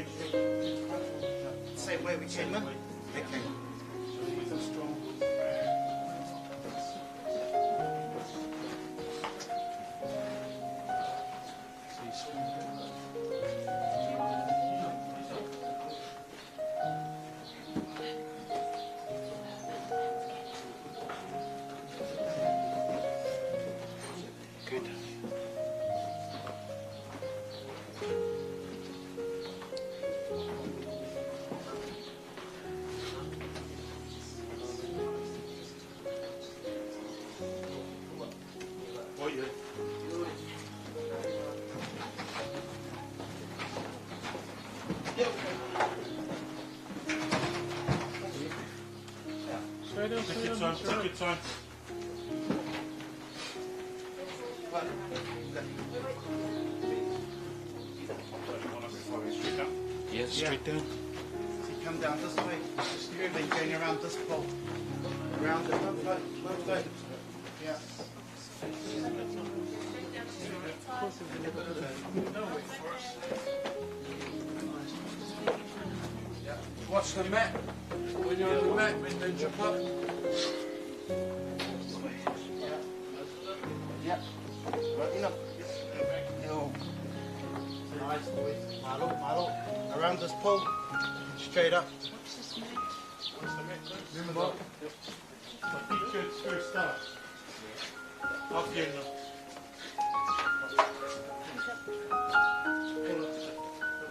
Going straight to the front or no? Same way we came in? Okay. So strong. Good. Straight down, Take straight your down. time, take your time. Straight down. Yeah, straight down. So you come down this way, just curving, going around this pole. Around it, both way, both way. Yeah. Watch the mat. When you're on the mat, don't trip up. Yeah. Right enough. Yo. Nice boys. Malo, malo. Around this pole, straight up. Remember that? Like featured first start. Up here now.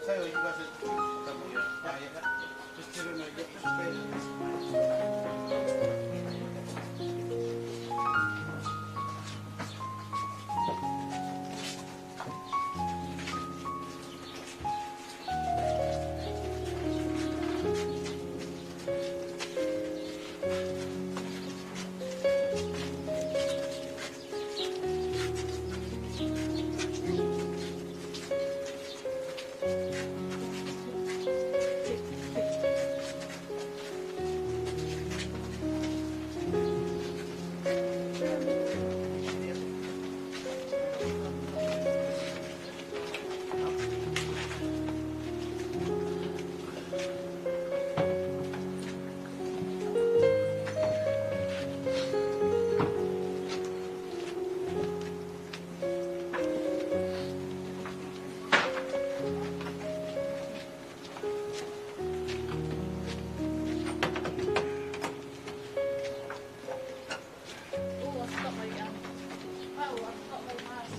Say you guys are. Yeah. Just give him a get straight. Oh, I've got my oh, I've got my mask.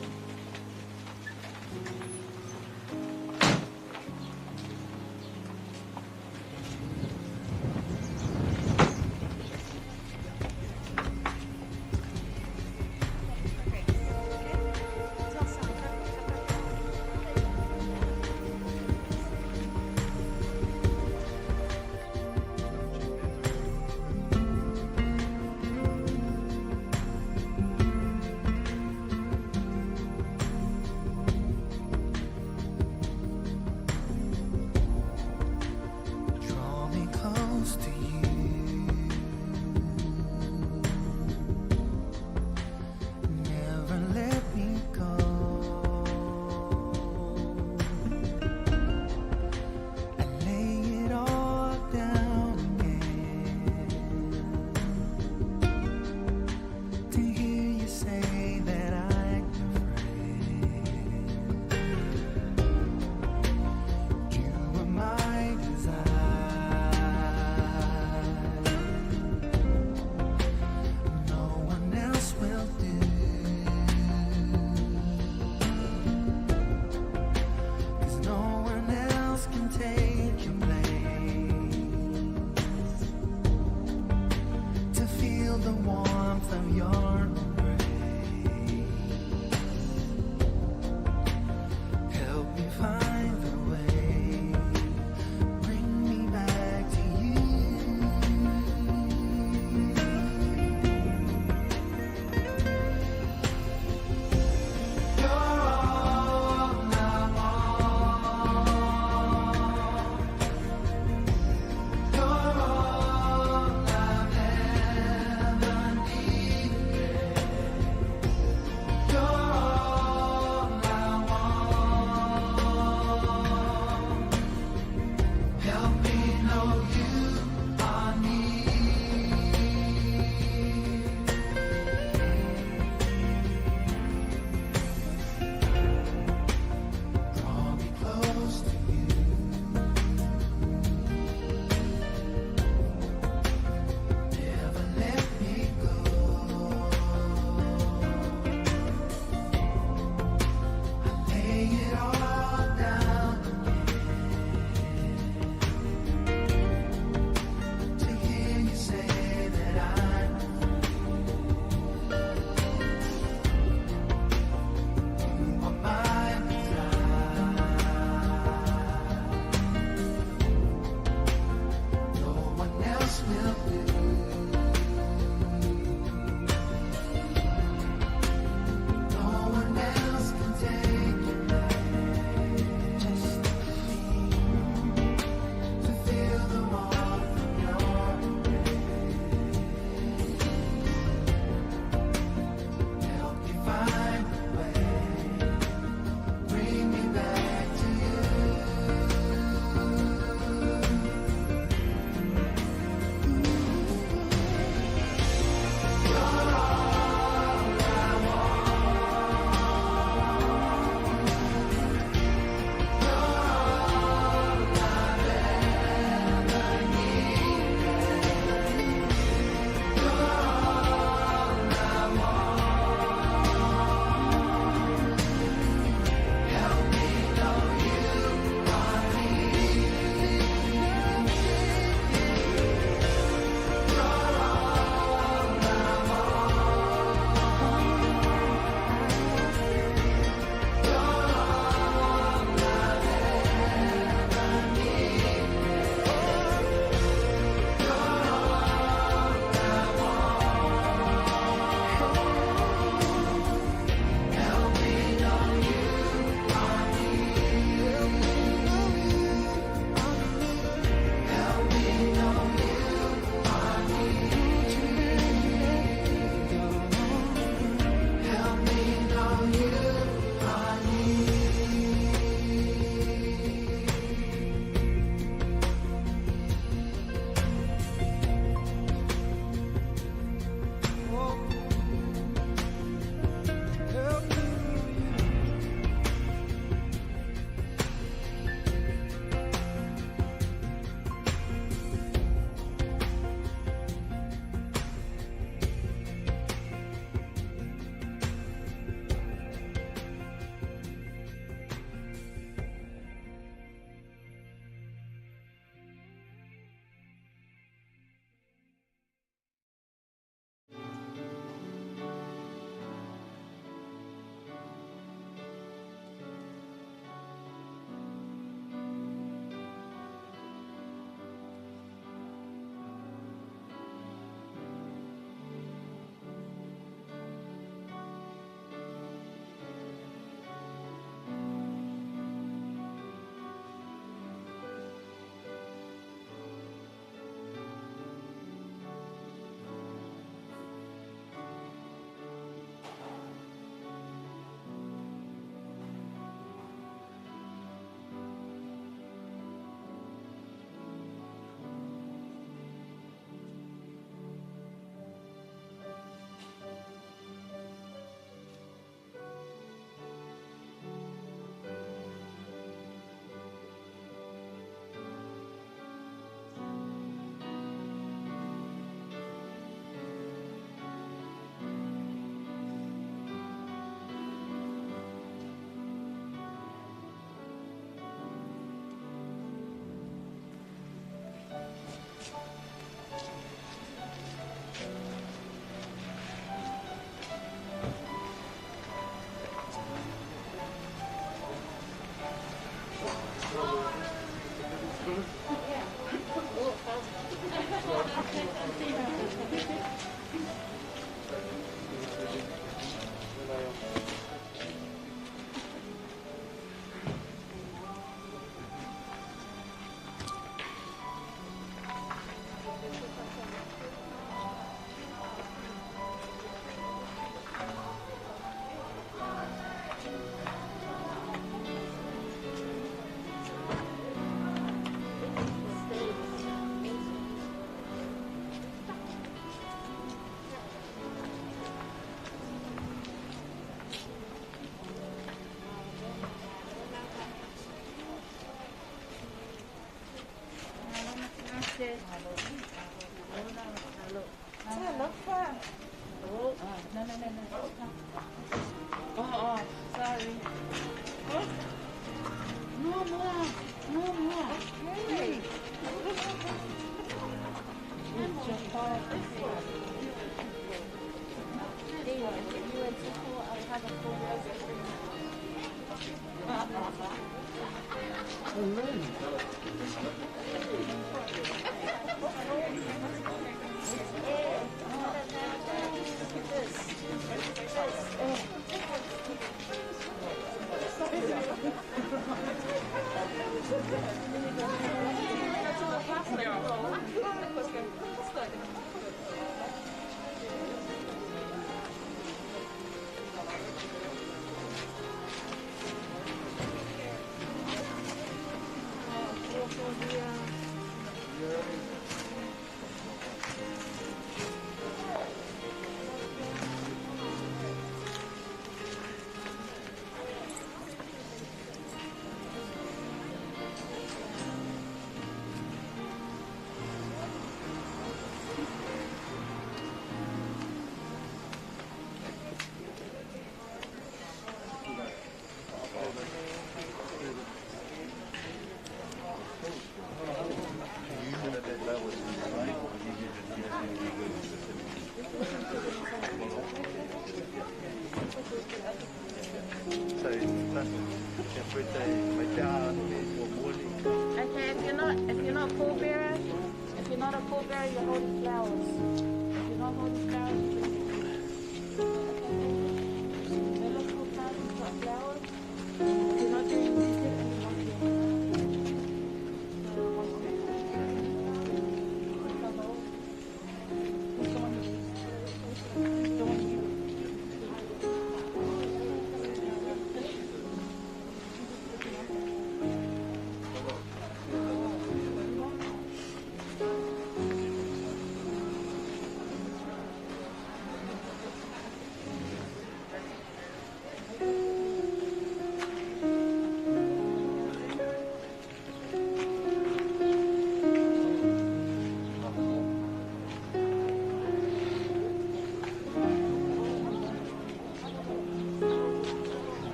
Oh, sorry. Oh. No more. No more. Okay. Okay, if you're not pallbearer, you're holding flowers. If you're not holding flowers, please. Okay, look for flowers, not flowers. If you're not doing music, and you're not doing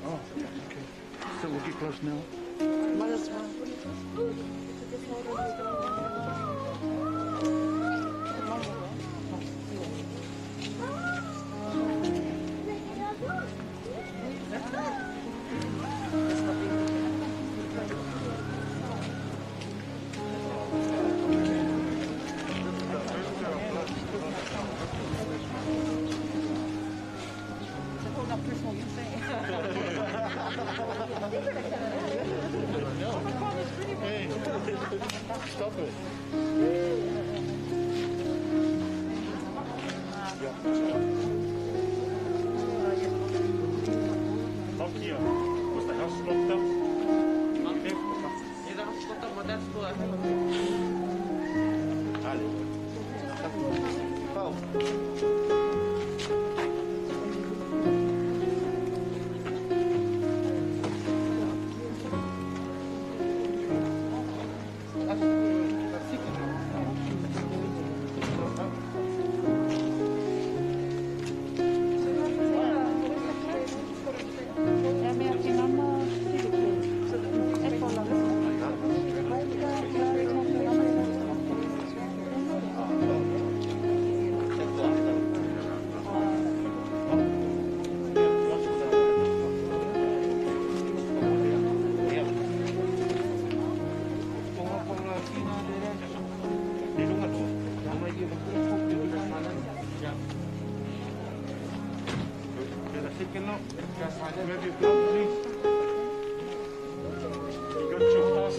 Oh, okay. So we'll get close now. Might as well. Hey, stop it. Nokia. Was the house locked up? Yeah, the house locked up. My dad's still at home. Grab your glove, please. You got your pass.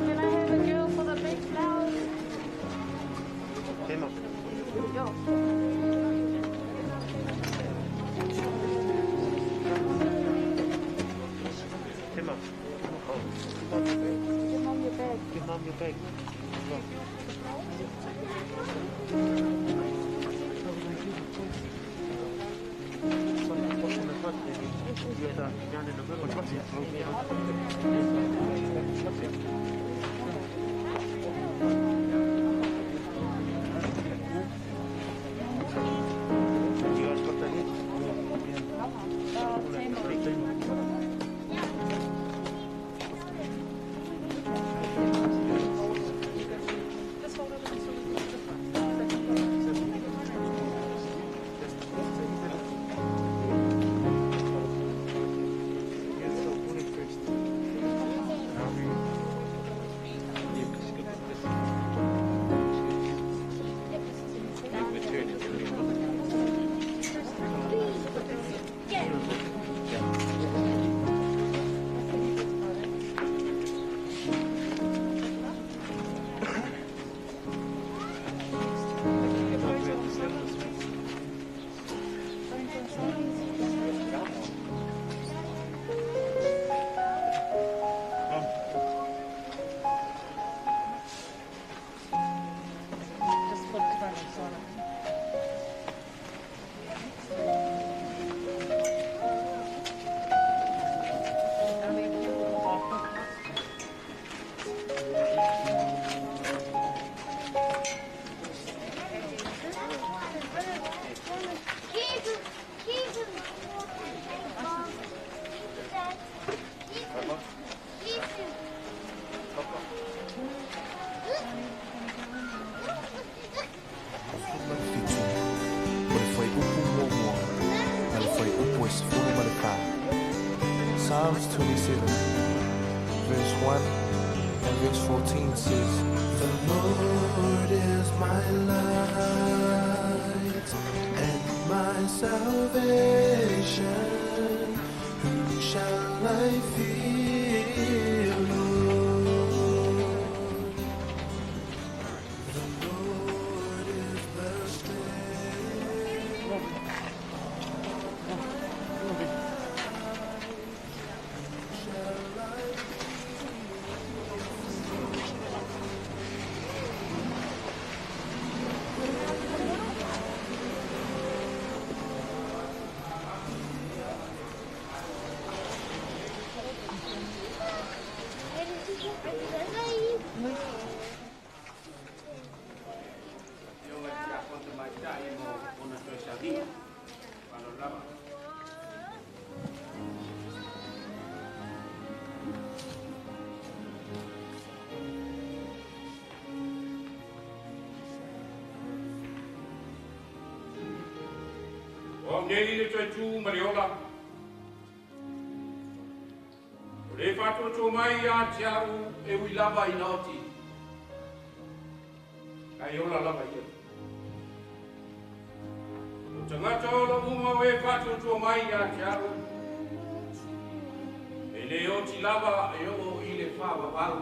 Can I have a girl for the big flowers? Emma. Go. Emma. Oh. Give mom your bag. Give mom your bag. Down in the middle. You guys got the head? Just hold it until we get to the front. First. Psalms 27, verse 1 and verse 14 says, The Lord is my light and my salvation. Whom shall I fear, Lord? The Lord is the strength. O au nei le toe tu ma le ola. O le faatoatoa mai ia te au e ui lava ina oti. Ae ola lava ia. O tagata ola uma o e faatoatoa mai ia te au. E le oti lava e oo i le faavavau.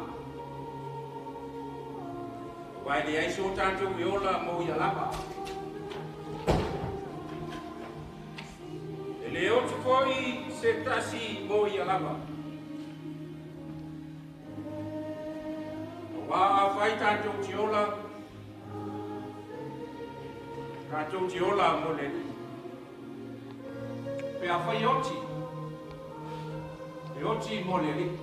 Auā e leai so tatou e ola mo ia lava. E le oti foi se tasi mo ia lava. Auā afai tatou te ola, tatou te ola mo le Alii. Pe afai e oti, e oti mo le Alii.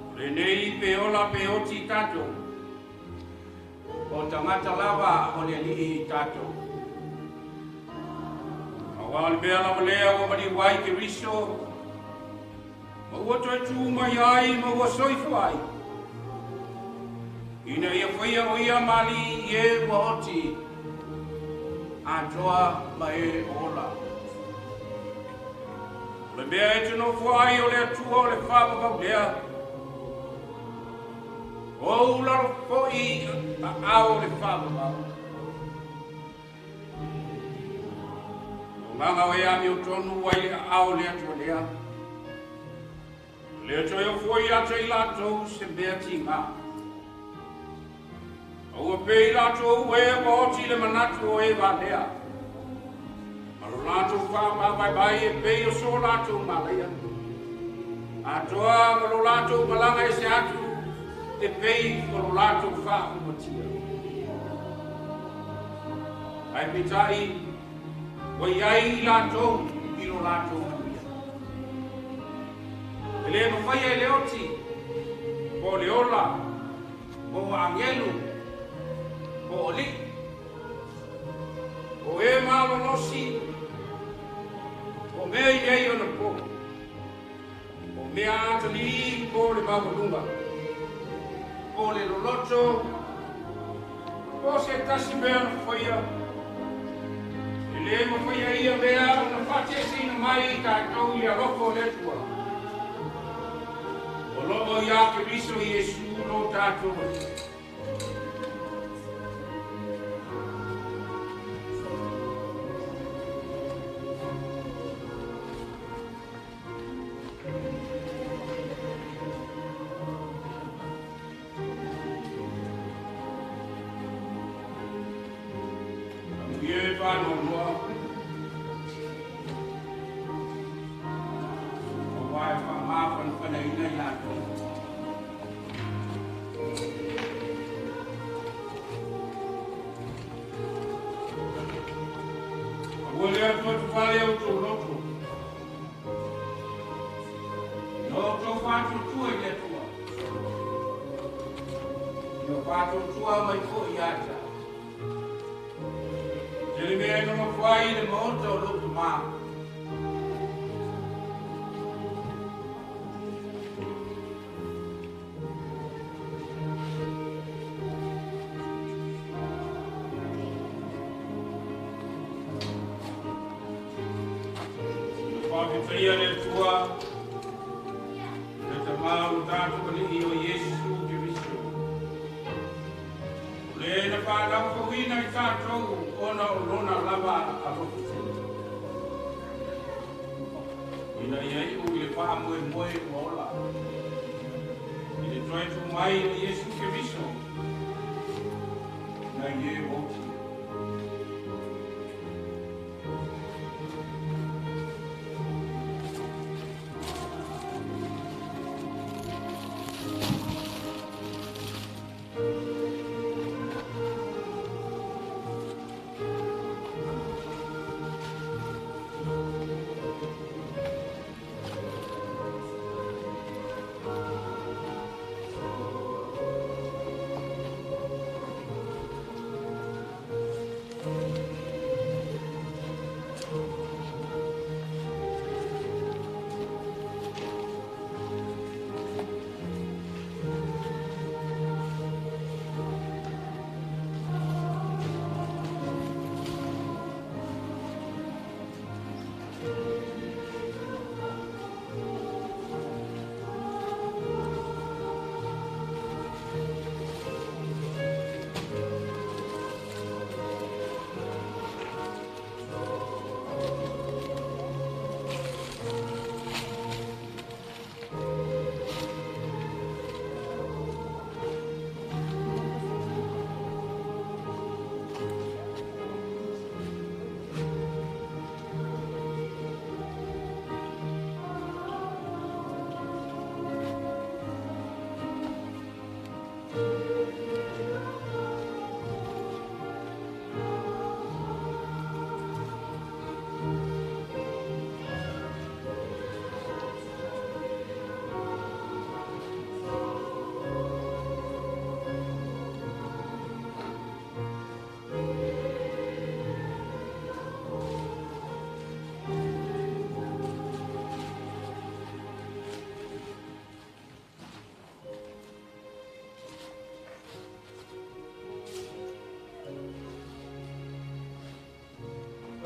O lenei pe ola pe oti tatou, o tagata lava o le Alii tatou. Auā o le mea lava lea ua maliu ai Keriso, ma ua toe tu mai ai ma ua soifua ai, ina ia faia o ia ma Alii i e ua oti atoa ma e o ola. O le mea e te nofo ai o le Atua o le faavavau lea, o ou lalo foi i aao o le faavavau. O agaga o e amiotonu ai le aao o le Atua lea, e le toe ofo ia te i latou se mea tigā. Aua pei latou e ua oti le manatu o e valea, ma lo latou faamavaevae e pei o so latou malaia. Atoa ma lo latou malaga ese atu e pei o lo latou faaumatia. Ae peitai, ua i ai i latou i lo latou manuia. E le mafaia e le oti, po o le ola, po o agelu, po o alii, o e malolosi, o mea i ai ona po, o mea atalii po o le maualuga, po o le loloto, po o se tasi mea na faia, e le mafaia ia mea ona faateseina mai i tatou i le alofa o le Atua. O loo iā Keriso Iesu lo tatou Alii. Amuia e faanoanoa, auā e faamafanafanaina i latou. Aua le atuatufale outou loto, ina outou faatuatua i le Atua, ia faatuatua mai foi ia te au. Tele mea e nonofo ai i le maota o lou tamā. Ina Faafetaia le Atua, le Tamā o lo tatou Alii o Iesu Keriso. O le na faalaufauina i tatou ona o lona lava alofa tele. Ina ia iu i le faamoemoe ua ola. I le toe tuu mai o Iesu Keriso, nai e ua oti.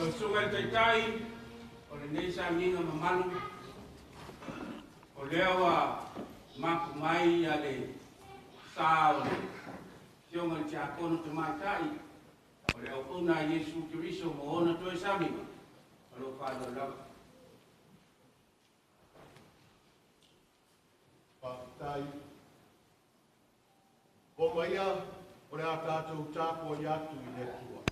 Susuga i le Taitai o lenei samiga mamalu, o lea ua mapu mai ia le sa o le Afioga i le Tiakono Tamaitai o le auauna a Iesu Keriso mo ona toe samiga, ma lou faaaloalo lava. Faafetai. O maia o le a tatou tapuai atu i le Atua.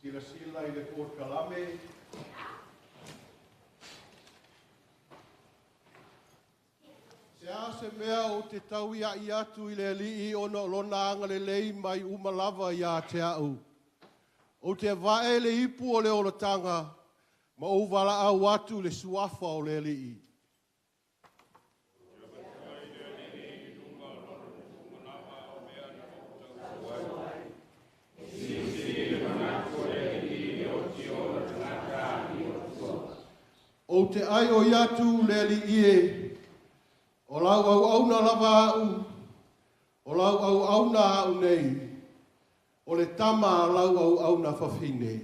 Silasila i le polokalame. Se a se mea o te tau ia'i atu i le Alii ona o lona agalelei mai uma lava ia te au. Ou te avae le ipu o le olataga ma ou valaau atu le suafa o le Alii. Ou te ai o i atu le Alii e, O lau au auna lava au, o lau au auna au nei, o le tama a lau au auna fafine.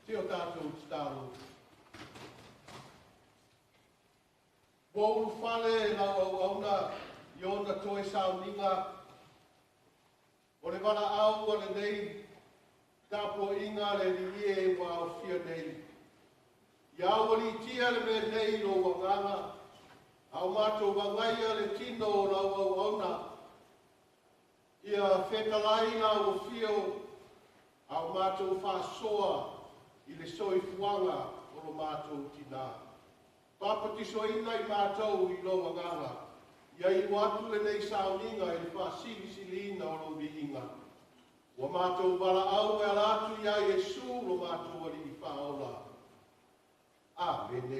Te o tātou tatalo. Ua ulufale e lau auauna i ona toe sauniga o le valaau a lenei tapuaiga a le Alii e ua aofia nei. Ia aualiitia le mea nei i lou agaga, a o matou agaia le tino o lau auauna, ia fetalai lau afio, a o matou faasoa i le soifuaga o lo matou tinā. Papatisoina i matou i lou agaga, ia iu atu lenei sauniga i le faasilisiliina o lou viiga. Ua matou valaau e ala atu ia Iesu lo matou Alii Faaola. Amene.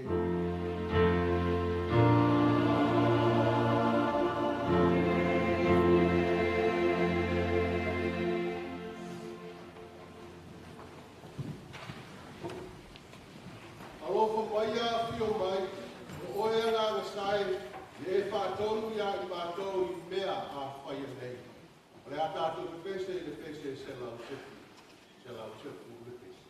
Alofa mai afio mai, o oe agaga sae, e faatonu ia i matou i mea a faia nei. O le a tātou pepese i le pese 107, 107 le pese.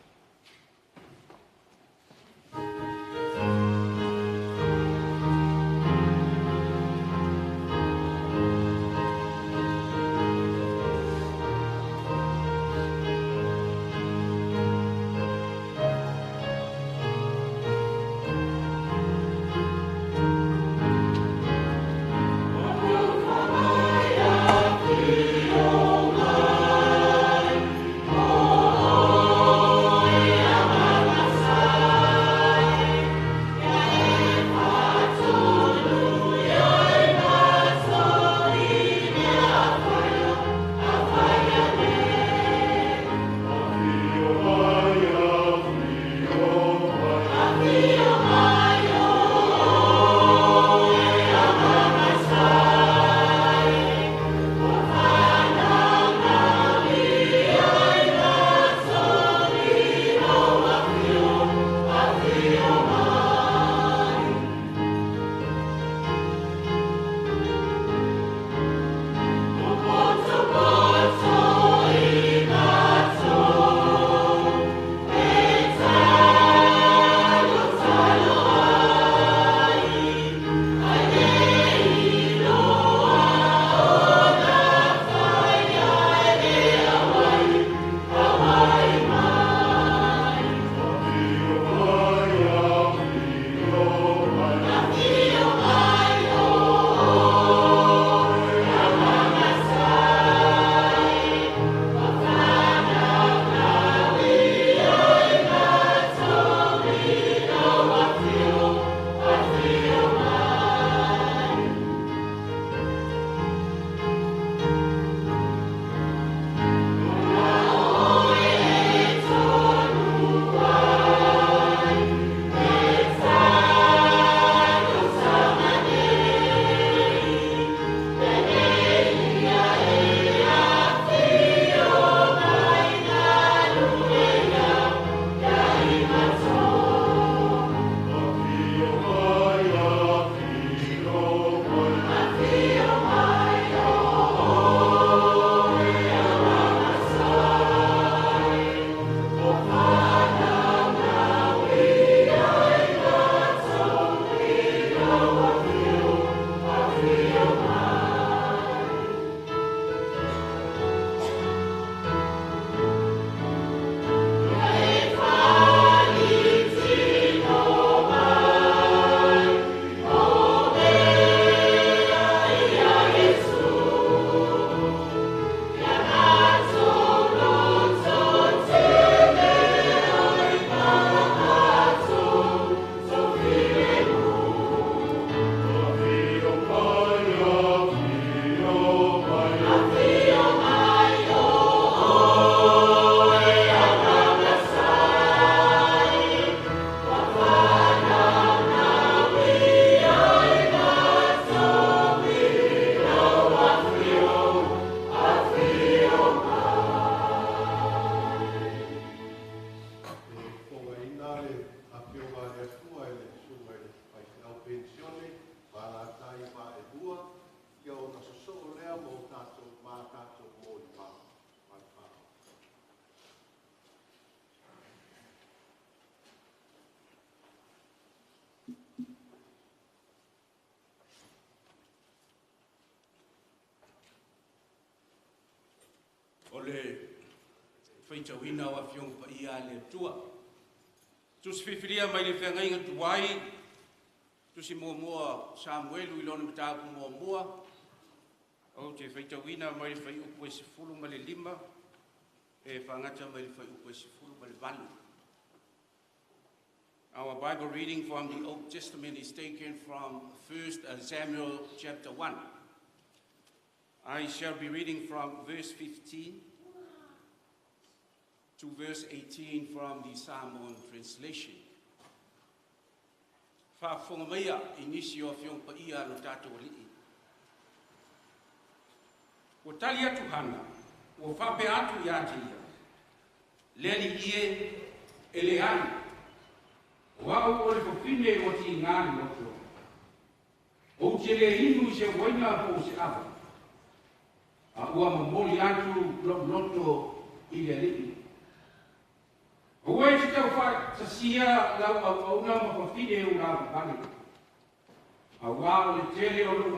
Oh, Faitauina o Afioga Paia a le Atua. Tusi filifilia mai le feagaiga tuai, tusi muamua Samuelu i lona mataupu muamua, ou te faitauina mai le fuaiupu e 15 e faagata mai le fuaiupu e 18. Our Bible reading from the Old Testament is taken from 1 Samuel chapter 1. I shall be reading from verse 15 to verse 18 from the Samoan translation. Faafofoga maia i nisi o Afioga Paia a lo tatou Alii. Ua tali atu Hana, ua faapea atu ia te ia, Le Alii e, e leai, o au o le fafine ua tiga le loto. Ou te le inu i se uaina po o se ava, a ua momoli atu lou loto i le Alii. Aua e te taufaatasia lau auauna ma fafine ua lavavale, auā o le tele o lou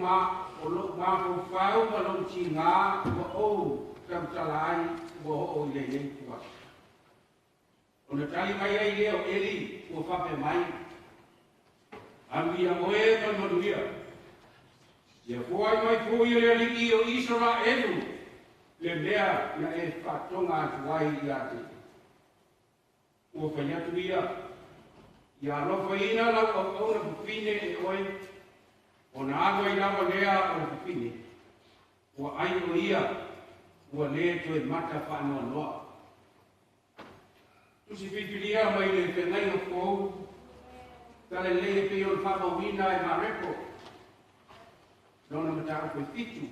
mafaufau ma lou tiga ua ou tautala ai ua oo i lenei ituaso. Ona tali mai ai lea o Eli ua faapea mai, Alu ia oe ma le manuia, ia foai mai foi e le Alii o Isaraelu le mea na e faatoga atu ai ia te ia. Ua fai atu ia, ia alofaina lau auauna fafine e oe, ona alu ai lava lea o le fafine, ua ai o ia, ua le toe mata faanoanoa. Tusi filifilia mai le feagaiga fou, Talalelei e pei ona faamauina e Mareko, lona mataupu e 7,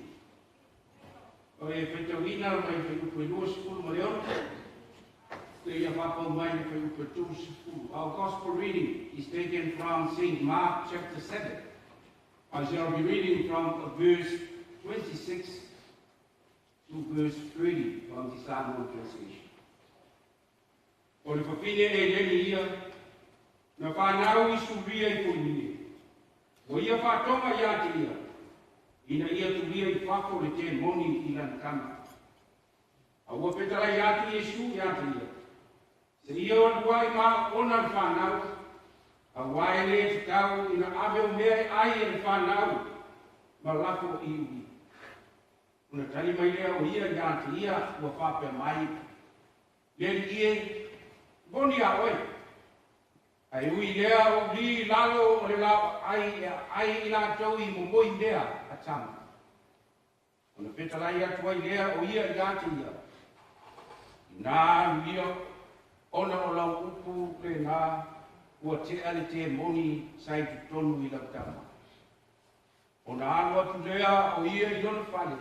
o e faitauina mai le fuaiupu e 26, seia faapau mai le fuaiupu e 30. Our gospel reading is taken from St. Mark chapter 7. I shall be reading from verse 26 to verse 30 from the Samoan translation. O le fafine e leni ia, na whanau i Suria i Poinine. Ua ia faatoga ia te ia, ina ia tulia i fafo le temoni i lana tama. A ua fetalai atu Iesu ia te ia, se ia o alu ai ma ona le whanau, auā e le tatau ina ave o mea e ai e le whanau, ma lafo i uvi. Ona tali mai lea o ia ia te ia ua faapea mai, Le Alii e, moni a oe, ae ui lea o uli i lalo o le laoai e aai i latou i momoi mea a tama. Ona fetalai atu ai lea o ia ia te ia, Inā alu ia ona o lau upu lena ua tea le temoni sa i totonu i lau tama. Ona alu atu lea o ia i lona fale,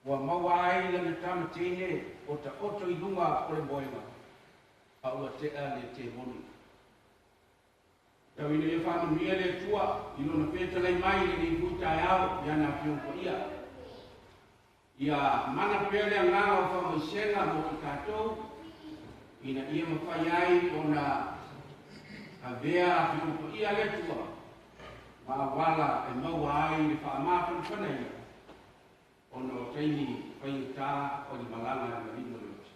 ua maua ai lana tama teine o taoto i luga o le moega, a ua tea le temoni. Tau ina ia faamanuia le Atua i lona fetalai mai i lenei foi taeao i ana Afioga Paia. Ia mana pea le agaga o faamaisega mo i tatou, ina ia mafai ai ona avea Afioga Paia a le Atua ma auala e maua ai le faamafanafana ia, ona o taimi faigata o le malaga i maliu o le oti.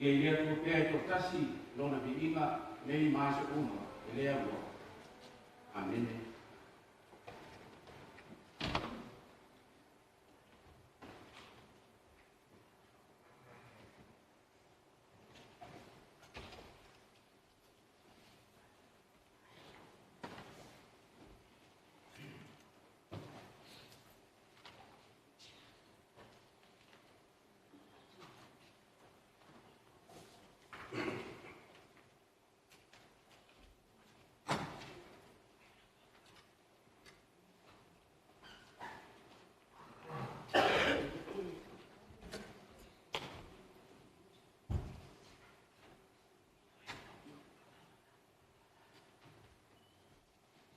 Ia i le Atua pea e toatasi lona viiga nei ma aso uma e le auloa. Amene.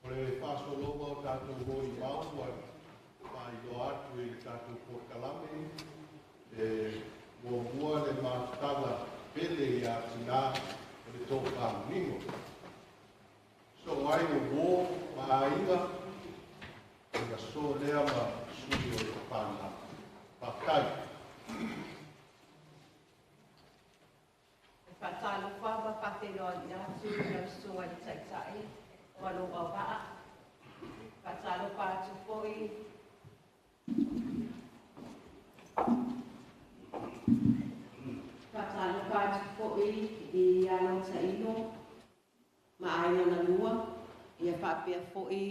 O le faasologa o tatou molimau ua faailoa atu i le tatou polokalame, e muamua le mafutaga pele ia tinā o le tofa manino. Soo ai o uō ma aiga, ona soo lea ma sui o le whānau. Faafetai. Faatalofa ma faafeiloai atu i lau Susuga i le Taitai ma lou auvaa. Faatalofa atu foi Faatalofa atu foi i alo taino ma aiga na lua, ia faapea foi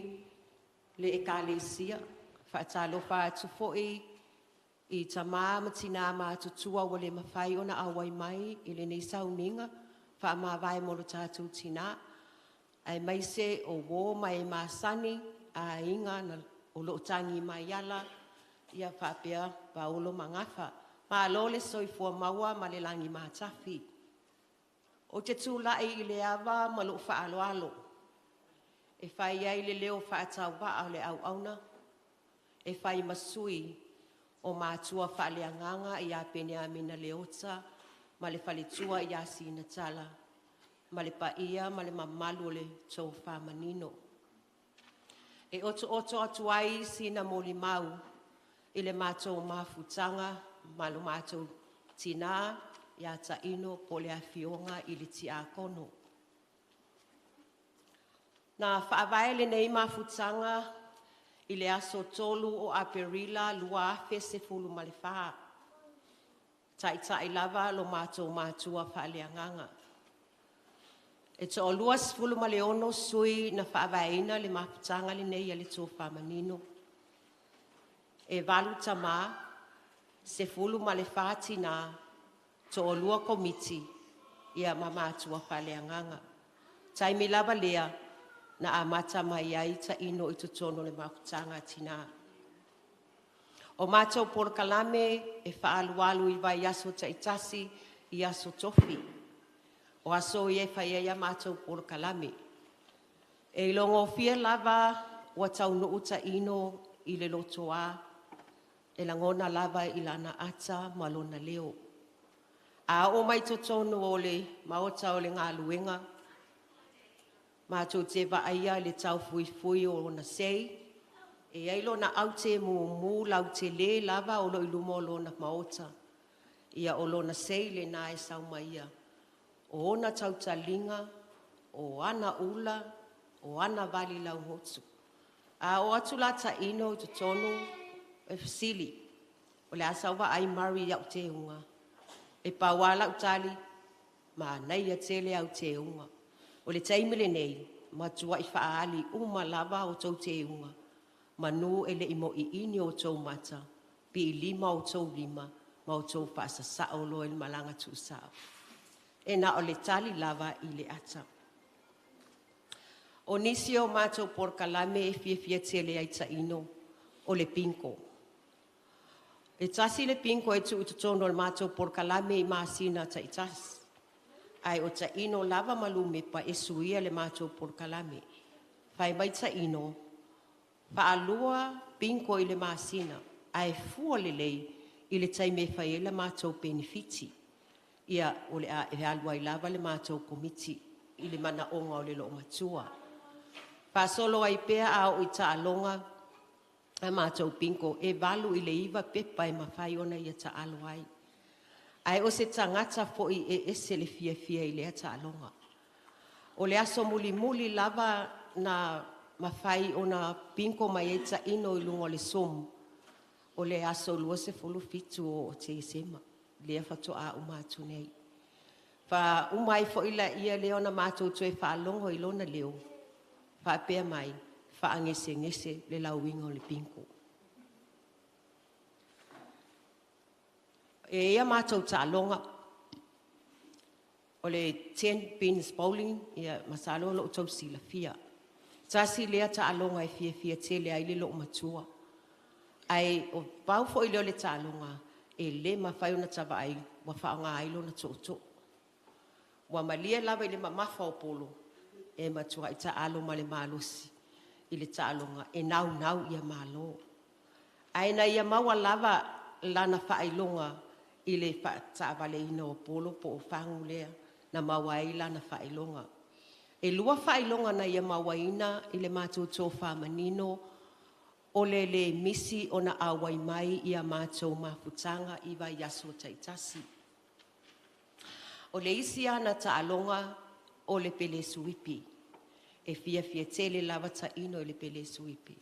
le ekalesia. Faatalofa atu foi i tama ma tina matutua ua le mafai ona auai mai i lenei sauniga faamavae mo lo tatou tina, aemaise o uo ma e masani, aiga o lo o tagi mai ala, ia faapea paolo ma gafa. Malo le soifua maua ma le lagi matafi. Ou te tulai i le ava ma lou faaaloalo e fai ai le leo faatauvaa o le auauna e fai ma sui o matua faaleagaga ia Peniamina Leota ma le faletua ia Sinatala ma le paia ma le mamalu o le Tofa Manino. E otooto atu ai sina molimau i le matou mafutaga ma lo matou tinā ia Taino po o le Afioga i le Tiakono. Na faavae lenei mafutaga i le aso 3 o Aperila 2014, taitai lava lo matou matua faaleagaga. E toa-26 sui na faavaeina le mafutaga lenei a le Tofa Manino. E 8 tama, 14 tina, toalua komiti, ia ma matua faaleagaga. Taimi lava lea na amata mai ai Taino i totonu o le mafutaga a tina. O matou polokalame e faaalualu i vaiaso taitasi i aso tofi. O aso ia e fai ai a matou polokalame. E ilogofie lava ua taunuu Taino i le lotoa, e lagona lava i lana ata ma lona leo. A oo mai totonu o le maota o le galuega, matou te vaaia le taufuifui o ona sei, e i ai lona aute mumu lautele lava o lo o i luma o lona maota. Ia o lona sei lena e sau ma ia. O ona tautaliga, o ana ula, o ana vali laugoto. A oo atu la Taino i totonu e fesili, o le a sau vaai Murray i au teuga? E pau lava lau tali, manaia tele au teuga. O le taimi lenei, matuai faaali uma lava o outou teuga, manu e le i moiini outou mata, piilima outou lima ma outou faasasao loa i le malaga tuusao. E na o le tali lava i le ata. O nisi o matou polokalame e fiafia tele ai Taino, o le bingo. E tasi le bingo e tuu i totonu o le matou polokalame i masina taitasi, ae o Taino lava ma Lumepa e suia le matou polokalame. Fai mai Taino, faalua bingo i le masina, ae fua lelei i le taimi e fai ai la matou penefiti. Ia, o le a e alu ai lava le matou komiti i le manaoga o le loomatua. Faasolo ai pea a oo i taaloga a matou bingo, e 8 i le 9 pepa e mafai ona ia taalo ai. Ae o se tagata foi e ese le fiafia i lea taaloga. O le aso mulimuli lava na mafai ona bingo mai ai Taino i luga o le Zoom, o le aso 27 o Tesema, lea faatoa uma atu nei. Faauma ai foi laia lea ona matou toe faalogo i lona leo, faapea mai, faagesegese le lauiga o le bingo. E ia matou taaloga, o le 10 pins bowling, ia masalo o lo o outou silafia. Tasi lea taaloga e fiafia tele ai le loomatua. Ae o pau foi lea o le taaloga, e le mafai ona tavaai ua faaaoga ai lona tootoo. Ua malie lava i le mamafa o polo, e matuai taalo ma le malosi i le taaloga e naunau ia malo. Ae na ia maua lava lana faailoga i le faataavaleina o polo po o fagu lea na maua ai lana faailoga. E 2 faailoga na ia mauaina i le matou tofa manino o le le misi ona auai mai ia matou mafutaga i vaiaso taitasi. O le isi ana taaloga o le pele suipi. E fiafia tele lava taino i le pele suipi.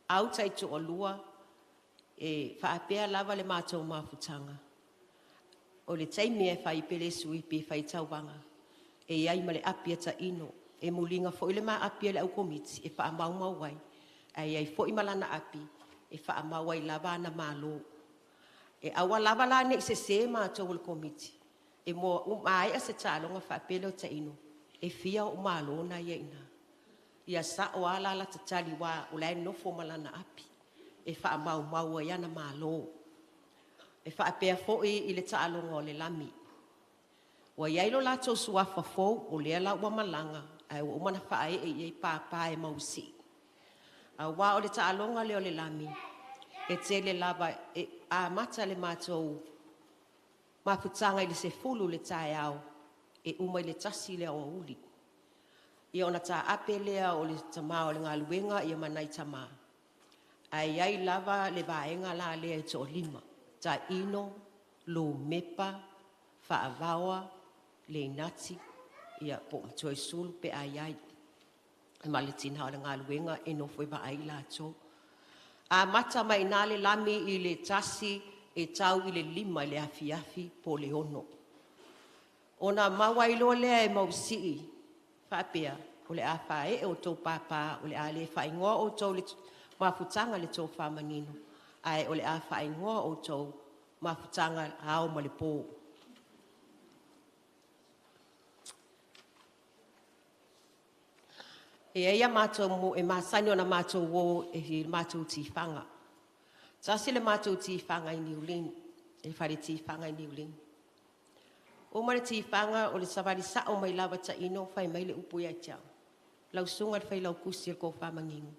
Au taitoalua e faapea lava le matou mafutaga. O le taimi e fai pele suipi e fai tauvaga, e iai ma le api a taino, e muliga foi le ma api a le au komiti e faamaumau ai, ae iai foi ma lana api e faamau ai lava ana malo. E aua lava la nei sese matou o le komiti, e mua maea se taaloga faapea lea o taino, e fia o'u malo na i ai i ina. Ia sa'o lava la lata tali aua o la e nofo ma lana api e faamaumau ai ana malo. E faapea foi i le taaloga o le lami. Ua i ai lo latou suafa fou, o lea la ua malaga, ae ua uma ona faaee i ai papa e mausii. Auā o le taaloga lea o le lami, e tele lava, e amata le matou mafutaga i le 10 i le taeao, e uma i le 1 le aoauli. Ia ona taape lea o le tama o le galuega ia ma nai tama, ae i ai lava le vaega la lea e toalima, Taino, Lumepa, Faavaoa, Leinati, ia po o Matuaisulu pe a i ai, ma le tina o le galuega e nofo e vaai latou. Amata mai ina le lami i le 1 e tau i le 5 i le afiafi po o le 6. Ona maua ai loa lea e Mausii faapea, o le a faaee outou papa, o le a le faaigoa outou le mafutaga i le tofa manino, ae o le a faaigoa outou mafutaga ao ma le po. E i ai a matou, e masani ona matou o i matou tifaga. Tasi le matou tifaga i Niulini, le fale tifaga i Niulini. Uma le tifaga o le savali sao mai lava taino fai mai le upu ia te au. Lau susuga i le failautusi o le tofa manino,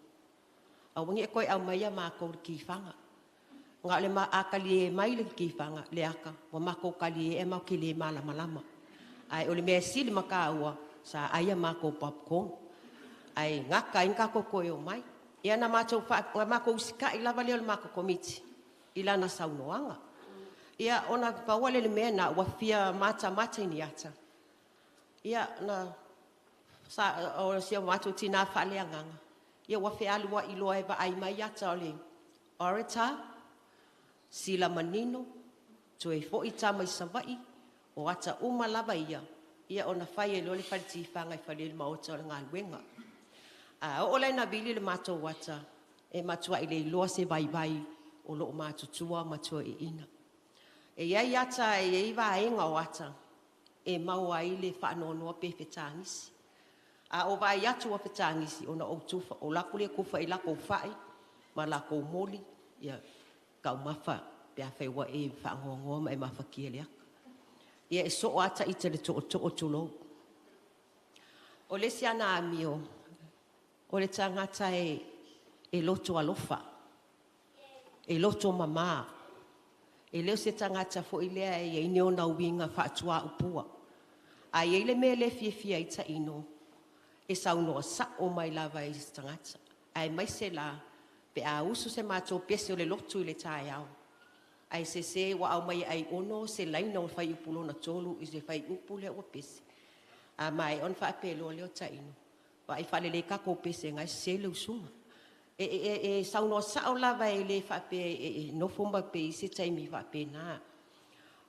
aua ne i toe aumaia matou i le tifaga. Na o le a talie mai le tifaga, le ata, ua matou talie ea matou te le malamalama. Ae o le mea sili ma tāua, sa ai a matou popcorn. Ae gata ai na tatou toe omai. Ia na matou, na matou usitai lava lea o le matou komiti i lana saunoaga. Ia ona pau lea o le mea na ua fia matamata i ni ata. Ia na sa, o si o matou tina faaleagaga, ia ua fealuai loa e vaai mai ata o le Orator, Sila Manino, toe foi tama i Savaii, o ata uma lava ia, ia ona fai ai loa le fale tifaga i fale le maota o le galuega. A oo la ina vili le matou ata, e matuai le iloa se vaivai o loo matutua ma tuaiina. E i ai ata, e i ai vaega o ata e maua ai le faanoanoa pe fetagisi. A ou vaai atu ua fetagisi, ona ou tufa, o latou lea tufa i latou fai ma latou moli, ia taumafa pe afai ua e faanoanoa ma e mafatia i le ata. Ia e soo lava ita i le tootoo tulou. O le isi ana amio, o le tagata e loto alofa, e loto mamā. E le o se tagata foi lea e iai ni ona uiga faatuaupua. A iai le mea le fiafia ai taino, e saunoa sao mai lava i se tagata. Aemaise la pe a usu se matou pese o le lotu i le taeao, ae sese ua aumai e Aiono se laina o le fuaiupu lona 3 i se fuaiupu lea ua pese. A maea ona faapea loa lea o taino, vaai faalelei tatou pese na e sese le usuga. E saunoa sao lava, e le faapea e nofo ma pe i se taimi faapena.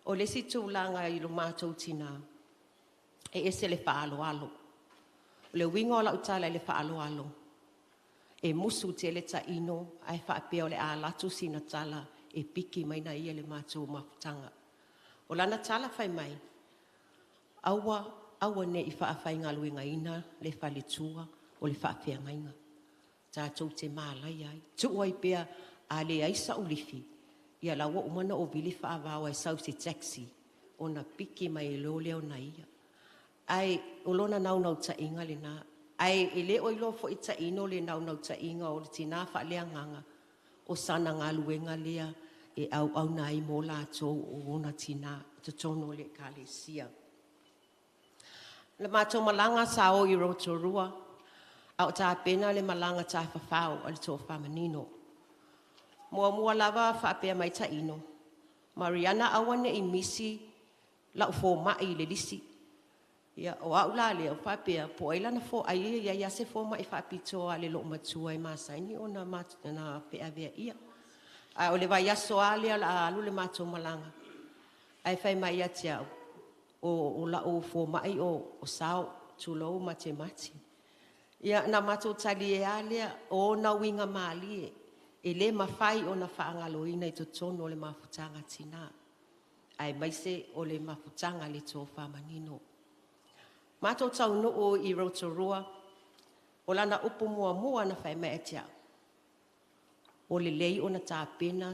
O le isi tulaga i lo matou tina, e ese le faaaloalo. O le uiga o lau tala i le faaaloalo, e musu tele taino ae faapea o le a alu atu sina tala e piki mai na ia le matou mafutaga. O lana tala fai mai, aua, aua ne i faafaigaluegaina le faletua o le faafeagaiga. Tatou te malaia ai. Tuu ai pea a leai sau lifi, ia la ua uma na ou vili faavao e sau se taxi ona piki mai loa lea ona ia. Ae o lona naunautaiga lena. Ae e le o iloa foi taino le naunautaiga o le tina faaleagaga, o sana galuega lea e auauna ai mo latou o ona tina totonu o le ekalesia. Le matou malaga sa o i Rotorua, a o tapena le malaga tafafao a le tofa manino. Muamua lava faapea mai taino, Mariana aua ne i misi la'u foma'i i le lisi. Ia, o a'u la lea faapea po o ai lana fo ai e iai a se foma'i faapitoa a le loomatua e masani ona na feaveaia. Ae o le vaiaso a lea o le a alu le matou malaga, ae fai mai ia te a'u, o la'u foma'i o Sao, tulou, matemate. Ia na matou talie a lea o ona uiga malie e lē mafai ona faagaloina i totonu o le mafutaga a tinā aemaise o le mafutaga a le tofa manino. Matou taunuu i Rotorua, o lana upu muamua na fai mai ia te a'u, o lelei ona tapena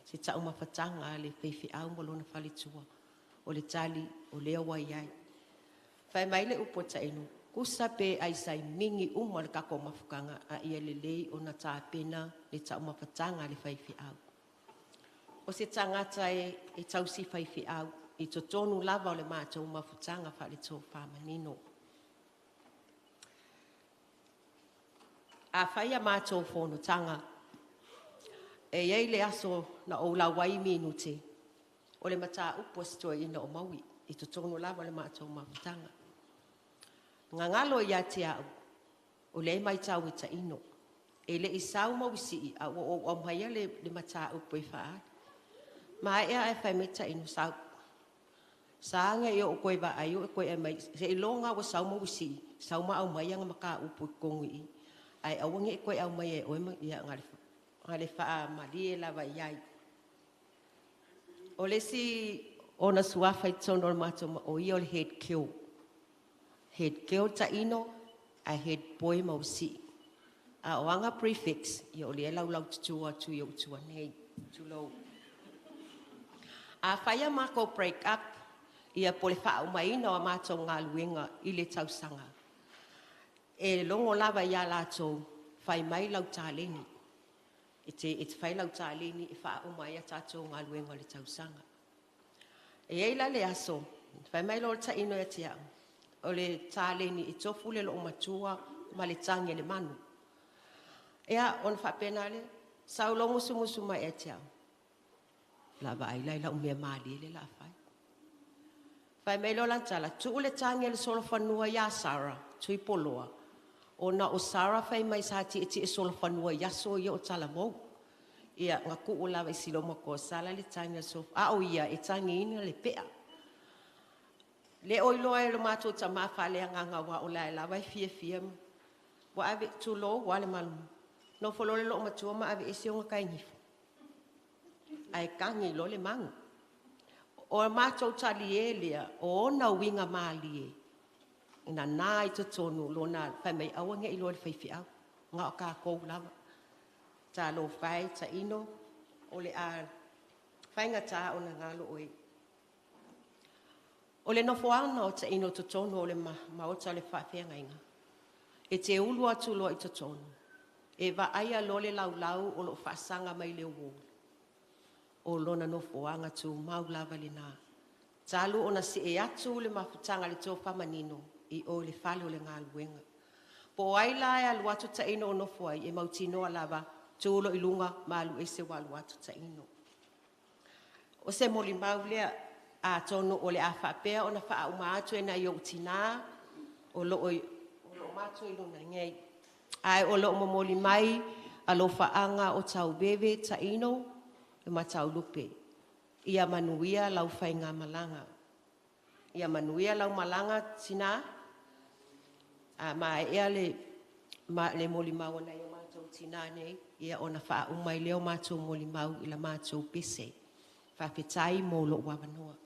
se taumafataga a le faifeau ma lona faletua. O le tali, o lea ua i ai. Fai mai le upu a taino, tusa pe aisa mingi uma le tatou mafutaga, a ia lelei ona tapena le taumafataga a le faifeau. O se tagata e tausi faifeau i totonu lava o le matou mafutaga faale-tofa manino. A fai a matou fonotaga, e i ai le aso na ou lau ai minute, o le mataupu a si toeaina o Maui i totonu lava o le matou mafutaga. Gagalo ia te a'u, o lea e matau e taino. E le i sau Mauisii, a ua ou aumaia le mataupu e faaali. Maea ae fai mai taino, sau. Sa age i ou koe vaai o e koe mai, seiloga ua sau Mauisii, sau ma aumai aga mataupu i totonu i i. Ae aua ne i koe aumaia e oe ma ia na le faamalie lava i ai. O le isi ona suafa i totonu o le matou, o ia o le head kill. Head girl taino, ae head boy Mausii. A o aga prefects, ia o lea laulau tutu atu i ou tua nei. Tulou. A fai a matou break up, ia po le faaumaina o a matou galuega i le tausaga, e logo lava ia latou, fai mai lau taleni. E te fai lau taleni e faauma ai a tatou galuega o le tausaga. E i ai la le aso, fai mai loa le taino ia te a'u, o le taleni e tofu le loomatua ma le tagi a le manu. Ia, ona faapena lea, sau loa musumusu mai ia te a'u, la vaai la i lau mea malie le la fai. Fai mai loa lana tala, tuu le tagi a le solofanua iā Sara, Tuipoloa, ona o Sara fai mai sa tietie solofanua i aso ia o talavou. Ia, na tuu lava i silomatua sala le tagi a le solofanua. A o ia e tagiina le pea. Le o iloa e lo matou tamā faaleagaga aua o la e lava e fiafia. Ua ave, tulou lava le malu. Nofo loa le loomatua ma aveese ona taegifo. Ae tagi loa le manu. O matou talie lea, o ona uiga malie, nana i totonu lona fai mai aua ne i iloa e le faifeau. Na o tatou lava. Talofa e taino, o le a faigata ona galo oe. O le nofoaga o taino totonu o le maota o le faafeagaiga, e te ulu atu loa i totonu, e vaaia loa le laulau o loo faasaga mai le uo, o lona nofoaga tumau lava lena. Talu ona see atu le mafutaga a le tofa manino i o i le fale o le galuega. Po o ai la e alu atu taino o nofo ai, e mautinoa lava, tu lo i luga ma alu ese ua alu atu taino. O se molimau lea, atonu o le a faapea ona faauma atu e nai ou tinā o loo matou i luna nei. Ae o loo momoli mai alofaaga o tauveve taino e mataulupe. Ia manuia lau faigamalaga. Ia manuia lau malaga tinā, a mae'a le, ma, le molimau a nai o matou tinā nei, ia ona faauma ai lea o matou molimau i la matou pese. Faafetai mo lou avanoa.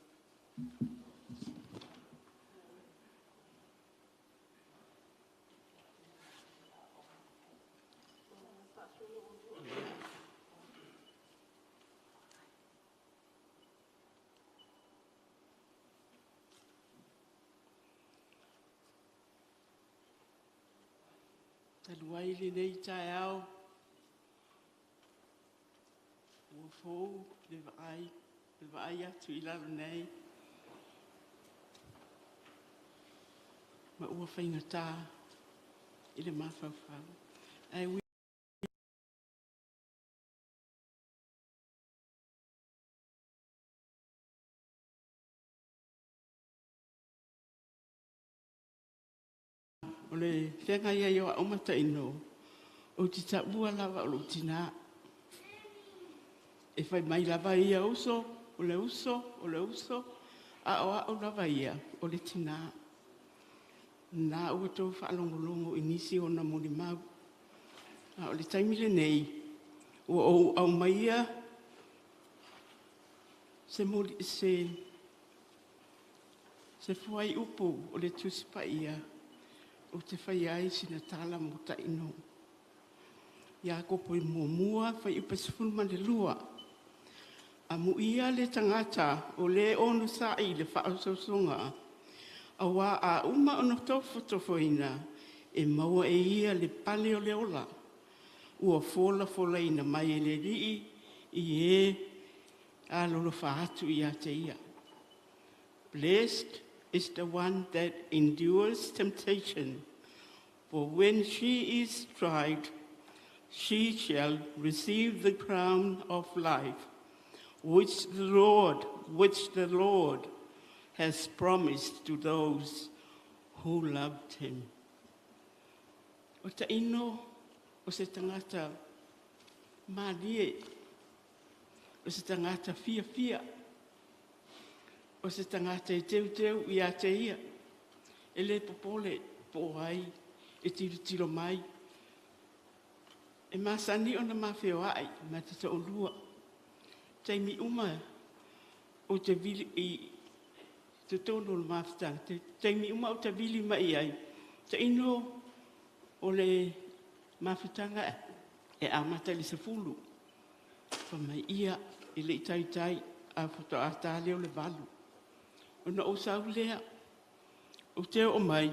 Talu ai lenei taeao, ua fou le vaai, le vaai atu i lalo nei, ma ua faigata i le mafaufau. Ae ui O le feagai ai o a'u ma taino, ou te ta'ua lava o lo'u tinā. E fai mai lava ia uso, o le uso, o le uso, a o a'u lava ia, o le tinā. Na ua outou faalogologo i nisi o ona molimau. A o le taimi lenei, ua ou aumaia se, moli, se, se fuaiupu o le Tusi Paia ou te faia ai sina tala mo taino. Iakopo i muamua, fuaiupu 12. Amuia le tagata o le onosa'i i le faaosoosoga, auā a uma ona tofotofoina, e maua e ia le pale o le ola, ua folafolaina mai e le Alii i e alolofa atu ia te ia. Blessed is the one that endures temptation, for when she is tried, she shall receive the crown of life, which the Lord has promised to those who loved him. O taino o se tagata malie, o se tagata fiafia, o se tagata e teuteu ia te ia, e le popole po o ai e tilotilo mai. E masani ona mafeoa'i ma te to'alua. Taimi uma ou te vili i totonu o le mafutaga, te taimi uma ou te vili mai ai, taino o le mafutaga e amata i le 10. Fai mai ia, e le i taitai a faatoa ta lea o le 8. Ona ou sau lea, ou te oo mai,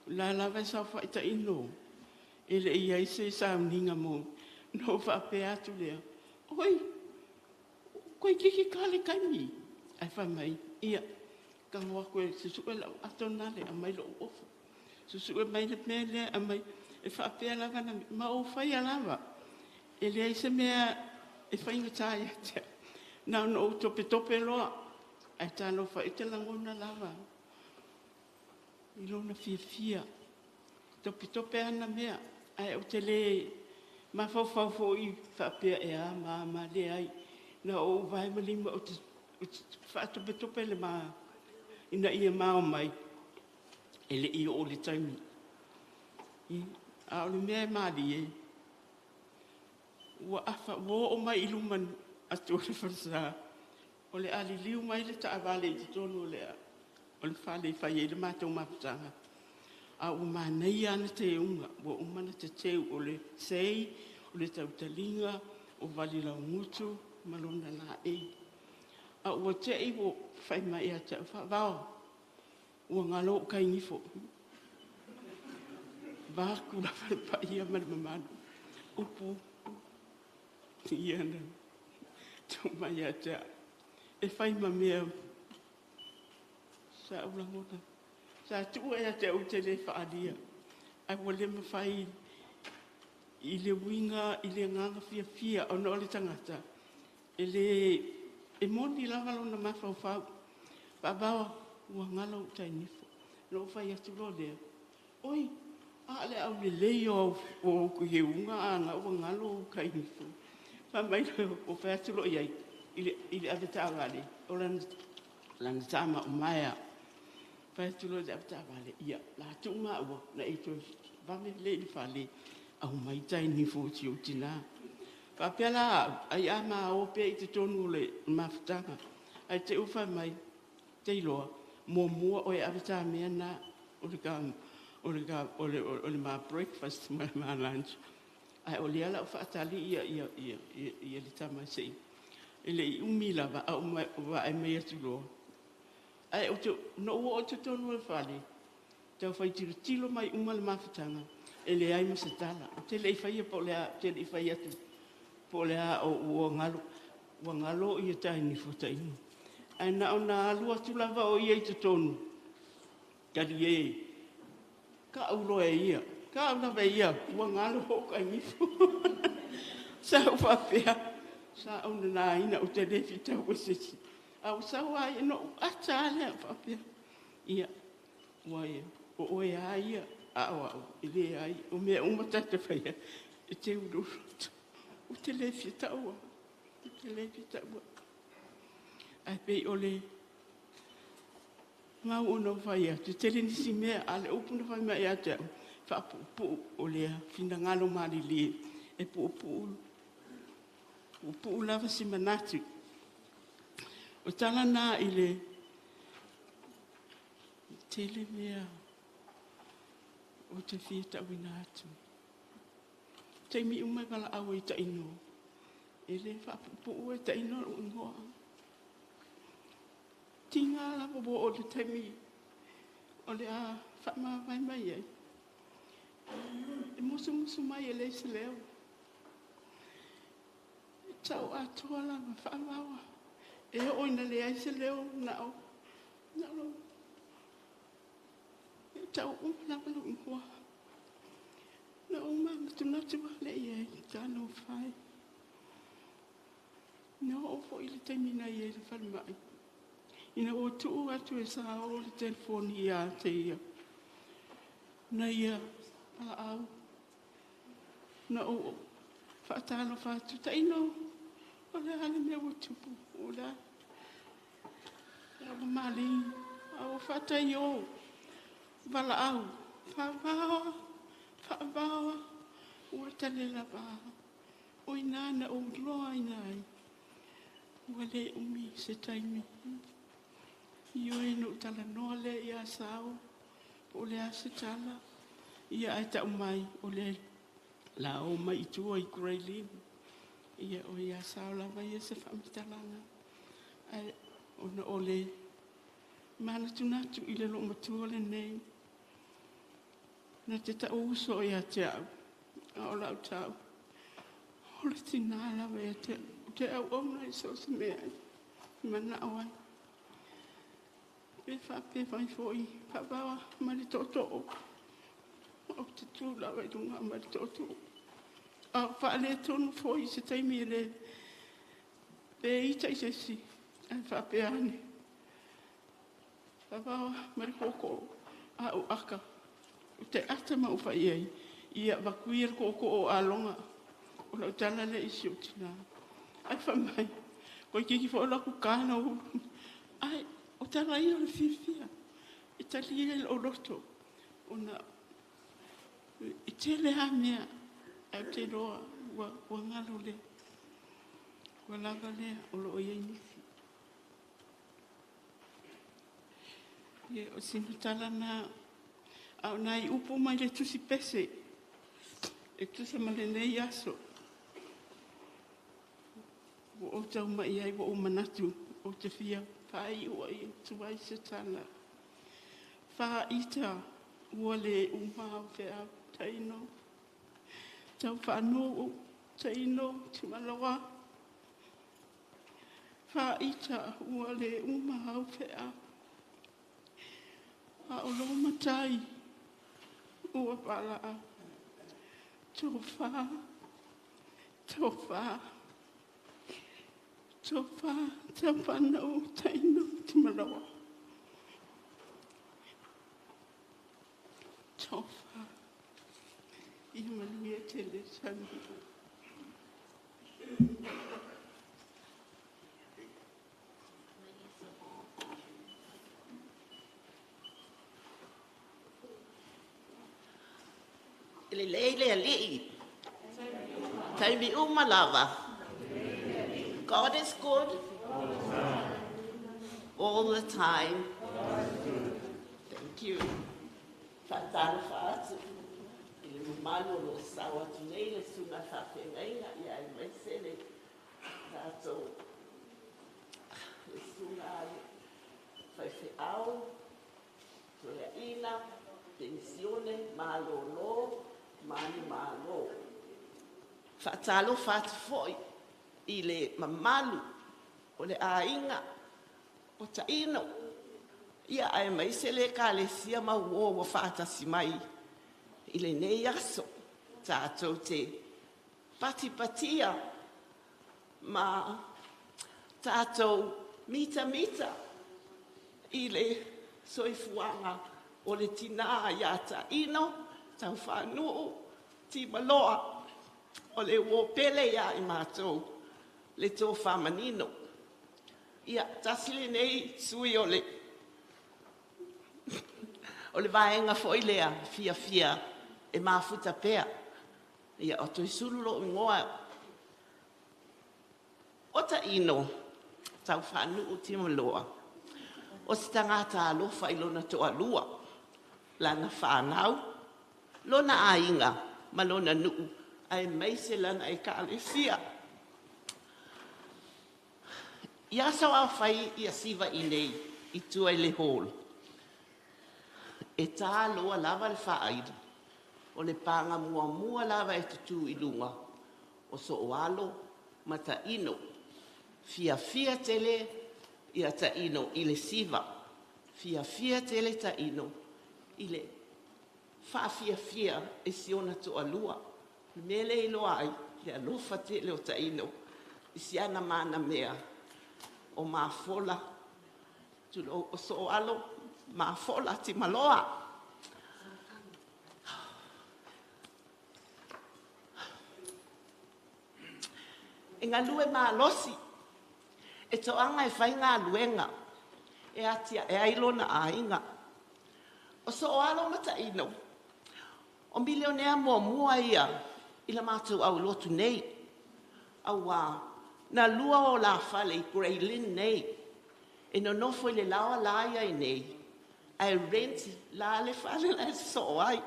o la lava e saofai taino, e le i ai se sauniga mo, na ou faapea atu lea, oi, koe ka le taimi. Ae fai mai, ia, tago atu e susue lau ato nale, aumai lou ofu. Susue mai le mea lea, aumai, e faapea lava na, ma ou faia lava. E leai se mea e faigata ia te au. Na ona ou topetope loa, ae talofa e te lagona lava i lona fiafia. Topetope ana mea, ae ou te le mafaufau foi faapea e a ma a ma leai. Na ou vae ma lima ou te faatopetope le ma ina ia mao mai, e le i oo le taimi. A o le mea e malie, ua afa, ua oo mai i luma atu o le falesa, o le a liliu mai le taavale i totonu o le fale e fai ai le matou mafutaga, a ua manaia ana teuga, ua uma ona teteu o le sei, o le tautaliga, o valilaugutu ma lona laei. A ua te i ua fai mai ia te au, Faavao, ua galo ou kainifo. Vaeatu lava le paia ma le mamalu, upu ia na tuu mai ia te au, e fai ma mea sa ou lagona. Sa tuua ia te au ou te le faaalia, ae ua le mafai i le uiga i le agaga fiafia ona o le tagata, e le, e moni lava lona mafaufau. Faavao, ua galo ou tainifo. Na ou fai atu loa lea, oi, a o le aulelei o au teuga a na ua galo ou kainifo. Fai mai ua fai atu loa i ai i le avetaavale, o lana tama o Maea. Fai atu loa i le avetaavale, ia, la tuu maua, na e toe vave lea i le fale, aumai tainifo o si ou tinā. Faapea la au, ai a ma o pea i totonu o le mafutaga. Ae te i fai mai, te iloa, muamua oe e ave ta mea na, o le, o le, o le, o le ma breakfast ma le ma lunch. Ae o lea la o faatali ia, ia, ia, ia, ia le tama se i. E le i umi lava, a o vaai mai atu loa. Ae ou te, na ou oo i totonu o le fale, tau fai tilotilo mai uma le mafutaga, e leai ma se tala. Ou te le i faia po o le a, ou te le i fai atu po o le a o ua galo, ua galo ia tainifo taino. Ae na ona alu atu lava o ia i totonu, talie, ka'u loa e ia, ka'u lava e ia, ua galo ou kainifo. Sa ou faapea, sa ou nanaina ou te le fitau e se isi. A ua sau lava ia, na ou ata lava lea faapea, ia, ua ia, o oe lava ia. A o au, e leai, o mea uma ta te faia, e teu i lou loto. Ou te le fia taua, ou te le fia taua. Ae pei o le mau ona ou fai atu, e tele nisi mea, a o le upu na fai mai ia te au, faapuupuu, o le finagalo malilie e puupuu, puupuu lava se manatu. O tala na i le tele mea ou te fia tauina atu. Taimi uma e valaau ai taino, e le faapuupuu e taino lou igoa. Tiga lava ua oo i le taimi o le a faamavae mai ai, e musumusu mai e leai se leo. E tau atoa lava, Faavaoa. E oo ina leai se leo, na o lou, e tau uma lava lou igoa. Na ou manatunatu lava lea i ai, talofa e. Na oo foi i le taimi na i ai i le falemai, ina ua tuu atu e Sa Olo le telefoni ia te ia, na ia valaau, na ou faatalofa atu, Taino, o le a le mea ua tupu? O le a? A ua maligi, a ua faataio, valaau, Faavaoa, Faavaoa, ua tali lava. O i ina na ou iloaina ai, ua le umi se taimi. Ioe, na ou talanoa lea ia Sao, po o le a se tala, ia ae tau mai o le a o mai i tua i Grey Lynn. Ia o ia Sao lava ia se faamatalaga. Ae ona o le manatunatu i le loomatua lenei, na te tau uso ia te au, a o lau tau, o le tina lava ia te au, ou te auauna i so o se mea e manao ai. Pe faapea mai foi, Faavaoa ma le tootoo, ou te tu lava i luga ma le tootoo. A o faaletonu foi i se taimi e le pe ita i se isi, ae faapea ane, Faavaoa ma le tootoo, a ou ata, ou te ata ma ou fai i ai, ia avatu ia le tootoo o Aloga. O lau tala lea i si ou tina. Ae fai mai, toeitiiti foi alu atu ta lau... Ae o tala ia o le fiafia, e talia e lou loto, ona e tele lava mea, ae ou te iloa ua galo lea. Ua lava lea o lo o i ai nisi. Ia, o sina tala lena, a o nai upu mai le Tusi Pese e tusa ma lenei aso, ua ou tau mai ai, ua ou manatu ou te fia faaiu atu ai se tala. Faaita ua le uma au feau, taino, tau faanuu, taino, Timaloa. Faaita ua le uma au feau, a o lou matai ua valaau. Tofa, tofa, tofa, tau faanuu, taino, Timaloa. Tofa, ia manuia tele saunoaga. E lelei le Alii. Taimi uma lava. God is good. All the time. Thank you. Faatalofa atu i le mamalu o lo o sao atu nei le susuga faafeagaiga ia aemaise le tatou le susuga a le faifeau toeaina penisione malolo ma ni malo. Faatalofa atu foi i le mamalu o le aiga o Taino, ia aemaise le Ekalesia ma uo ua faatasi mai i lenei aso tatou te patipatia ma tatou mitamita i le soifuaga O le tinā iā Taino, Taufaanuu, Timaloa, o le uo pele ia i matou, le tofa manino. Ia, tasi lenei sui o le o le vaega foi lea fiafia e mafuta pea. Ia, o Toesulu lou igoa. O Taino, Taufaanuu Timaloa, o se tagata alofa i lona toalua, lana fanau, lona aiga ma lona nuu, aemaise lana ekalesia. Ia aso fai ia siva i nei i tua i le hall, e tā loa lava le faaili, o le paga muamua lava e tutū i luga, o Sooalo ma Taino. Fiafia tele ia Taino i le siva, fiafia tele Taino i le faafiafia e si ona toalua. Le mea lea e iloa ai le alofa tele o Taino i si ana manamea o Mafola, tulou, o Sooalo Mafola Timaloa. E galue malosi, e toaga e fai galuega, e atiae ai lona aiga. O Sooalo ma Taino, o milionea muamua ia i la matou aulotu nei, auā na lua o la fale i Grey Lynn nei, e nonofo i le laoa la ia i nei, ae rent la le fale la e sosoo ai.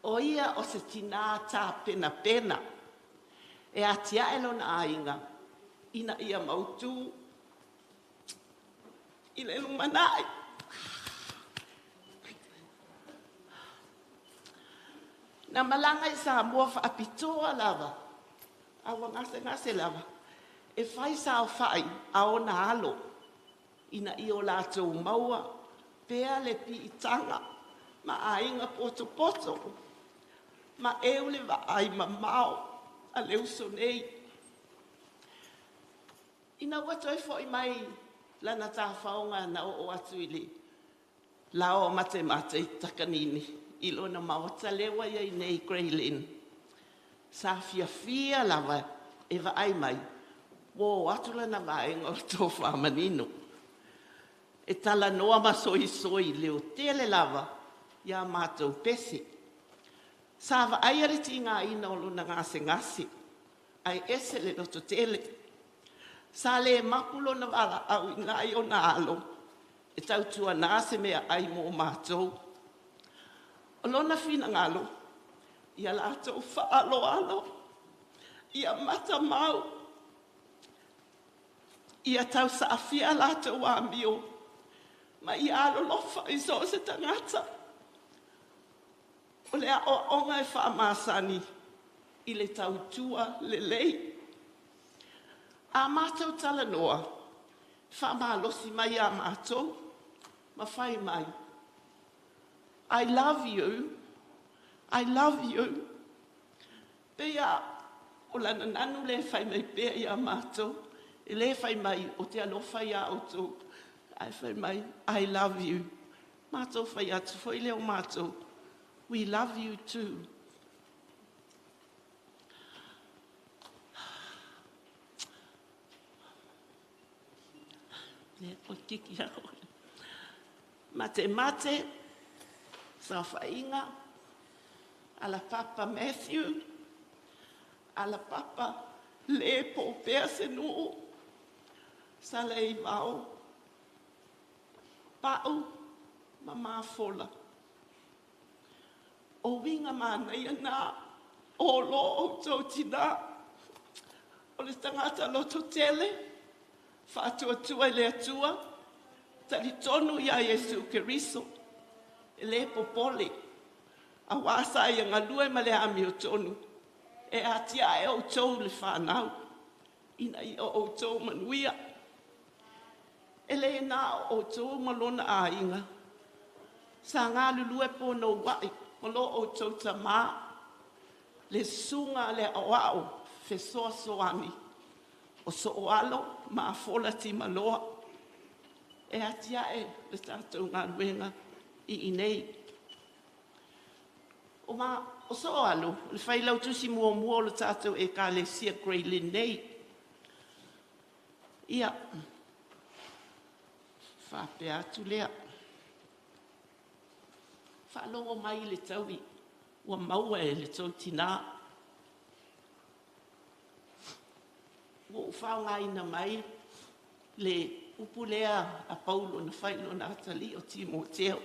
O ia o se tinā tapenapena, e atiae lona aiga ina ia mautū i le lumanai. Na malaga i Samoa faapitoa lava, a ua gasegase lava, e fai saofai a ona alo ina ia o latou maua pea le piitaga ma aiga potopoto ma eu le vaai mamao a le uso nei. Ina ua toe foi mai lana tafaoga na oo atu i le laoa matemate i Takanini i lona maota lea ua i ai nei Grey Lynn, sa fiafia lava e vaai mai ua o atu lana vaega o le tofa manino. E talanoa ma soisoi leotele lava ia matou pese. Sa vaaia le tigaina o lona gasegase, ae ese le lototele. Sa le mapu lona valaau i nai ona alo, e tautuana se meaai mo matou. O lona finagalo, ia latou faaaloalo, ia matamau, ia tausaafia latou amio, ma ia alolofa i so o se tagata. O le aoaoga e faamasani i le tautua lelei. A matou talanoa, faamalosi mai ia matou ma fai mai, I love you, I love you. Pei o lana nanu lea e fai mai pea ia matou, e le fai mai o te alofa ia outou, ae fai mai, I love you. Matou fai atu foi lea o matou, we love you too. Le o tiki a oe. Mate mate, saofaiga, alapapa Matthew, alapapa le po pea se nuu, Saleivao, Pau ma Mafola. O uiga manaia na o lo outou tinā, o le tagata lototele, faatuatua i le Atua, talitonu ia Iesu Keriso, e le popole, auā sa ia galue ma le amiotonu, e atiae outou le fanau, ina ia outou manuia. E le na o outou ma lona aiga, sa galulue ponouai ma lo outou tamā, le susuga a le aoao fesoasoani o Sooalo ma Afola Timaloa. E atiae le tatou galuega. I inei. O, ma, o Sooalo, o le failautusi muamua o le tatou Ekalesia Grey Lynn nei. Ia, faapea atu lea. Faalogo mai i le taui ua maua e le tou tinā. Ua ou faaaogaina mai le upu lea a Paulo na fai i lona atalii o Timoteo.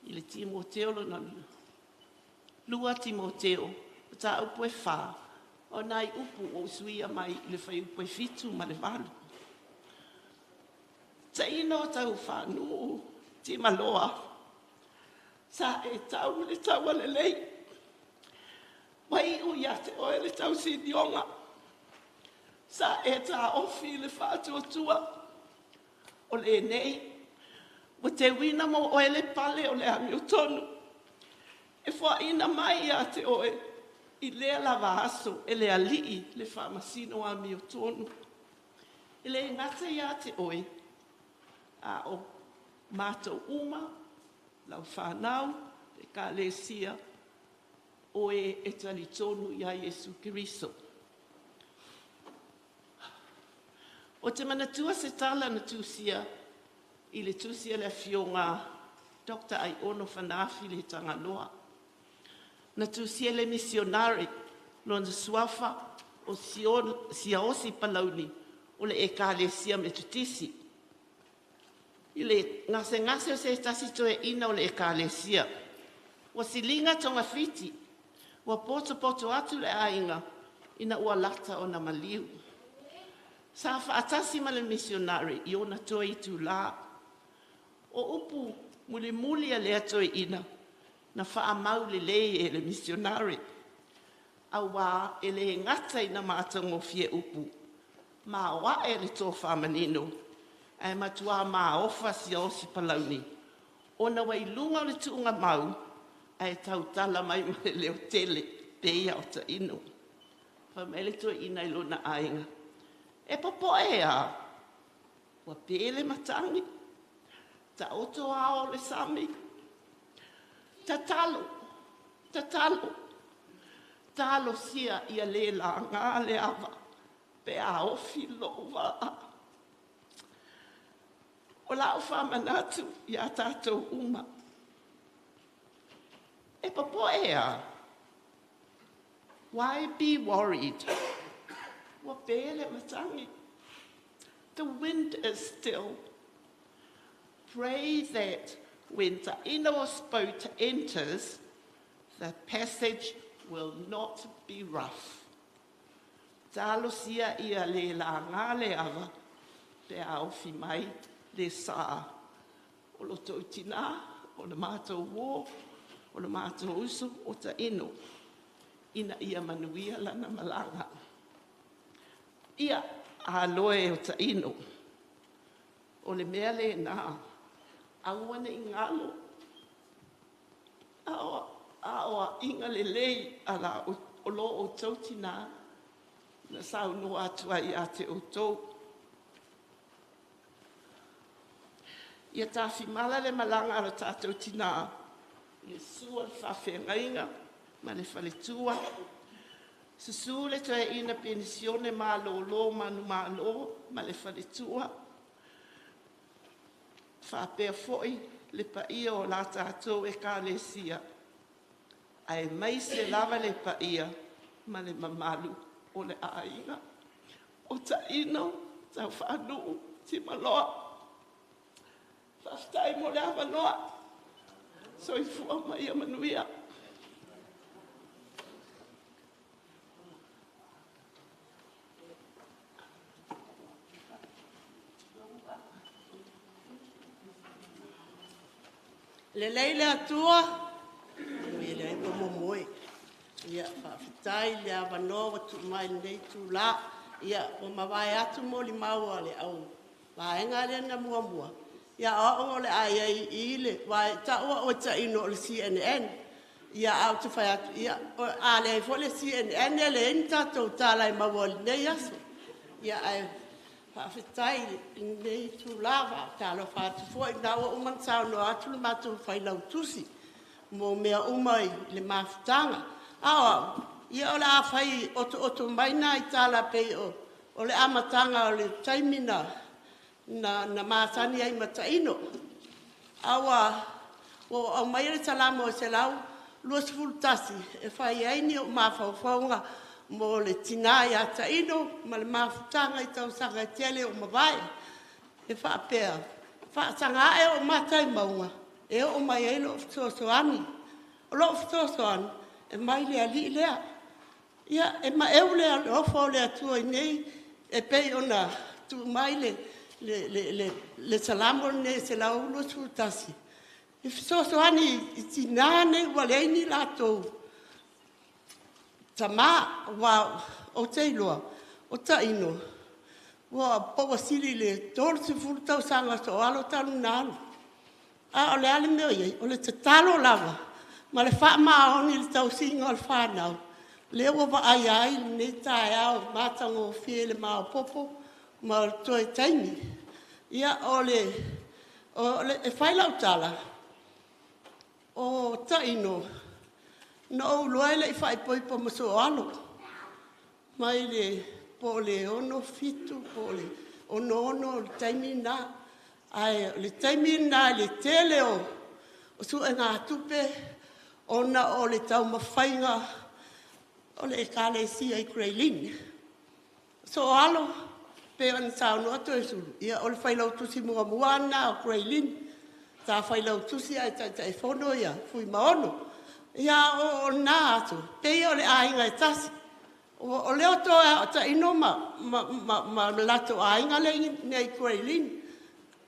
I le Timoteo lona 2 Timoteo, mataupu e 4, o nai upu ua ou suia mai i le fuaiupu e 7 ma le 8. Taino Taufaanuu Timaloa, sa e tau le taua lelei. Ua iu ia te oe le tausinioga. Sa e taofi le faatuatua. O lenei, ua teuina mo oe le pale o le amiotonu, e foaina mai ia te oe i lea lava aso e le Alii le faamasino amiotonu. E le gata ia te oe, a o matou uma, lau fanau, Ekalesia, o e e talitonu ia Iesu Keriso. O te manatua se tala na tusia i le tusi a le afioga Dr. Aiono Fanaafi le Tagaloa. Na tusia le misionare lona suafa o Siaosi Palauli o le Ekalesia Metotisi. I le gasegase o se tasi toeaina o le Ekalesia, ua siliga togafiti, ua potopoto atu le aiga ina ua lata ona maliu. Sa faatasi ma le misionare i ona toe itulā. O upu mulimuli a lea toeaina na faamau lelei e le misionare, auā e le gata ina matagofie upu, maoae le tofa manino, ae matua maofa Siaosi Palauli ona ua i luga o le tuugamau ae tautala mai ma le leo tele pei o taino. Fai mai le toeaina i lona aiga, e popoe ā, ua pe le matagi, taoto ao o le sami, tatalo, tatalo, talosia ia le laga le ava pe a ofi lou vaa. O lau faamanatu iā tatou uma, e popoe ā, why be worried? Ua pe le matagi. The wind is still. Pray that when Taino's boat enters, the passage will not be rough. Talosia ia le laga le ava pe a ofi mai le sā. O lo tou tinā, o le matou uō, o le matou uso o Taino, ina ia manuia lana malaga. Ia, alo e o Taino, o le mea lena, aua ne i galo, aoaiga lelei a la o lo outou tinā na saunoa atu ai ia te outou. Ia tafimala le malaga a lo tatou tinā i le susu o le faafeagaiga ma le faletua, susu le toeaina penisione malolo manumalo ma le faletua, faapea foi le paia o la tatou Ekalesia, aemaise lava le paia ma le mamalu o le aiga o Taino Taufaanuu Timaloa. Faafetai mo le avanoa. Soifua ma ia manuia. Lelei le Atua, manuia le ai ua momoe. Ia, faafetai le avanoa ua tuu mai i lenei itulā. Ia, ua mavae atu molimau a le au vaega lea na muamua. Ia, o au o le a i ai i i le taua o Taino o le CNN. Ia, ae ou te fai atu, ia, a leai foi le CNN, e leai ni tatou tala e maua i lenei aso. Ia, ae Faafetai i lenei itula. Faatalofa atu foi, o lena ua uma ona saunoa atu le matou Failautusi mo mea uma i le mafutaga. A o au, ia o le a fai otooto mai nai tala pei o le amataga o le taimi na masani ai ma Taino. A ua ou aumaia le Salamo e 121 e fai ai ni ou mafaufauga mo le tina ia Taino ma le mafutaga i tausaga e tele ua mavae. E faapea, “Faasaga ae ou mata i mauga e oo mai ai lou fesoasoani. O lou fesoasoani e mai le Alii lea.” Ia, e maeu le alofa o le Atua i nei e pei ona tuu mai le Salamo lenei e 121 e fesoasoani i tina nei ua leai ni latou tama, aua ou te iloa o Taino ua power sili i le 30 tausaga o sooalo talu ona alu. A o le a le mea o i ai? O le tatalo lava ma le faamaoni i le tausiga o le fanau lea ua vaaia ai lenei taeao matagofie i le maopoopo ma le toe taimi. Ia, e fai lau tala, o Taino na ou iloa e le i faaipoipo ma sooalo, mai le po o le 67 po o le 66 i le taimi lena. Ae o le taimi lena i le tele o suegatupe ona o le taumafaiga o le Ekalesia i Grey Lynn. Sooalo pei ona saunoa Toeausulu, ia o le failautusi muamua lava lena o Grey Lynn, sa failautusi ae Taitaifono Fuimaono. Ia, o lena aso, pei o le aiga e tasi. O le oto lava o Taino ma le latou aiga lea e i inei i Grey Lynn.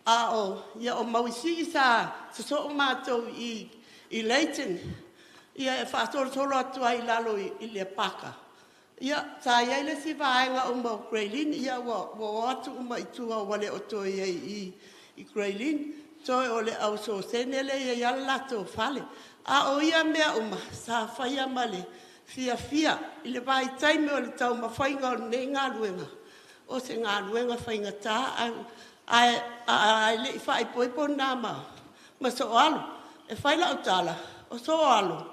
A o Mauisii sa sosoo matou i i Leighton e faasolosolo atu ai i lalo i le paka, ia, sa i ai le isi vaega uma o Grey Lynn, ia ua o atu uma i tua ua le o toe i ai i i i Grey Lynn, toe o le au Sosene lea e i ai lava le latou fale. A o ia mea uma, sa faia ma le fiafia i le vaitaimi o le taumafaiga o lenei galuega, o se galuega faigata, ae le i faaipoipo lena ma Sooalo. E fai lau tala, o Sooalo,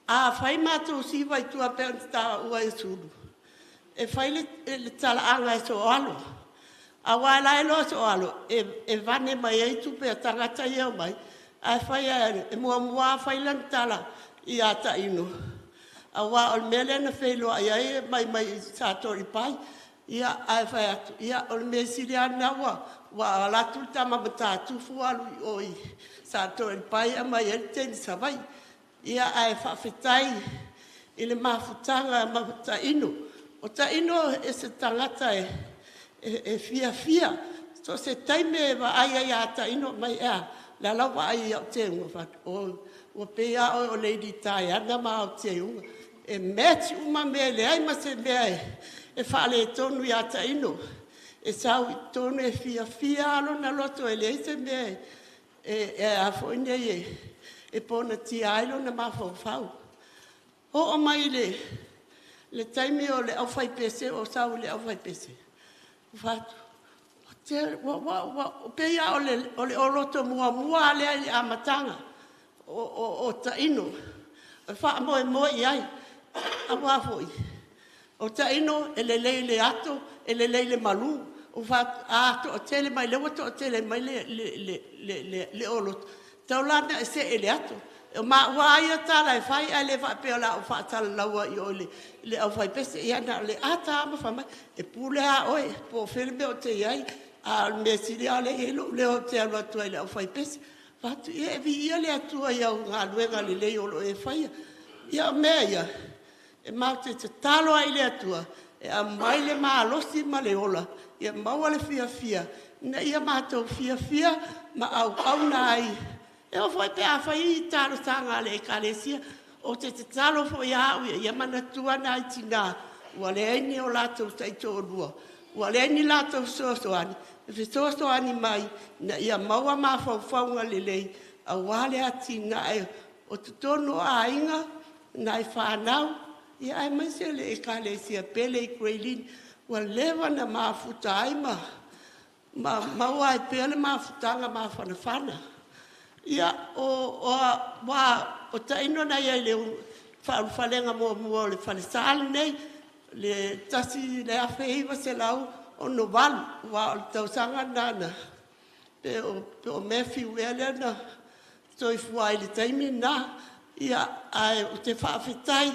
a fai matou siva i tua pei ona taua e Sulu, e fai le talaaga e Sooalo, aua o la e iloa e Sooalo e vane mai ai tupe a tagata ia e omai, ae fai lava, e muamua lava fai lana tala ia Taino, aua o le mea lea na feiloai ai ma mai Satoalepai. Ia, ae fai atu, ia, o le mea sili lava lena ua alu atu le tama Matatufu alu i o i Satoalepai aumai ai le teine Savaii. Ia, ae faafetai i le mafutaga ma Taino. O Taino o se tagata e fiafia, so o se taimi e vaai ai ia Taino, fai mai, e a? O le a lau vaai i au teuga? Ou fai atu, oi, ua pei lava oe o Lady Diana ma au teuga, e match uma mea, e leai ma se mea e faaletonu ia Taino. E sau i totonu e fiafia lava lona loto, e leai se mea e ponatia ai lona mafaufau. Oo mai i le taimi o le aufaipese o sau i le aufaipese, ou fai atu, ua pei lava o le oloto muamua lava lea i le amataga o Taino e faamoemoe i ai, aua foi o Taino e lelei i le ato, e lelei i le malu. Ou fai atu, a toatele mai, lea ua toatele mai le oloto, e tatau la ona e see i le ato. O maua lava ia tala e fai ae le faapea o le a ou faatalalaua i o i le aufaipese. Ia na o le ata lava ma fai mai, e pule lava oe po o fea le mea ou te i ai, a o le mea sili lava o lea e i ai lou leo ou te alu atu ai i le aufaipese. Ou fai atu, ia viia le Atua i au galuega lelei o lo o e faia. Ia o mea ia, e matou te tatalo ai i le Atua e aumai le malosi ma le ola ia maua le fiafia ina ia matou fiafia ma auauna ai. E oo foi pe a fai talosaga a le Ekalesia, ou te tatalo foi lava au ia, ia manatua nai tina ua leai ni o latou taitoalua, ua leai ni latou fesoasoani, e fesoasoani mai ina ia maua mafaufauga lelei aua le atinae o totonu o aiga, nai fanau, aemaise le Ekalesia pele i Grey Lynn. Ua leva na mafuta ai ma maua ai pea le mafutaga mafanafana. Ia, o, o, o taino na ia i le faaulufalega muamua o le falesa lenei, le 1968, aua o le tausaga lena na pe o Matthew ea lea na soifua ai i le taimi lena. Ia, ae ou te faafetai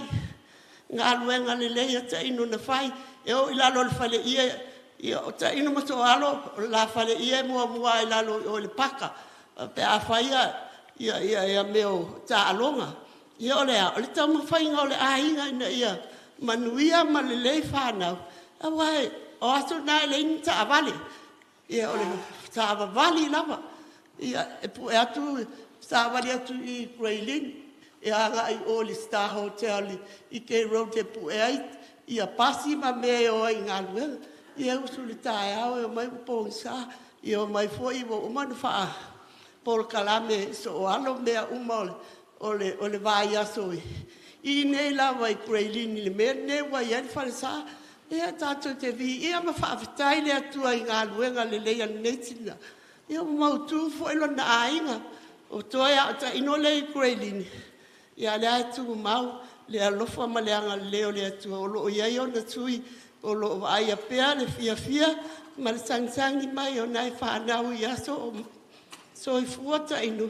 i galuega lelei a Taino na fai, e oo i lalo o le faleie, ia o Taino ma Sooalo, o le la faleie e muamua i lalo i o i le paka pe a fai mea o taaloga. Ia o le a? O le taumafaiga o le aiga ina ia manuia ma lelei fanau, aua o aso na e leai ni taavale, ia o le savavali lava. Ia, e pue atu, savali atu i Grey Lynn e agai i o i le Star Hotel i K Road e pue ai pasi ma mea e o ai i galuega. Ia e usu i le taeao e omai ua pogisa, ia omai foi ua uma ona faapolokalame e Sooalo mea uma o le vaiaso i inei lava i Grey Lynn i le mea lenei ua i ai le falesa. Ia tatou te viia ma faafetai le Atua i galuega lelei a lenei tina, ia ua mautu foi lona aiga, o toe lava o Taino lea e i Grey Lynn, a o lea e tumau le alofa ma le agalelei o le Atua o lo o i ai ona sui o lo o vaaia pea le fiafia ma le sagisagi mai o nai fanau i aso o soifua Taino.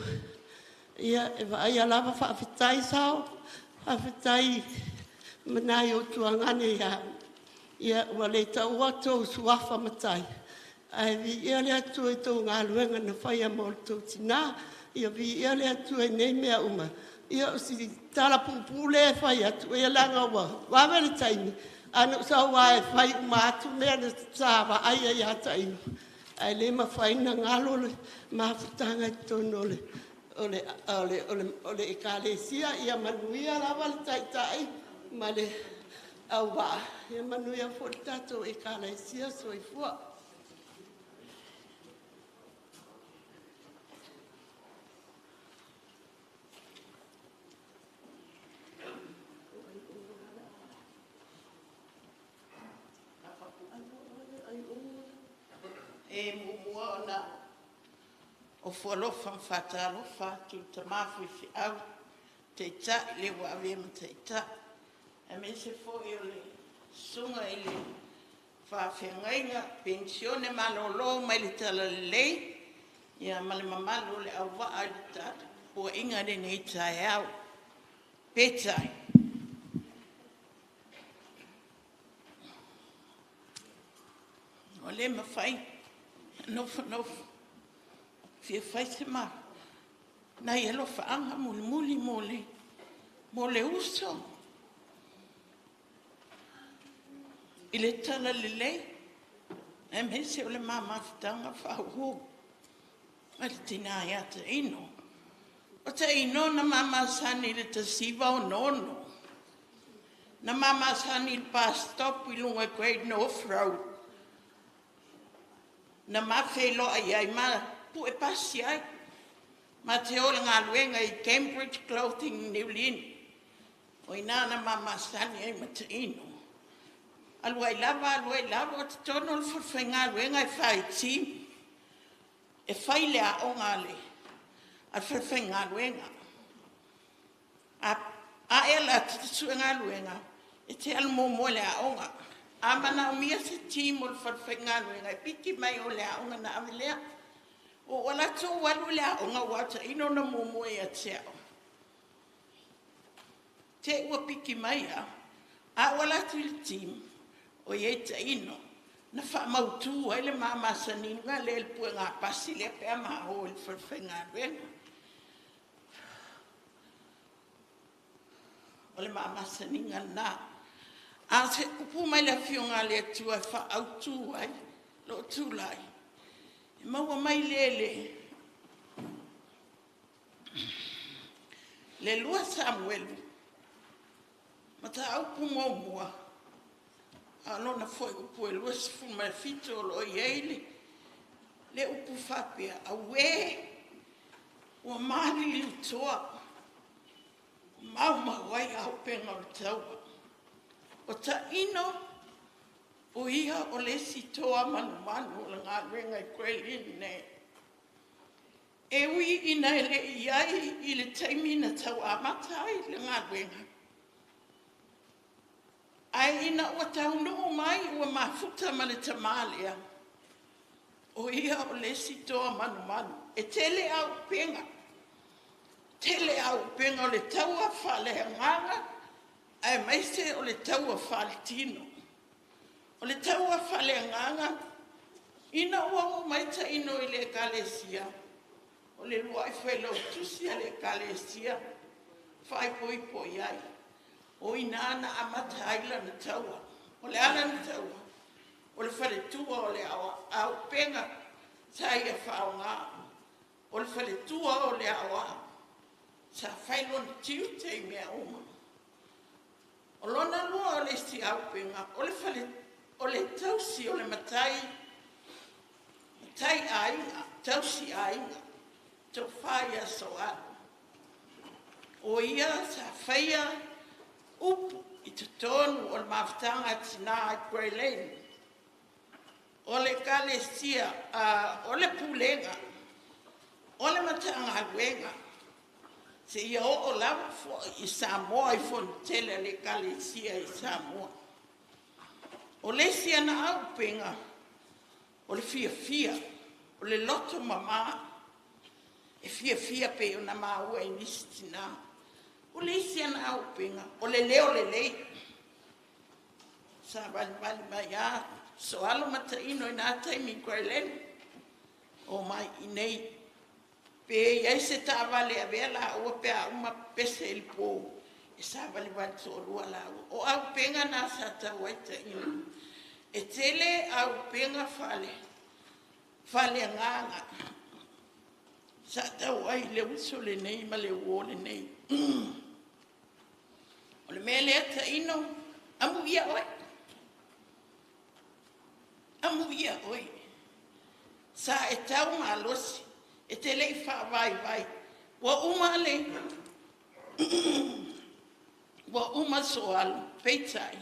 Ia, e vaaia lava. Faafetai Sao, faafetai ma nai ou tuagane ia, ua le taua outou suafa matai, ae viia le Atua i a outou galuega na faia mo lo outou tina. Ia viia le Atua i nei mea uma. Ia o si tala puupuu lea e fai atu, ia leaga ua vave le taimi, ae na ou sau lava e fai uma atu mea sa vaaia ia Taino, ae le mafai ona galo le mafutaga i totonu o le Ekalesia. Ia manuia lava le Taitai ma le auvaa, ia manuia foi le tatou Ekalesia. Soifua. E muamua ona ofo alofa ma faatalofa atu i le tama faifeau, Taitai le ua avea ma Taitai, aemaise foi o le susuga i le faafeagaiga, penisione malolo mai le Talalelei, ia ma le mamalu o le auvaa i le tapuaiga i lenei taeao. Peitai, ua le mafai ona nofonofo, e fia fai se nai alofaaga mulimuli mo le uso i le talalelei aemaise o le ma mafutaga faaauau ma le tina ia Taino. O Taino na ma masani i le 1966, na ma masani i le bus stop i luga i Great North Road, na ma feiloai ai ma pue pasi ai, ma te o i le galuega i Cambridge Clothing i Niu Lini. O i ina na ma masani ai ma Taino. Alu ai lava, alu ai lava, o totonu o le falefaigaluega e fai team, e fai le aoga a le falefaigaluega. A e alu atu e te sue galuega, e te alu muamua i le aoga. A manaomia se team o le falefaigaluega, e piki mai o i le aoga ona ave lea. Ua ou alu atu ou alu i le aoga aua o Taino na muamua ia te au. Te i ua piki mai au, ae ou alu atu i le team, o i ai Taino. Na faamautu ai le ma masaniga lea i le puega pasi lea pe a ma o i le falefaigaluega. O le ma masaniga lena. A o se upu mai le Afioga a le Atua e faaautu ai lou tulai, e maua mai lea i le 2 Samuelu, mataupu muamua, a o lona foi upu e 27 o lo o i ai le upu faapea, “Auē, ua maliliutoa, maumau ai auupega o le taua.” O taino O ia o le isi toa manumanu o le galuega i Grey Lynn nei. E ui ina e le i ai i le taimi na tauamata ai le galuega, ae ina ua taunuu mai ua mafuta ma le tamā lea, o ia o le isi toa manumanu. E tele auupega, tele auupega o le taua faaleagaga aemaise o le taua faaletino. O le taua faaleagaga, ina ua oo mai taino i le Ekalesia, o le uluai failautusi a le Ekalesia faaipoipo i ai. O i ina na amata ai lana taua. O le a lana taua? O le faletua o le auupega sa ia faaaoga. O le faletua o le aoao. Sa fai lona tiute i mea uma. O lona lua o le isi auupega, o le fale, o le tausi o le matai, matai aiga, tausi aiga, tofa ia Soalu. O ia sa faia upu i totonu o le mafutaga a tina i Grey Lynn. O le Ekalesia, o le Pulega, o le Matagaluega, seia oo lava foi i Samoa i fonotele a le Ekalesia i Samoa. O le isi ana auupega, o le fiafia, o le loto mama, e fiafia pei ona maua i nisi tina. O le isi ana auupega, o le leo lelei. Sa valivali mai lava Soalo ma Taino i na taimi i Grey Lynn, omai i inei pe i ai se taavale e avea laua pe a uma pese i le po, e savalivali toalua laua. O auupega na sa tau ai Taino. E tele auupega faaleagaga sa tau ai le uso lenei ma le uo lenei. O le mea lea Taino, amuia oe. Amuia oe. Sa e tau malosi, e te le i faavaivai. Ua uma le ua uma Soalu, peitai,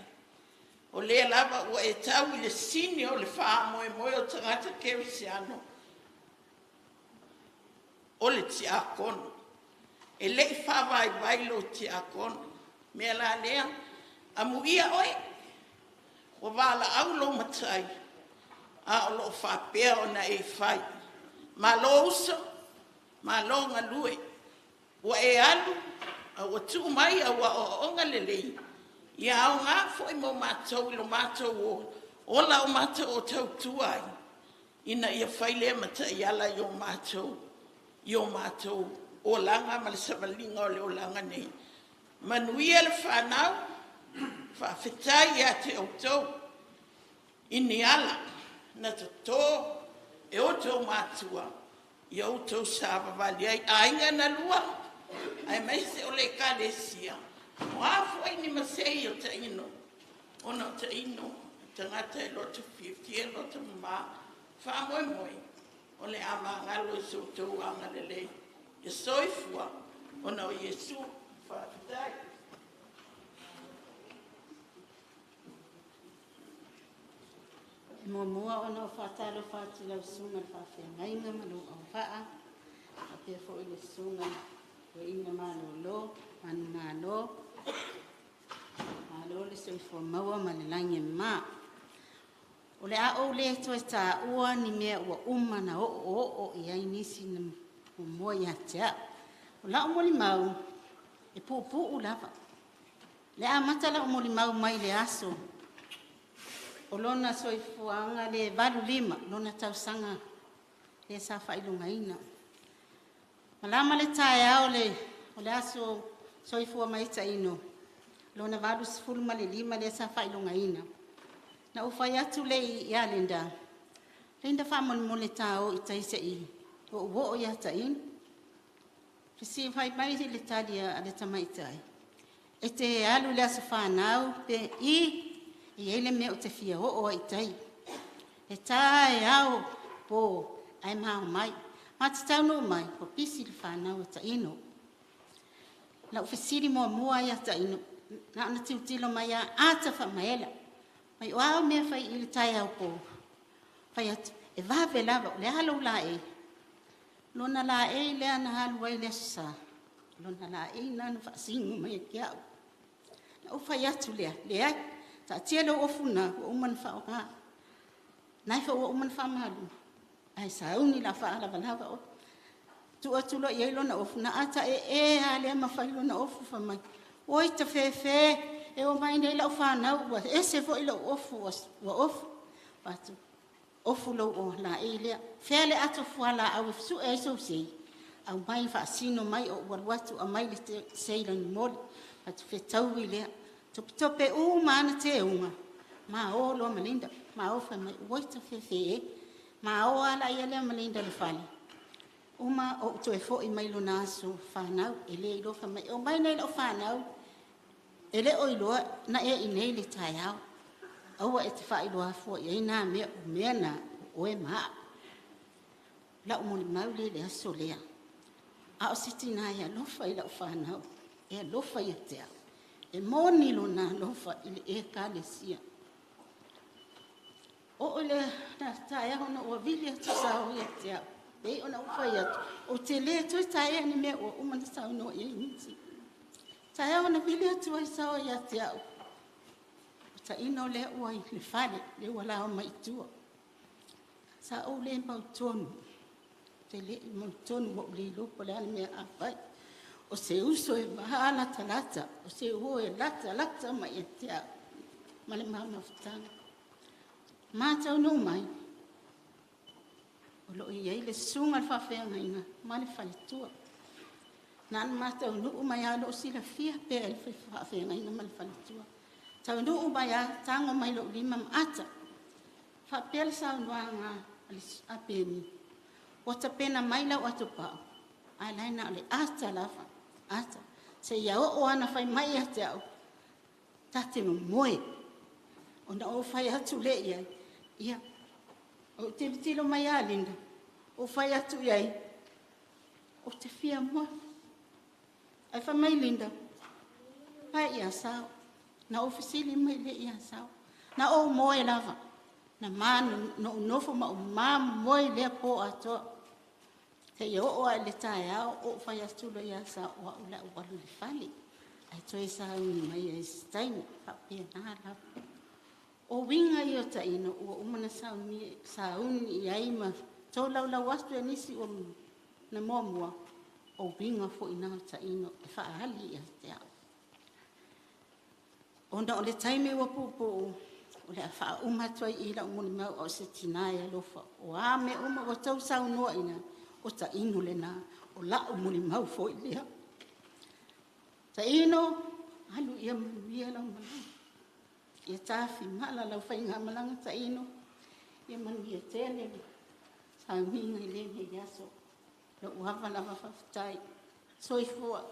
o lea lava ua e tau i le sini o le faamoemoe o tagata kerisiano, o le tiakono. E le i faavaivai lou tiakono. Mea la lea, amuia oe, ua valaau lou matai, a o lo o faapea ona e fai. Malo uso, malo galue. Ua e alu, a ua tuu mai au aoaoga lelei, ia aoga foi mo matou i lo matou ola o matou o tautua ai, ina ia fai lea ma taiala i o matou, i o matou olaga ma le savaliga o le olaga nei. Manuia le fanau, faafetai ia te outou i ni ala na toto e outou matua ia outou savavali ai. Aiga na lua, aemaise o le Ekalesia, o a foi ni masei o Taino, ona o Taino, tagata e loto fiafia, loto mama, faamoemoe, o le a magalo i so outou agalelei. Ia soifua ona o Iesu. Faafetai. E muamua ona ou faatalofa atu i lau susuga i le faafeagaiga ma lou auvaa, faapea foi le susuga i le toeaina malolo, manumalo, malo le soifua maua ma le lagi e mama. O le a ou le toe taua ni mea ua uma na oooo i ai nisi na muamua ia te au. O lau molimau, e puupuu lava. Le amata lau molimau mai le aso o lona soifuaga le 85, lona tausaga lea sa faailogaina. Malama le taeao le, o le aso soifua mai Taino, lona 85 lea sa faailogaina. Na ou fai atu lea ia Linda, Linda faamolemole ta o i tai se i ou oo ia Taino. Fesili fai mai le tali a le tamaitai, e te alu i le aso fanau pe i, e i ai le mea ou te fia oo ai i tai. E ta e ao po ae mao mai. Ma te taunuu mai, ua pisi le fanau a Taino. Lau fesili muamua ia Taino, na ona tilotilo mai lava, ata faamaela. Mai o a mea fai i le taeao po. Fai atu, e vave lava, o le a lou laei. Lona laei lea na alu ai le aso Sa. Lona laei na na faasiga mai ia te au. Na ou fai atu lea, leai, taatia lou ofu na, ua uma ona faaaoga. Na e foi ua uma ona faamalu. Ae sauni la faalavalava oe. Tuu atu loa i ai lona ofu, na ata ee lava lea ma fai lona ofu fai mai, oi tafefe, e omai nei lau fanau, ua ese foi lou ofu, ua ofu. Atu, ofu lou o laei lea. Fea le ato fualaau e sue ai sou sei, aumai faasino mai ou alu atu aumai le sei lagimoli. Atu fetaui lea. Topetope uma ana teuga, ma o loa ma Linda. Ma o fai mai, oi tafefe e. Ma o ala ia lea ma Linda le fale. Uma ou toe foi mai lona aso fanau, e le iloa fai mai, o mai nei lau fanau, e le o iloa na e i nei le taeao. Aua e te faailoa afua i ai nā mea o mea na o oe ma au. Lau molimau le le aso lea. A o se tina e alofa i lau fanau, e alofa ia te au. E moni lona alofa i le ekalesia. O le taeao na ua vili atu sao ia te au. Pei ona ou fai atu, o te le toe taea ni mea ua uma na saunoa i ai nisi. Taeao na vili atu ai sao ia te au. O taino lea ua i le fale, le ua lao mai i tua. Sa ou le mautonu, te le i mautonu ua ou le iloa po o le a le mea a fai. O se uso e valatalata, o se uo e latalata mai ia te au, ma le mamafutaga. Mataunuu mai, o loo i ai le susuga i le faafeagaiga ma le faletua. Na ona mataunuu mai lava o loo silafia pea e le faafeagaiga ma le faletua. Taunuu mai lava, tago mai lou lima ma ata. Faapea le saunoaga a Peni, ua tapena mai lau atopau, ae lae na o le ata lava, ata. Seia oo ana fai mai ia te au, ta te momoe. Ona ou fai atu le i ai, ia, ou tilotilo mai ia Linda, ou fai atu i ai, ou te fia moe. Ai fai mai Linda, pai ia sao. Na ou fesili mai le ia sao. Na ou moe lava. Na ma no nofo ma o ma moe lea po atoa. Seia oo ai le taeao, o fai atu lo ia sao, o au la u alu i le fale. Ai toe sauni mai ai se taimi, faapena lava. O uiga ia o taino ua uma na sauni, sauni i ai ma tolaulau atu e nisi ua na muamua, o uiga foi na o taino e faaali ia te au. Ona o le taimi ua puupuu, o le a faauma atu ai i lau molimau o se tina e alofa. O a mea uma ua tau saunoa ina, o taino lena, o lau molimau foi lea. Taino, alu ia manuia lau malaga. Ia tafimala lau faigamalaga taino, ia manuia tele le sauniga i lenei aso. Lou ava lava faafetai. Soifua.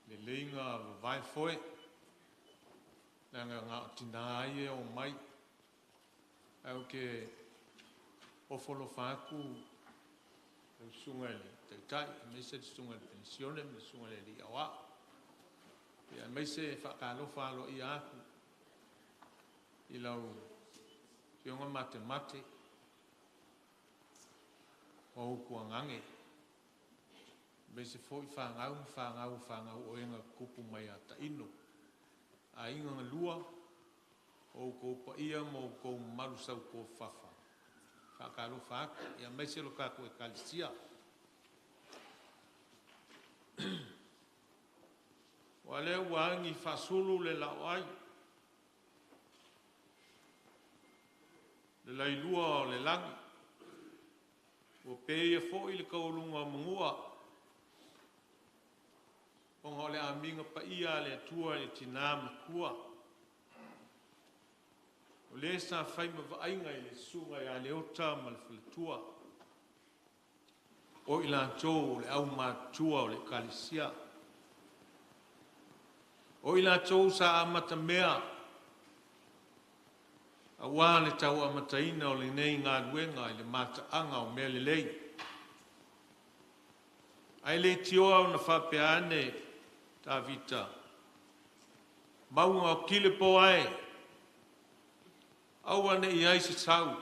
Le leiga vavae foe, le anga ngā o tina ai e o mai. Au ke ofo lo whaaku le usunga i le taitai, me se le sunga i le pensione, me le sunga i le li awa. Ia me se whakalofa alo ia aku i lau fionga mate mate o uku angange. Me se foi whangau, whangau, whangau o enga kupu mai a taino. A inga nga lua o kou paia mo kou maru sau ko whawha. Whakalofa aku, ia me se lo kako e kalisia. Wa lea ua angi whasulu le lau ai. Le lailua o le langi. Ua peia foi le kaulunga o mangua. Onga o le aminga pa ia le atua le tina makua. O le sa whai ma vaaiga i le susuga ia Leota ma le faletua. O i latou o le au matua o le ekalesia. O i latou sa amatamea Auā le tau amataina o lenei galuega i le mataaga o mea lelei. Ae leitioa ona faapea ane Tavita, mauga o Kilepo ae, aua ne i i ai se sau,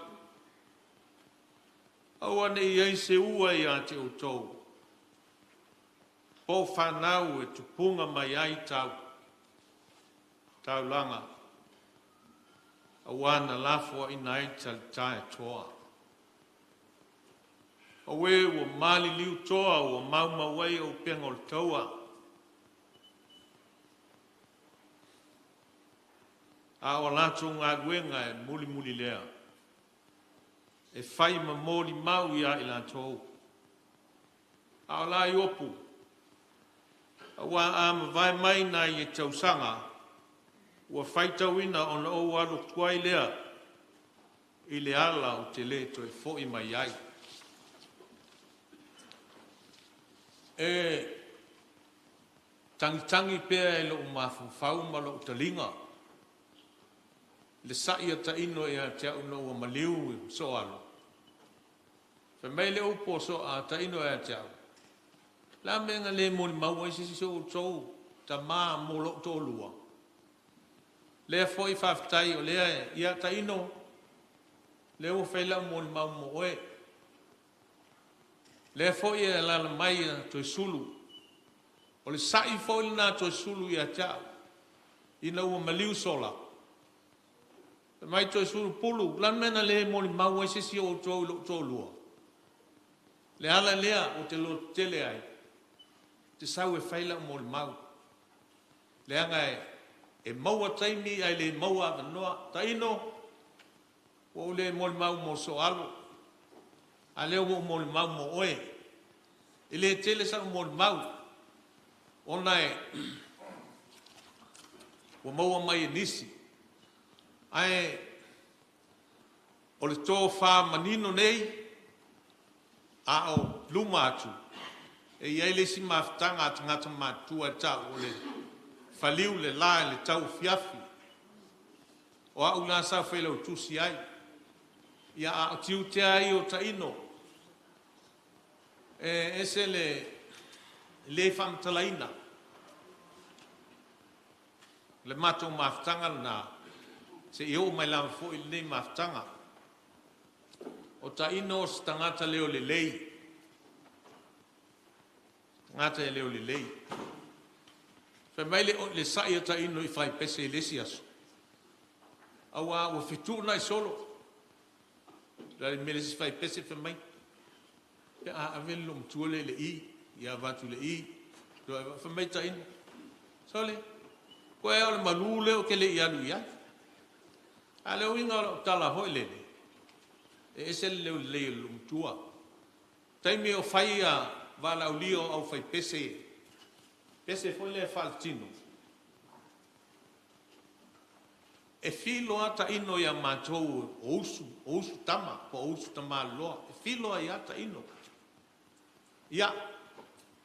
aua ne i i ai se ua ia te outou, po o fanau e tupuga mai ai tau taulaga, auā na lafoaina ai Talita e toa. Auē ua maliliu toa ua maumau ai auupega o le taua, a o a latou galuega e mulimuli lea, e fai ma molimau ia i latou. A o la Iopu, auā a mavae mai nai e tausaga ua faitauina ona ou alu atu ai lea i le ala ou te le toe foi mai ai. E tagitagi pea i lou mafaufau ma lou taliga le sa'i a taino ia te au ina ua maliu Sooalo. Fai mai le upu a taino ia te au, le a mea na le molimau ai se isi o outou tamā mo lou toalua? Lea foi faafetai o lea, ia taino, lea ua fai lau molimau mo oe. Lea foi e alaala mai a Toesulu, o le sa'i foi lena a Toesulu ia te au, ina ua maliu sola. Fai mai Toesulu, Pulu, o le a le mea na le molimau ai se isi o outou i lou toalua? Le ala lea ou te lototele ai, te sau e fai lau molimau. Leaga e maua taimi ae le maua avanoa. Taino, ua ou le molimau mo Sooalo, a o lea ua ou molimau mo oe. E le tele sau molimau, ona e ua maua mai e nisi. Ae o le tofa manino nei, a o luma atu, e i ai le isi mafutaga a tagata matutua e ta'u o le faliu le la i le tauafiafi. O au la sa failautusi ai, ia a o tiute lava ia o taino, e ese le le faamatalaina. Le matou mafutaga lena, seia oo mai lava foi i lenei mafutaga. O taino o se tagata leo lelei, tagata e leo lelei. Fai mai le sa'i a taino i faipese i le isi aso, auā ua fetuunai solo. Le mea le isi faipese fai mai, pe a ave le loomatua lea i le i, ia avatu i le i, fai mai taino, sole, koe o le malu lea ou te le i alu i ai. A o le uiga o lau tala foi lele, e ese le leo lelei o le loomatua. Taimi o fai a valaaulia o au faipese, pese foi lea faaletino, e filo lava taino ia matou o usu, o usu tama po o usu tamaloa, e filo ai lava taino. Ia,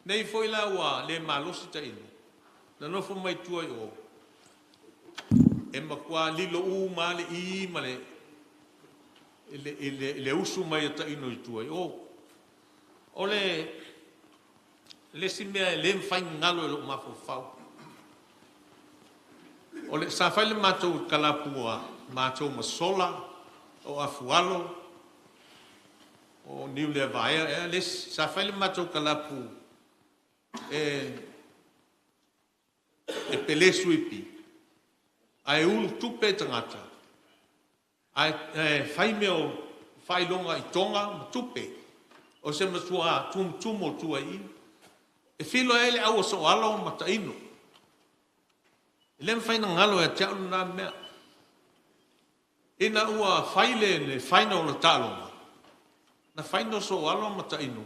nei foi la ua le malosi taino, na nofo mai tua i o, e matua lilo uma lava le i ma le usu mai a taino i tua i o. O le isi mea e le mafai ona galo i lou mafaufau, o le, sa fai le matou kalapua, matou ma Sola, o Afualo, o Niuleavaea ea le isi, sa fai le matou kalapu e pele suipi, ae ulu tupe tagata, ae fai mea o faailoga i toga ma tupe. O se matua tumutumu o tua i i. E filo ai le au a Sooalo ma taino. E le mafai ona galo ia te au lena mea. Ina ua fai le final o le taaloga, na final Sooalo ma taino,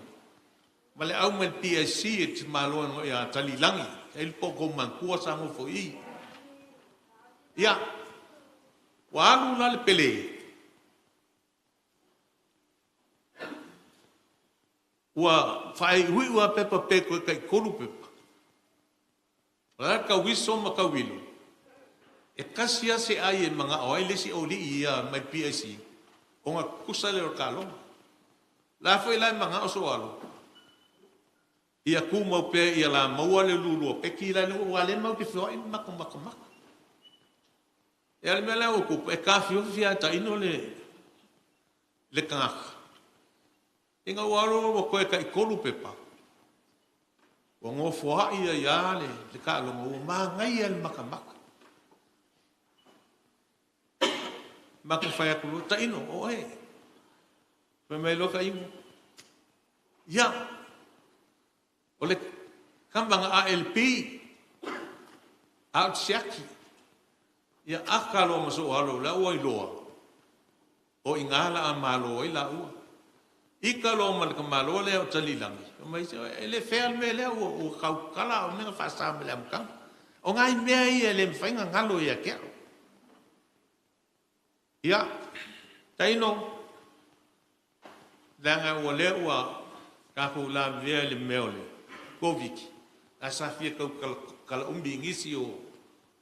ma le au mai le PSC e timalo ia Taliilagi, e iloa po o tou manatua sa nofo i i. Ia, ua alu la le Pele, ua faaiuiu lava pepa pe toe tai 3 pepa, o le a tauiso ma tauilo. E tasi lava se ai e manao ai le isi aualii ia mai le PIC, ona tutusa lea o le taaloga. O le a foi la e manao sou alo, ia tumau pea ia la maua le lulua peki la aua o lea matou te feoai ma matou matamata. A o le mea la ua tupu, e taofiofi lava e taino le tagata ina ua alu alu ua toe tai-3 pepa, ua nofoai ai lava le taaloga ua manaia le matamata. Matou fai atu loa, Taino, o oe. Fai mai loa Taino, ia, o le tama na ALP, a o le siaki. Ia ata loa ma sou alo, o la ua iloa, o i ina o le a malo ai laua. Ita loa ma le tamaloa lea o Taliilagi, fai mai, e le fair le mea lea, ua tautala a o le mea na faasa mai le amataga. O nai mea ia e le mafai ona galo ia te au. Ia, Taino, leaga ua lea ua tatou lavevea i le mea o le Koviti, ae sa fia tau kalaumi i nisi o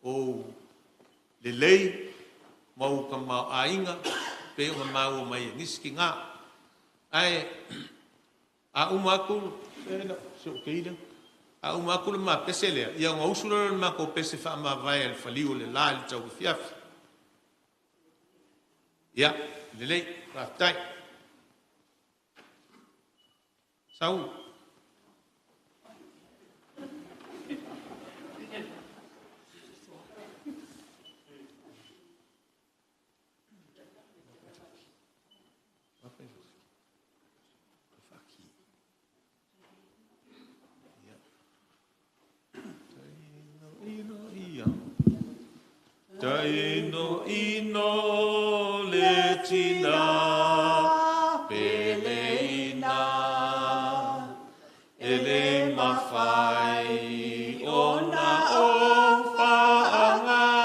ou lelei ma ou tamaoaiga pei ona maua mai e nisi tina. Ae a uma atu si ou kei lea, a uma atu le ma pese lea, ia ona usu lea o le matou pese faamavae a le faliu o le la i le tauafiafi. Ia, lelei, faafetai. Sau. Taino ino le tina peleina e le mafai ona o faagaloina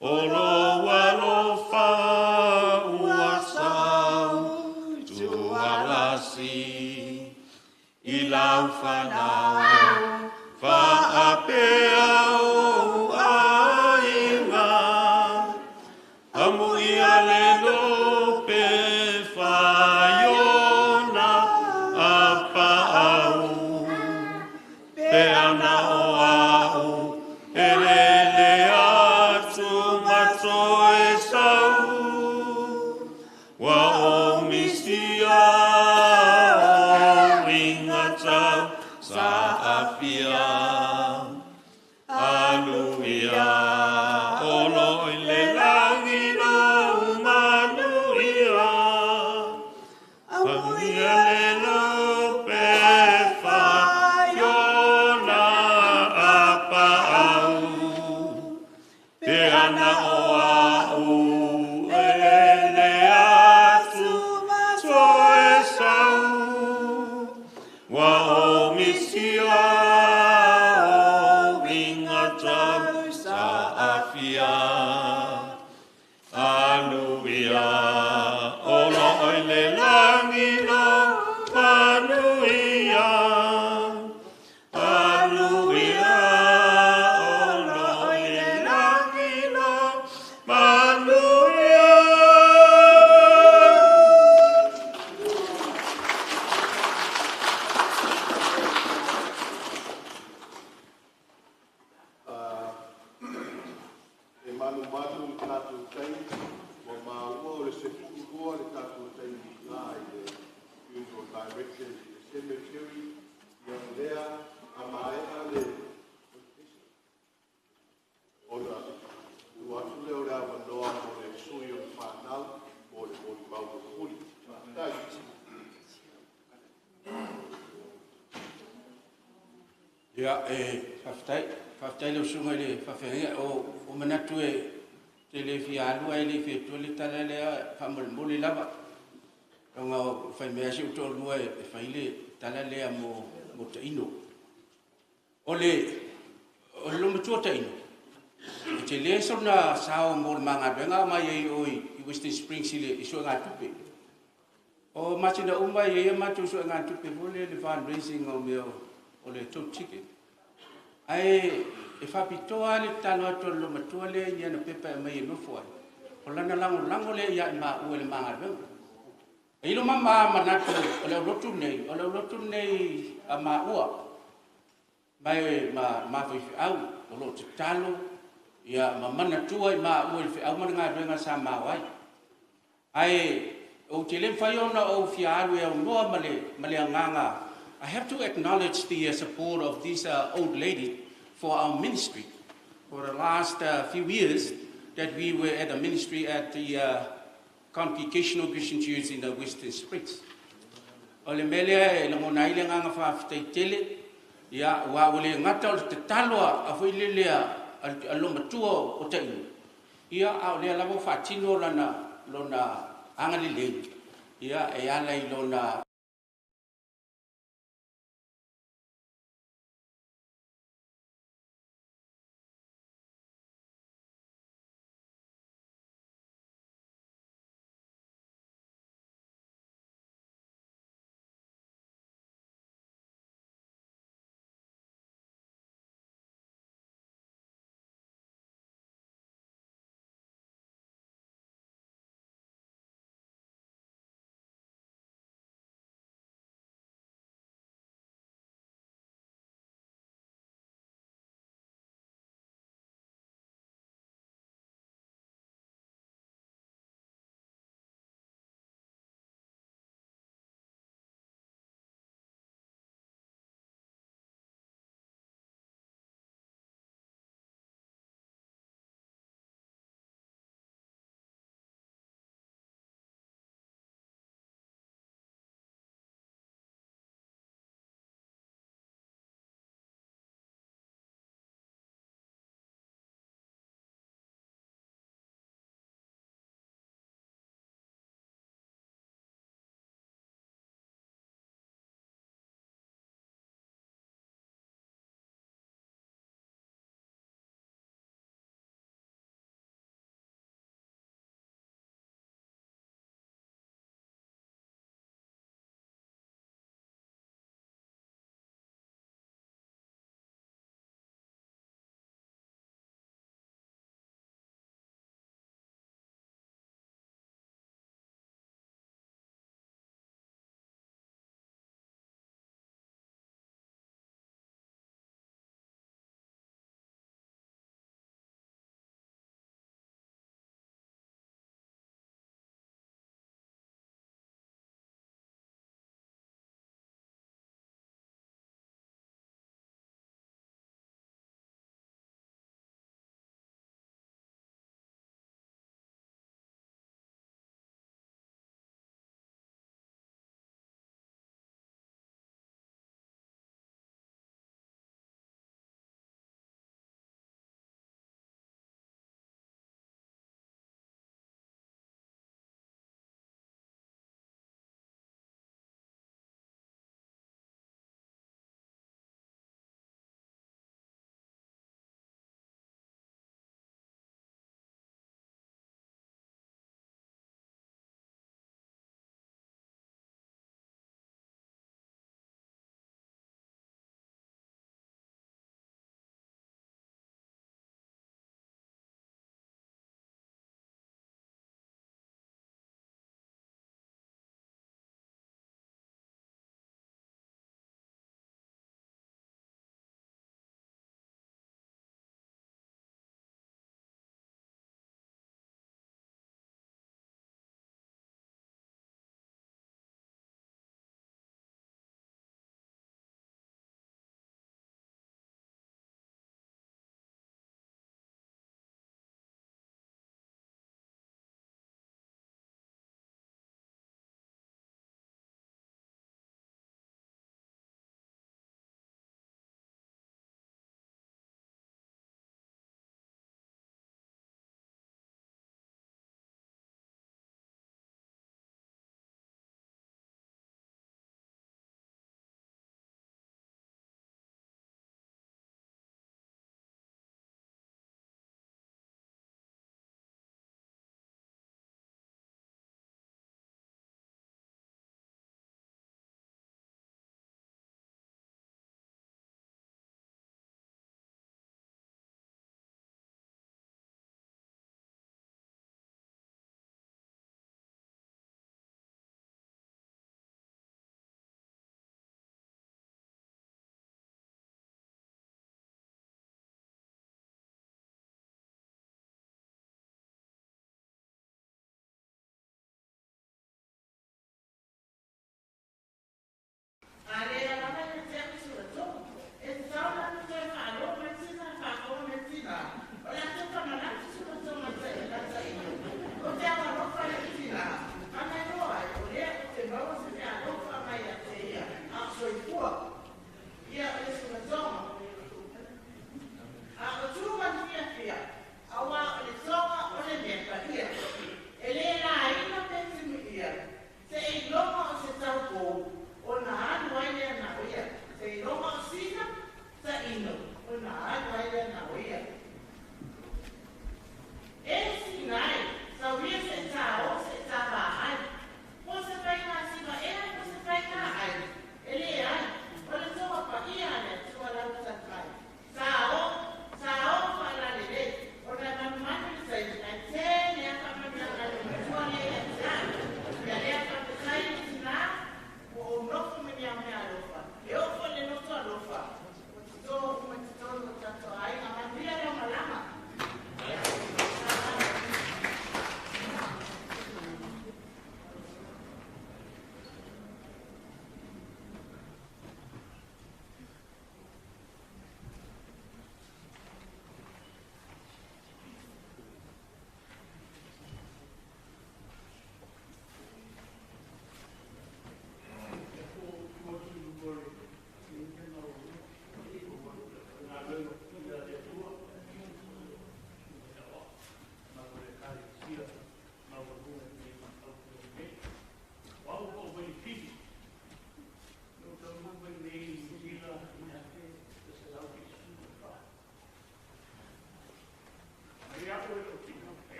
o lou alofa ua sau tualasi i lau fanau faapea ou aiga amuia le lope faiona apaau pe ana o au e lele atu ma toe sau ua o misia o inga tau sa afia Aluia, o lo i le langi lo manuia. Amuia le lope faiona apaau. Pe ana o au e lele atu ma toe sau. Ua o misia o inga tau sa afia. Aluia, o lo i le langi lo manuia. Aluia, o lo i le langi lo manuia. E manumanu i tatou taimi, ua maua o le 12 le tatou taimi i i le funeral directions i le cemetery, ia o lea a maea le ona tuu atu lea o le avanoa mo le sui o le fanau mo le molimau mulimuli. Faafetai. Ia, e faafetai. Faafetai lau susuga i le faafeagaiga. O manatu e te le fia alu ae le fia atua le tala lea faamolemole lava. Ona o fai mea si ou toalua e fai le tala lea mo Taino. O le lomatua Taino, e te le sona sao mo le magaluega mai ai o i Western Springs i le suegatupe. O masina uma e ia matou suegatupe foi le fundraising o mea o le tote ticket. Ae E faapitoa lava le tatalo atu a le loomatua lea i ni ana pepa e aumai e nofo ai, o lana lagolago lea ia i maua i le ma galuega. E i ai lo ma manatu o le aulotu lenei, o le aulotu lenei a maua, ma e ma faifeau o lo o tatalo ia ma manatua i maua i le feau ma le galuega sa ma o ai. Ae ou te le mafai ona ou fia alu e aunoa ma le agaga. I have to acknowledge the support of this old lady for our ministry. For the last few years that we were at a ministry at the Congregational Christian Church in the Western Springs. O le mea lea e lagona ai le agaga faafetai tele, ia, aua ua le gata o le tatalo a foi lele a loomatua o Taino, ia, a o lea lava ua faatino lona agalelei, ia, e ala i lona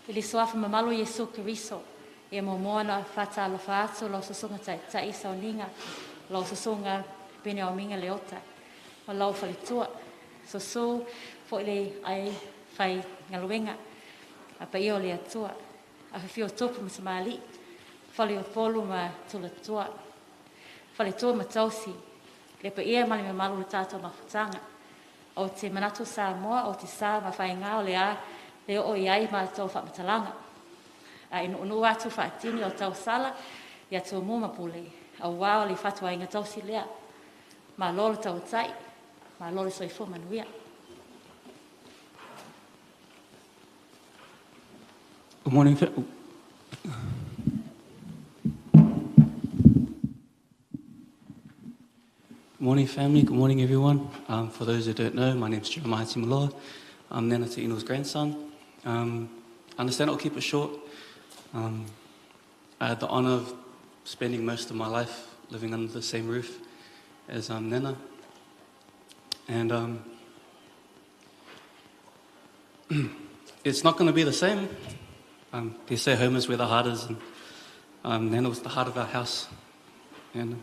I le suafa mamalu o Iesu Keriso, e muamua ona faatalofa atu lau susuga Taitai Sauniga, lau susuga Peniamina Leota, ma lau faletua, susu foi le ai faigaluega a paia o le Atua, afifio tupu ma tamalii, faleupolu ma tulatua, faletua ma tausi, le paia ma le mamalu o le tatou mafutaga. Ou te manatu Samoa o te sa ma faiga o le a le oo i ai matou faamatalaga. A e nuunuu atu faatini o tausala ia Tumua ma Pule, auā o le fatuaiga tausi lea. Malo le tautai, malo le soifua manuia. Good morning. Good morning, family. Good morning, everyone. For those who don't know, my name is Jeremiah Timaloa. I'm Nana Taino's grandson. I understand I'll keep it short. I had the honor of spending most of my life living under the same roof as Nana. And it's not going to be the same. They say home is where the heart is, and Nana was the heart of our house. And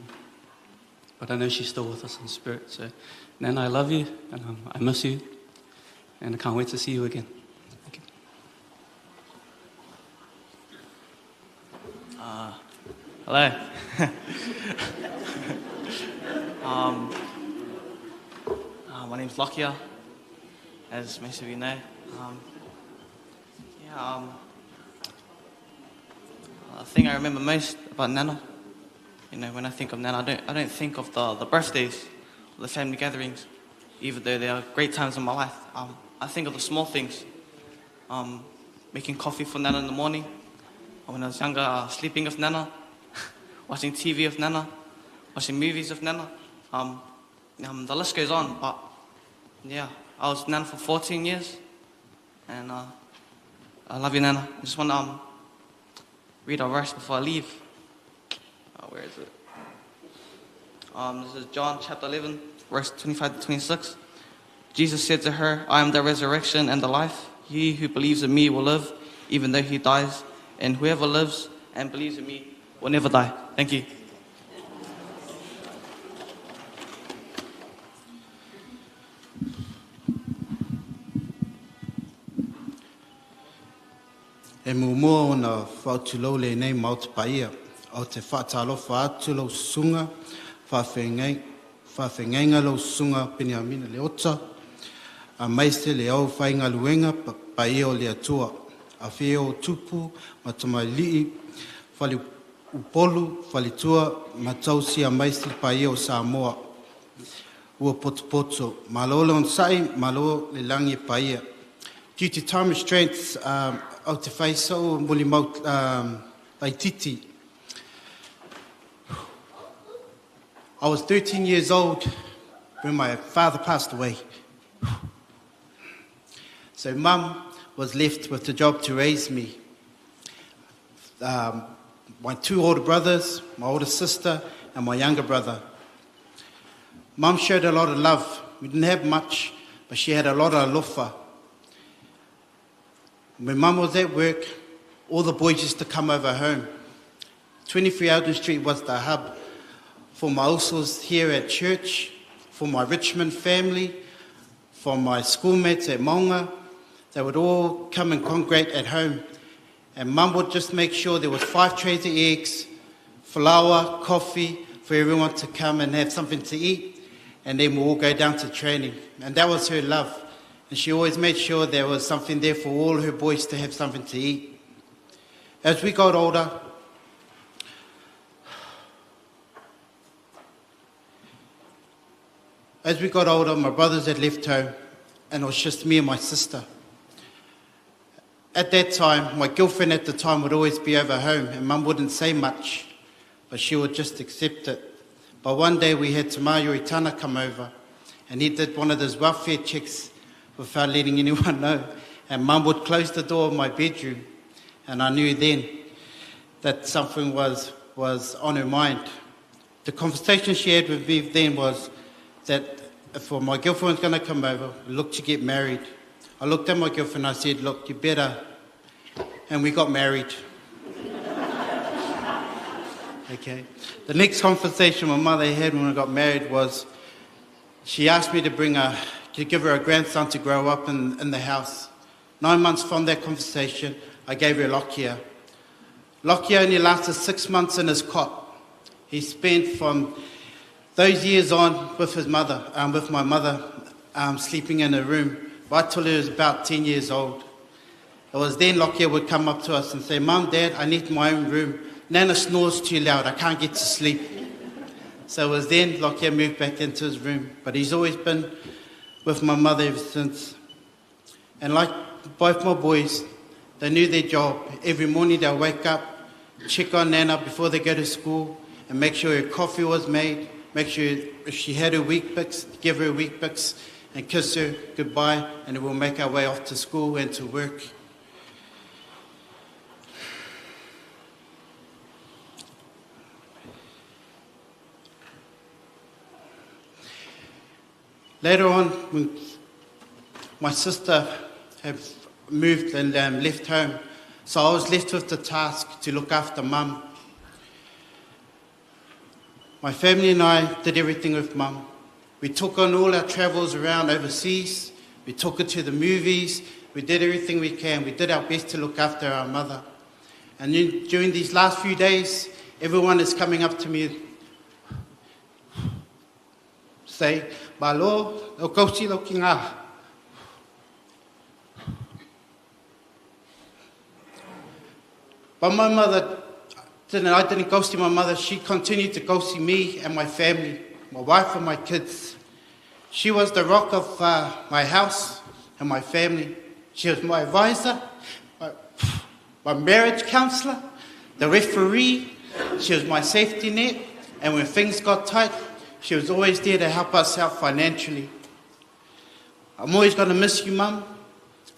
but I know she's still with us in spirit. So, Nana, I love you, and I miss you, and I can't wait to see you again. Thank you. Hello. My name's Lockyer, as most of you know. The thing I remember most about Nana, when I think of Nana, I don't think of the birthdays, or the family gatherings, even though they are great times in my life. I think of the small things. Making coffee for Nana in the morning. When I was younger, sleeping with Nana, watching TV with Nana, watching movies with Nana. The list goes on, but I was Nana for 14 years, and I love you, Nana. I just want to read a verse before I leave. Where is it? This is John chapter 11, verse 25 to 26. Jesus said to her, I am the resurrection and the life. He who believes in me will live, even though he dies. And whoever lives and believes in me will never die. Thank you. E muamua ona faatulou lenei Maota paia, ou te faatalofa atu lau susuga faafeagaiga lau susuga Peniamina Leota, aemaise le aufaigaluega paia o le Atua. Afifio o tupu ma tamalii, faleupolu, faletua ma tausi aemaise le paia o Samoa. Ua potopoto, malo le onosai, malo le lagi e paia. Due to time restraints, ou te fai sa'u molimau laitiiti. I was 13 years old when my father passed away. So mum was left with the job to raise me. My two older brothers, my older sister, and my younger brother. Mum showed a lot of love. We didn't have much, but she had a lot of alofa. When Mum was at work, all the boys used to come over home. 23 Elgin Street was the hub for my usos here at church, for my Richmond family, for my schoolmates at Maunga. They would all come and congregate at home. And Mum would just make sure there was 5 trays of eggs, flour, coffee, for everyone to come and have something to eat. And then we'll all go down to training. And that was her love. And she always made sure there was something there for all her boys to have something to eat. As we got older, my brothers had left home, and it was just me and my sister. At that time, my girlfriend at the time would always be over home, and Mum wouldn't say much, but she would just accept it. But one day we had Tamayo Itana come over, and he did one of those welfare checks without letting anyone know. And Mum would close the door of my bedroom, and I knew then that something was on her mind. The conversation she had with me then was that if my girlfriend was going to come over, look to get married. I looked at my girlfriend and I said, look, you better. And we got married. Okay. The next conversation my mother had when we got married was she asked me to give her a grandson to grow up in the house. 9 months from that conversation, I gave her Lockyer. Lockyer only lasted 6 months in his cot. He spent from those years on with his mother, with my mother, sleeping in a room right till he was about 10 years old. It was then Lockyer would come up to us and say, Mum, Dad, I need my own room. Nana snores too loud, I can't get to sleep. So it was then Lockyer moved back into his room. But he's always been with my mother ever since. And like both my boys, they knew their job. Every morning they'll wake up, check on Nana before they go to school, and make sure her coffee was made, make sure if she had her Weet-Bix, give her Weet-Bix, and kiss her goodbye, and we'll make our way off to school and to work. Later on, when my sister had moved and left home, so I was left with the task to look after Mum. My family and I did everything with Mum. We took on all our travels around overseas. We took her to the movies. We did everything we can. We did our best to look after our mother. And then during these last few days, everyone is coming up to me, say, Malo, o kausi lau ki ngā. But my mother didn't, I didn't go see my mother. She continued to go see me and my family, my wife and my kids. She was the rock of my house and my family. She was my advisor, my marriage counselor, the referee. She was my safety net. And when things got tight, she was always there to help us out financially. I'm always going to miss you, Mum.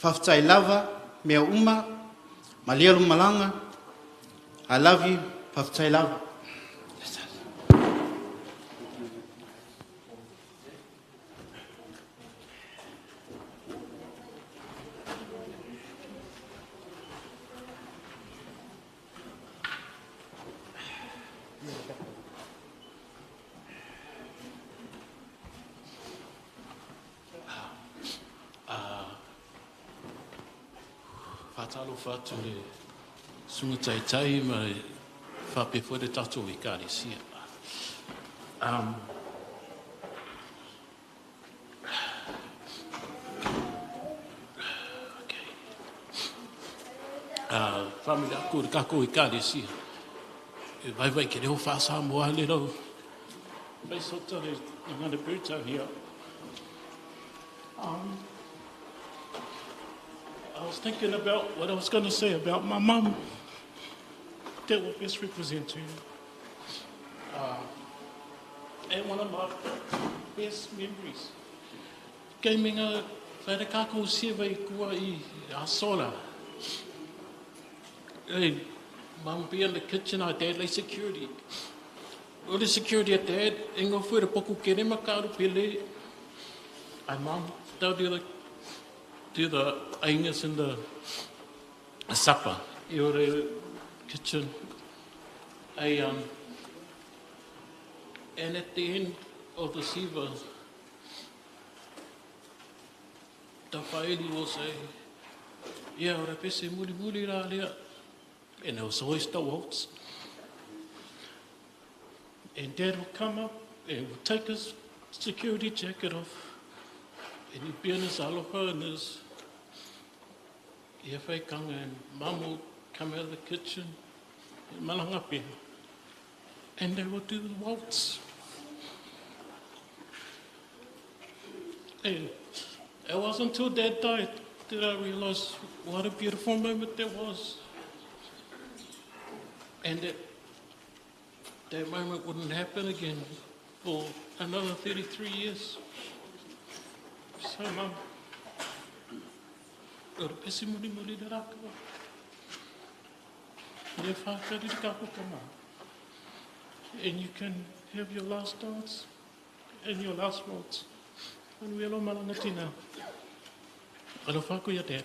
Whawhtai lava, mea uma, malia lumalanga. I love you, whawhtai lava. Whātalo whātu le sunga taitai ma whāpe le tātou i kāresia. Okay. Whamile aku le kako i kāresia. E vai vai ke reo whāsa moa le rau. Whaisota le ngana pūtau here. I was thinking about what I was going to say about my mum that will best represent her. And one of my best memories. Kei menga wharekako siwa i kua i asola. Hey, Mum be in the kitchen, I dad lay security. O le security at dad, ingo fuere poku kerema karu pele. I mum, they'll do the do the Angus and the supper i ore kitchen. A, and at the end of the siva, Tafaeli will say, yeah, ora pese muri muri rā lea. And it was always the waltz. And Dad would come up and would take his security jacket off. And he'd be in his aloha and his ia whaikanga, and Mum would come out of the kitchen and malangapia. And they would do the waltz. And it wasn't until Dad died that I realised what a beautiful moment that was. And that moment wouldn't happen again for another 33 years. So, Mum, ora pesi muri muri re rākau. Ia whākari ka hoka mā. And you can have your last dance and your last waltz. And we alo malanga tina. Alo whāku ia Dad.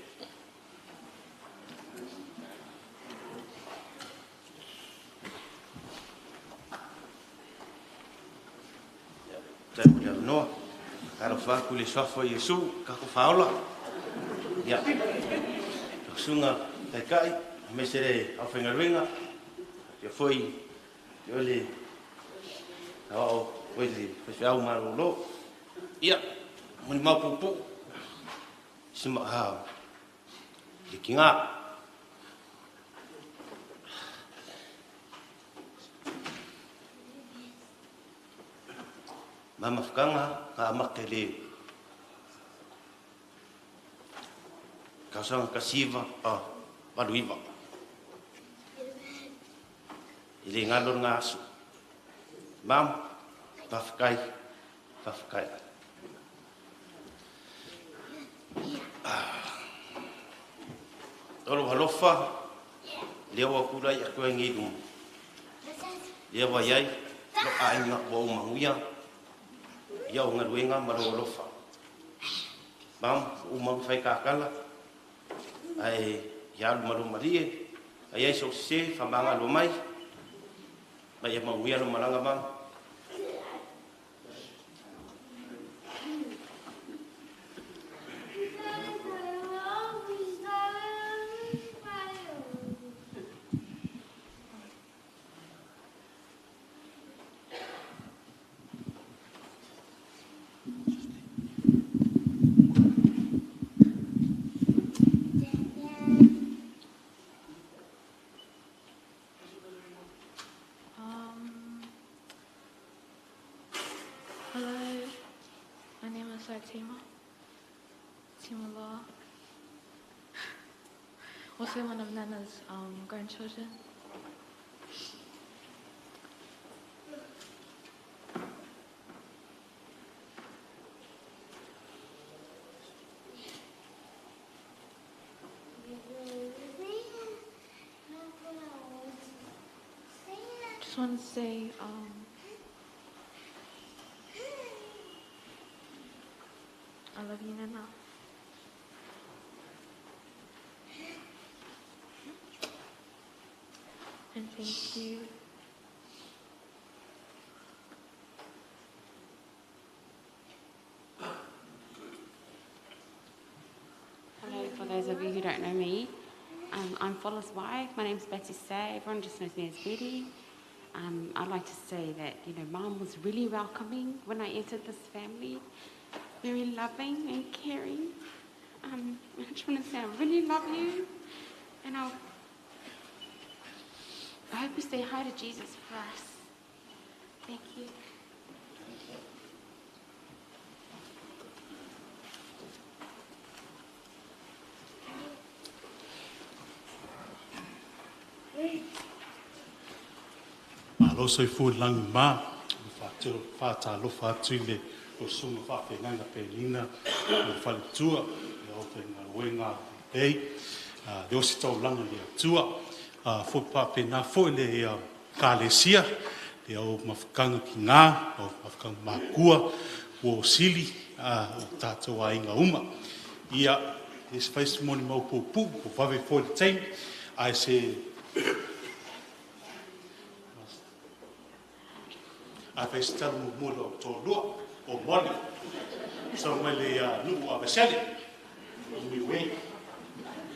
Tai mo le avanoa. Alo whāku le suafa i Iesu, kako whaola. Ia. Sunga taikai, me se le au whaingaluenga. Ia foi, te ole, au oi le whaiwhiau marolo. Ia, moni mau pupu. Sima ha, le ki ngā. Mama whakanga, ngā make le. Kausanga ka siva, a, walu iwa. I le ngalo ngā aso. Mam, whawhakai, whawhakai. Olo halofa, leo a kura i a koe ngi lumu. Leo a iai, lo a inga ua o manguia, ia o ngaluenga ma lo alofa. Mam, o mangu whai kakala, ai ia alu malo marie, ai ai so se, whamanga lo mai, mai ia manguia lo malanga mam. Hello, my name is Tima, Tima Law. Also one of Nana's grandchildren. Just want to say, I love you, Nana. And thank you. Hello, for those of you who don't know me, I'm Fulla's wife. My name's Betty Say. Everyone just knows me as Betty. I'd like to say that, Mum was really welcoming when I entered this family. Very loving and caring. I just want to say I really love you, and I hope you say hi to Jesus for us. Thank you. Malo soifua i langi mā, whātalofa atu i le o sunga whawhenanga pēnina, o whaletua, le o te ngā uenga lei, le osi taulanga le atua, fo pāpena fo le kālesia, le au mawhakanga ki ngā, au mawhakanga mākua, o sili, o tātou a inga uma. Ia, E se fai se molimau puupuu, ua vave foi le taimi, ae se a fai se tala muamua i lou toalua, o Molly, sau mai le nuu o Avesele, o Niue.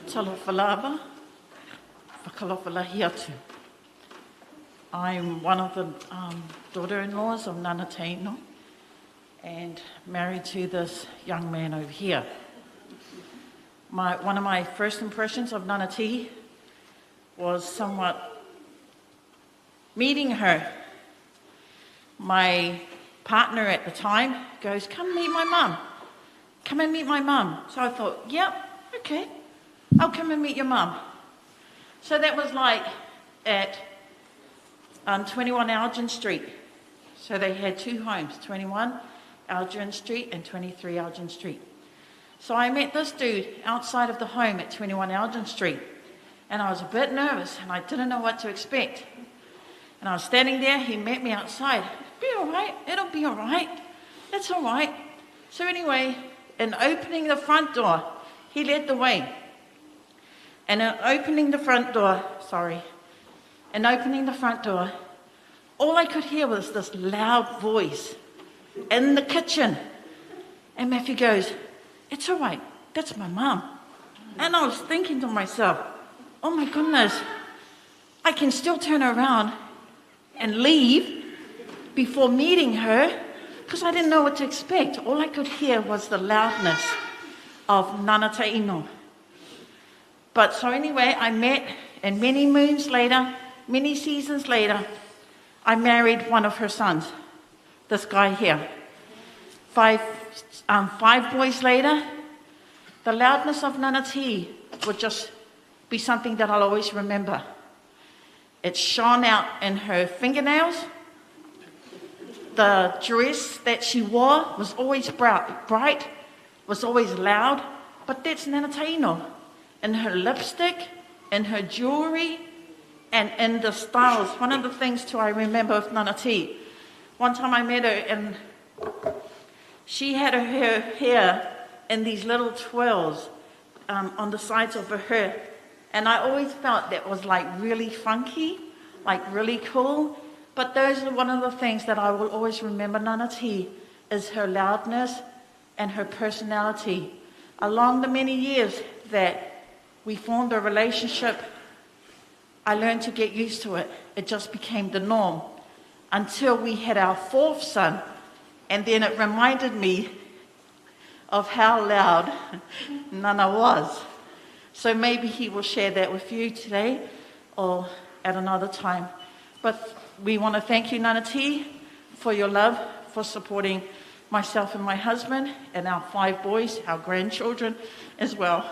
Talofa lava, whakalofa lahi atu. I'm one of the daughter-in-laws of Nana Taino and married to this young man over here. One of my first impressions of Nana T was somewhat meeting her. My partner at the time goes, come meet my mum. Come and meet my mum. So I thought, yep, okay, I'll come and meet your mum. So that was at 21 Elgin Street. So they had two homes, 21 Elgin Street and 23 Elgin Street. So I met this dude outside of the home at 21 Elgin Street, and I was a bit nervous and I didn't know what to expect. And I was standing there, he met me outside. Be all right, it'll be all right, it's all right. So anyway, in opening the front door, he led the way. And in opening the front door, sorry, in opening the front door, all I could hear was this loud voice in the kitchen. And Matthew goes, it's all right, that's my mum. And I was thinking to myself, oh my goodness, I can still turn around and leave before meeting her, because I didn't know what to expect. All I could hear was the loudness of Nana Taino. But so anyway, I met, and many moons later, many seasons later, I married one of her sons, this guy here. Five boys later, the loudness of Nana T would just be something that I'll always remember. It shone out in her fingernails. The dress that she wore was always bright, was always loud, but that's Nana Taino. In her lipstick, in her jewelry, and in the styles. One of the things too I remember with Nana T, one time I met her and she had her hair in these little twirls on the sides of her hair. And I always felt that was really funky, really cool. But those are one of the things that I will always remember Nana T, is her loudness and her personality. Along the many years that we formed a relationship, I learned to get used to it. It just became the norm until we had our fourth son, and then it reminded me of how loud Nana was. So maybe he will share that with you today or at another time. But we want to thank you, Nana T, for your love, for supporting myself and my husband and our 5 boys, our grandchildren as well.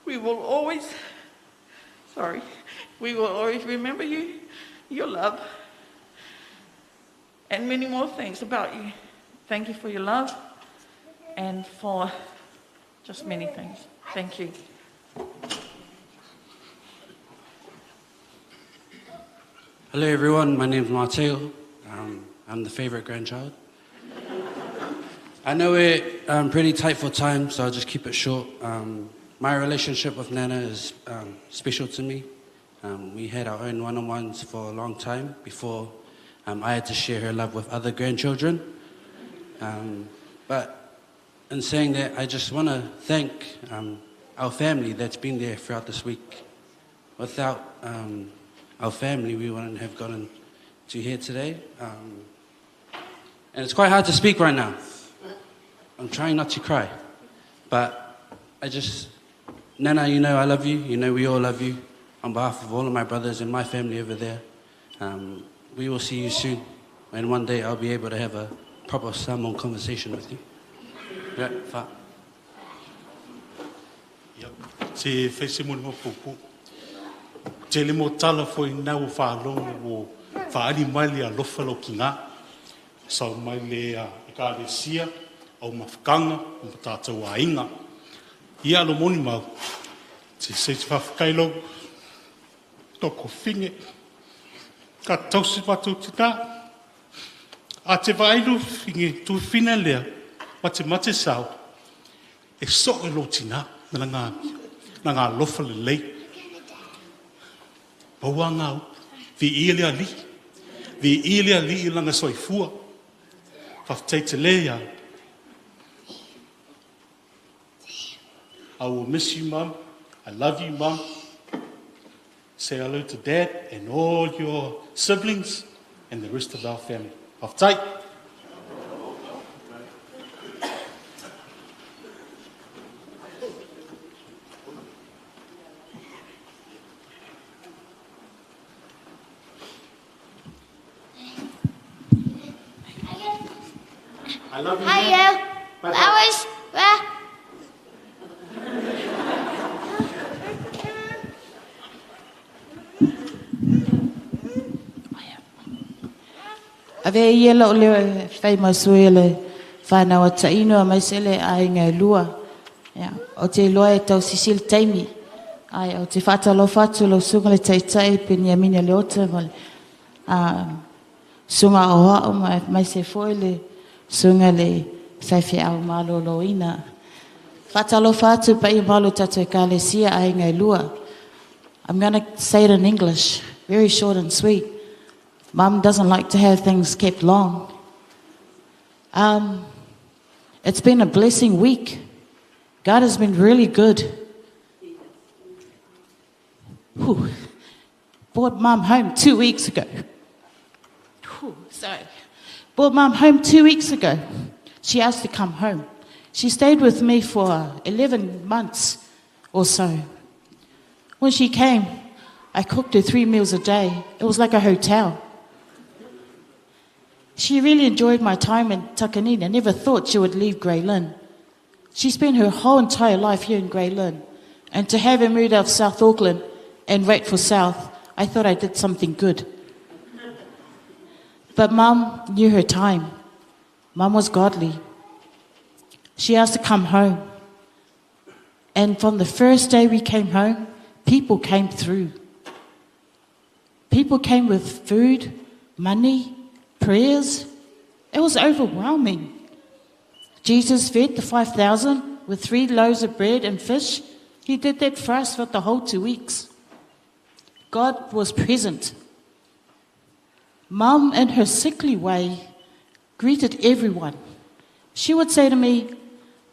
We will always, sorry, we will always remember you, your love, and many more things about you. Thank you for your love and for just many things. Thank you. Hello everyone, my name is Mateo. I'm the favorite grandchild. I know we're pretty tight for time, so I'll just keep it short. My relationship with Nana is special to me. We had our own one-on-ones for a long time before I had to share her love with other grandchildren. But in saying that, I just want to thank our family that's been there throughout this week. Without our family, we wouldn't have gotten to here today. And it's quite hard to speak right now. I'm trying not to cry. But I just, Nana, you know I love you. You know we all love you. On behalf of all of my brothers and my family over there, we will see you soon. And one day I'll be able to have a proper Samoan conversation with you. Yeah, fa. Yep. Se fai se mo le mapupu. Te le mo tala fo i nau o whalongo o whaali mai le alofa lo ki ngā. Sau mai le e ka le sia, au mawhakanga, o matātou a inga. Ia alo moni mau, te se te whawhakai lo, toko finge, ka tausi watu te tā. A te vaailu finge, tu whina lea, ma te mate sao, e so e lo tina, Na lana alofa lelei. Paua ngā upu. Viia le Alii. Viia le Alii i lana soifua. Faafetai tele ia. I will miss you, Mum. I love you, Mum. Say hello to Dad and all your siblings and the rest of our family. Faafetai. I love you. Hi, you. Flowers. Where? Avea ia lou leo e fai ma sui o le whānau a Taino aemaise le aiga e lua. Ia, ou te iloa e tau sisi le taimi. Ai, ou te faatalofa atu i lau susuga i le Taitai Peniamina Leota ma le susuga aoao ma aemaise foi le susuga i le faifeau maloloina. Faatalofa atu i paia mamalu o tatou Ekalesia aiga e lua. I'm going to say it in English, very short and sweet. Mum doesn't like to have things kept long. It's been a blessing week. God has been really good. Whew. Brought Mum home 2 weeks ago. Whew, sorry. Brought Mum home 2 weeks ago. She asked to come home. She stayed with me for 11 months or so. When she came, I cooked her 3 meals a day. It was like a hotel. She really enjoyed my time in Takanini. I never thought she would leave Grey Lynn. She spent her whole entire life here in Grey Lynn. And to have her moved out of South Auckland and wait for South, I thought I did something good. But Mum knew her time. Mum was godly. She asked to come home. And from the first day we came home, people came through. People came with food, money, prayers. It was overwhelming. Jesus fed the 5,000 with 3 loaves of bread and fish. He did that for us for the whole 2 weeks. God was present. Mum, in her sickly way, greeted everyone. She would say to me,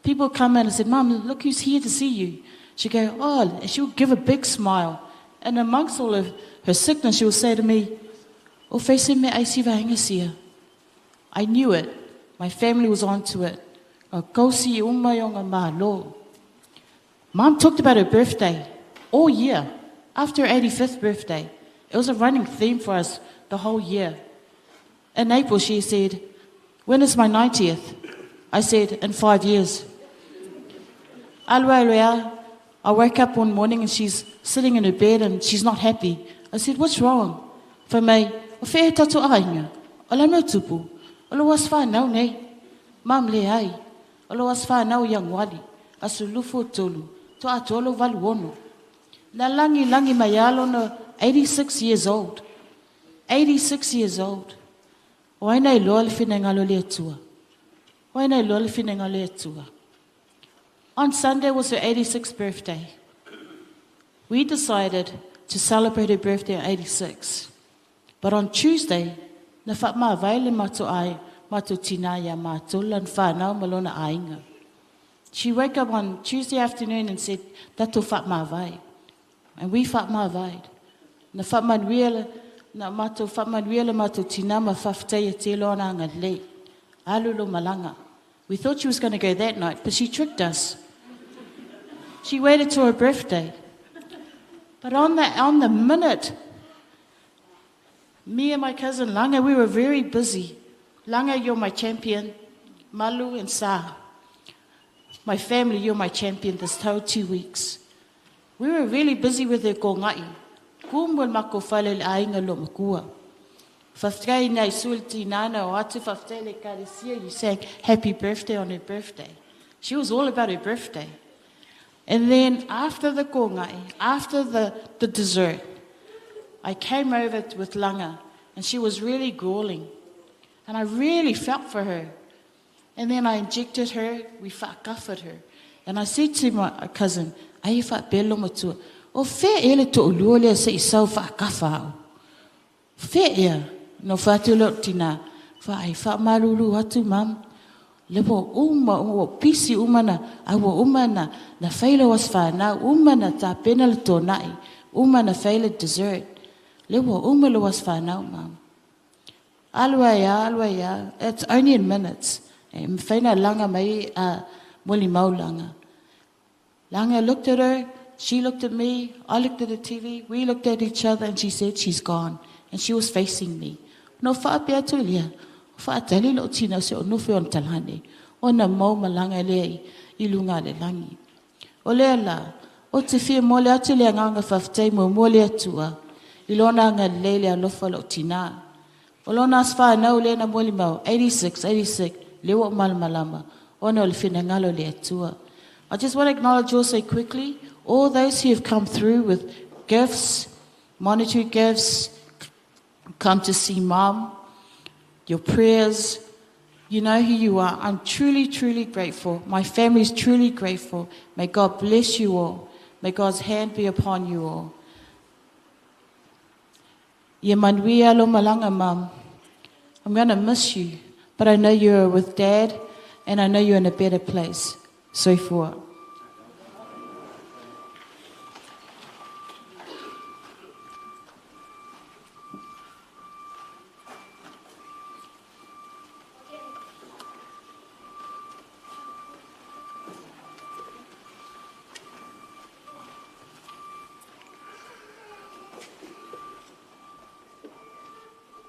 people come in and said, Mum, look who's here to see you. She'd go, oh, and she would give a big smile. And amongst all of her sickness, she would say to me, O whaise me ai siva hinga sia. I knew it. My family was onto it. O kausi uma i onga malo. Mum talked about her birthday all year, after her 85th birthday. It was a running theme for us the whole year. In April, she said, when is my 90th? I said, in 5 years. Alua alua, I woke up one morning and she's sitting in her bed and she's not happy. I said, what's wrong? For me, o whea he tatou aiga? O la mea tupu. O lo as whānau nei. Mum le ai. O lo as whānau i Anguali. Asu lufu o tolu. Toa atoa lo valu ono. Na langi langi mai alo na 86 years old. 86 years old. O ai nei loa le whina ngalo le atua. O ai nei loa le whina ngalo le atua. On Sunday was her 86th birthday. We decided to celebrate her birthday at 86. But on Tuesday, na wha mā vaile mātou ai, mātou tina ia mātou lan whānau malona ainga. She woke up on Tuesday afternoon and said, tato wha mā vai. And we wha mā vai. Na wha manuela, na mātou wha manuela mātou tina ma whawhitai e te loa nā ngā lei. Alulo malanga. We thought she was going to go that night, but she tricked us. She waited till her birthday. But on the minute, me and my cousin Langa, we were very busy. Langa, you're my champion. Malu and Sa. My family, you're my champion this whole 2 weeks. We were really busy with the kongai. Kumul mako whale le ainga lo makua. Whawhitai nei sulti nana o atu whawhitai le karesia, you sang happy birthday on her birthday. She was all about her birthday. And then after the kongai, after the dessert, I came over with Langa, and she was really grueling. And I really felt for her. And then I injected her, we whakawhad her. And I said to my cousin, ai e faapea le matua, o fea ea le to'alua lea se i sau fa'akafa a'u? Fea ea? Na ou fai atu lea i lou tinā, fa'ai fa'amalulu atu mum, le ua uma ua pisi uma na a ua uma na fai lou aso fanau, uma na tapena le tona'i, uma na fai le dessert, le ua uma lou aso fanau, mum. Alu ai lava, alu ai lava, it's only in minutes. E mafai na laga mai a molimau laga. Laga looked at her, she looked at me, I looked at the TV, we looked at each other and she said, she's gone. And she was facing me. Na ou faapea atu lea, fa'atali lo'u tinā se o nofo i ona talane, ona mau malaga lea i luga le lagi. O lea la, o te fia mo le atu le agaga faafetai muamua le Atua, i lona agalelei le alofa lo'u tinā. O lona aso fanau lea na molimau, 86, 86, le ua malamalama, ona o le finagalo le Atua. I just want to acknowledge also quickly all those who have come through with gifts, monetary gifts, come to see mom, your prayers. You know who you are. I'm truly, truly grateful. My family is truly grateful. May God bless you all. May God's hand be upon you all. Ia manuia lo malaga, Mum. I'm going to miss you, but I know you're with Dad, and I know you're in a better place. Soifua.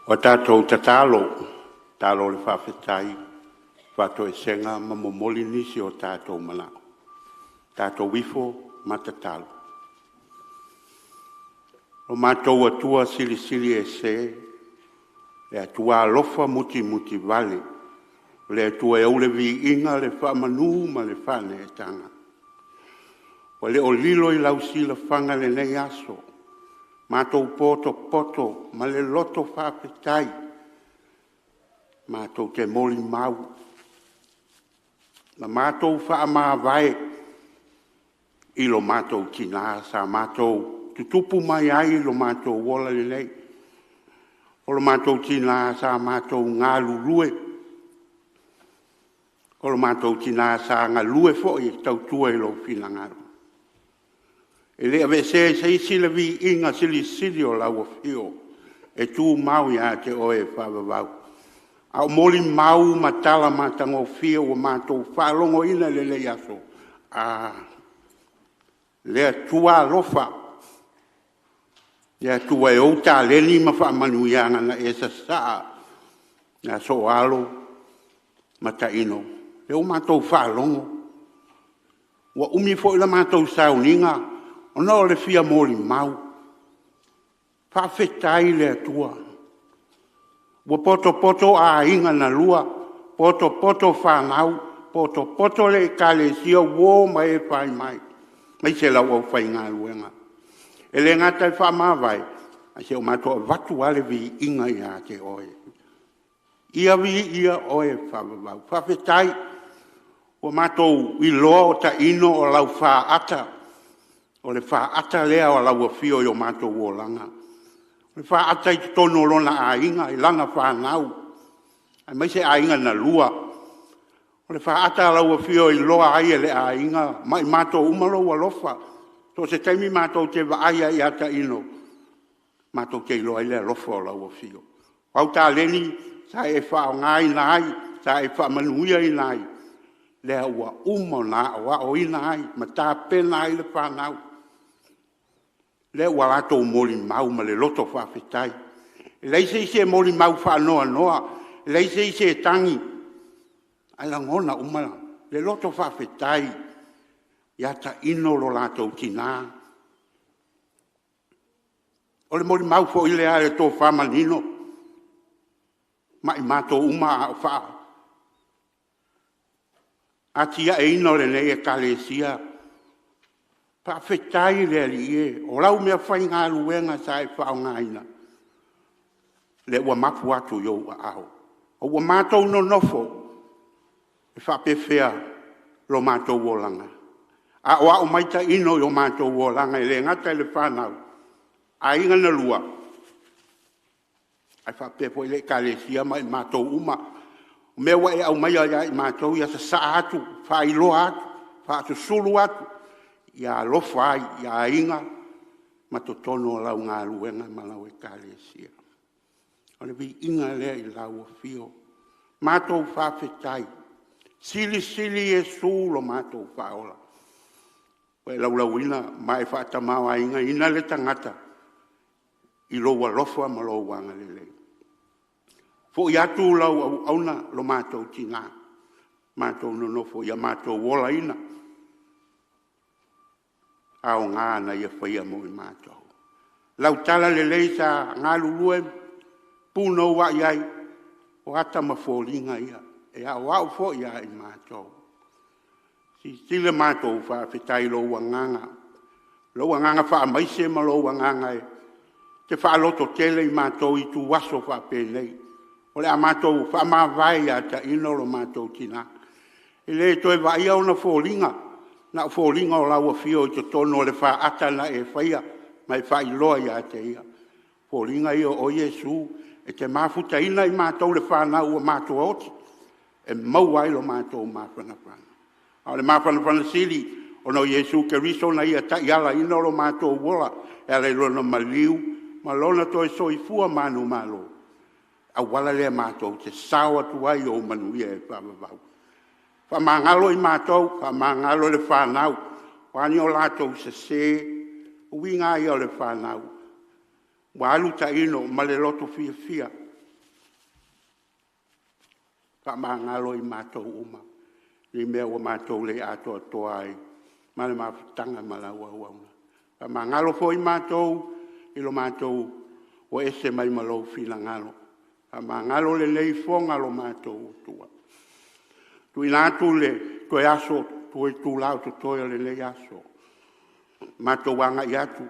O tātou tatalo, talo le faafetai, faatoesega ma momoli nisi o tātou manao. Tātou ifo ma tatalo. O mātou Atua silisili ese, le Atua alofa mutimuti vale, le Atua e ou le viiga le faamanu ma le faaneetaga. Ua le o lilo i lau silafaga lenei aso, matou poto ma le loto faafetai, matou te molimau ma matou faamavae i lo matou tinā sa matou tutupu mai ai lo matou ola lelei. O lo matou tinā sa matou galulue, o lo matou tinā sa galue foi e tautua i lou finagalo. E le aveesea e se isi le viiga silisili o lau afio e tumau ia te oe e faavavau. A o molimau ma tala matagofie ua matou faalogoina i lenei aso, a, le Atua alofa, le Atua e ou taleni ma faamanuiaga na e sasaa ia Sooalo ma Taino, lea ua matou faalogo, ua umi foi la matou sauniga ona o le fia molimau. Faafetai i le Atua, ua potopoto aiga na lua, potopoto fanau, potopoto le Ekalesia, uo ma e fai mai, aemaise lau aufaigaluega. E le gata e faamavae, ae se o matou avatu lava le viiga ia te oe. Ia viia oe faavavau. Faafetai ua matou iloa o taino o lau faata, o le faata lea o lau afio i o matou olaga. O le faata i totonu o lona aiga, i lana fanau, aemaise aiga na lua. O le faata o lau afio e iloa ai e le aiga ma i matou uma lou alofa. So o se taimi matou te vaai ai ia Taino, matou te iloa ai le alofa o lau afio. O au taleni sa e faaaogaina ai, sa e faamanuiaina ai, lea ua uma ona aoaoina ai ma tapena ai le fanau. Lea ua latou molimau ma le loto faafetai. E leai se isi e molimau faanoanoa, e leai se isi e tagi, ae lagona uma le loto faafetai ia Taino lo latou tina. O le molimau foi lea a le tofa manino, ma i matou uma a o atiaeina o lenei Ekalesia. Faafetai i le Alii e, o lau meafaigaluega sa e faaaogaina, lea ua mapu atu i ou aao. Ua matou nonofo, e faapefea lo matou olaga? Aoao mai taino i o matou olaga e le gata i le fanau, aiga na lua, ae faapea foi le Ekalesia ma i matou uma. O mea ua e aumaia ia i matou, ia sasaa atu, faailoa atu, faasusulu atu, ia alofa ai i aiga ma totonu o lau galuega ma lau Ekalesia. O le viiga lea i lau Afio. Matou faafetai. Silisili Iesu lo matou Faaola. Ua e laulauina ma e faatamaoaigaina le tagata i lou alofa ma lou agalelei. Foi atu lau auauna, lo matou tina, matou nonofo ia matou olaina aoga na ia faia mo i matou. Lau talalelei sa galulue punouai ai, o ata ma foliga ia e aoao foi ia i matou. Silasila matou, faafetai i lou agaga, lou agaga faamaise ma lou agaga e te faalototele i matou i ituaso faapenei. O le a matou faamavae ia Taino lo matou tina. E le toe vaaia ona foliga, na o foliga o lau afio i totonu o le faata na e faia ma e faailoa ia te ia. O foliga ia o oe Iesu e te mafutaina i matou le fanau ua matuaoti e maua ai lo matou mafanafana. A o le mafanafana sili ona o Iesu Keriso na ia taialaina lo matou ola e ala i Lona maliu ma Lona toe soifua manumalo, o le auala lea matou te sao atu ai i ou manuia e faavavau. Faamagalo i matou, faamagalo le fanau, o a ni o latou sese, o uiga lava ia o le fanau, ua alu taino ma le loto fiafia, faamagalo i matou uma i mea ua matou le atoatoa ai ma le mafutaga ma lau auauna. Faamagalo foi matou i lo matou ua ese mai ma lou finagalo. Faamagalo lenei ifoga lo matou Atua. Tuuina atu le toe aso, toe itula o totoe o lenei aso, matou agai atu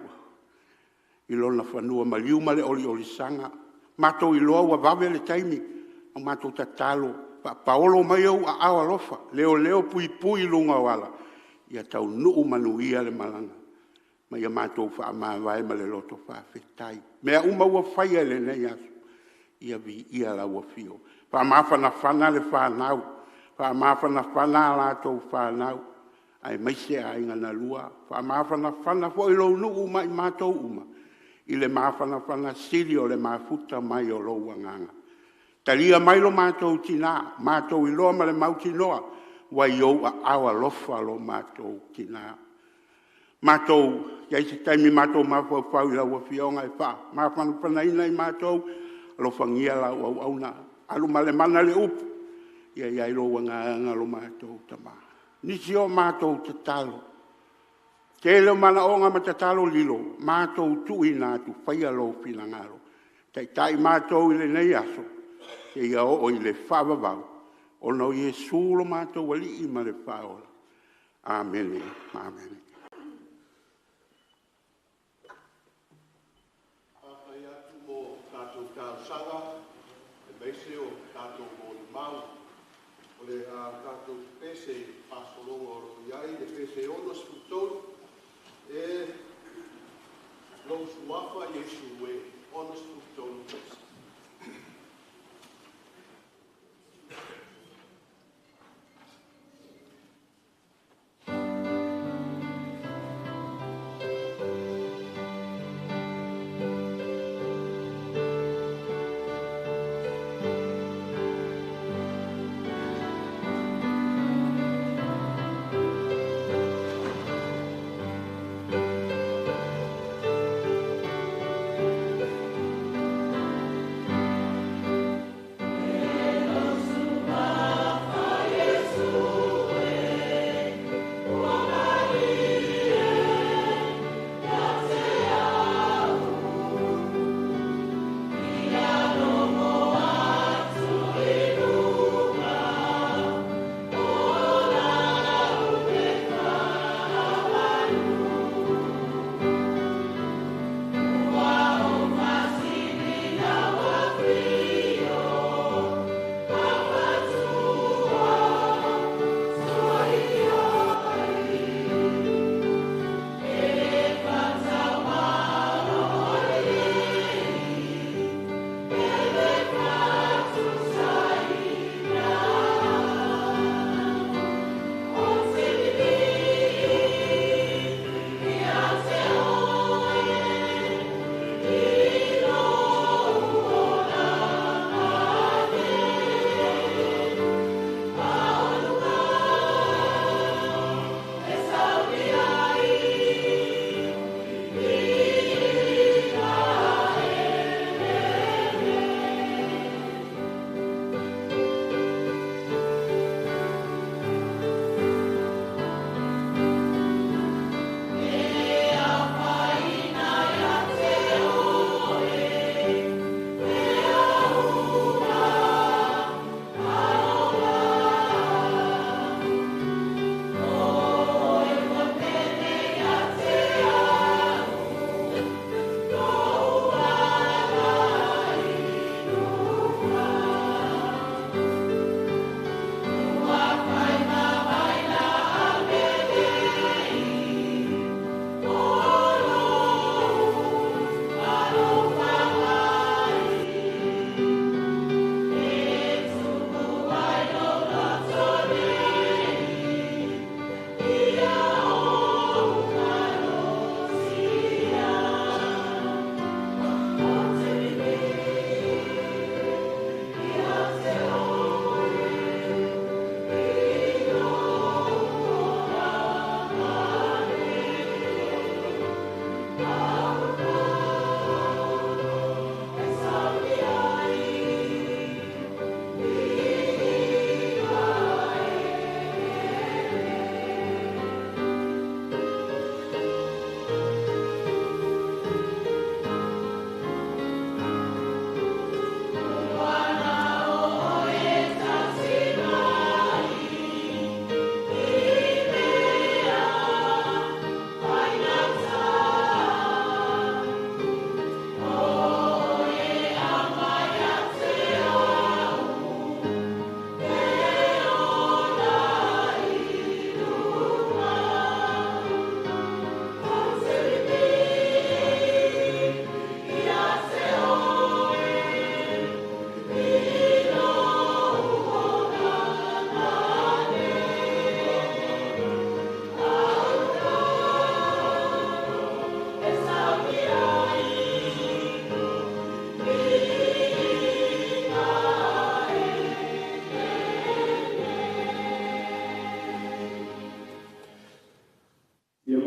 i lona fanua maliu ma le oliolisaga, matou iloa ua vave le taimi, a matou tatalo, faapaolo mai ou aao alofa, leoleo puipui i luga o ala, ia taunuu manuia le malaga ma ia matou faamavae ma le loto faafetai. O mea uma ua faia i lenei aso, ia viia lau Afio. Faamafanafana le fanau, faamafanafana a latou fanau aemaise aiga na lua, faamafanafana foi lou nuu ma i matou uma i le mafanafana sili o le mafuta mai o lou Agaga. Talia mai lo matou tina, matou iloa ma le mautinoa ua i ou aao alofa lo matou tina. Matou i ai se taimi matou mafaufau i lau Afioga e faamafanafanaina i matou, alofagia lau auauna, alu ma le mana le upu, ia i ai lou agaga lo matou tama. O nisi o matou tatalo, tele o manaoga ma tatalo lilo, matou tuuina atu, faia lou finagalo. Taitai matou i lenei aso seia oo i le faavavau, ona o Iesu lo matou Alii ma le Faaola. Amene. Amene. Faafetai atu mo tatou talosaga aemaise o tatou molimau. O le a tatou pepese i le faasologa o lo o i ai le pese 63, e lou suafa Iesu e, 63 pese. E lou Suafa Iesu e, ua malie.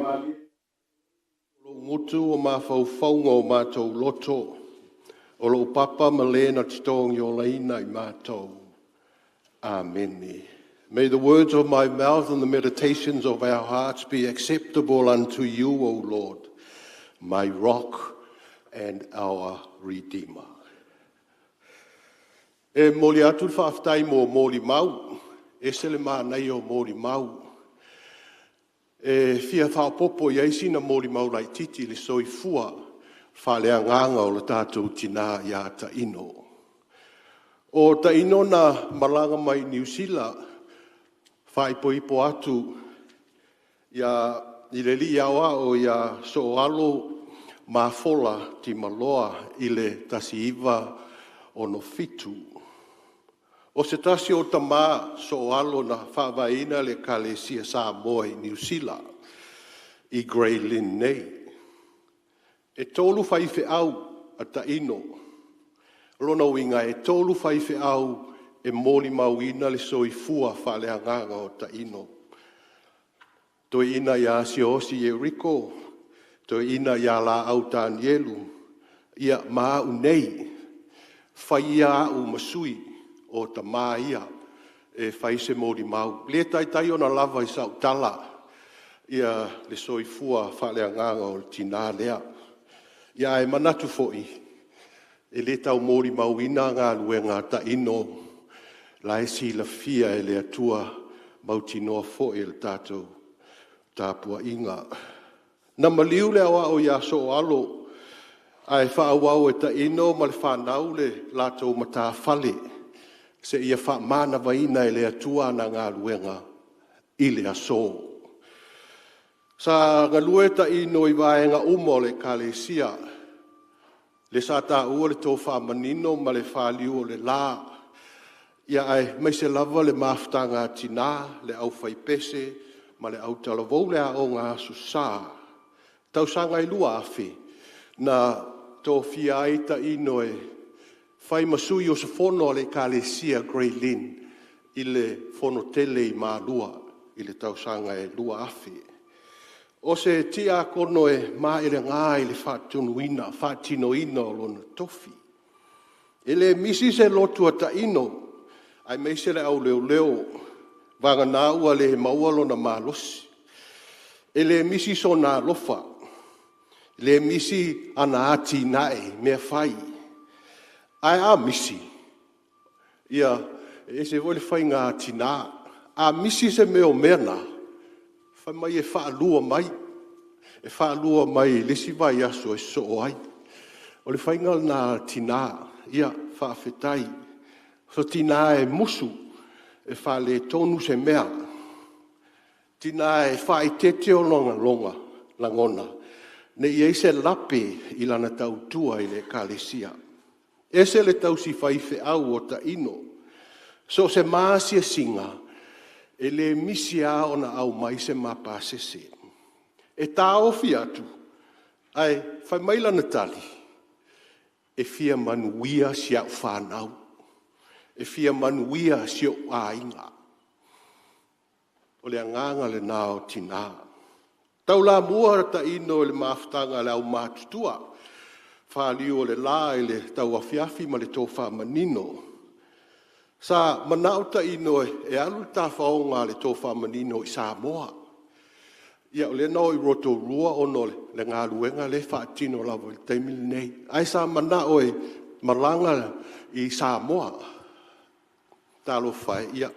Faamalie lou gutu o mafaufauga o matou loto, o lou papa ma le na totogi olaina i matou. Amene. May the words of my mouth and the meditations of our hearts be acceptable unto you, O Lord, my rock and our redeemer. E momoli atu le faafetai mo molimau, ese le manaia o molimau. E fia faaopoopo i ai sina molimau laitiiti i le soifua faaleagaga o le tatou tina ia Taino. O Taino na malaga mai Niu Sila faaipoipo atu i le alii aoao ia Sooalo Mafola Timaloa i le 1967. O se tasi o tama Sooalo na faavaeina le Ekalesia Samoa i Niu Sila i Grey Lynn nei. E 3 faifeau a Taino. O lona uiga e 3 faifeau e molimauina le soifua faaleagaga o Taino. Toeaina ia Siaosi Ieriko, toeaina ia Laau Tanielu, ia ma au nei, fai ia au ma sui o tama ia e fai se molimau. E le taitai ona lava i sau tala ia le soifua faaleagaga o le tina lea. Ia ae manatu foi, e le tau molimauina galuega a Taino, la e silafia e le Atua, mautinoa foi e le tatou tapuaiga. Na maliu le aoao ia Sooalo ae faaauau e Taino ma le fanau le latou matafale seia faamanavaina e le Atua ana galuega i le aso. Sa galue Taino i vaega uma o le Ekalesia, lea sa taua le tofa manino ma le faliu o le la, aemaise lava le mafutaga a tina, le aufaipese ma le autalavou, le aoga Aso Sa. Tausaga e 2000 na tofia ai Taino e fai ma sui usufono a le Ekalesia Grey Lynn i le fono tele i Malua i le tausaga e 2000. O se tiakono e maelega i le faatinoina o lona tofi. E le misi se lotu a Taino aemaise le au leoleo, vagana ua le maua lona malosi. E le misi sona alofa, e le misi ana atinae, mea fai. Ae a misi, ia e ese foi le faiga tina. A misi se mea o mea na, fai mai e faalua mai, e faalua mai i le isi vaiaso e sosoo ai. O le faiga lena a tina, ia faafetai. O se tina e musu, e faaletonu se mea. O tina e faaeteete lona lagona, ne i i ai se lape i lana tautua i le Ekalesia. E ese le tausi faifeau o Taino. So o se maasiasiga, e le misi lava ona aumai se ma pasese. E taofi atu, ae fai mai lana tali, e fia manuia si au fanau, e fia manuia si ou aiga. O le agaga lena o tina. Taulamua Taino i le mafutaga a le aumatutua, faliu o le la i le tauafiafi ma le tofa manino. Sa manao Taino e alu le tafaoga a le tofa manino i Samoa. Ia o lea na o i Rotorua ona o le galuega lea e faatino lava i le taimi lenei. Ae sa manao e malaga i Samoa. Talofa e, ia,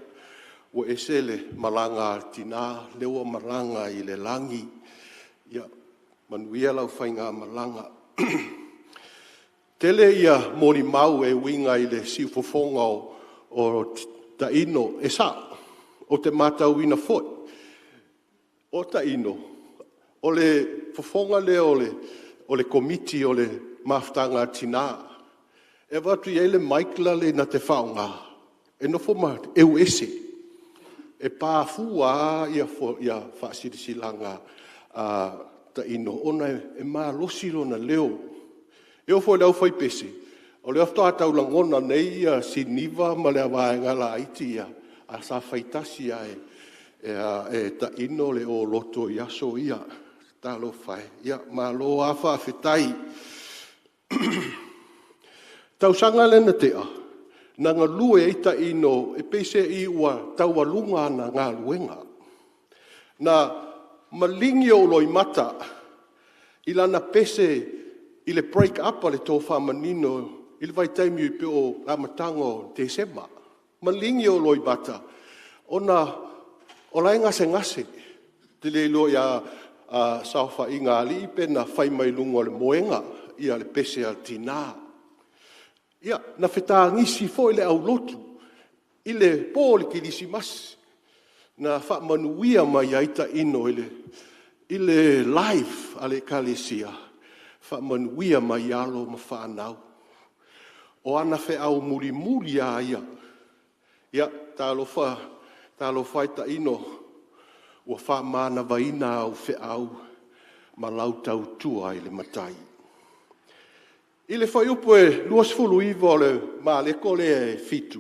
ua ese le malaga a le tina, lea ua malaga i le lagi. Ia manuia lau faigamalaga. Tele ia molimau e uiga i le siufofoga o Taino, e sao, ou te matauina foi. O Taino, o le fofoga lea o le Komiti o le Mafutaga a Tina. E avatu i ai le mic le na te faaaoga, e nofo ma eu ese, e pafu lava faasilasilaga a Taino ona e malosi lona leo. E oo foi i le aufaipese, o lea faatoa tau lagona nei Siniva ma le vaega laiti ia, ae sa fai tasi lava e Taino le oloto i aso ia. Talofa e. Ia, malo lava faafetai. Tausaga lea na tea, na galue ai taino e peiseai ua taualuga ana galuega. Na maligi ou loimata i lana pese i le break up a le tofa manino i le vaitaimi pei o le amataga o Tesema. Maligi ou loimata ona o la e gasegase. Ou te le iloa ia Saofaiga a Alii pe na fai mai luga o le moega le pese a le tina. Ia, na fetagisi foi le aulotu i le po o le Kerisimasi, na faamanuia mai ai taino i le live a le Ekalesia, faamanuia mai i alo ma fanau. O ana feau mulimuli lava ia. Ia, talofa, talofa e Taino, ua faamanavaina au feau ma lau tautua i le Matai. I le fuaiupu e 29 o le Mareko lea e 7,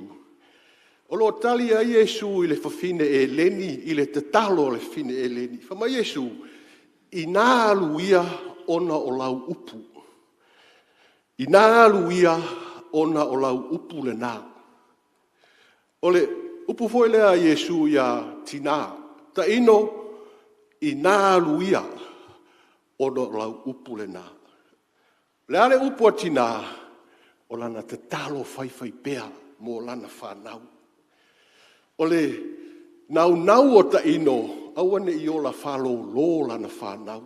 o lo o tali ai Iesu i le fafine Eleni i le tatalo a le fafine Eleni. Fai mai Iesu, ina alu ia ona o lau upu. Ina alu ia ona o lau upu lena. O le upu foi lea a Iesu ia Tina, Taino, ina alu ia ona o lau upu lena. O le a le upu a Tina? O lana tatalo faifaipea mo lana fanau. O le naunau o Taino, aua ne i ola faalolo lana fanau.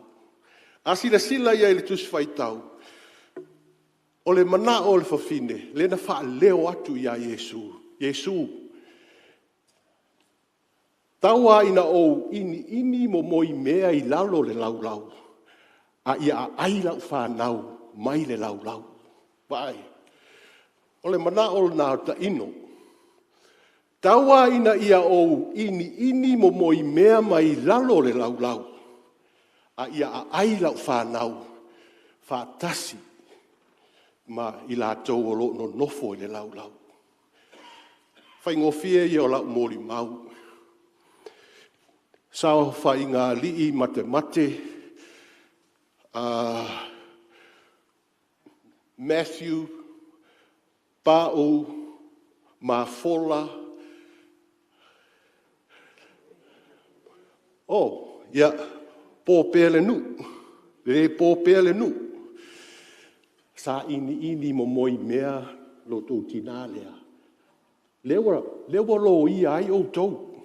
A silasila i ai i le Tusi Faitau, o le manao o le fafine, lea na faaleo atu ia Iesu, Iesu, tau lava ina ou iniini momoimea i lalo o le laulau, a ia aai lau fanau mai le laulau. Vaai, o le manao lena o Taino, tau lava ina ia ou iniini momoimea mai lalo o le laulau, a ia aai lau fanau faatasi ma i latou o lo o nonofo i le laulau. Faigofie ia o lau molimau. Saofaiga a alii matemate, Mathew, Pau, Mafola, oh, ia, po pea le nuu, le po pea le nuu. Sa iniini momoimea lo outou tina lea, lea ua loia ai outou,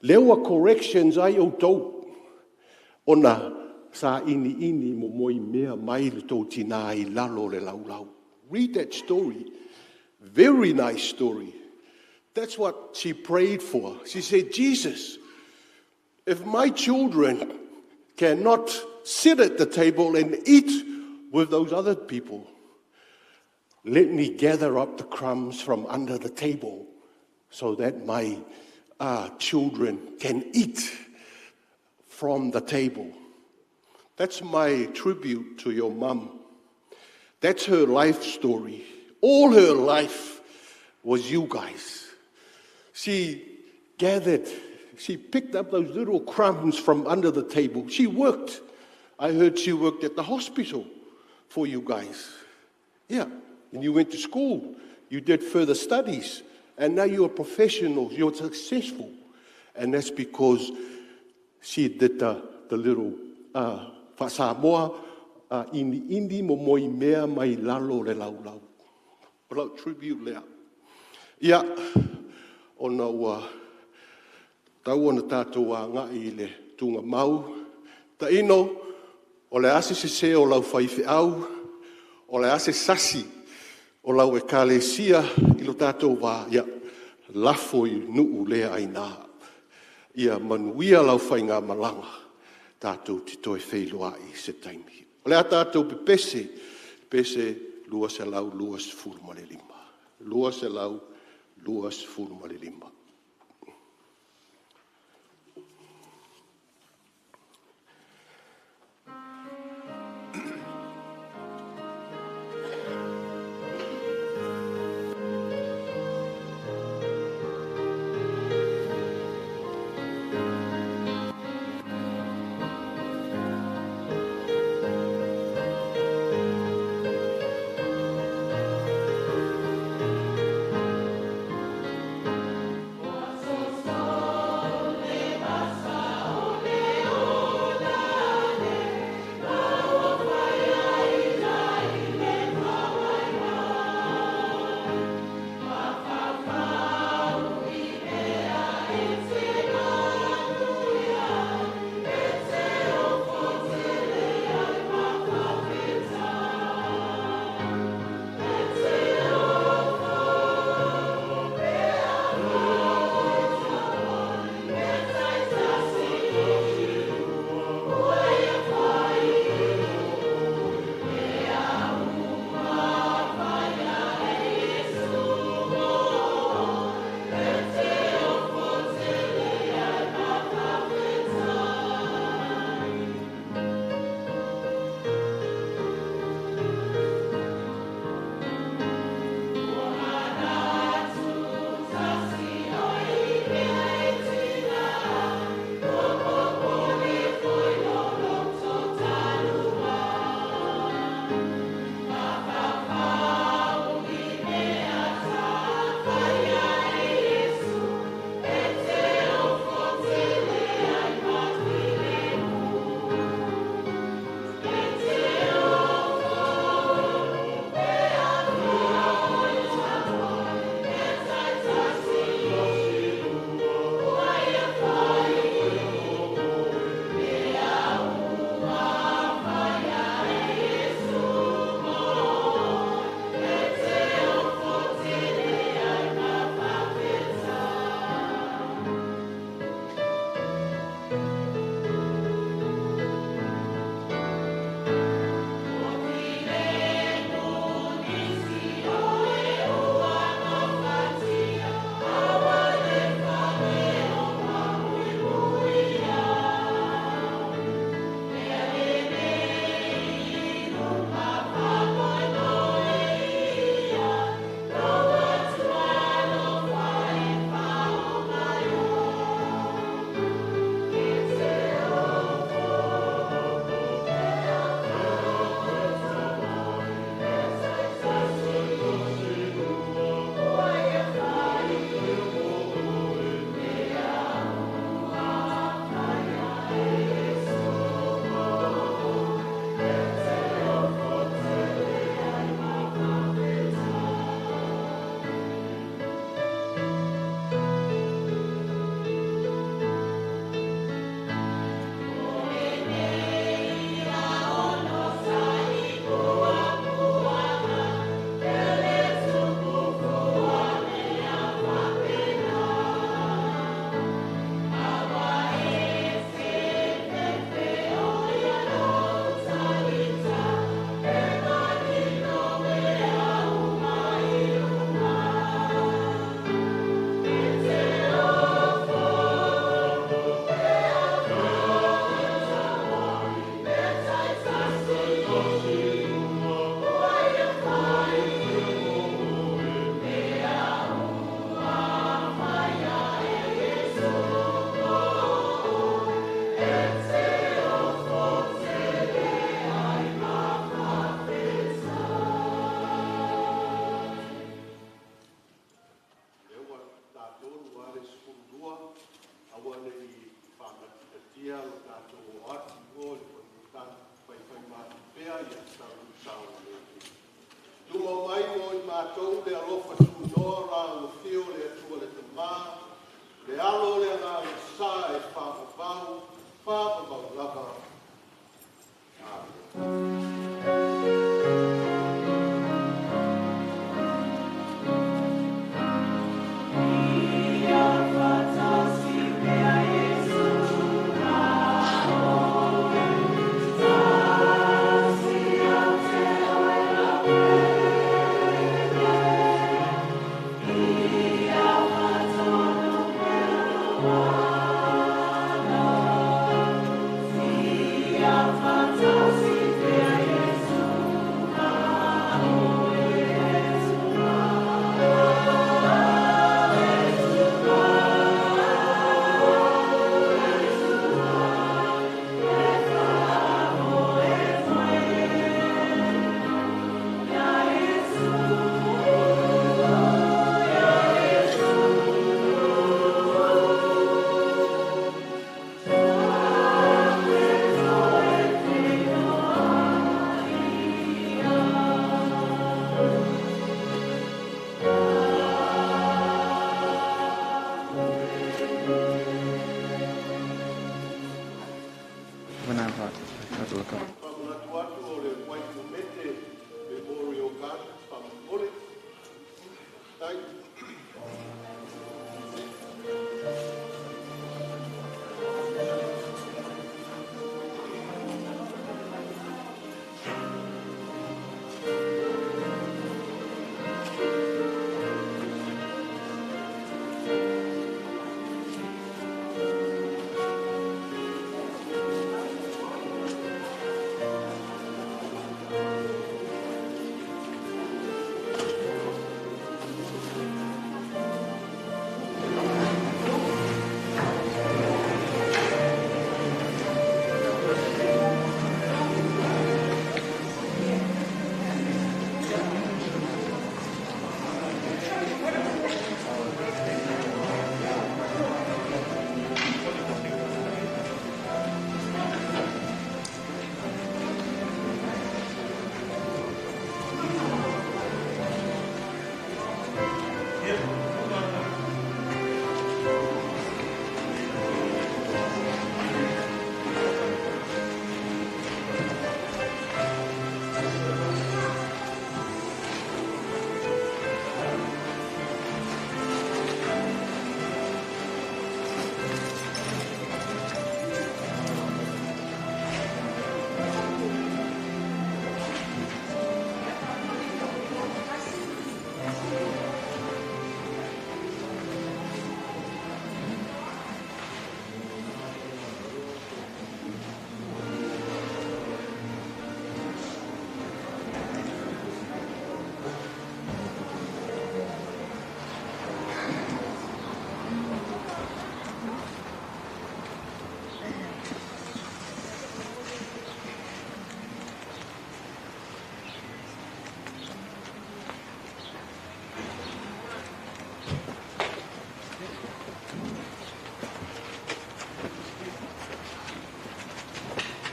lea ua corrections ai outou, ona sa iniini momoimea mai le tou tina i lalo o le laulau. Read that story. Very nice story. That's what she prayed for. She said, Jesus, if my children cannot sit at the table and eat with those other people, let me gather up the crumbs from under the table so that my children can eat from the table. That's my tribute to your mum. That's her life story. All her life was you guys. She gathered, she picked up those little crumbs from under the table. She worked. I heard she worked at the hospital for you guys. Yeah. And you went to school, you did further studies, and now you're professionals, you're successful. And that's because she did the little faasamoa iniini momoimea mai lalo o le laulau. O lau tribute lea. Ia, ona ua tau ona tatou agai i le tugamau. Taino, o le a se sese o lau faifeau, o le a se sasi o lau ekalesia i lo tatou va, ia, lafo i nuu lea aina. Ia manuia lau faigamalaga, tatou te toe feiloai se taimi. O le a tatou pepese, pese 225. 225. Saogalemu. Tumau mai mo i matou le alofa tunoa o la Afio o le Atua le Tamā, le Alo o le Agaga Sa e faavavau, faavavau lava. Amen. When I have a look up. Faamanatu atu o le Waikumete Memorial Gardens, faamolemole. Tai.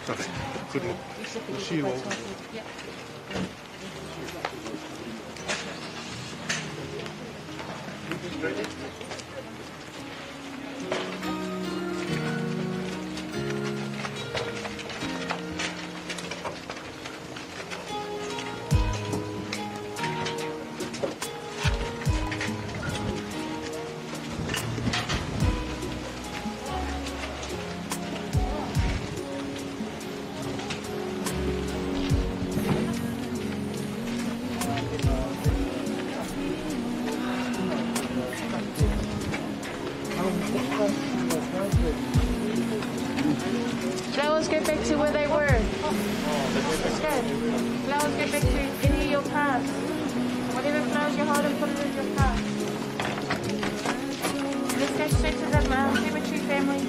Okay. Good luck. We'll see you all. Yeah. Flowers go back to where they were. Let's go. Flowers go back to any of your cars. Whatever flowers you're holding, put it in your car. Let's go straight to the cemetery family.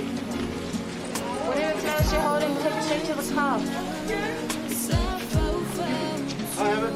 Whatever flowers you're holding, take it straight to the car. I have it.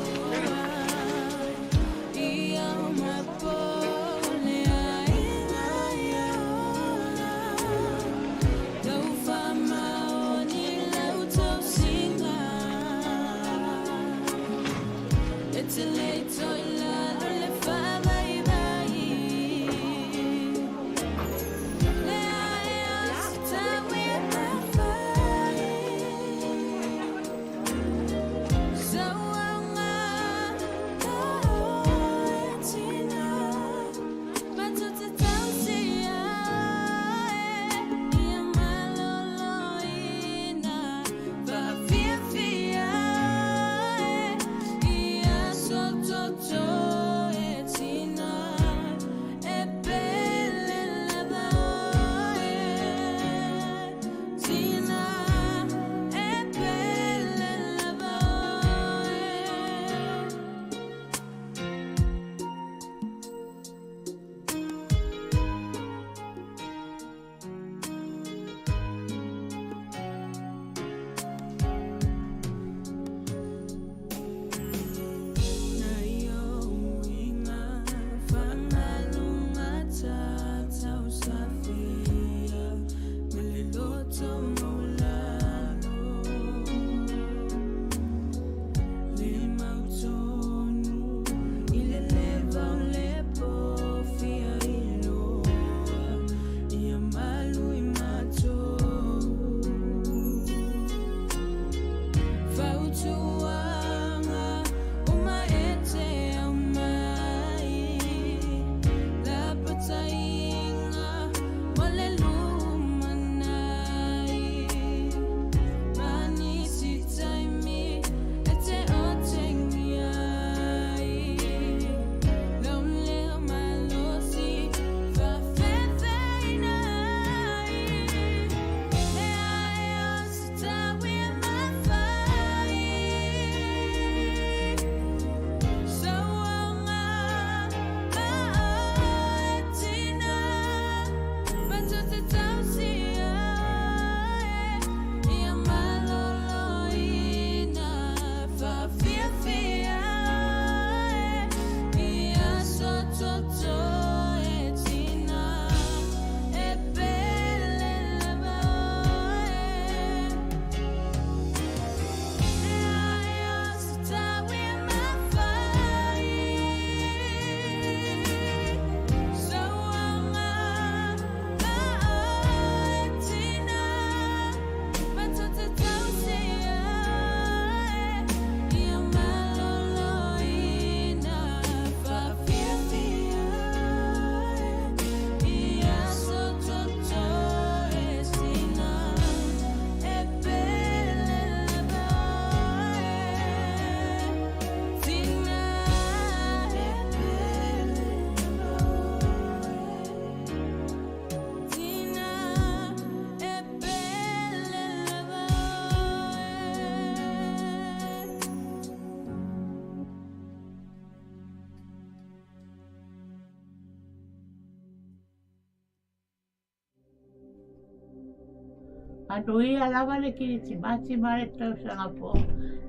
Manuia lava le Kirisimasi ma le tausaga fou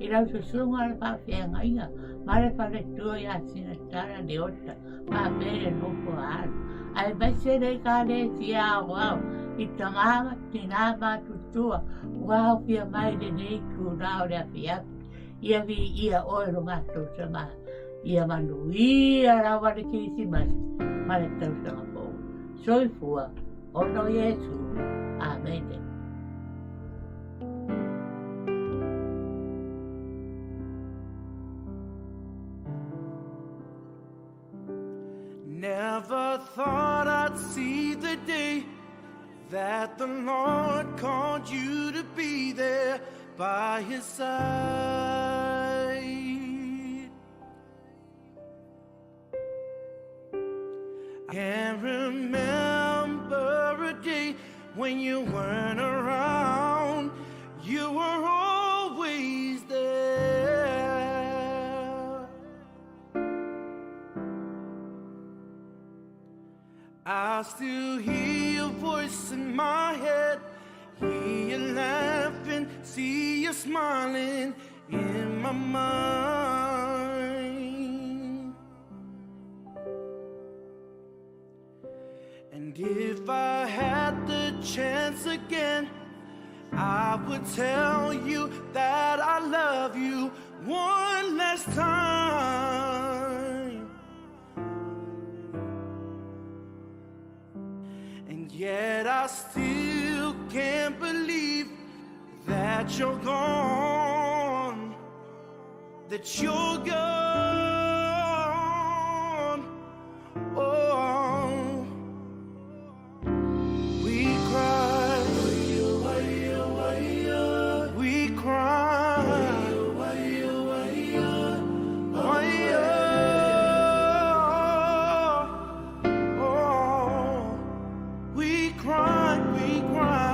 i lau susuga le faafeagaiga ma le faletua ia Sinatala Leota faapea le nofo a alo, aemaise le Ekalesia Aoao i tama ma tinā matutua ua aofia mai i lenei itulā o le afiafi. Ia viia oe lo matou Tama, ia manuia lava le Kirisimasi ma le tausaga fou. Soifua ona o Iesu. Amene. Never thought I'd see the day that the Lord called you to be there by his side. I can't remember a day when you weren't around. You were always there. I still hear your voice in my head. Hear you laughing, see you smiling in my mind. And if I had the chance again, I would tell you that I love you one last time. And yet I still can't believe that you're gone, that you're gone. Oh, we cry, we cry. Oh, we cry, we cry.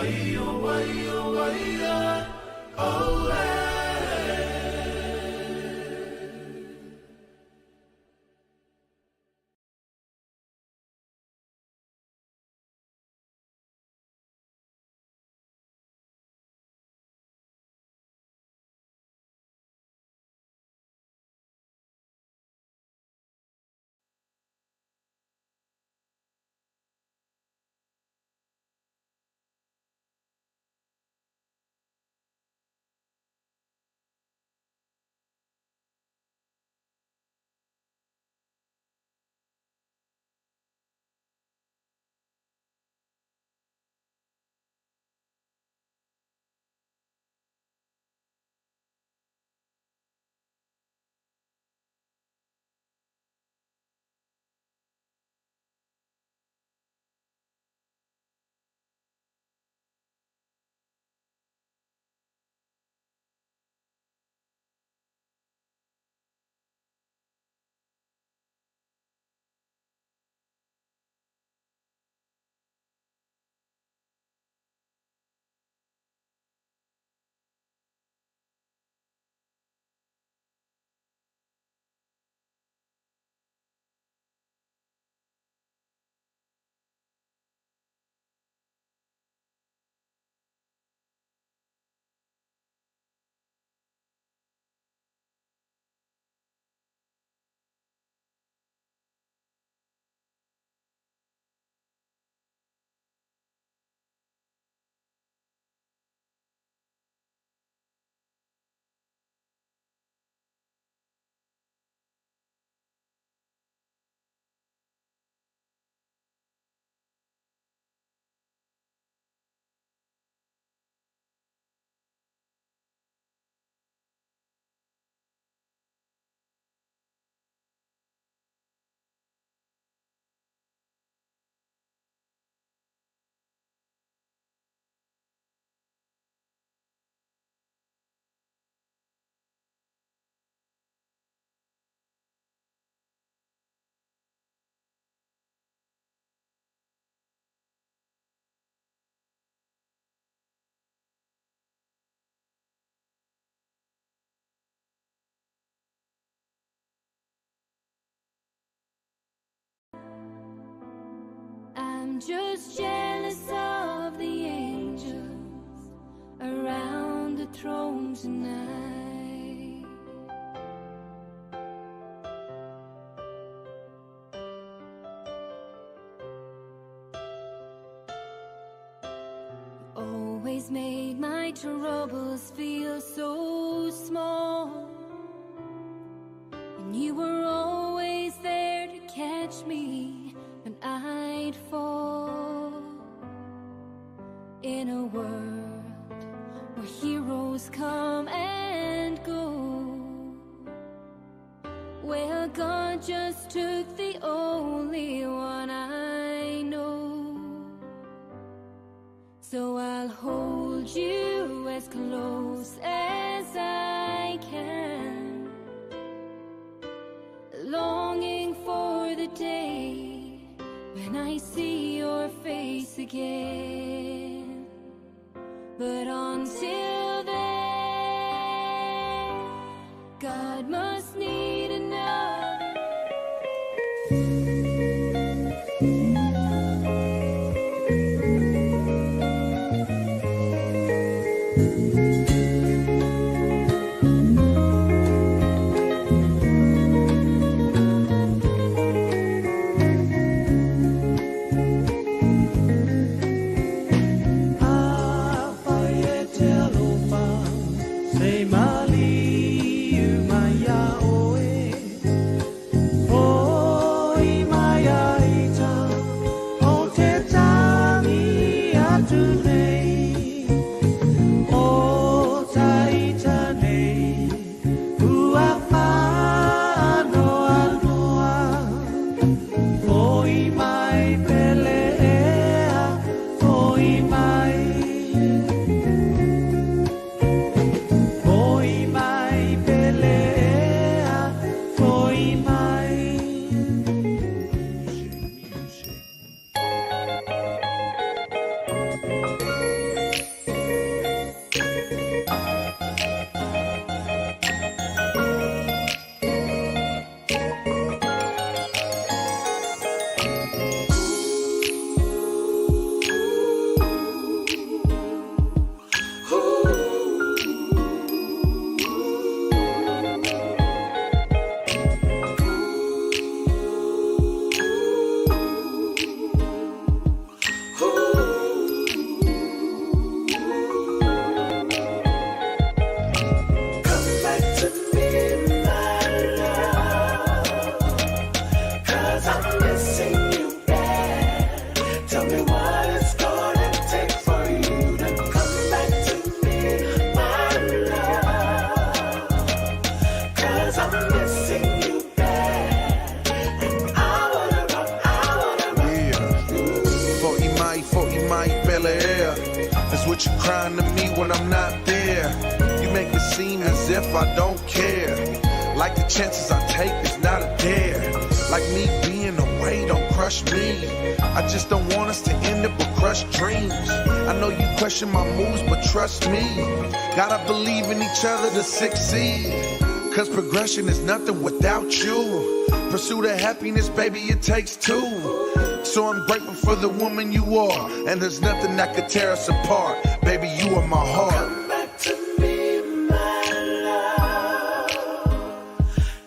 Wai o wai o wai e, oh eh. I'm just jealous of the angels around the throne tonight. You always made my troubles feel so small, and you were always there to catch me when I'd fall. In a world where heroes come and go, well, God just took the only one I know. So I'll hold you as close as I can, longing for the day when I see your face again. But until then, God must need another. O te tangi atu nei, o with you crying to me when I'm not there. You make it seem as if I don't care. Like the chances I take is not a dare. Like me being away don't crush me. I just don't want us to end up with crushed dreams. I know you question my moves, but trust me. Gotta believe in each other to succeed. Cause progression is nothing without you. Pursuit of happiness, baby, it takes two. So I'm grateful for the woman you are. And there's nothing that could tear us apart. Baby, you are my heart. Come back to me, my love.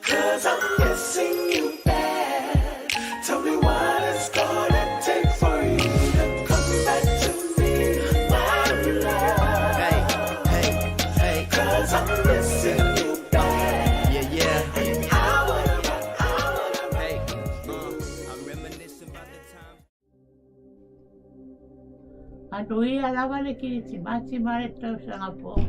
'Cause I'm missing you bad. Tell me what it's gonna take for you to come back to me, my love. Hey, hey, hey. 'Cause I'm missing you bad. Yeah. And I wanna rock, I wanna rock. Hey, I'm reminiscing about the time. Manuia lava le Kiritimati ma le tausaga fou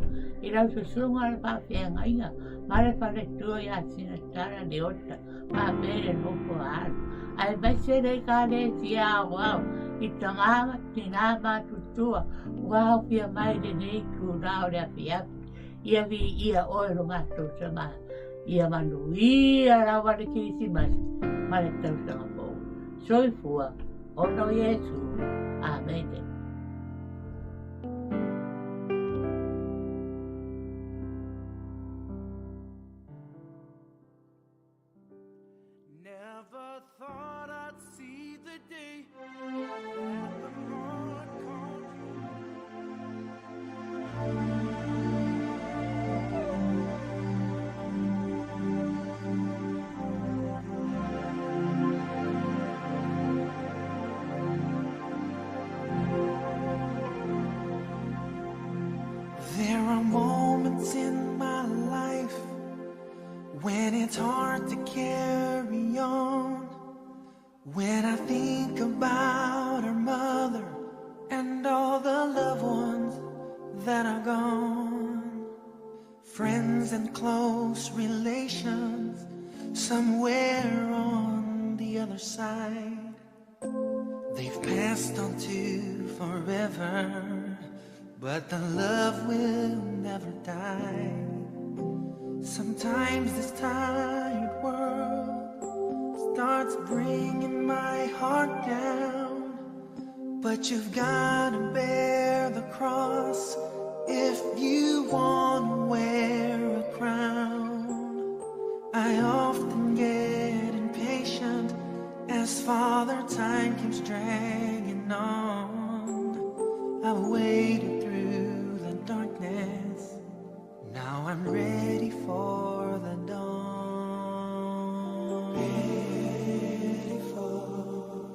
i lau susuga le faafeagaiga ma le faletua iā Sinatara Leota faapea le nofo a alo, aemaise le Ekalesia Aoao i tagā ma tinā matutua ua aofia mai i lenei itulā o le afiafi. Ia viia oe lo matou Tamā, ia manuia lava le Kirisimasi ma le tausaga fou. Soifua ona o Iesu. Amene. Never thought I'd see the day that the Lord called. There are moments in my life when it's hard to carry on. When I think about our mother and all the loved ones that are gone, friends and close relations somewhere on the other side, they've passed on to forever, but the love will never die. Sometimes this tired world starts bringing my heart down, but you've got to bear the cross if you want to wear a crown. I often get impatient as Father Time keeps dragging on. I've waited through the darkness, now I'm ready for the dawn. Ready for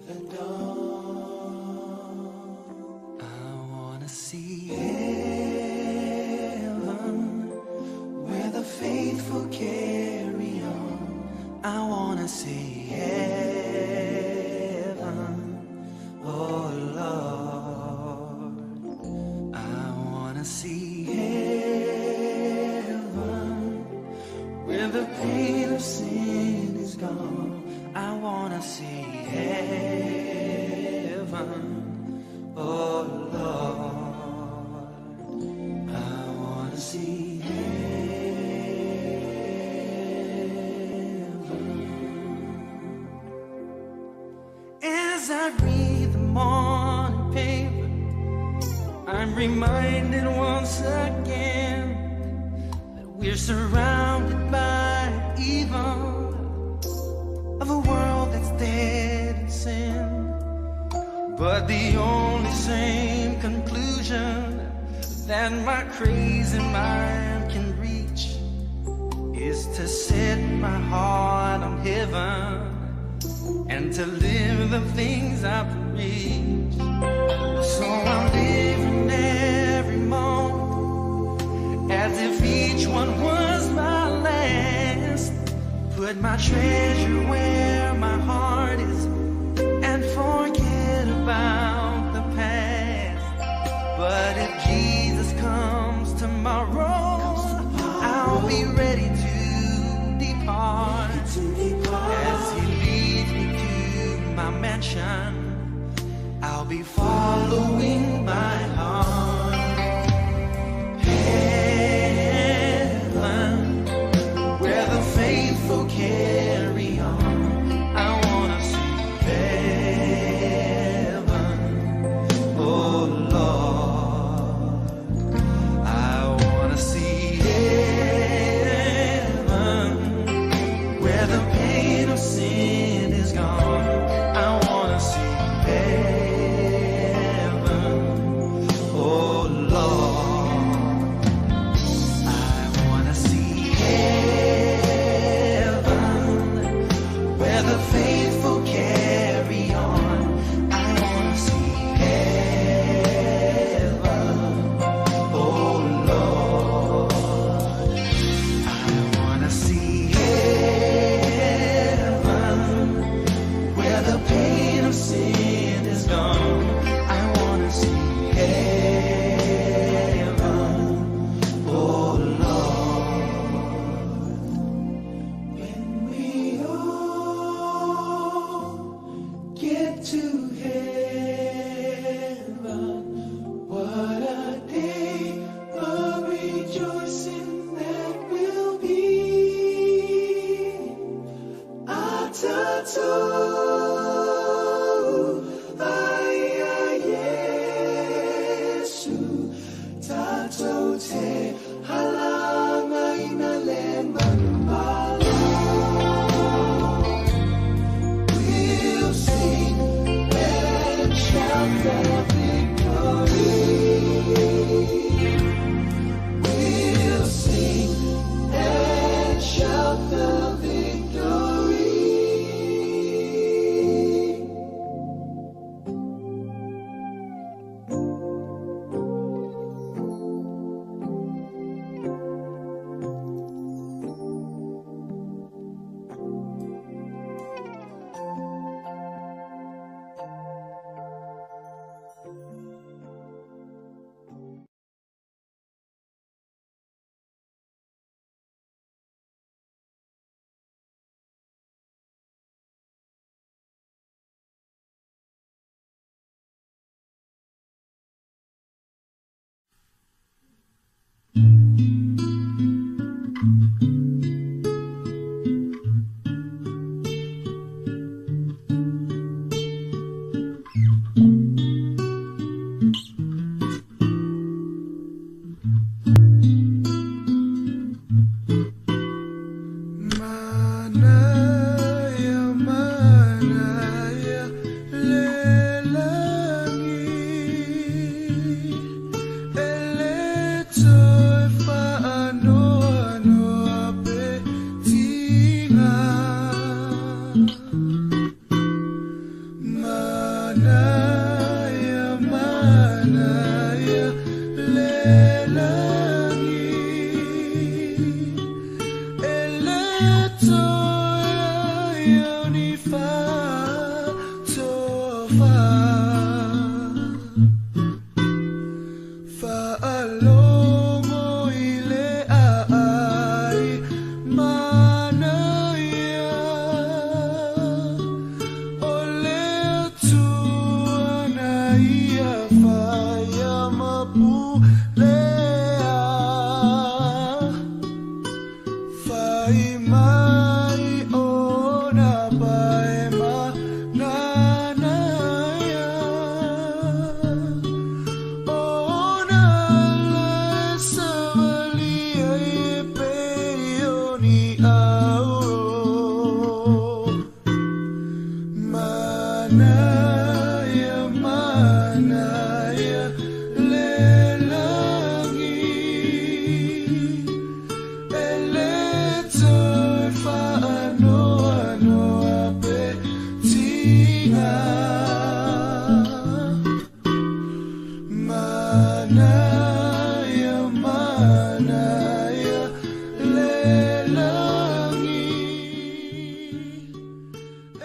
the dawn. I want to see heaven where the faithful carry on. I want to see heaven, oh Lord. I want to see heaven where the pain of sin is gone. I want to see heaven, oh Lord. I want to see heaven. As I read the morning paper, I'm reminded once again that we're surrounded by evil, of a world that's dead in sin. But the only same conclusion that my crazy mind can reach is to set my heart on heaven and to live the things I preach. So I'm living every moment as if each one was my last. Put my treasure where my heart is and forget about the past. But if Jesus comes tomorrow, I'll be ready to depart. As he leads me to my mansion, I'll be following my heart. pulea. Fai mai ona pae mananaia. Ona le savalia i e pei o ni auro. Manaia, manaia, le lagi. E le toe whaanoanoa pe tinga. Manaia, manaia, le lagi.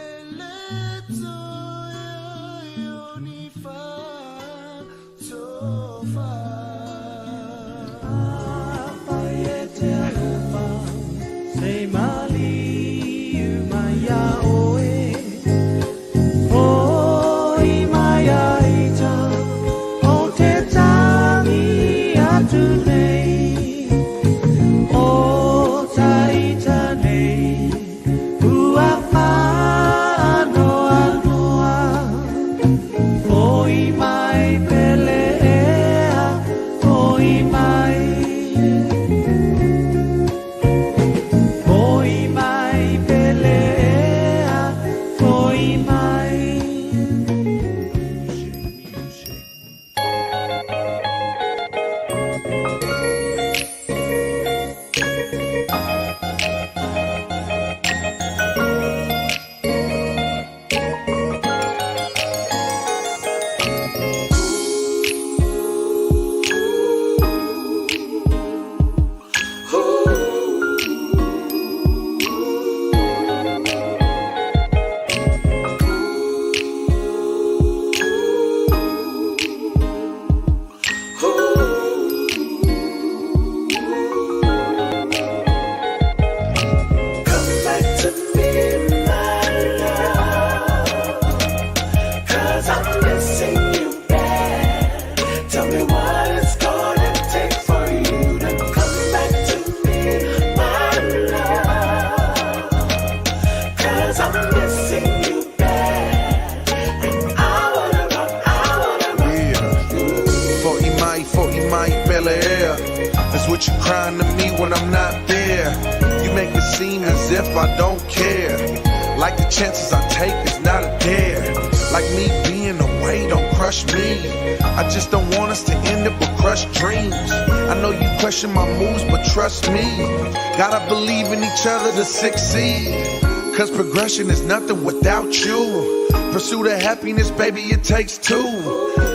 E le toe ai o ni whatofa. Awhai e te alofa, se maliu mai a oe. Hoi mai ai tā, o te tangi atu nei. O taita nei, ua whaanoanoa. Hoi mai pele ea, hoi mai. Hoi mai pele ea, hoi mai. Come back to me, my love, 'cause I'm missing you bad. Tell me what it's gonna take for you to come back to me, my love, 'cause I'm missing you bad. And I wanna rock, I wanna rock. Yeah. Fo'i mai, fo'i mai, pele ea. That's what you crying to me when I'm not there. You make it seem as if I don't care. Like the chances I take is not a dare. Like me being away don't crush me. I just don't want us to end up with crushed dreams. I know you question my moves, but trust me. Gotta believe in each other to succeed. 'Cause progression is nothing without you. Pursuit of happiness, baby, it takes two.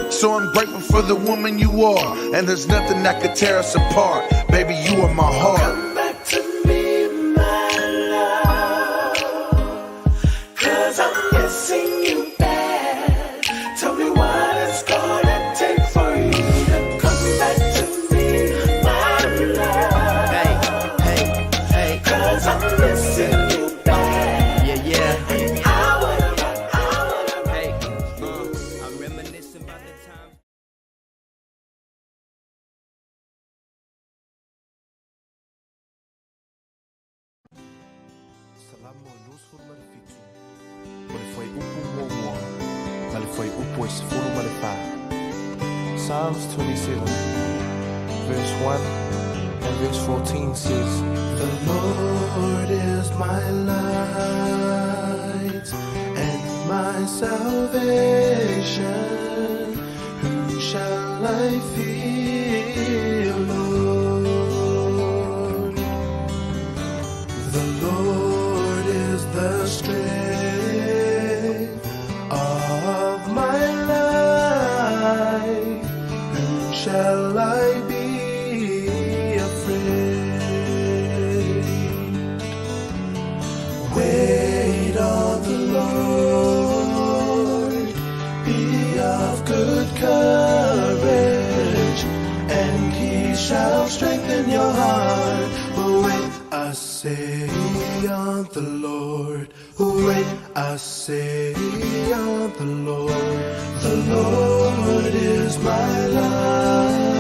So I'm grateful for the woman you are. And there's nothing that could tear us apart. Baby, you are my heart. Come back to me, my love, 'cause I'm missing you bad. Tell me what it's gonna take for you to come back to me, my love. Hey, hey, hey. 'Cause I'm missing you bad. Yeah. And I wanna rock, I wanna rock. Hey, I'm reminiscing about the times. Salamo e 27, o le fuaiupu muamua, ma le fuaiupu e 14. Psalms 27, verse 1 and verse 14 says, The Lord is my light and my salvation. Whom shall I fear, Lord? The Lord is the strength of my life. Whom shall I be afraid? Wait on the Lord, be of good courage, and he shall strengthen your heart. Wait, I say on the Lord. Wait, I say on the Lord. The Lord is my light.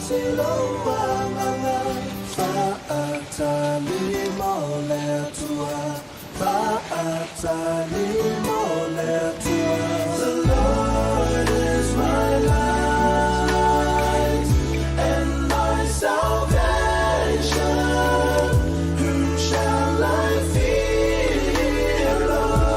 malosi lou agaga. Faatali mo le Atua, faatali mo le Atua. The Lord is my light and my salvation. Whom shall I fear, Lord?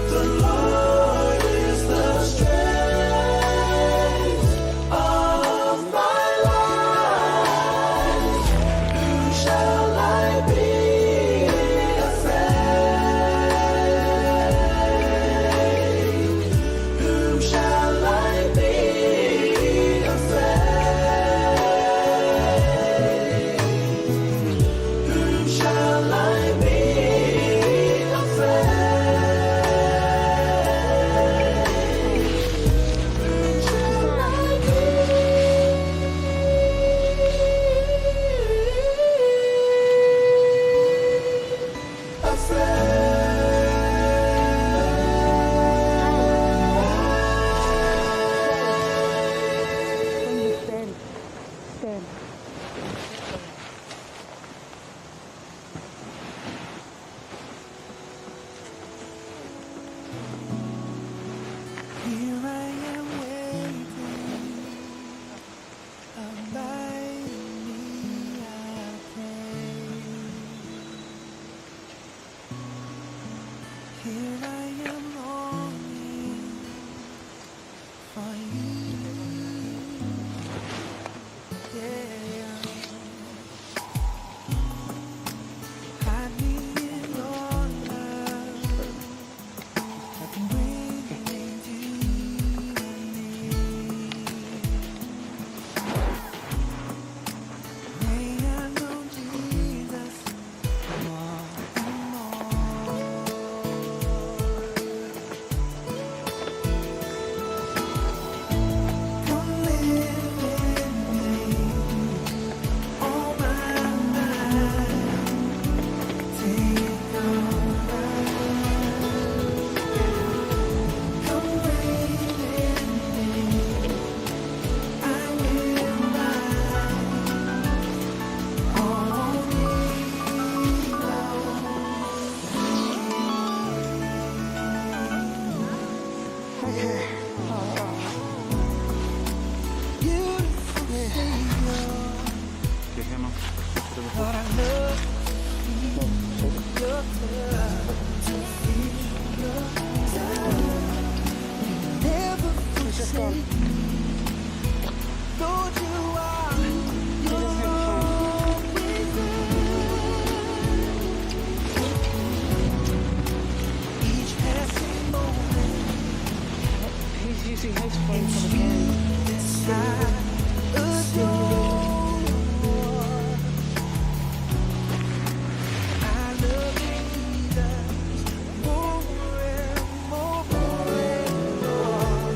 The Lord is the strength of my life. Whom shall I be afraid? Whom shall I be afraid? Whom shall I be afraid? Whom shall I be afraid? Stand. Stand. Here I am waiting. Abide in me, I pray. Here I am longing for you. Yeah. Hide me in your love. Bring me to May I know Jesus more and more. Come live in me, all my life. Take over. Come reign in me. I will rise. All me, Beautiful Savior. Lord, I love to feel your touch, to feel your touch. You never forsake me. Lord, you are, you're always there. Each passing moment, He's using his phone for the game. this I adore. I love Jesus more and more and more.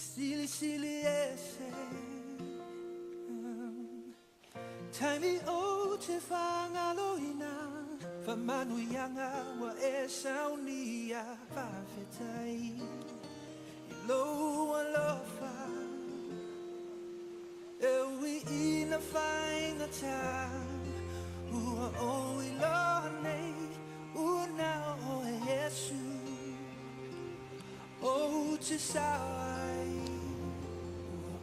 Sili sili ese. Taimi o te whangaloina, whamanuianga wa e saunia whawhetai. I lo alofa, e ui ina whaingata, ua o i loa nei, ua nao o e Yesu. O te sawai,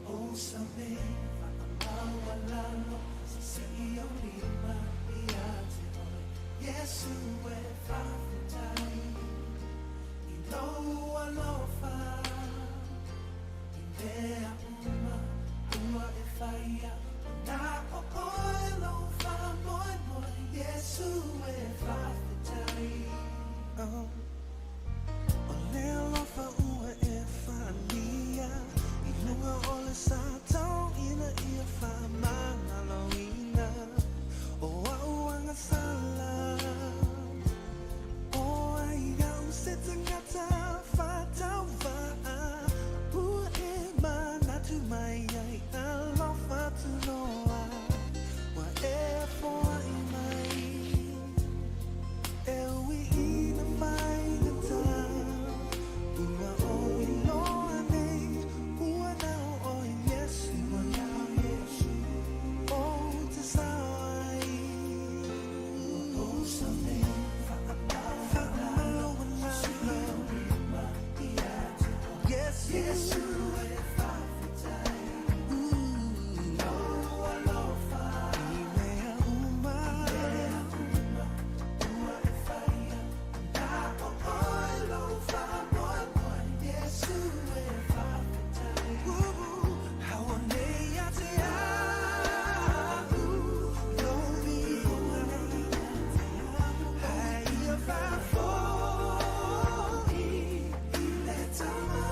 ua o sa me, whakamaualalo, si i o lima ia te oe. Yesu e whawhetai, i lou alofa, i mea uma, ua e whaia, nā o oe lou whamoemoe, Yesu e whawhetai. Oh. O le alofa ua e whalia, i lunga o le sa tau ina ia whamangaloina. O au anga sala, o ai au se tangata whatau waa, ua e manatu mai ai alofa tunoa, wa e foai mai. E ui ina whaingata, ua o i loa nei, ua nao o Yesu. Ua nao Yesu. O te sawai, ua o sa me, whaamaualalo, Yesu. Yesu e whawhetai. Lou alofa, i mea uma, ua e whaia, nā o oe lou whamoemoe, Yesu e whawhetai. Haua nei a te au, lou viinga, hei ia whawhoi, i le tama.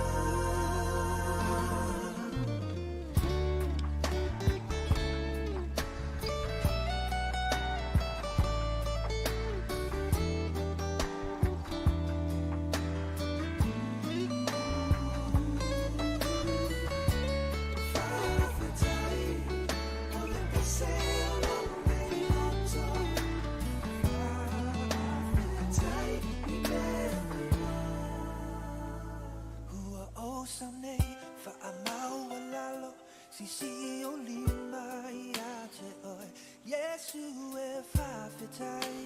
Ua o sa nei, whaamaualalo, sisi i o lima ia te oe. Yesu e whawhetai,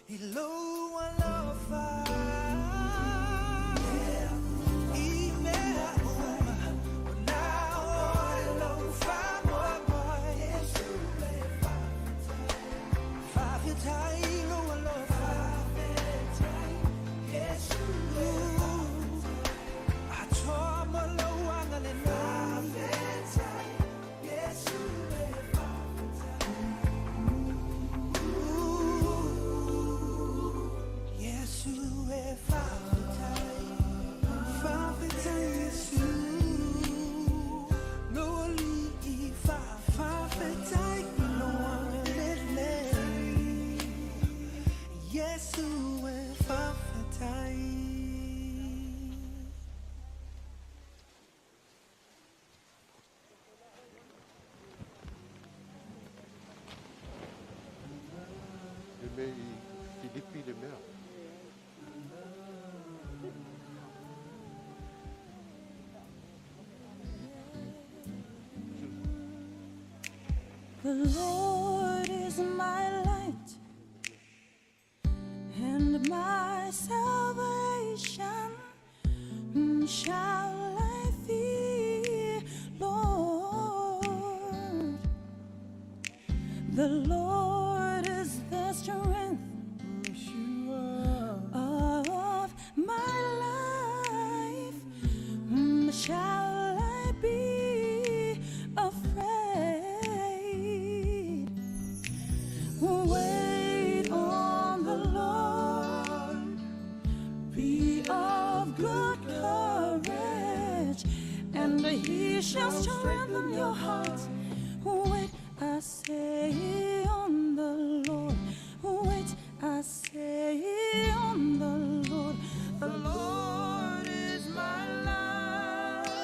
i lou alofa. I mea uma, o nā oe lou whamoemoe. Whawhetai lou alofa. Yesu e Atoa ma lou anga le nei. Yesu e Yesu e whawhetai, whawhetai Yesu. Lo ali i whawhetai i lo anga le nei. Yesu e whawhetai. E me i Filipi le mea. The Lord is my light and my salvation. Whom shall I fear, Lord? The Lord is the strength of my life. Whom shall I be afraid? Wait on the Lord. Be of good courage, and he shall strengthen your heart. Wait, I say on the Lord. Wait, I say on the Lord. The Lord is my light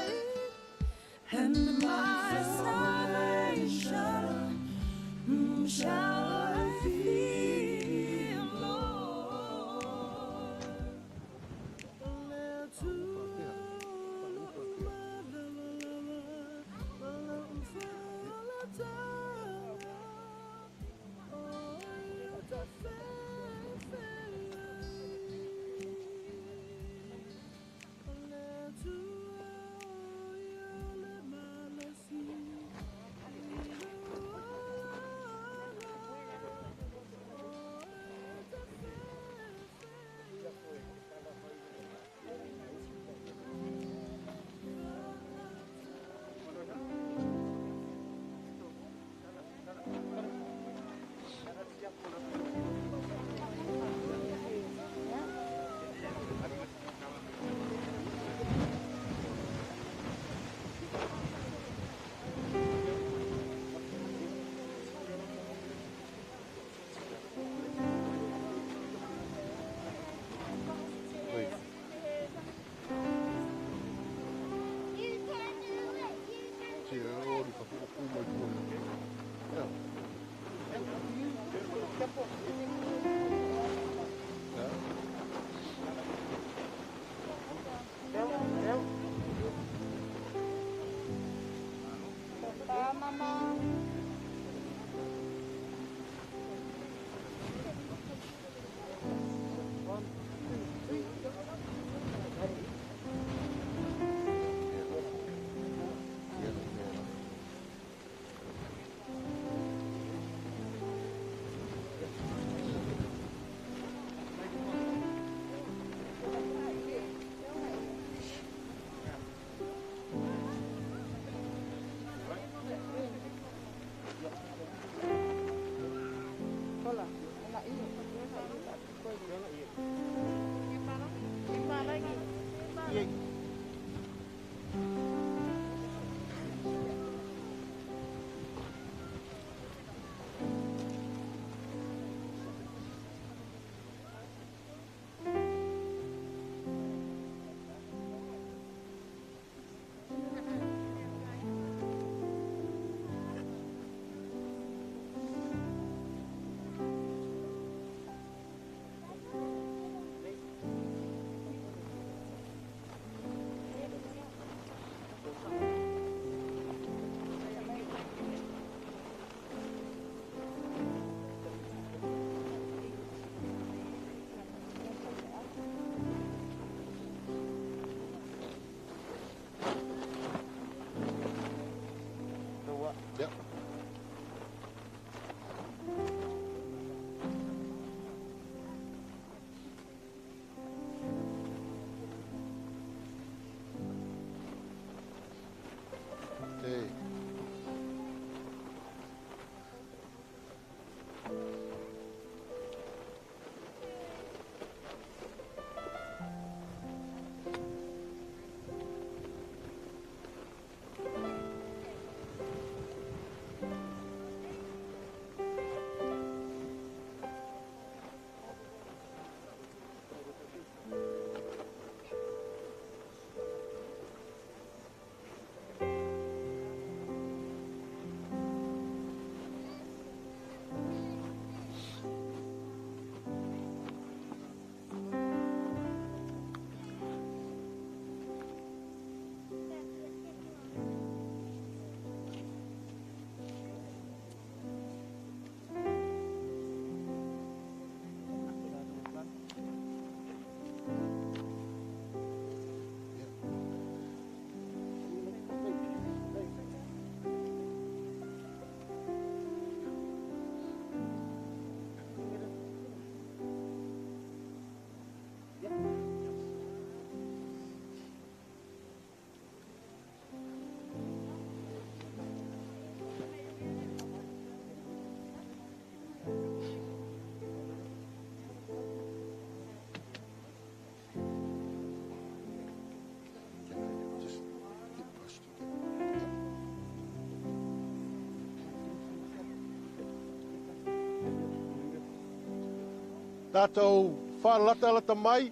Tātou whālatalata mai,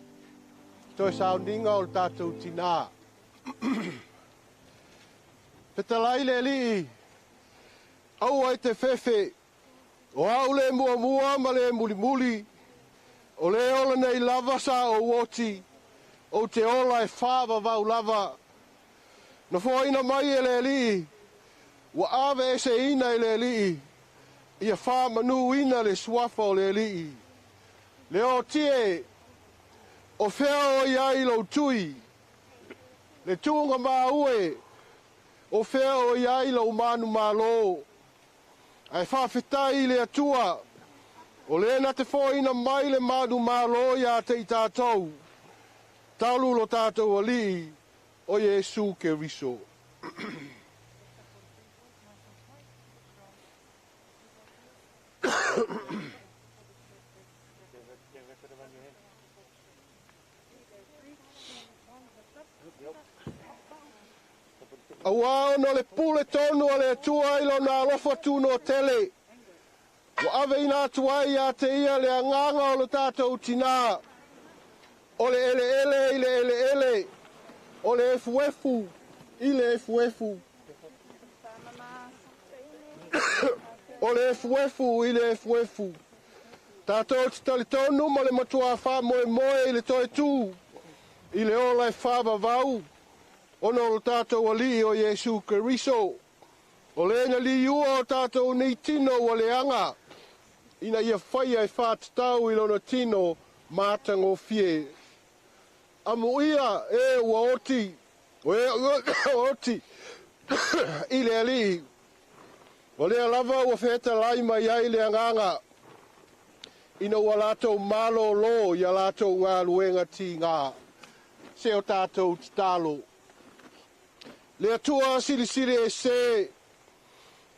toe sauniga o le tātou tinā. Fetalai le alii, aua e te fefe, o au le muamua ma le mulimuli, o le ola nei lava sa ou oti, ou te ola e whāvavau lava. Na foaina mai e le alii, ua ave eseina e le alii, ia whāmanuina le suafa o le alii. Le o tie, o fea o iai lau tui, le tūnga maue, o fea o iai lau manu malo. Ai whawhetai le atua, o le na te foina mai le manu malo ia te i tātou, talu lo tātou alii, o Iesu Keriso. Aua ona le pule tonu a le atua i lona alofa tūno tele. Ua ave ina atu ai ia te ia le anganga o le tātou tinā. O le ele ele i le ele ele. O le efu efu i le efu efu. O le efuefu i le efuefu. Tatou te talitonu ma le matua faamoemoe i le toe tū i le ola e faavavau ona o lo tatou Alii o Iesu Keriso. O le na liua o tatou nei tino ua leaga ina ia faia e faatatau i lona tino matagofie. Amuia e ua oti, o e ua oti i le Alii. O lea lava ua fetalai mai ai le agaga ina ua latou malōlō ia latou galuega tigā. Se o tatou tatalo. Le Atua silisili ese,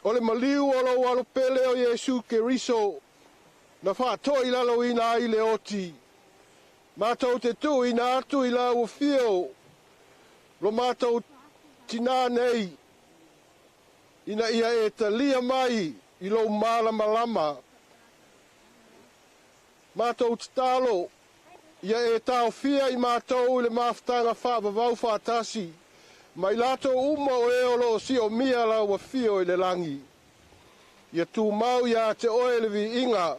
o le maliu o lou alo pele o Iesu Keriso, na faatoilaloina ai le oti. Matou te tuuina atu i lau afio, lo matou tinā nei, ina ia e talia mai i lou malamalama. Matou tatalo, ia e taofia i matou i le mafutaga faavavau faatasi, ma i latou uma o e o loo siomia lau afio i le lagi. Ia tumau ia te oe le viiga,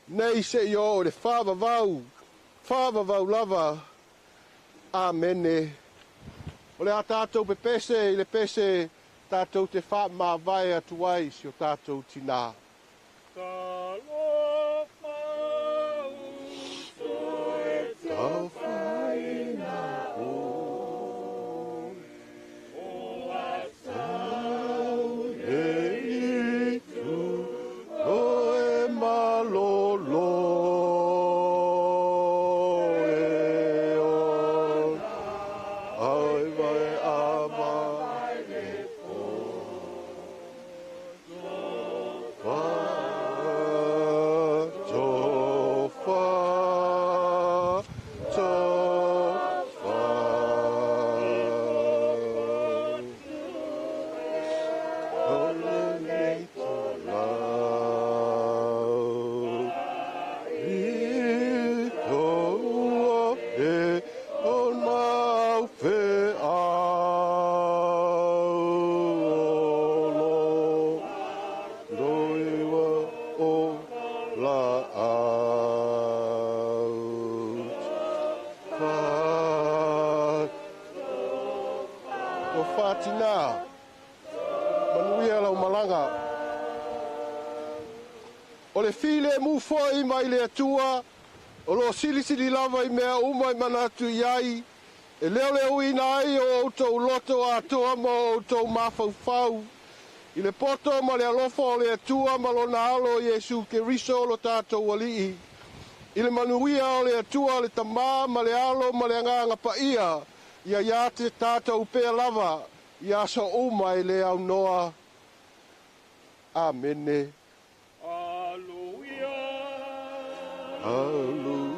nei seia oo i le faavavau, faavavau lava. Amene. O le a tatou pepese i le pese tatou te faamavae atu ai si o tatou tinā. E itu o e malolo e o ai vai ama fa to fa to fa o le nei lau i toa e o mau fe au lo loiwa o la au fa o fatina manuia lau malaga. O le filemu foi mai le Atua, o lo silisili lava i mea uma i manatu i ai, e leoleoina ai o outou loto atoa ma o outou mafaufau, i le poto ma le alofa o le Atua ma lona alo Iesu Keriso lo tatou Alii. I le manuia o le Atua le Tamā ma le Alo ma le Agaga Paia, ia ia te tatou pea lava, i aso uma e le aunoa. Amene. Hallelujah.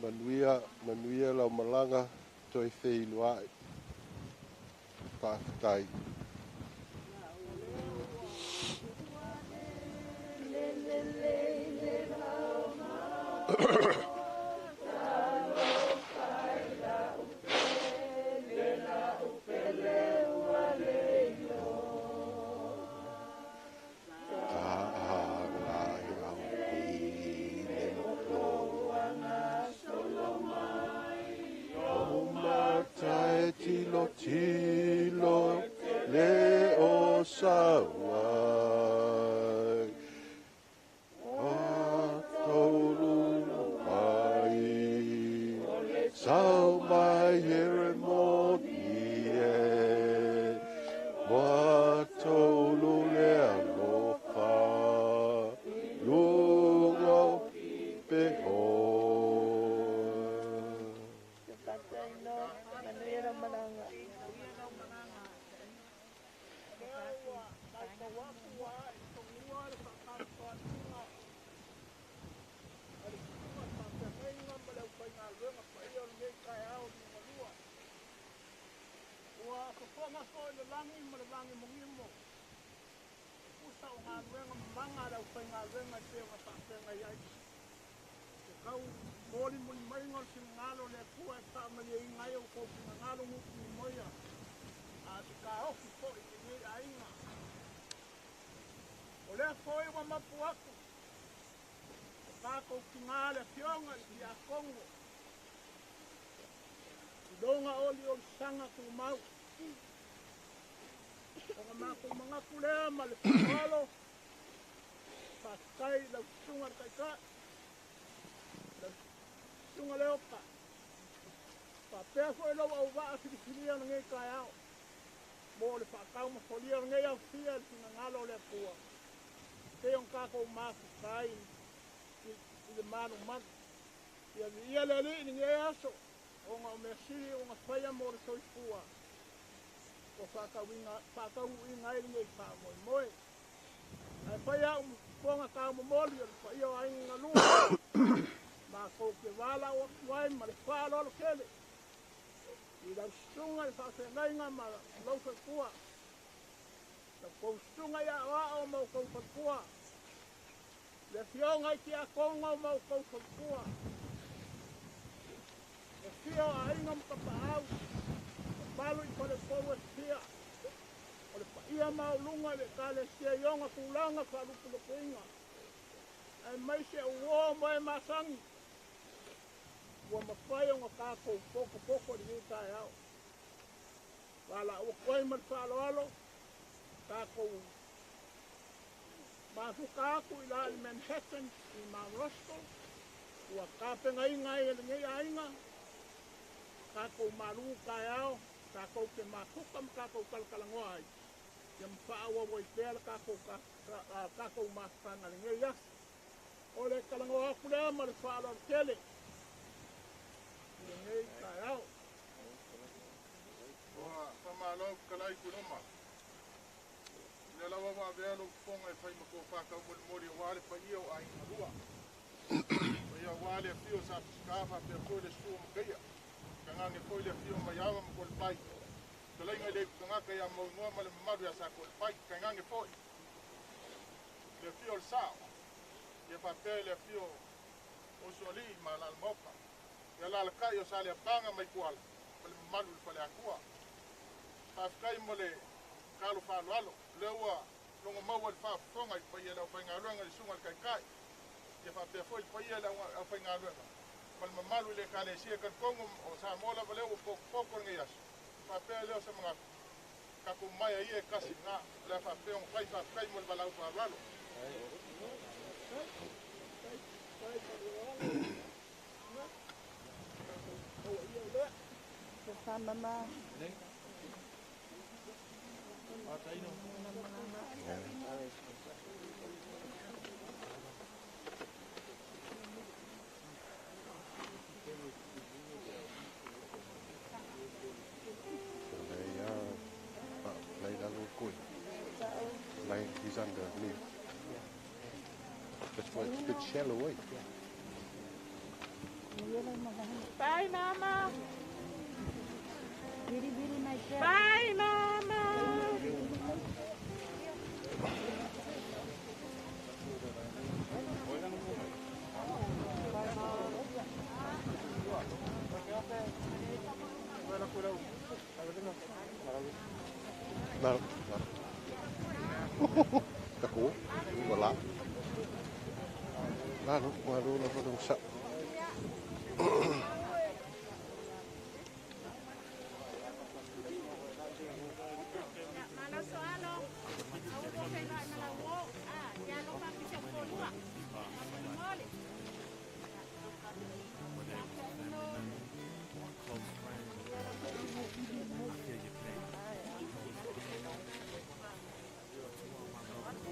Manuia, manuia lau malaga, toe feiloai. Faafetai. Tilo tilo le o sauai a taulu aufaigaluega e pei ona faafeagai ai se kau molimoli maiga o le finagalo o le Atua e faamalieina ai outou finagalo gutugumoia a o se taofi fo'i lenei aiga. O lea foi ua mapu atu o tatou tigā le afioga i le tiakono i lona oliolisaga tumau ona matou manatu lea ma le faaaloalo. Faafetai i lau susuga le Taita'i, lau susuga Leota, faapea foi lou auvaa filifilia o lenei taeao mo le faataumafolia o lenei aofia i le finagalo o le Atua pei ona tatou mafuta ai i le malumalu. Ia viia le Alii i lenei aso ona o mea sili ona faia mo le soifua ua faataunuuina ai lenei faamoemoe. Ae fai a'u fofoga taumomoli o le paia o aiga galua matou te valaau atu ai ma le faaaloalo tele i lau susuga i le faafeagaiga ma lou faletua, lau tou susuga i aoao ma outou faletua, le afioga i tiakono ma outou faletua, le afio o aiga ma tapaau mamalu i falepou e fia o le paia maualuga i le Ekalesia i ona tulaga faalupelupeina aemaise uō ma e masani ua mafai ona tatou potopoto i lenei taeao. Valaau atu ai ma le faaaloalo tatou mafuta atu i la i Manhattan i Mount Roskill ua tapenaina ai e lenei aiga tatou malu taeao tatou te mafuta ma tatou talatalanoa ai ia ma faaauau ai pea le tatou mafutaga i lenei aso. O le talanoa atu lea ma le faaaloalo tele i lenei taeao. Ua faamalo fetalai Kuloma. Lea lava ua avea lou fofoga e fai ma tofa taumolimoli aua le paia o aiga galua. Paia aua le afio o Sa Peseta faapea foi le susu o Mataia. Tainane foi le afio o Maiava ma Kolepai. Fetalaiga i le Aitutagata ia Mauigoa ma le mamalu ia Sa Kolepai. Tainane foi le afio o le Sao. Ia faapea le afio o Usoalii ma Alaalamaota. Ia alaalatai o Saleapaga ma Ituala ma le mamalu i le Faleatua. Faafetai mo le tatalo faaaloalo. O lea ua logo maua i le faafofoga i le paia o le aufaigaluega i le susuga i le Taitai. Ia faapea foi le paia i le aufaigaluega ma le mamalu i le Ekalesia talitonu o Samoa lava lea ua potopoto lenei aso. Faapea lea o se manatu, tatou maea ia e tasi lena. O le a faapea ona fai. Faafetai mo le valaau faaaloalo. They are but lay lalo koi. Lay he's underneath. That's why it's a bit shallow, eh? Bye, Mama. Bye, Mama. Nalo, nalo. Tako, wala. Lalo, walo na pa sa. Whether it was a family member or a close friend, I feel your pain. But to all my loved ones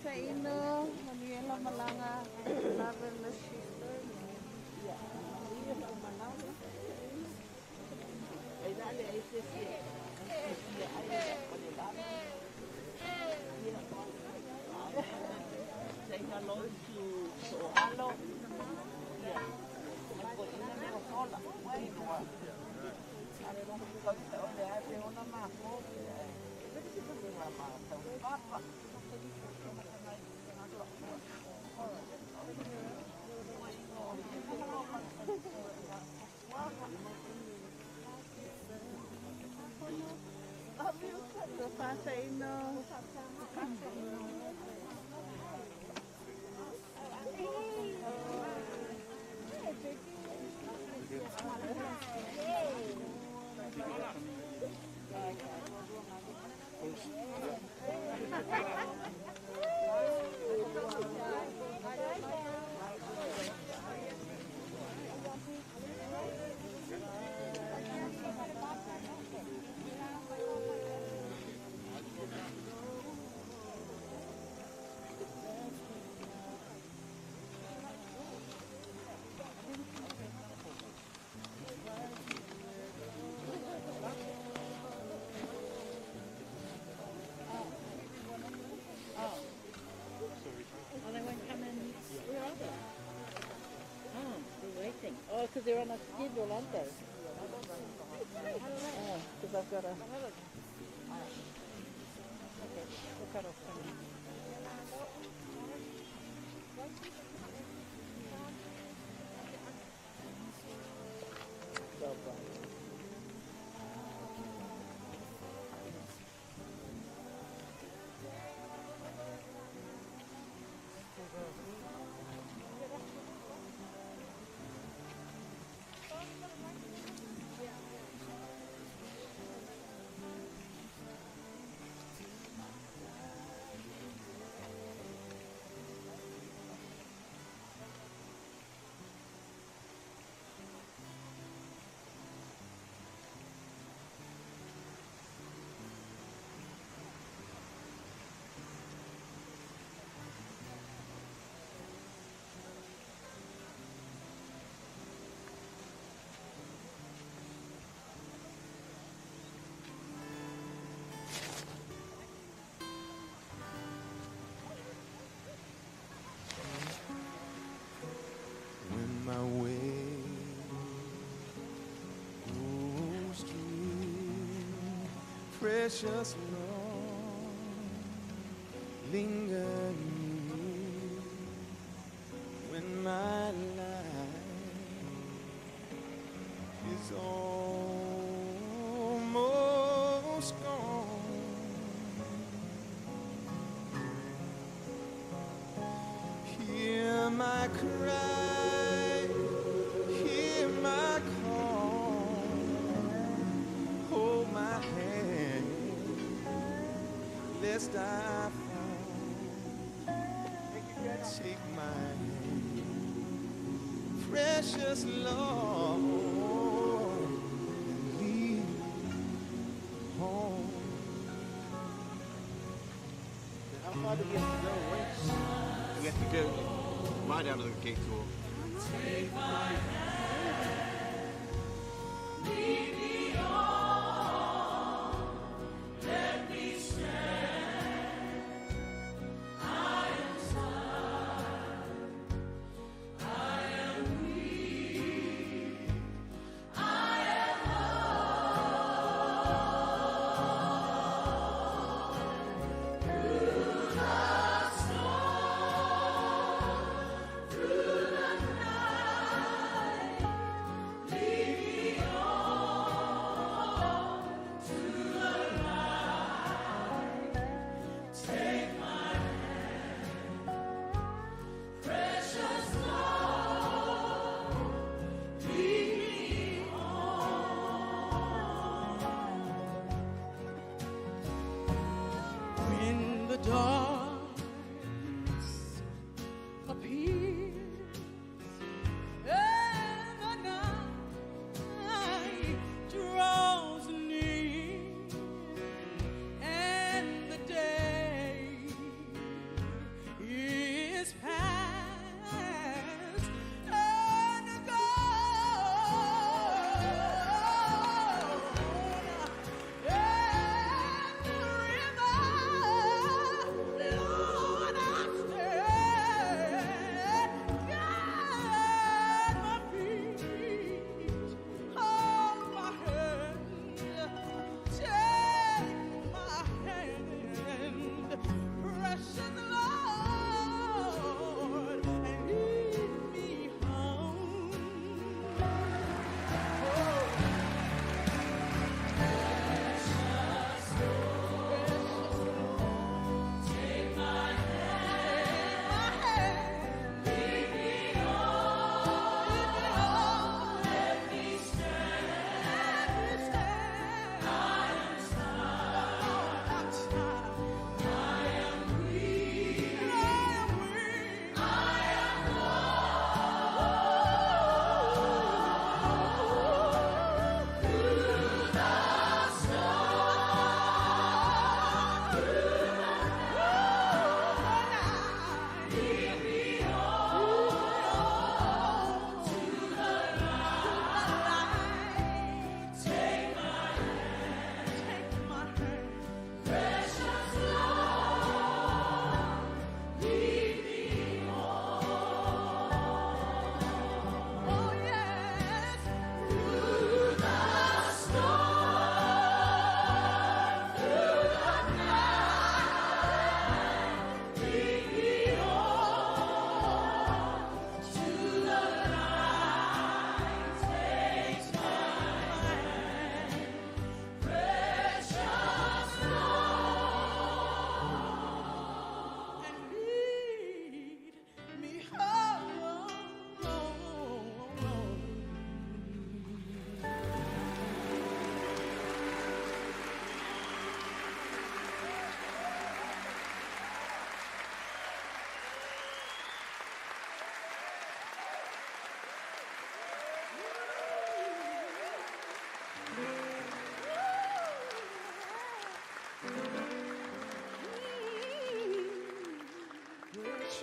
Faataino, manuia lau malaga. Love and miss you so much. Say hello to Alo. Oh, they won't come in. Where are they? Oh, they're waiting. Oh, because they're on a schedule, aren't they? Oh, because I've got a. Okay, we'll cut off for now. When my way grows drear, precious Lord, linger near. When my life is almost gone, hear my cry, hear my call, hold my hand, lest I fall. Take my hand, precious Lord, and lead me home. How far do we have to go away? We have to go right out of the gate or Take my hand, lead me on, let me stand. I am tired, I am weak, I am lost. Through the storm, through the night, lead me on.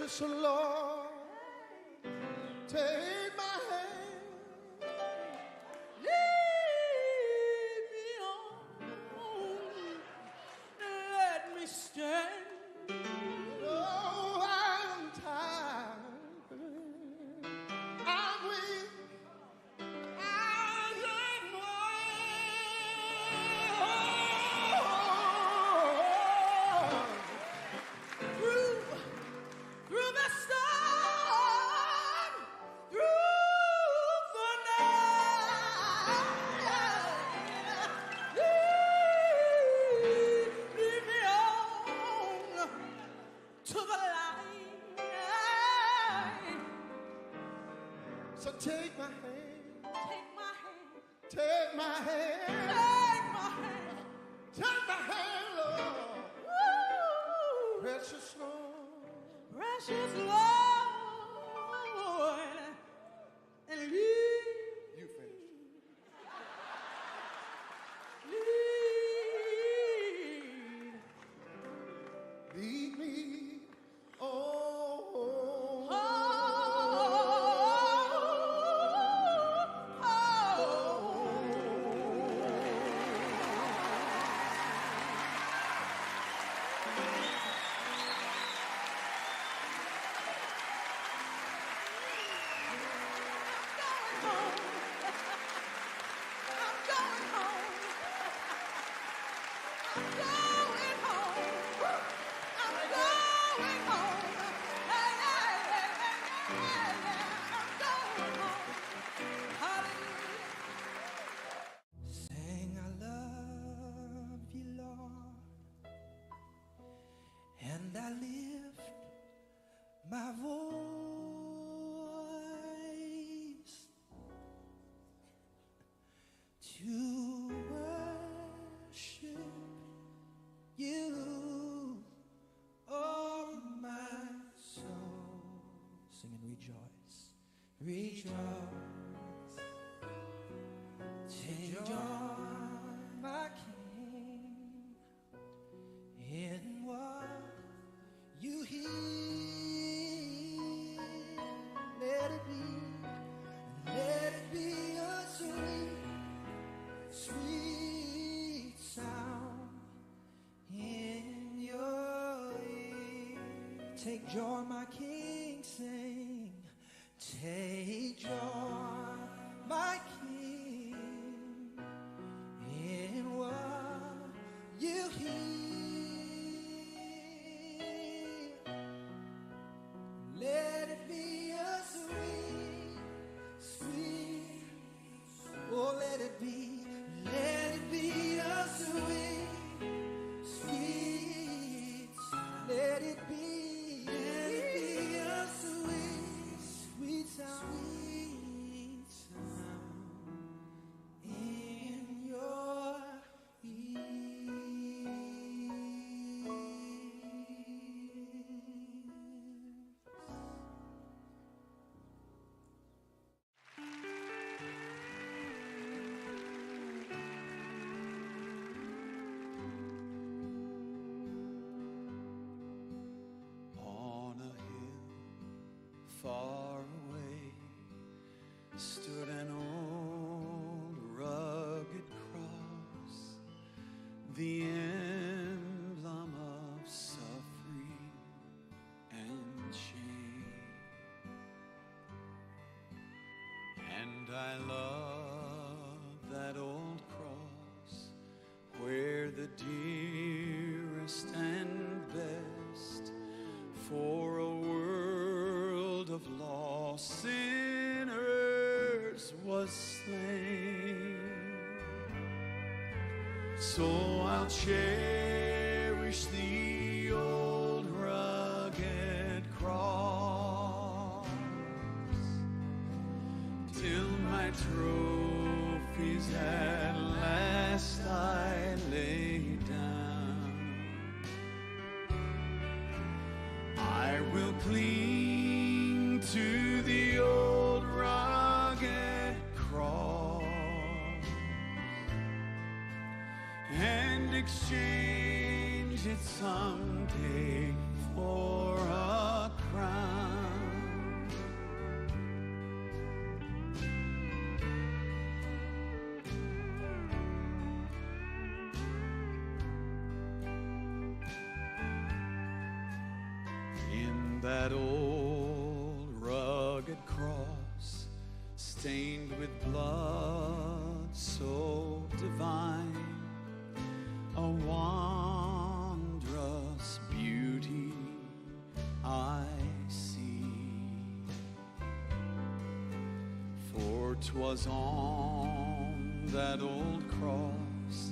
Precious Lord, take my hand. Lead me on. Let me stand. Oh, I'm tired. I'm weak. I am worn. Through the storm, through the night, lead me on to the light. So take my hand. Take my hand. Take my hand. Take my hand. Take my hand, Lord. Woo. Precious Lord. Precious Lord, and lead, You finished. lead, Lead me. Oh. oh, oh. I'm going home. I'm going home. I'm going home. Hey, hey, hey, hey, hey, hey. I'm going home. Hallelujah. Sing, I love you, Lord, and I lift my voice to worship you, oh my soul. Sing and rejoice, rejoice. Take joy, my King, in what you hear. Let it be a sweet, sweet sound in your ear. Take joy, my King, sing. Take joy, my King, in what you hear. Let it be a sweet, sweet, oh, let it be a sweet, sweet, let it be a sweet, sweet sound, sweet sound in your ear. On a hill far away stood an old rugged cross, the emblem of suffering and shame. And I love that old cross where the dearest and best for a world of lost sinners was slain. So I'll cherish the old rugged cross till my trophies at last I lay down. I will cling to the old rugged cross and exchange it someday for a crown. crown. In that old rugged cross, stained with blood so divine, a wondrous beauty I see. For 'twas on that old cross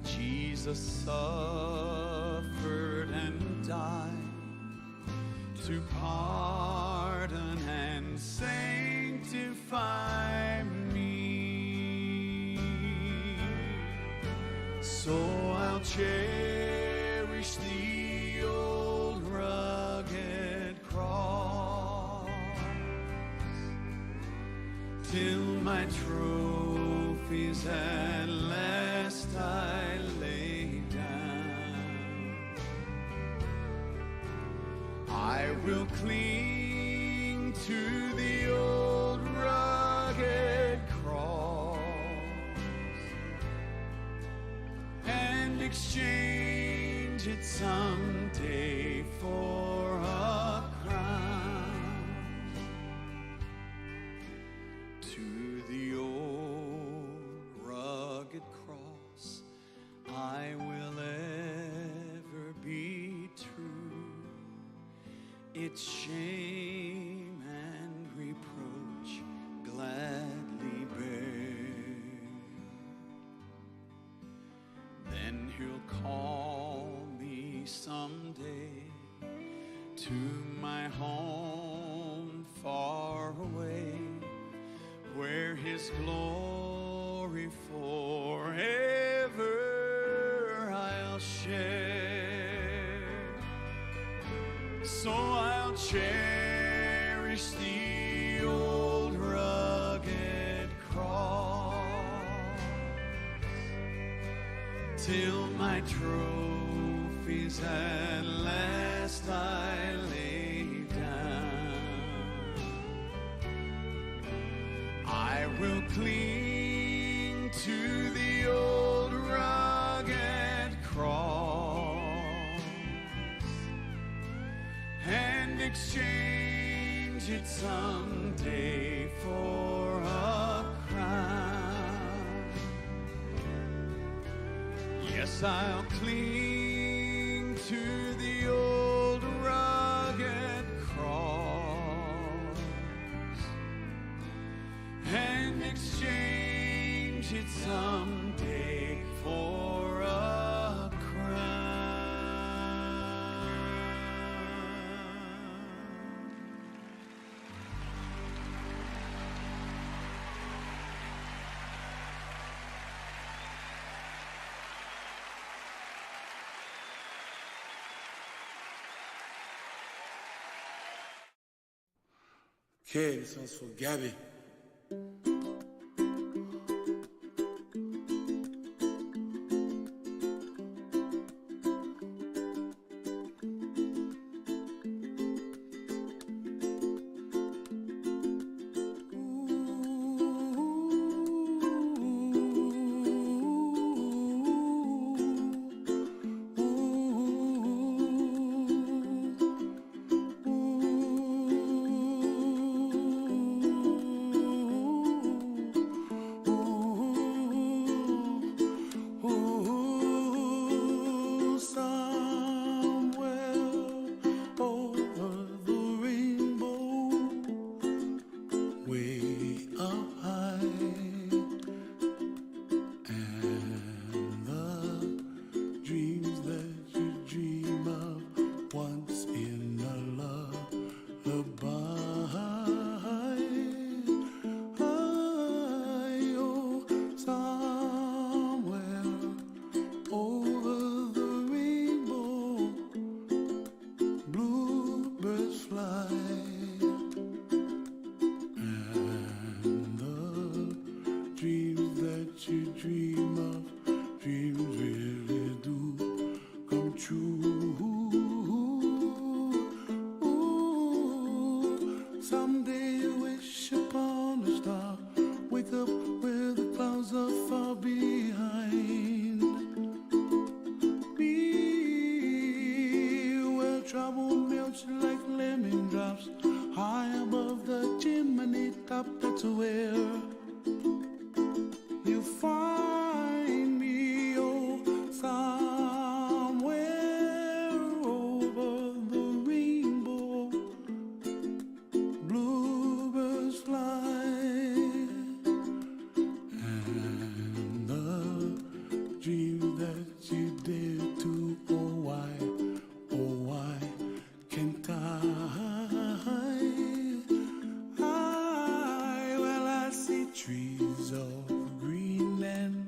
Jesus suffered and died to pardon and sanctify me. So I'll cherish the old rugged cross till my trophies at last I lay down. I will cling to the old rugged cross and exchange it someday for a crown. To the old rugged cross I will ever be true. Its shame and reproach gladly bear. Then he'll call me someday to my home far away, where his glory forever I'll share. So I'll cherish the old rugged cross till my trophies at last I lay down. I will cling to the old rugged cross and exchange it someday for a crown. Yes, I'll cling to the old rugged cross and exchange it someday for a crown. Okay, this one's for Gabby. Ooh, somewhere over the rainbow, way up high, and the dreams that you dream of once in a lullaby. Oh, somewhere over the rainbow, bluebirds fly, and the dreams that you dream of, dreams really do come true. Someday you wish upon a star. Wake up where the clouds are far behind me. Where trouble melts like lemon drops high above the chimney top. That's where you find me. Oh, somewhere over the rainbow, bluebirds fly. And the dream that you dare to, oh why can't I? I, well, I see trees of green and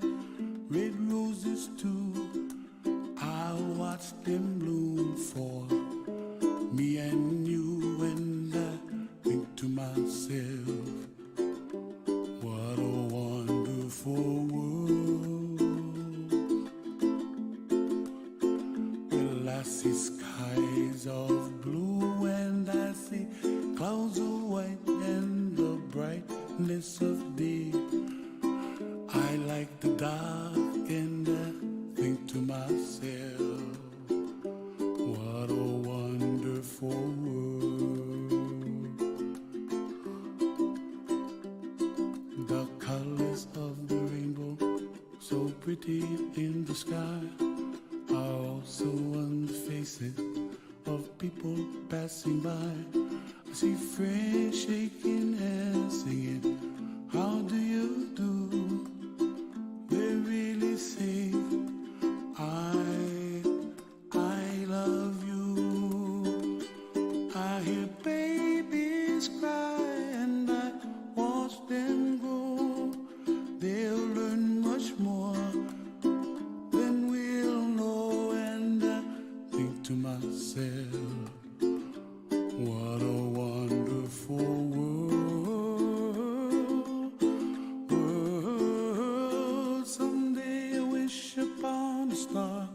red roses too. I watch them bloom for me and you, and I think to myself, what a wonderful world. Well, I see skies of blue and I see clouds of white and the brightness of day. I like the dark and I think to myself, what a wonderful world. The colors of the rainbow, so pretty in the sky, are also on the faces of people passing by. I see friends shaking hands, singing, How do you do? They really say, I love you. I hear babies cry and I watch them grow. They'll learn much more than we'll know. And I think to myself, what a wonderful world. World. Someday I wish upon a star.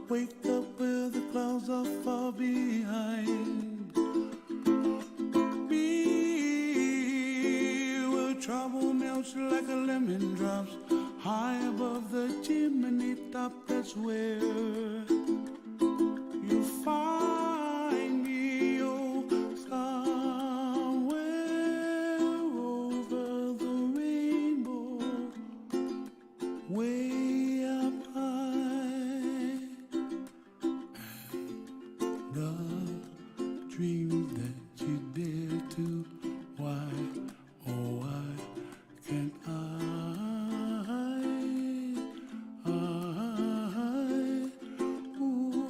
Wake up where the clouds are far behind me. Where trouble melts like a lemon drops high above the chimney top. That's where you find me. Oh, somewhere over the rainbow, way up high. The dream that you dare to, why, oh, why can't I? I, ooh,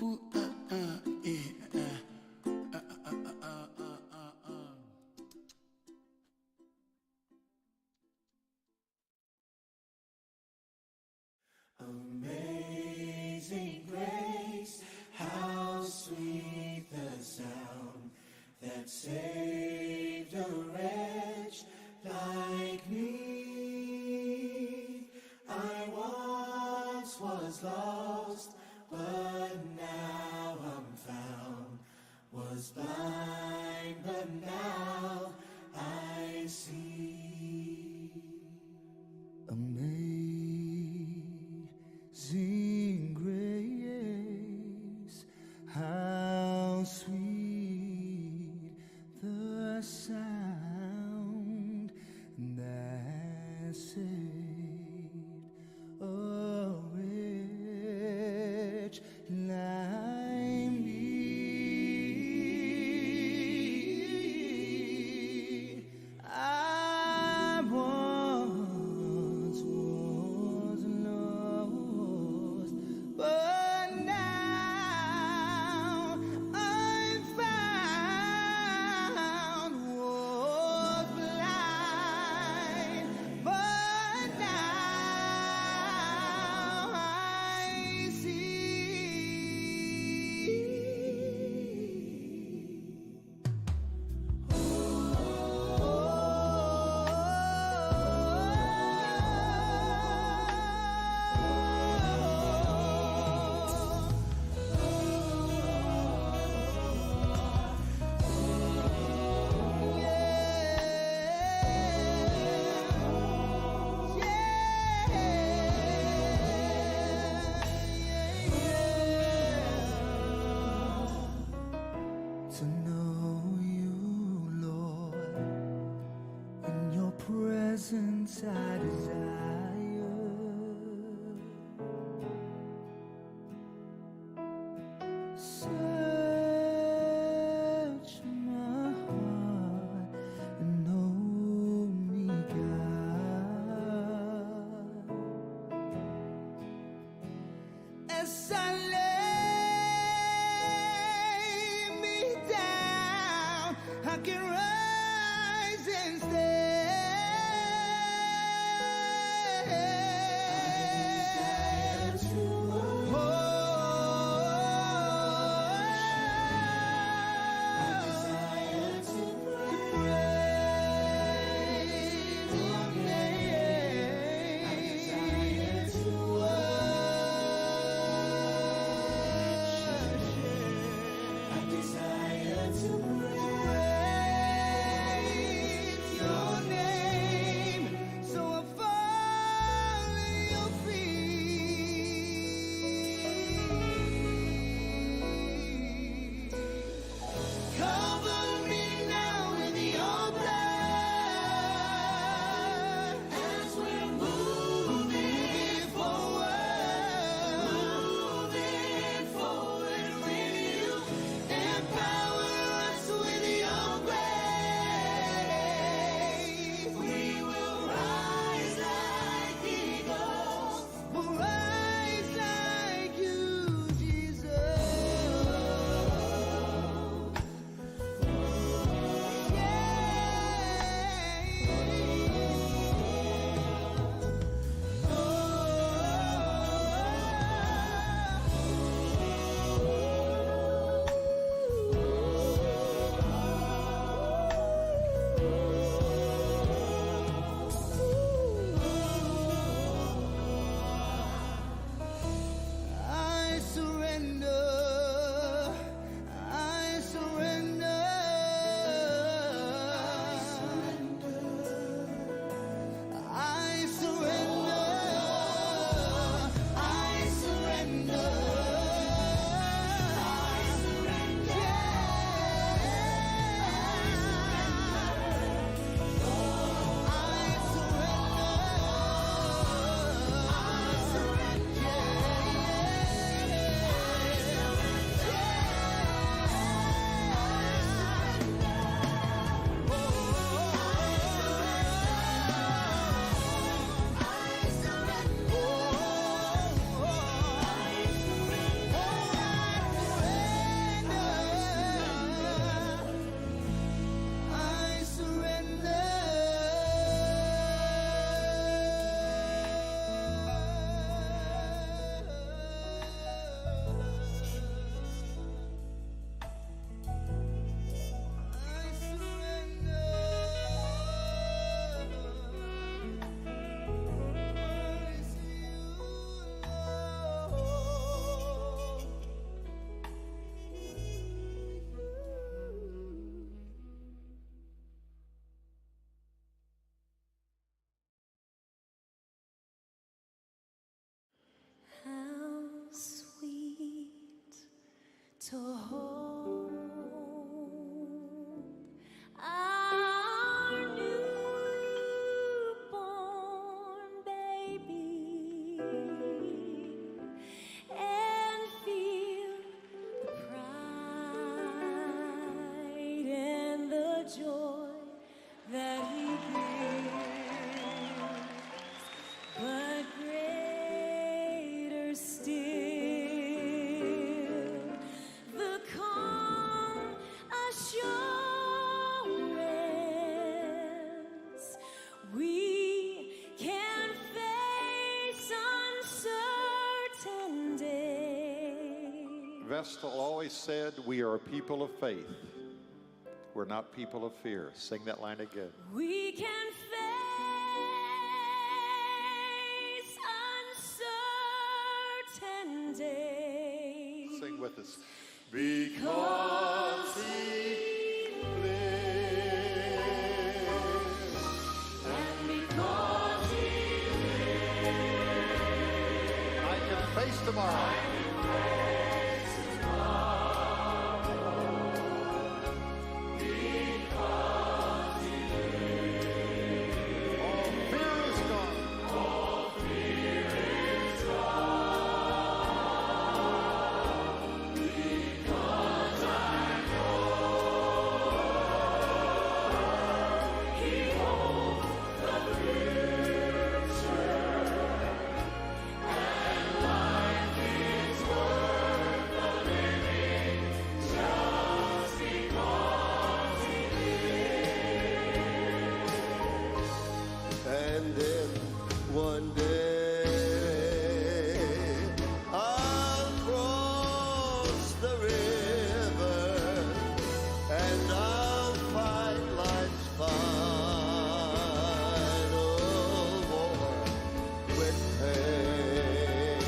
ooh, eh, Amazing grace, how sweet the sound that saved a wretch like me. I once was lost, but now I'm found. Was blind, but now I see. Amazing grace, how sweet the sound that saved a wretch like me. I That's I desire. Search my heart and know me, God. As I lay me down, I can rise and stand. Oh, to praise your name. I desire to worship. I desire to praise your name. So I fall at your feet. Cover me now with your blood as we're moving forward, moving forward with you. Empower us with your grace. We will rise like eagles. We'll rise like you, Jesus. I surrender. I surrender. I surrender. I surrender. I surrender. I surrender. How sweet to hold our newborn baby and feel the pride and the joy that he gives. But greater still, the calm assurance we can face uncertain days. Vestal always said, We are a people of faith. We're not people of fear. Sing that line again. We can face uncertain days. Sing with us. Because he lives. And because he lives, I can face tomorrow. Because he All fear is One day I'll cross the river and I'll fight life's final war with pain.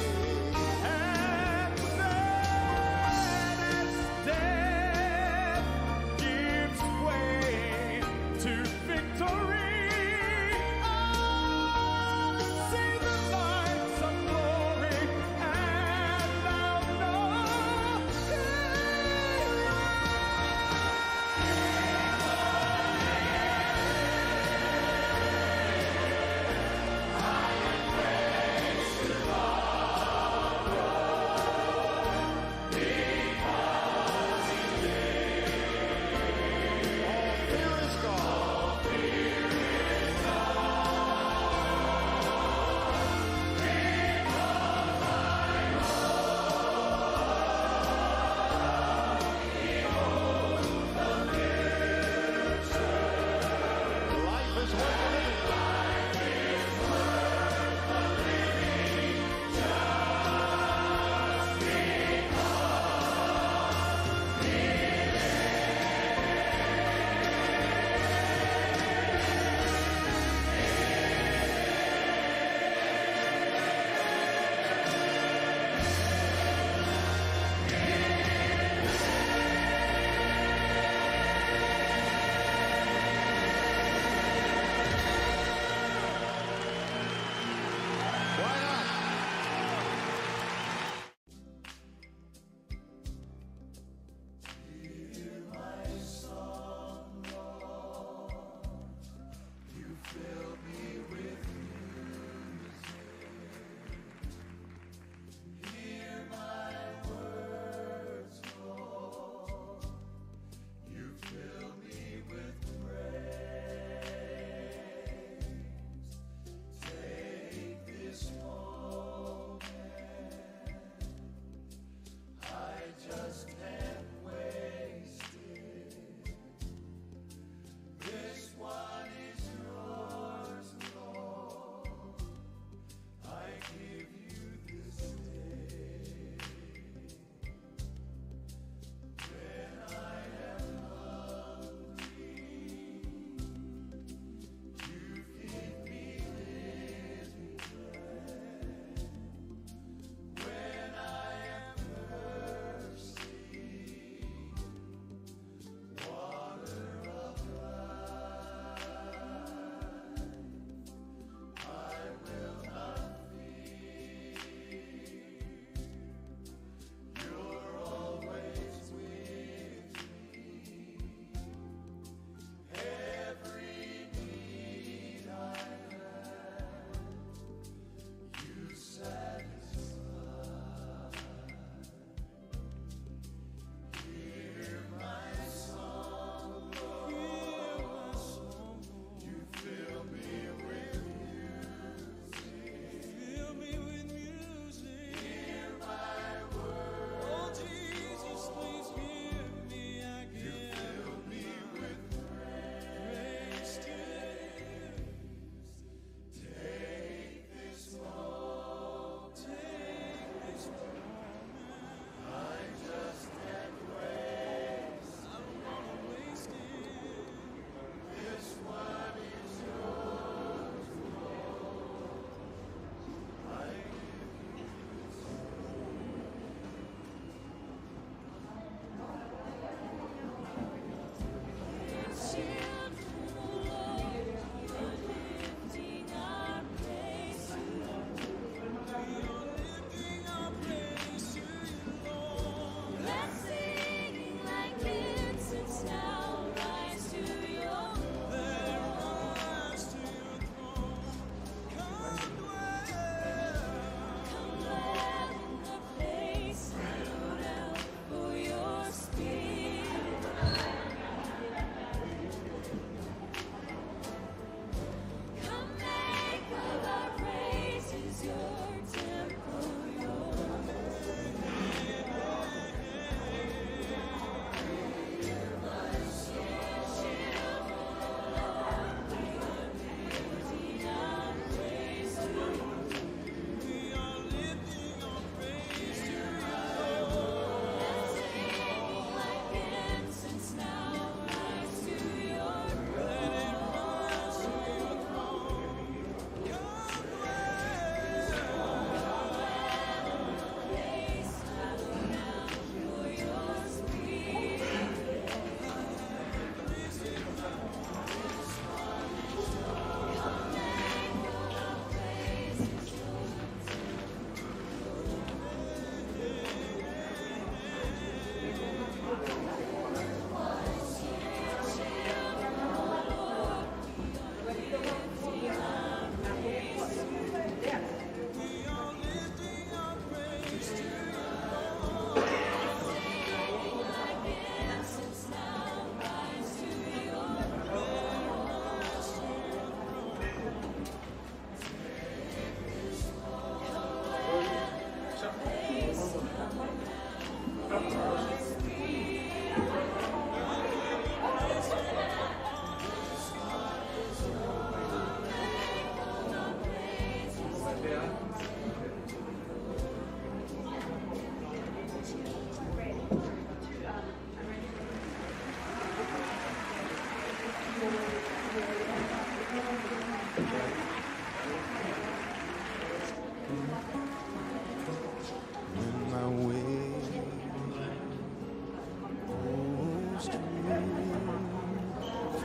And then as death gives way to victory, I'll see the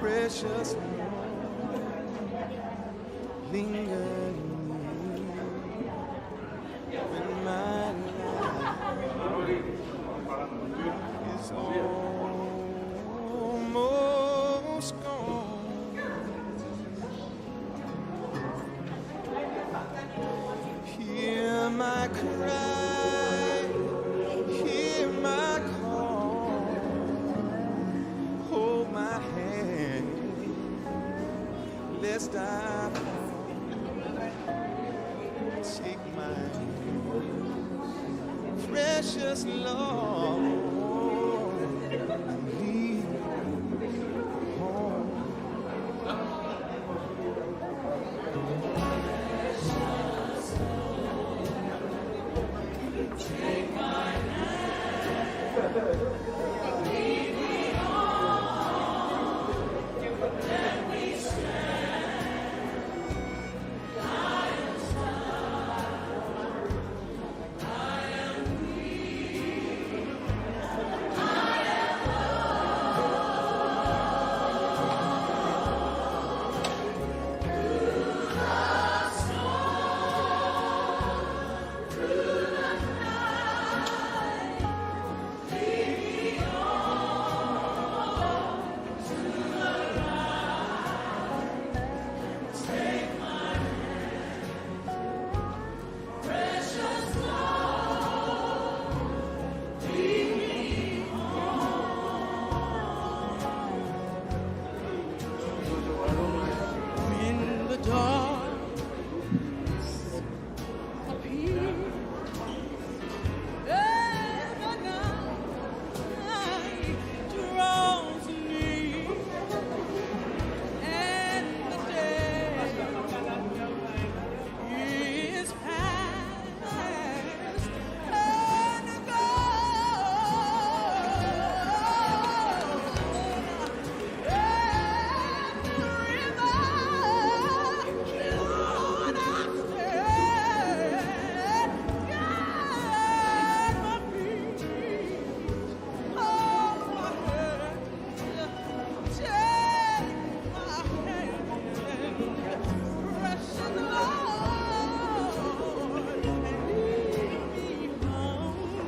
Precious Lord, linger near when my life is almost gone. Hear my cry, hear my call, hold my hand, lest I fall. Take my hand, precious Lord, and lead me home. Take my hand, lead me on, let me stand. I am strong, I am weak, I am old. Through the storm, through the night, lead me on to the light. Take my hand, precious Lord, lead me on. When the darkness appears and the night draws near and the day is past and gone, and the river, Lord, I stand, guide my feet, hold my hand, take my hand, precious Lord, and lead me home.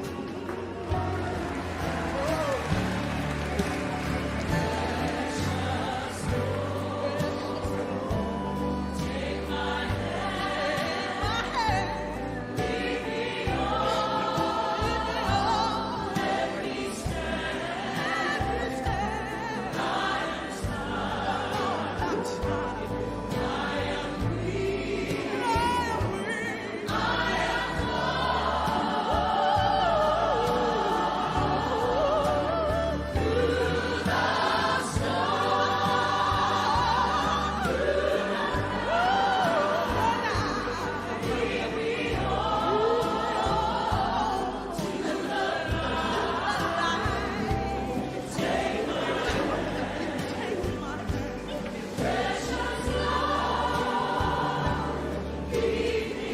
Take my hand, lead me on, let me stand. I am strong, I am weak, I am old. Through the storm, through the Lead me on to the light. Take my hand, precious Lord, lead me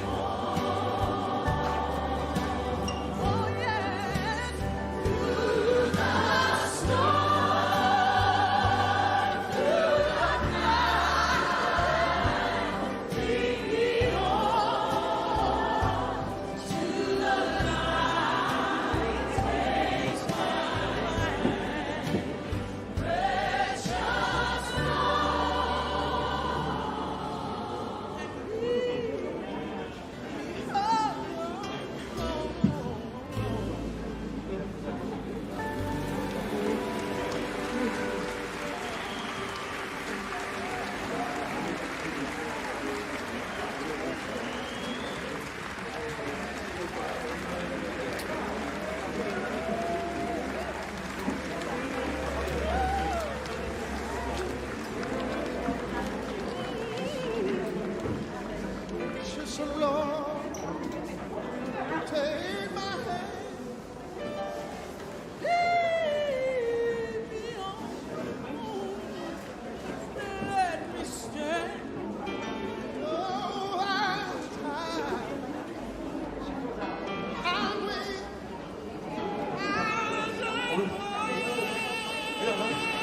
on. Oh yes, through the storm, through the night, lead me on to the light. Take my hand, precious Lord, and lead me home. Precious Lord, take my hand. Lead me on. Let me stand. Oh, I'm tired. I'm weak.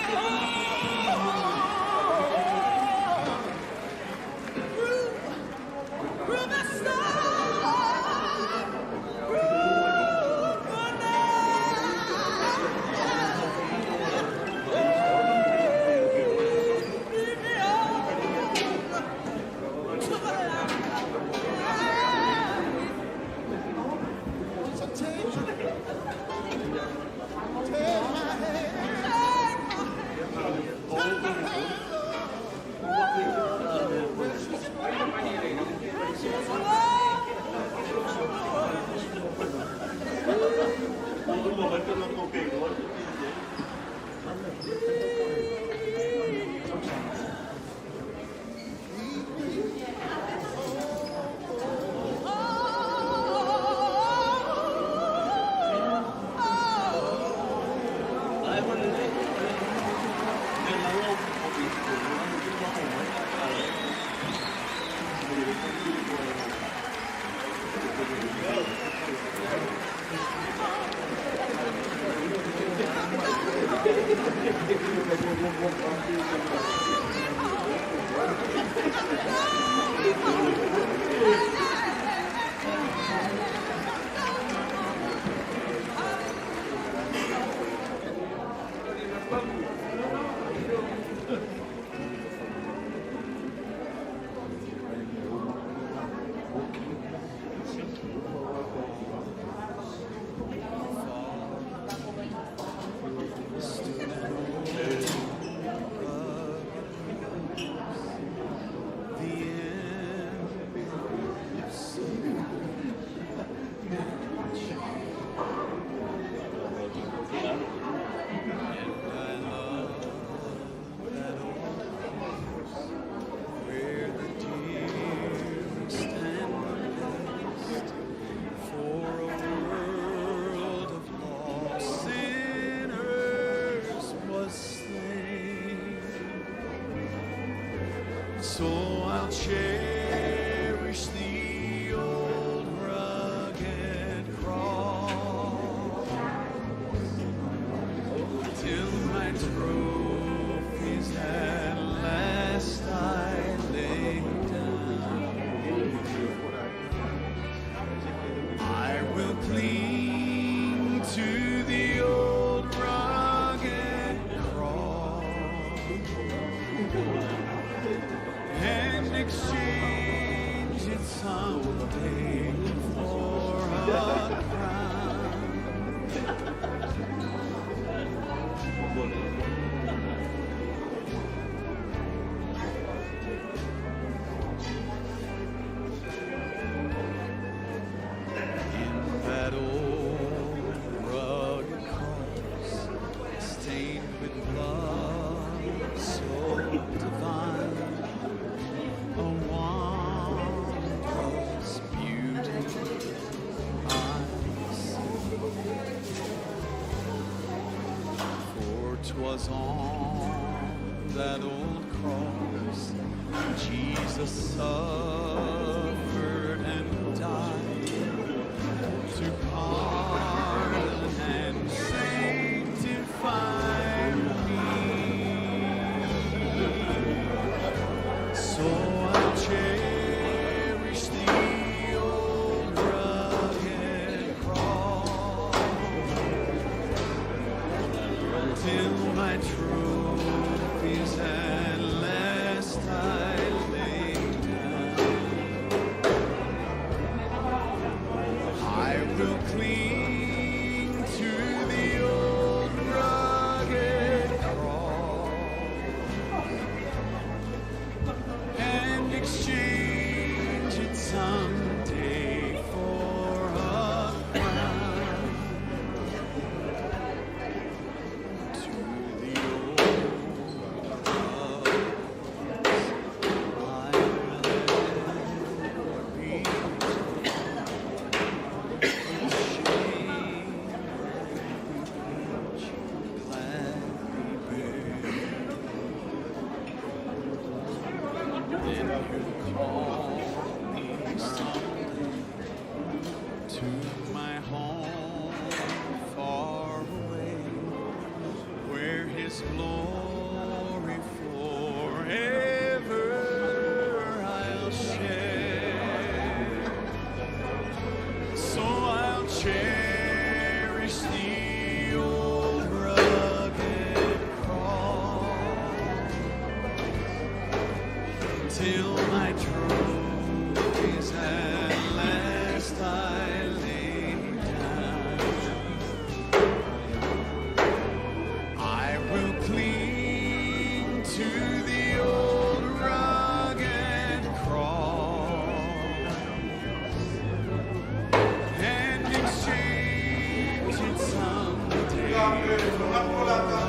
I'm So I'll cherish the old rugged cross till my trophies at last I lay down. I will cling to the old rugged cross and exchange it someday for a crown. In that old rugged cross, stained with blood so divine, a wondrous beauty I see. For 'twas on that old cross Jesus suffered and died to pardon and sanctify me. So I'll cherish the old rugged cross till my trophies at last I lay down. I will cling to the old rugged cross and exchange it someday for a crown. To the old cross I will ever be gladly bear. Then you call me someday to my home far away, where His glory forever I'll share. So I'll cherish the old rugged cross till my trophies at last I lay down. I will cling to the old rugged cross and exchange it someday for a crown.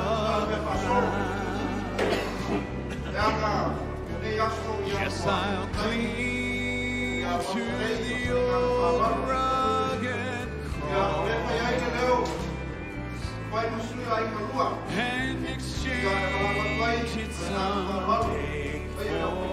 Yes, I'll cling to the old rugged cross and exchange it someday for a crown.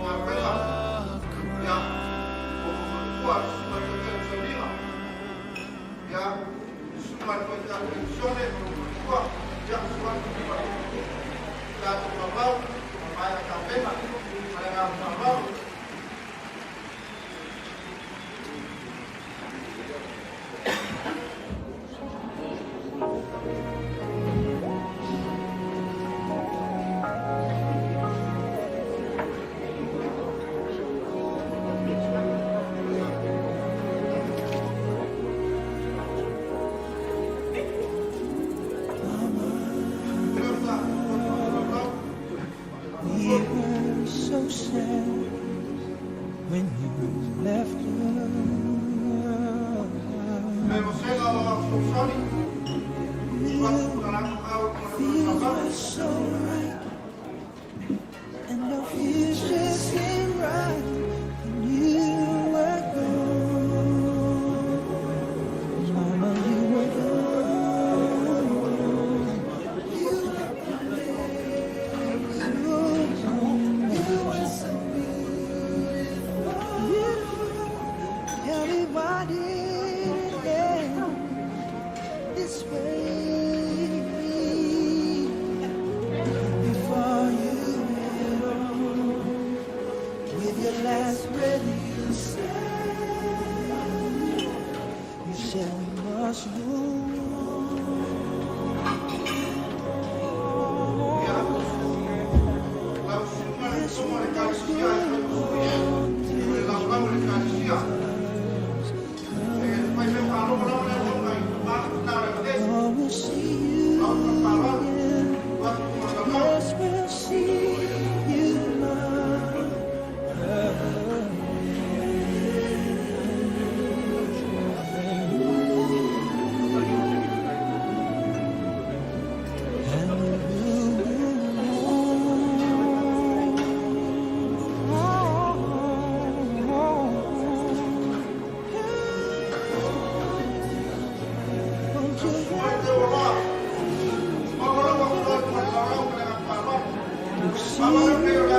see you again.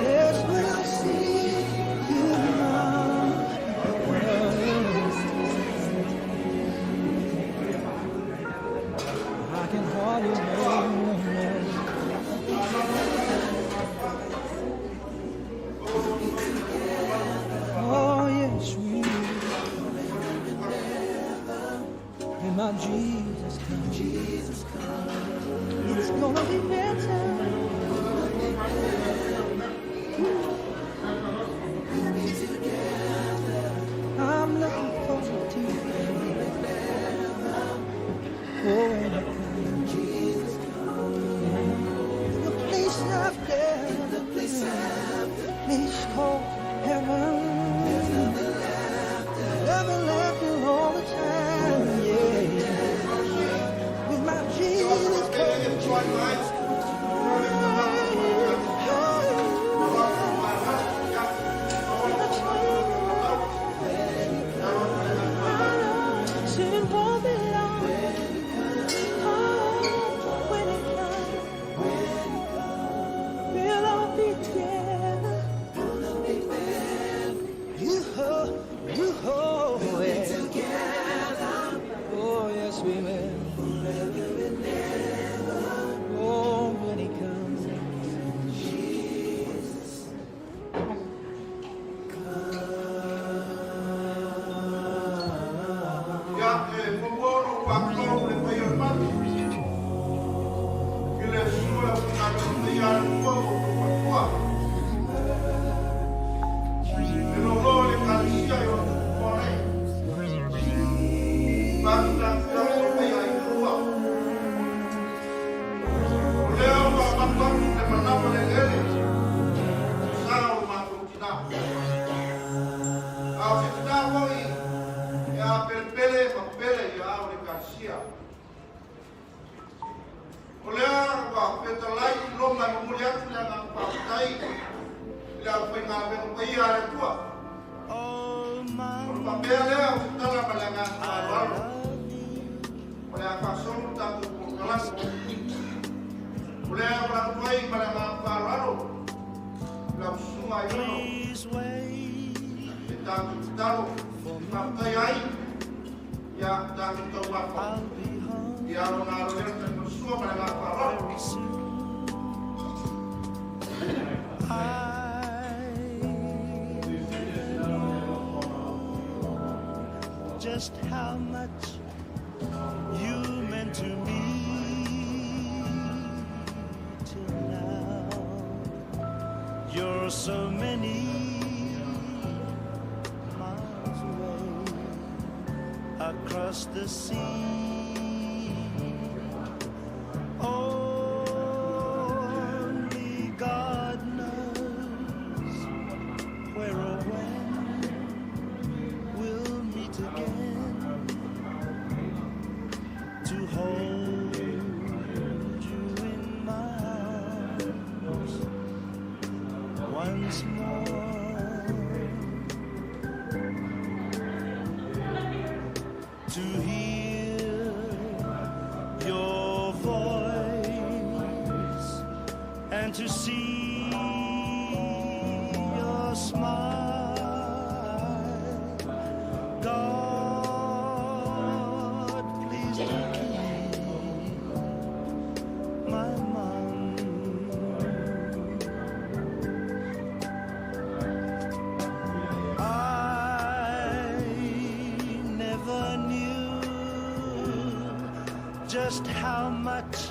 Yes, we'll see you tomorrow. I can hardly wait no more. Oh, yes, we will. When my Jesus comes, Jesus comes, it's gonna be better. I'm looking forward to it. Oh, when it comes, Jesus comes. The place after, the place after, place called heaven. Love and laughter all the time, yeah. With my Jesus comes. Sitting won't be long. Oh, when it comes, we'll all be together. You-ho, you-ho, yeah. Together. Oh, yes, we will. Forever and ever. Oh, when he comes. Jesus. Ia, e muamua ona ou faatulou i le paia o le Malu, i le susu o le aufaigaluega paia a le Atua ua outou faletua, le lōlō i le Ekalesia i ona tupua nei, faatutagutagi o le paia aiga lua. O lea ua avatu atu le manava le eleele, sa o lo matou tinā. A o se tinā foi e apelepele ma pele i aao o le Ekalesia. O lea ua fetalai i loma e momoli atu le agaga faafetai i le aufaigaluega paia a le Atua. Ona faapea lea o se tala ma le agaga faaaloalo, o le a faasolo le tatou polokalame. O lea ua atu ai ma le agaga faaaloalo lau susuga Aiono e tatou tatalo e faafetai ai ia tatou tauafa ia lona alo lea talimasua ma le agaga faaaloalo. Just how much you meant to me till now. You're so many miles away across the sea. Only God knows where or when we'll meet again to hold you in my arms once more. To hear your voice and to see your smile. God, please do keep my mom. I never knew just how much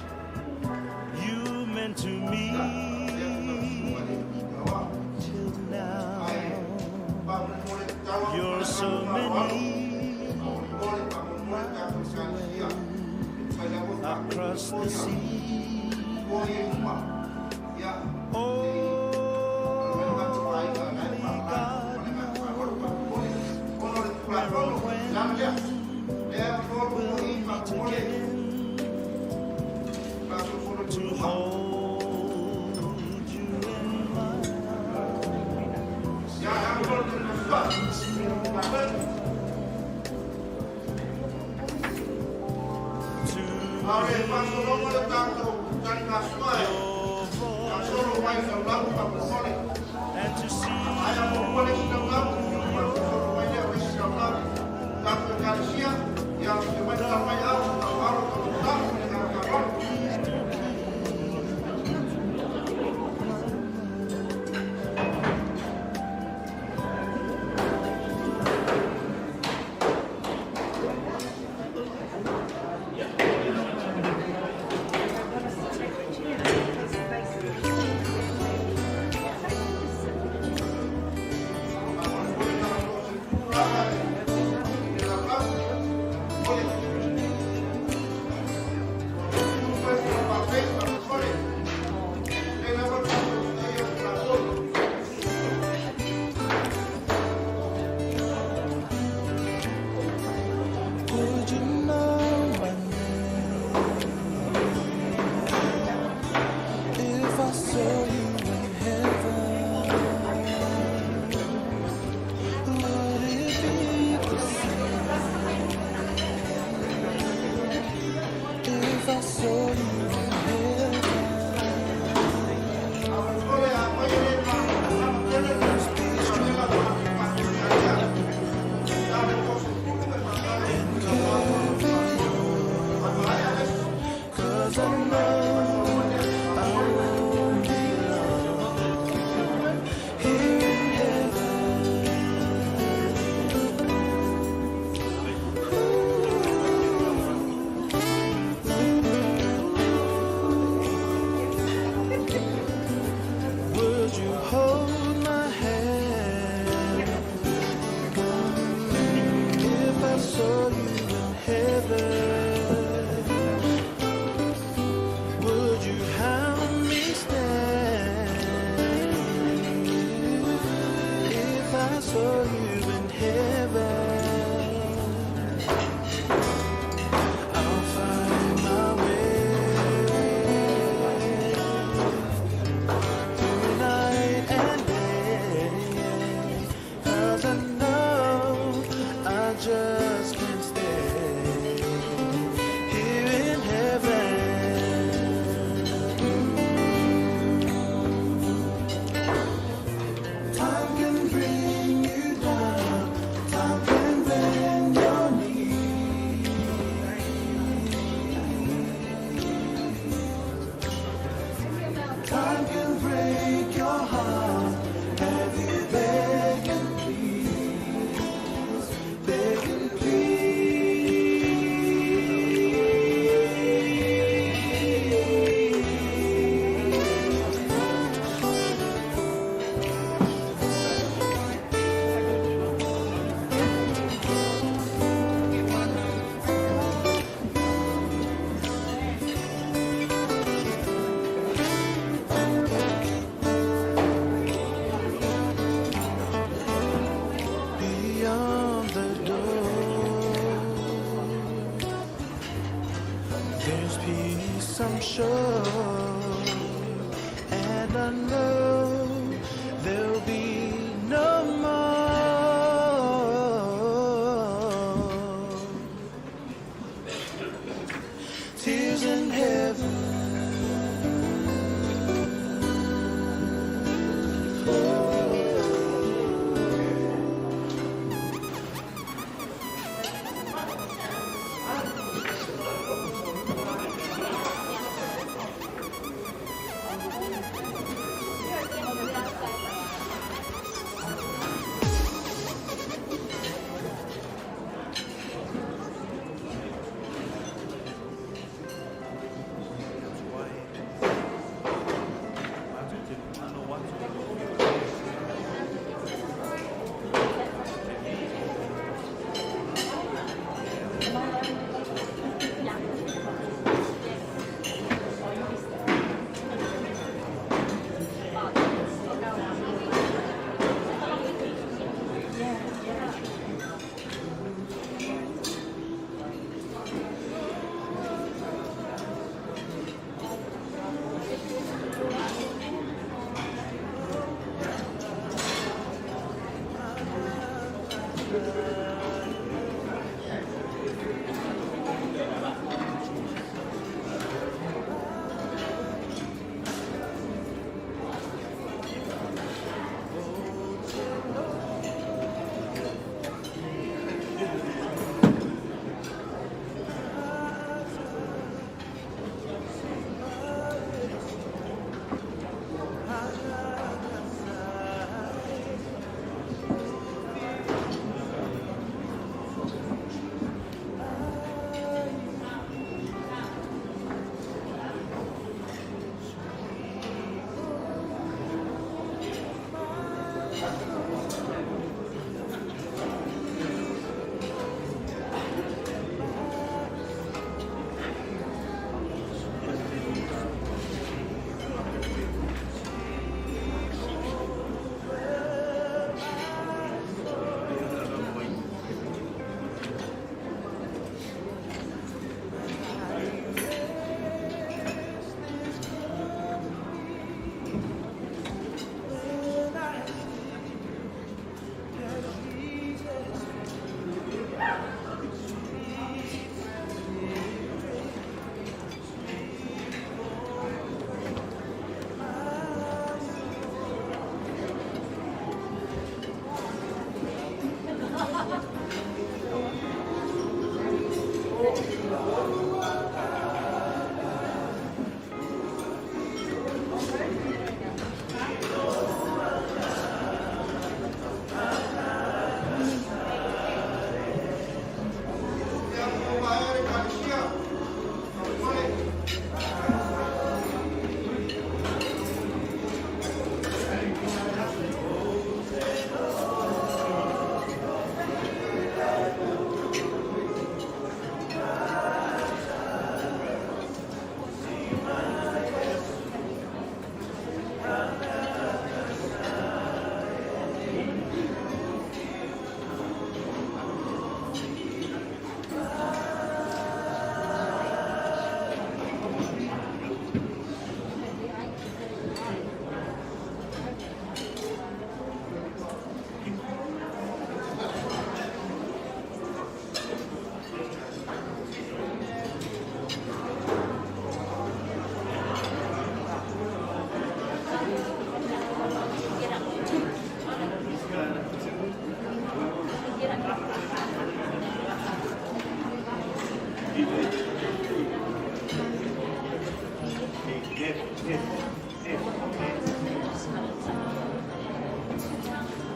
you meant to me till now. You're so many miles away across the sea. Only God knows where or when we'll meet again to hold you in my arms once more. To A o le faasologa o le tatou taligasua Time can break your heart. Have you begging, please? Begging, please. Beyond the door, there's peace, I'm sure, and I know there'll be no more tears in heaven.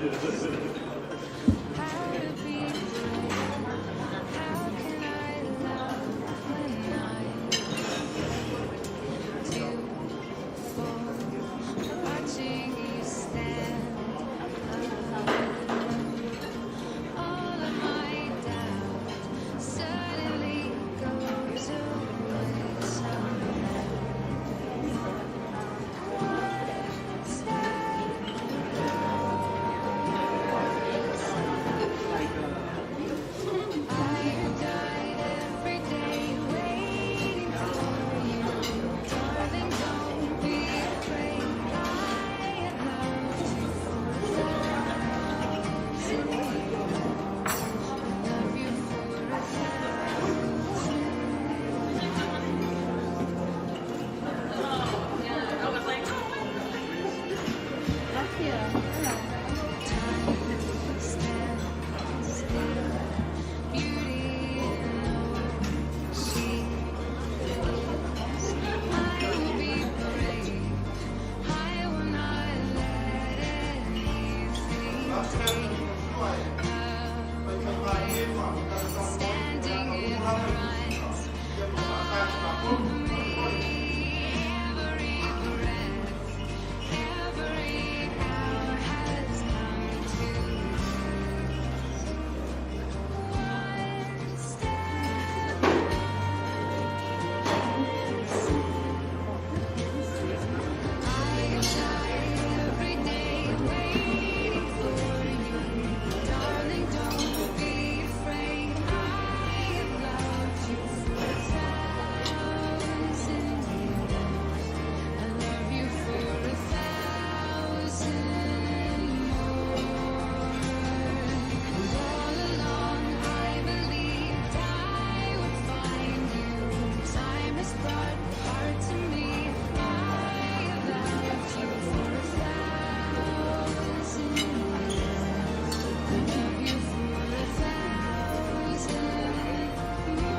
How to be brave? How can I love when I'm too full? Watching you stand alone. All of my doubt suddenly goes away somehow. One step I died every day waiting for you. Darling, don't be afraid. I have loved you for 1,000 years. I love you for 1,000. Time stands still. Beauty in all she is. I will be brave. I will not let anything take away. Standing in front of me, every breath, every hour has come to one step I die every day waiting for you. Darling, don't be afraid. I have loved you for 1,000 years. I love you for 1,000 more. And all along I believed I would find you. Time has brought heart to me. I have loved you for 1,000 years. I love you for 1,000 more.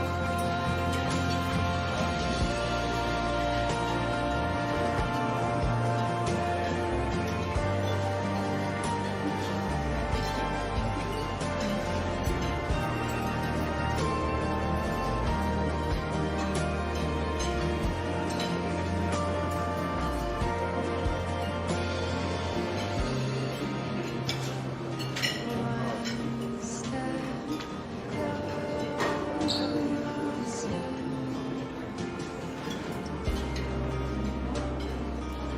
One step closer.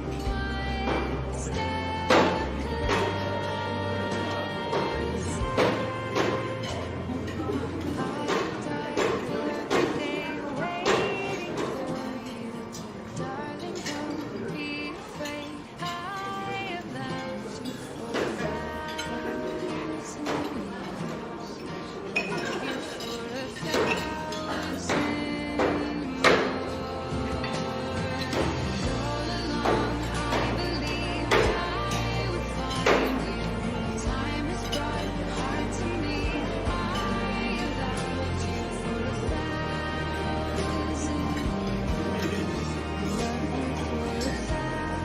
One step closer. I die every day waiting for you. Darling, don't be afraid. I have loved you for 1,000 years. I love you for 1,000 more. And all along I believed I would find you. Time has brought your heart to me. I have loved you for 1,000 years. I love you for 1,000.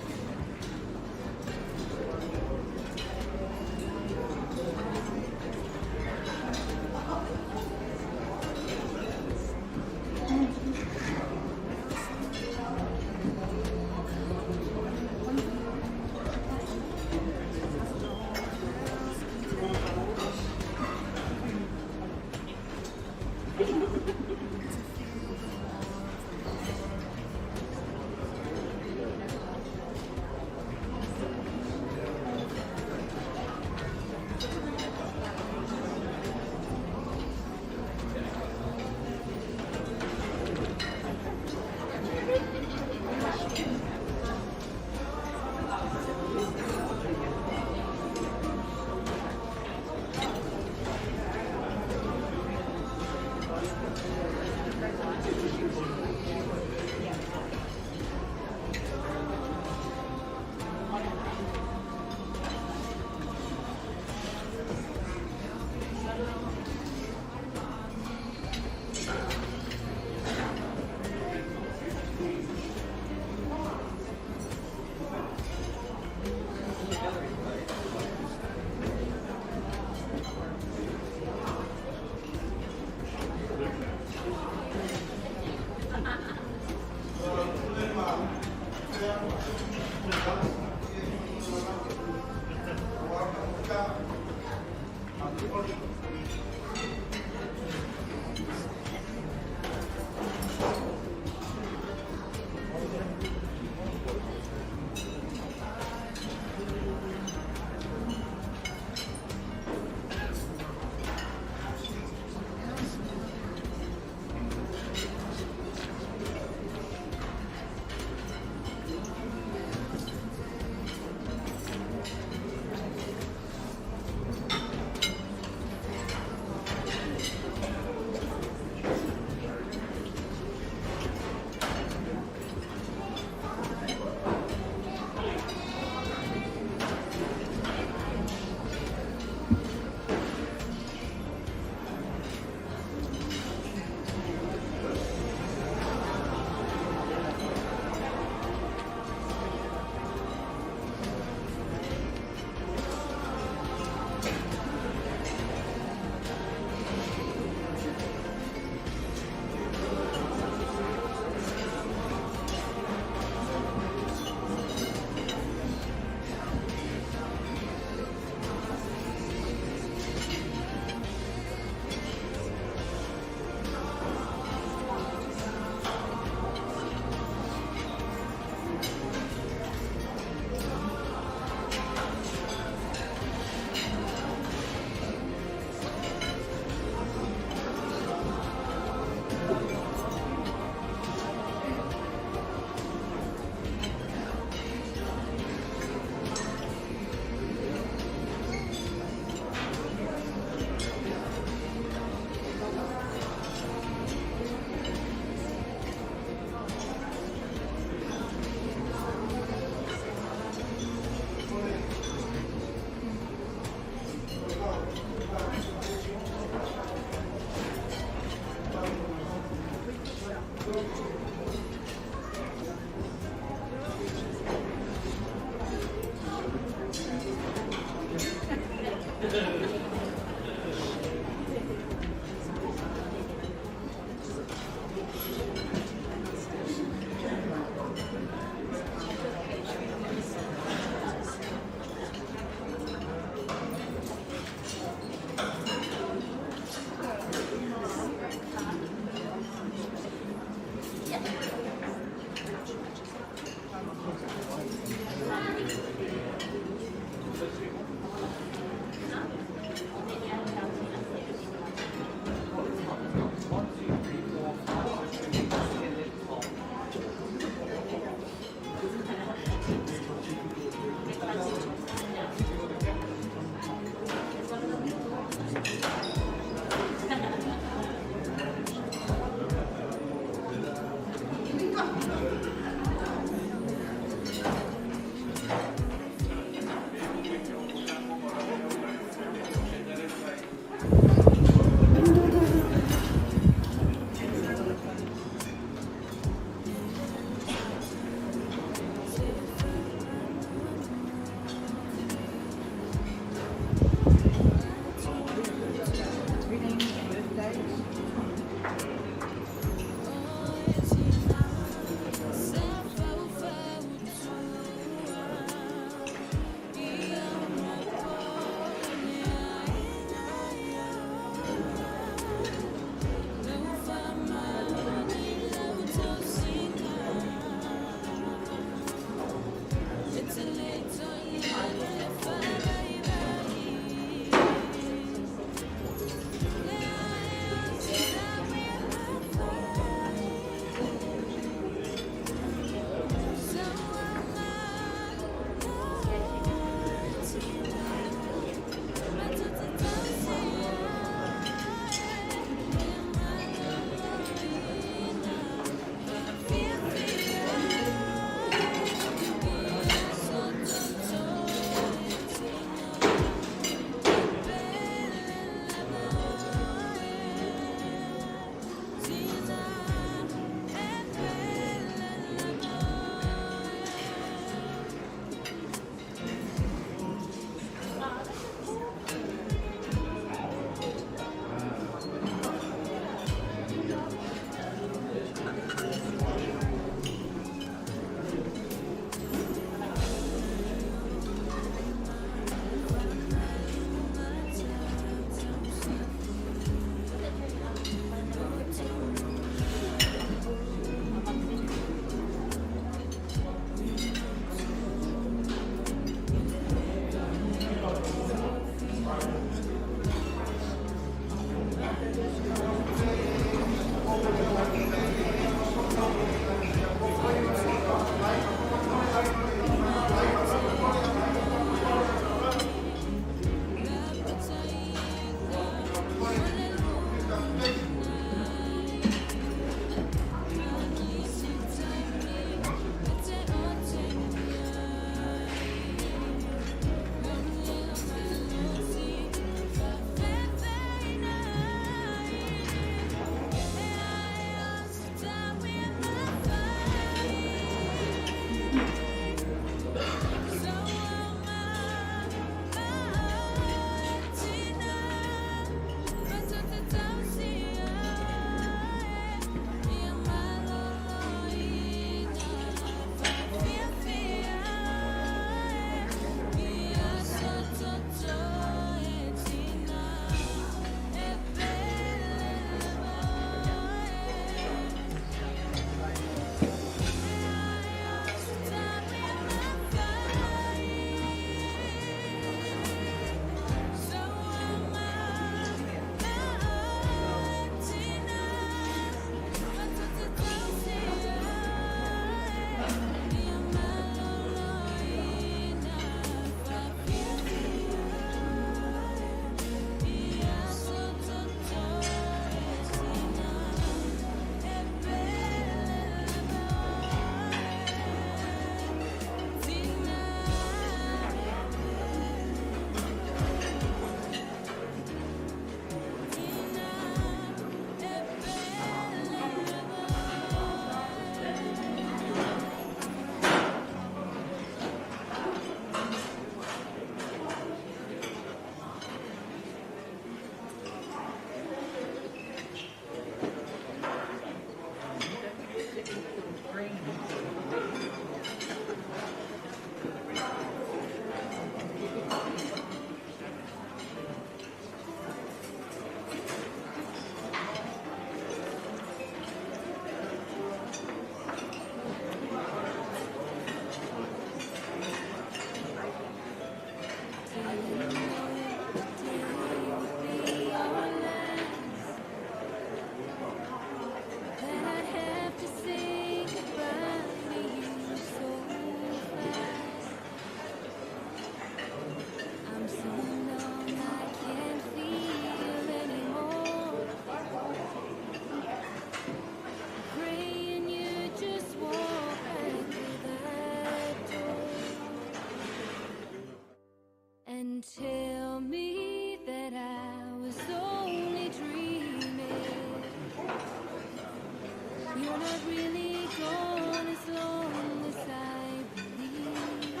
really gone as long as I believe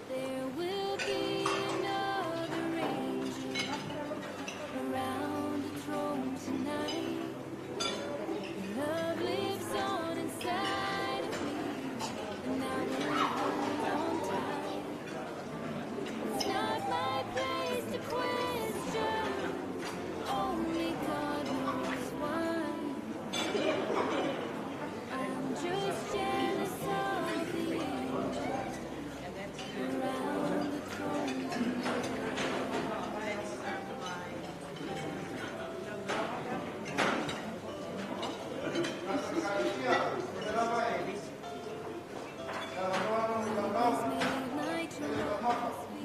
there will be another angel around the throne tonight. Your love lives on inside of me, and I will hold on tight. It's not my place to question. Only God knows why. I'm just jealous of the angels around the throne tonight. Always made my troubles feel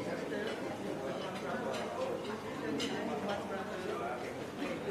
so small.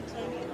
Just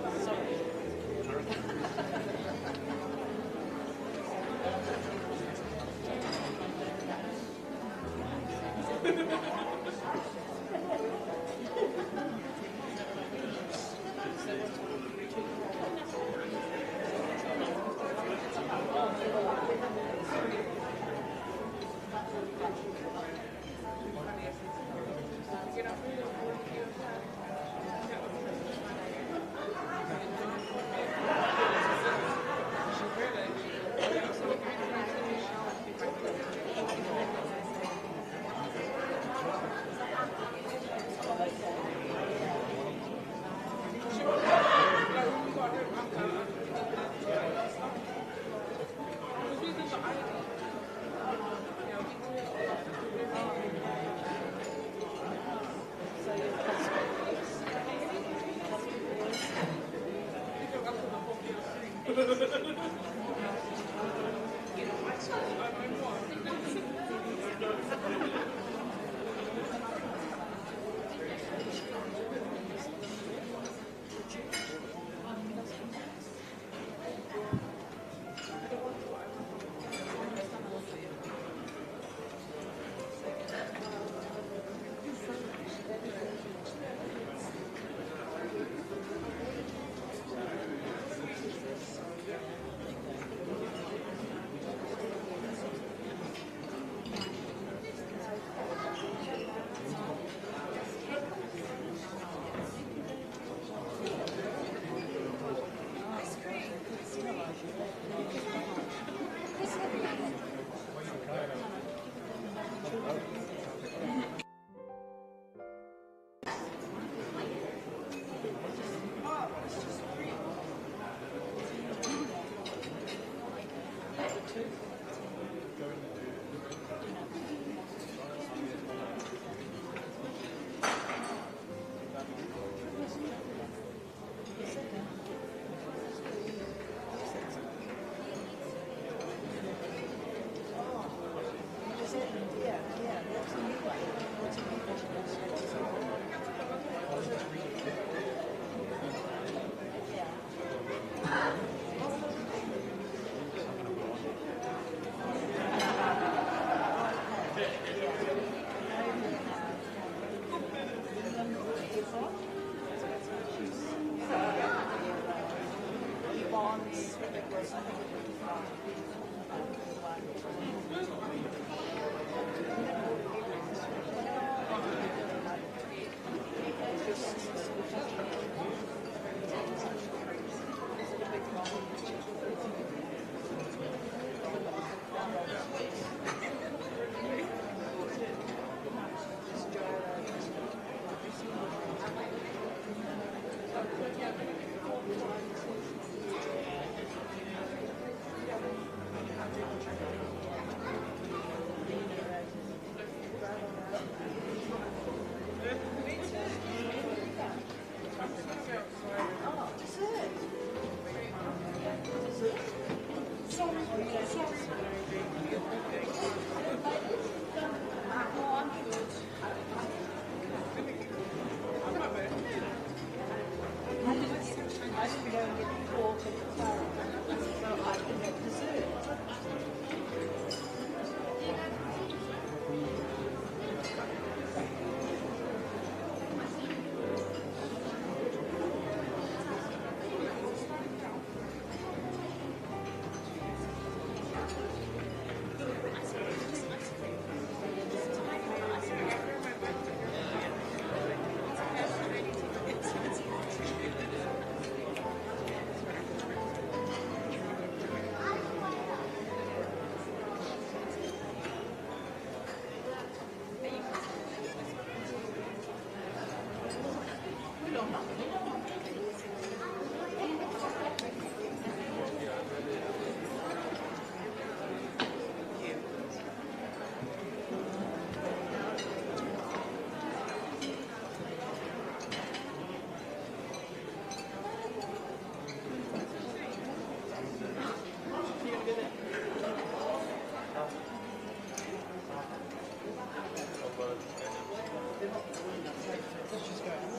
go.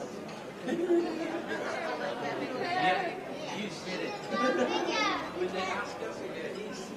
Yeah, you said it. When they ask us, we go, yes.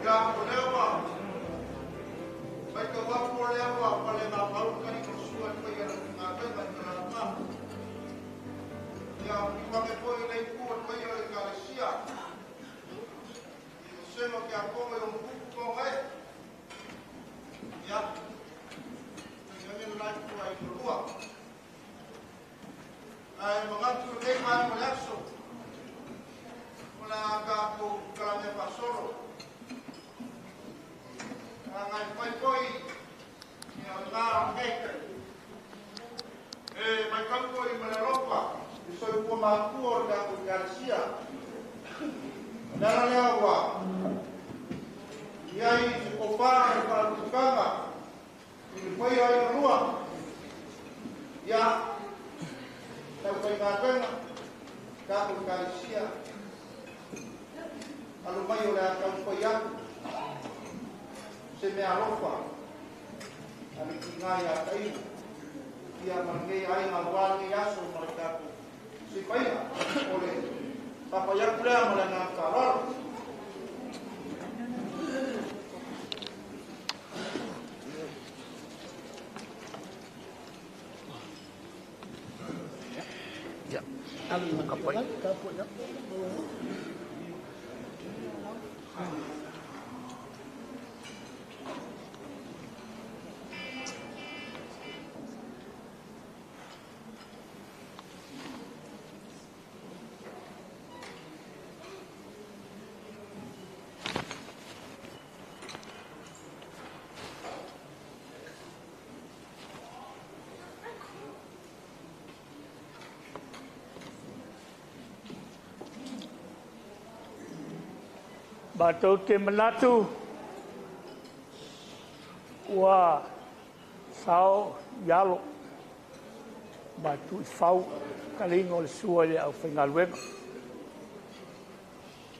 Ia, o lea ua matau atu o lea ua palegāmalu le taliga o le sua i le paia o le aufaigaluega i talaatu. Ia, fiu ane foi i lenei itu o le paia o le Ekalesia i vasega o tiakono i ona tupu ma ona ee. Ia, tainane le la itu a Aiga Lua. Ae manatu i lenei vaega o le aso, o le a tatou talamea faasolo. Leaga e fai foi ia lena o lenei taimi. E matau foi ma le alofa i soifua matua o le tatou Ekalesia. O le ala lea ua i ai se tofa ma le faautautaga i le faia ai galua, ia, le aufaigaluega, tatou Ekalesia, alu mai o le a taumafai atu se meaalofa. a le tiga iā taʻigo ia ma lenei aiga auā lenei aso ma le tatou sefaiga o le papai atu lea ma le agaga faaaloalo. Matou te manatu ua sao i alo ma tuifau taliga o le sua i le aufaigaluega,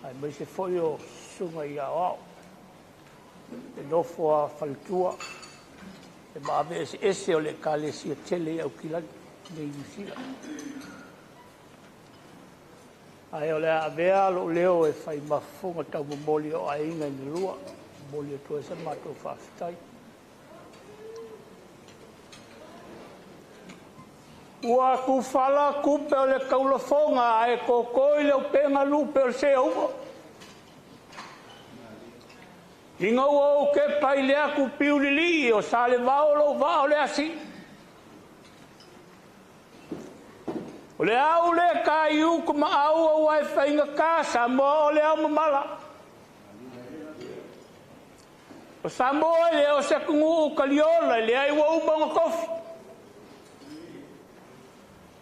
aemaise foi o susuga i aoao, le nofo a faletua le maave eseese o le Ekalesia tele i Aukilani nei Niu Sila. Ae o le a avea lou leo e fai ma fofoga taumomoli o aiga e lua, momoli atu ai sa matou faafetai. Ua tufala tupe o le taulafoga ae totoi le upega lupe o le seaua. Ina ua ou tepa i le atu piulilii o Salevao lou vaa o le asi. O le au le ta i uta ma au aua e faigata Samoa o le ao mamala. O Samoa e le o se atunuu taliola e leai ua uma ona tofi.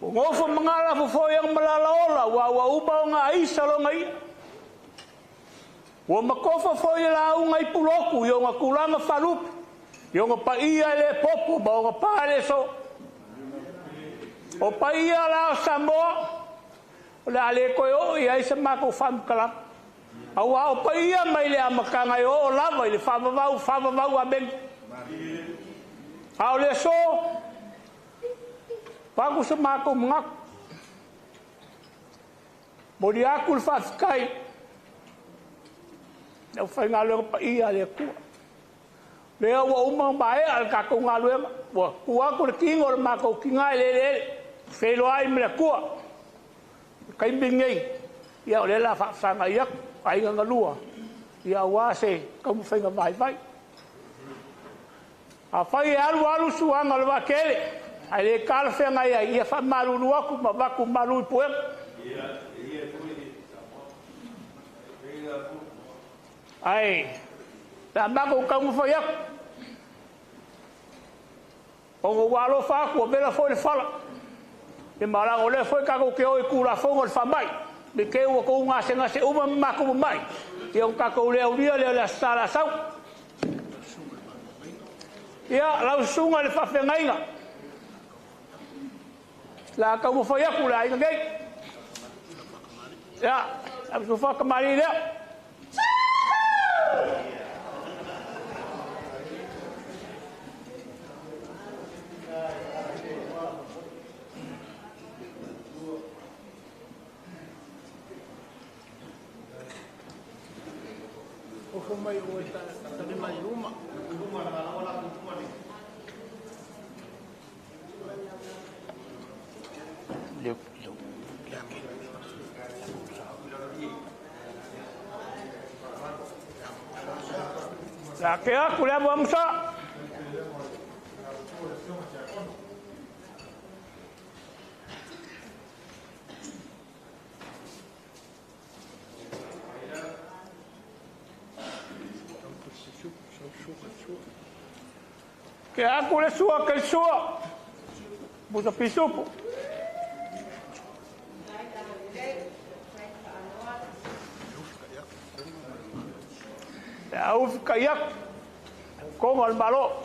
Ua nofo magala fofo i ana malala ola ua uma ona aisa lona ia. Ua matofa foi le lauga i Pulotu i ona tulaga faalupe, i ona paia e le popo ma ona pa e le soo. O paia la o Samoa, o le a le toe oo i ai se matou faamatalaga. Aua o paia mai le amataga e oo lava i le faavavau, faavavau, amene. A o le aso, pagu se matou manatu. Momoli atu le faafetai le aufaigaluega paia a le Atua. Lea ua uma maea le tatou galuega, ua tuu atu le tino o le matou tina i le eleele, feiloai ma le Atua. O le taimi lenei, ia o lea o le a faafesagai atu, aiga na lua, ia aua se taumafaiga vaivai. Afai e alu alu suaga o le vaatele, ae le talafeagai ai, ia faamalulu atu ma avatu malu i puega. Ae, le a matou taumafai atu. Ona ua alofa atu, ua vela foi le fala. E malaga o lea foi tatou te o i Tulafono o le faamai. Me te ua tou gasegase uma ma matou mamai. Ia o tatou le aulia lea o le Aso Sa o le a sau. Ia, lau susuga i le faafeagaiga. La taumafai atu le aiga nei. Ia, lau susuga kamali'i lea. Ofo mai o e ta mai luma. La ke aku le amu amusa. Ke aku le sua ke sua. Musa pisupu. Le au fika iaku. Kongo al malo.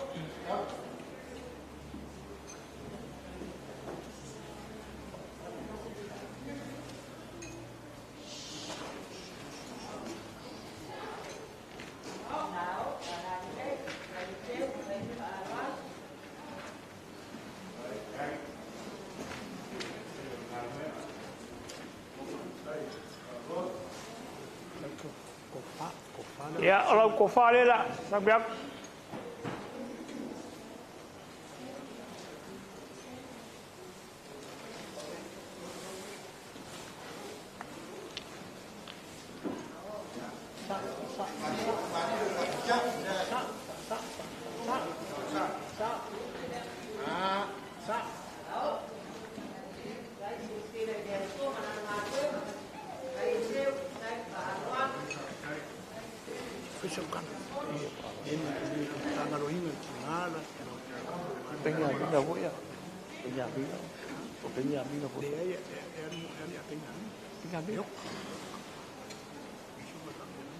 Ia, o lau tofa lea la, sau atu.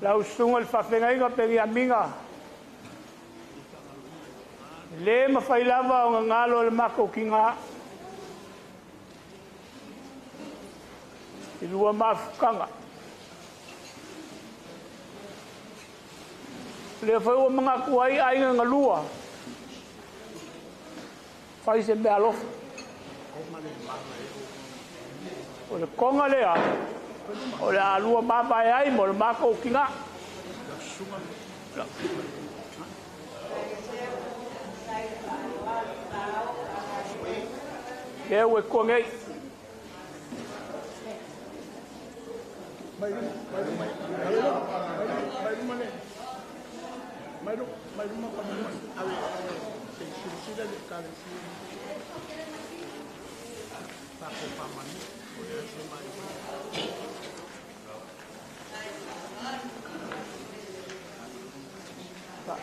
Lau susuga i le faafeagaiga Peniamina, e le mafai lava ona galo e le matou tiga i lua mafutaga. O lea foi ua manatu ai aiga na lua, fai se mea alofa. O le koga lea, o le a lua mavae ai mo le matou tiga. Lea ua i tua nei.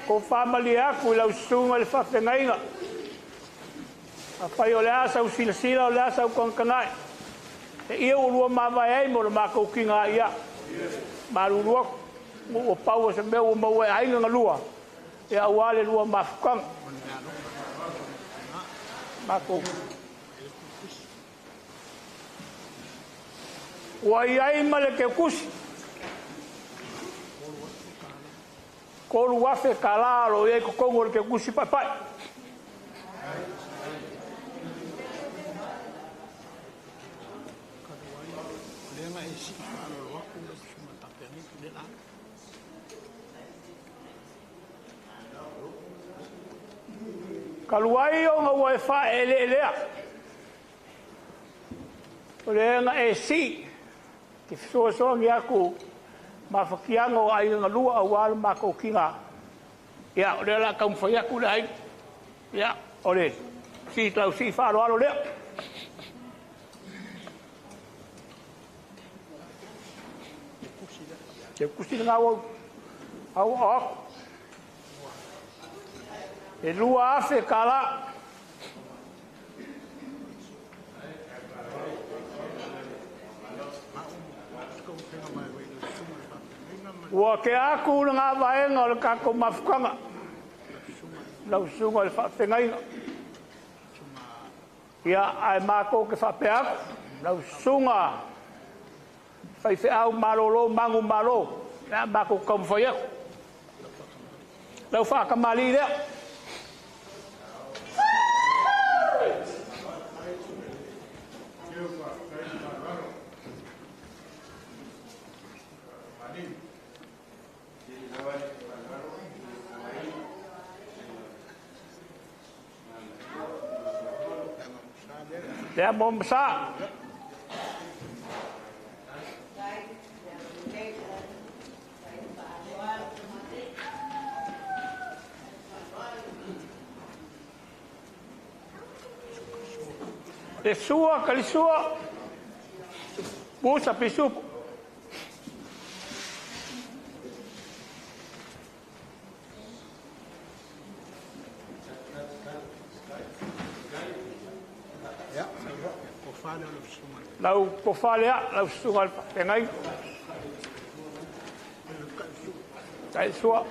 Ko faamalie atu i lau susuga i le faafeagaiga. Afai o le a sau silasila, o le a sau tagatagai. E ia ua lua mavae ai mo le matou tiga ia. Malulu atu, ua pau o se mea ua maua e aiga na lua, ia aua le lua mafutaga. Matou. Ua i ai ma le keukusi. 3,000 tālā o lo o i ai i totonu o le keukusi paepae. Talu ai ona ua e faaeleelea, o lea na e sii te fesoasoani atu mafatiaga o aiga na lua aua le matou tiga. Ia, o lea o le a taumafai atu le aiga. Ia, o le sii lau sii faaaloalo lea. Te kusi lena ua au au aku. E 2,000 tālā. Ua tea atu le vaega o le tatou mafutaga, lau susuga i le faafeagaiga. Ia, ae matou te faapea atu, lau susuga faifeau malolo manumalo, o le a matou taumafai atu. Lau faatamalii lea. Lea mo Masa. Le sua, kalisua, busa pisupu. Lau tofa lea, lau susuga i le faafeagaiga. Tai sua.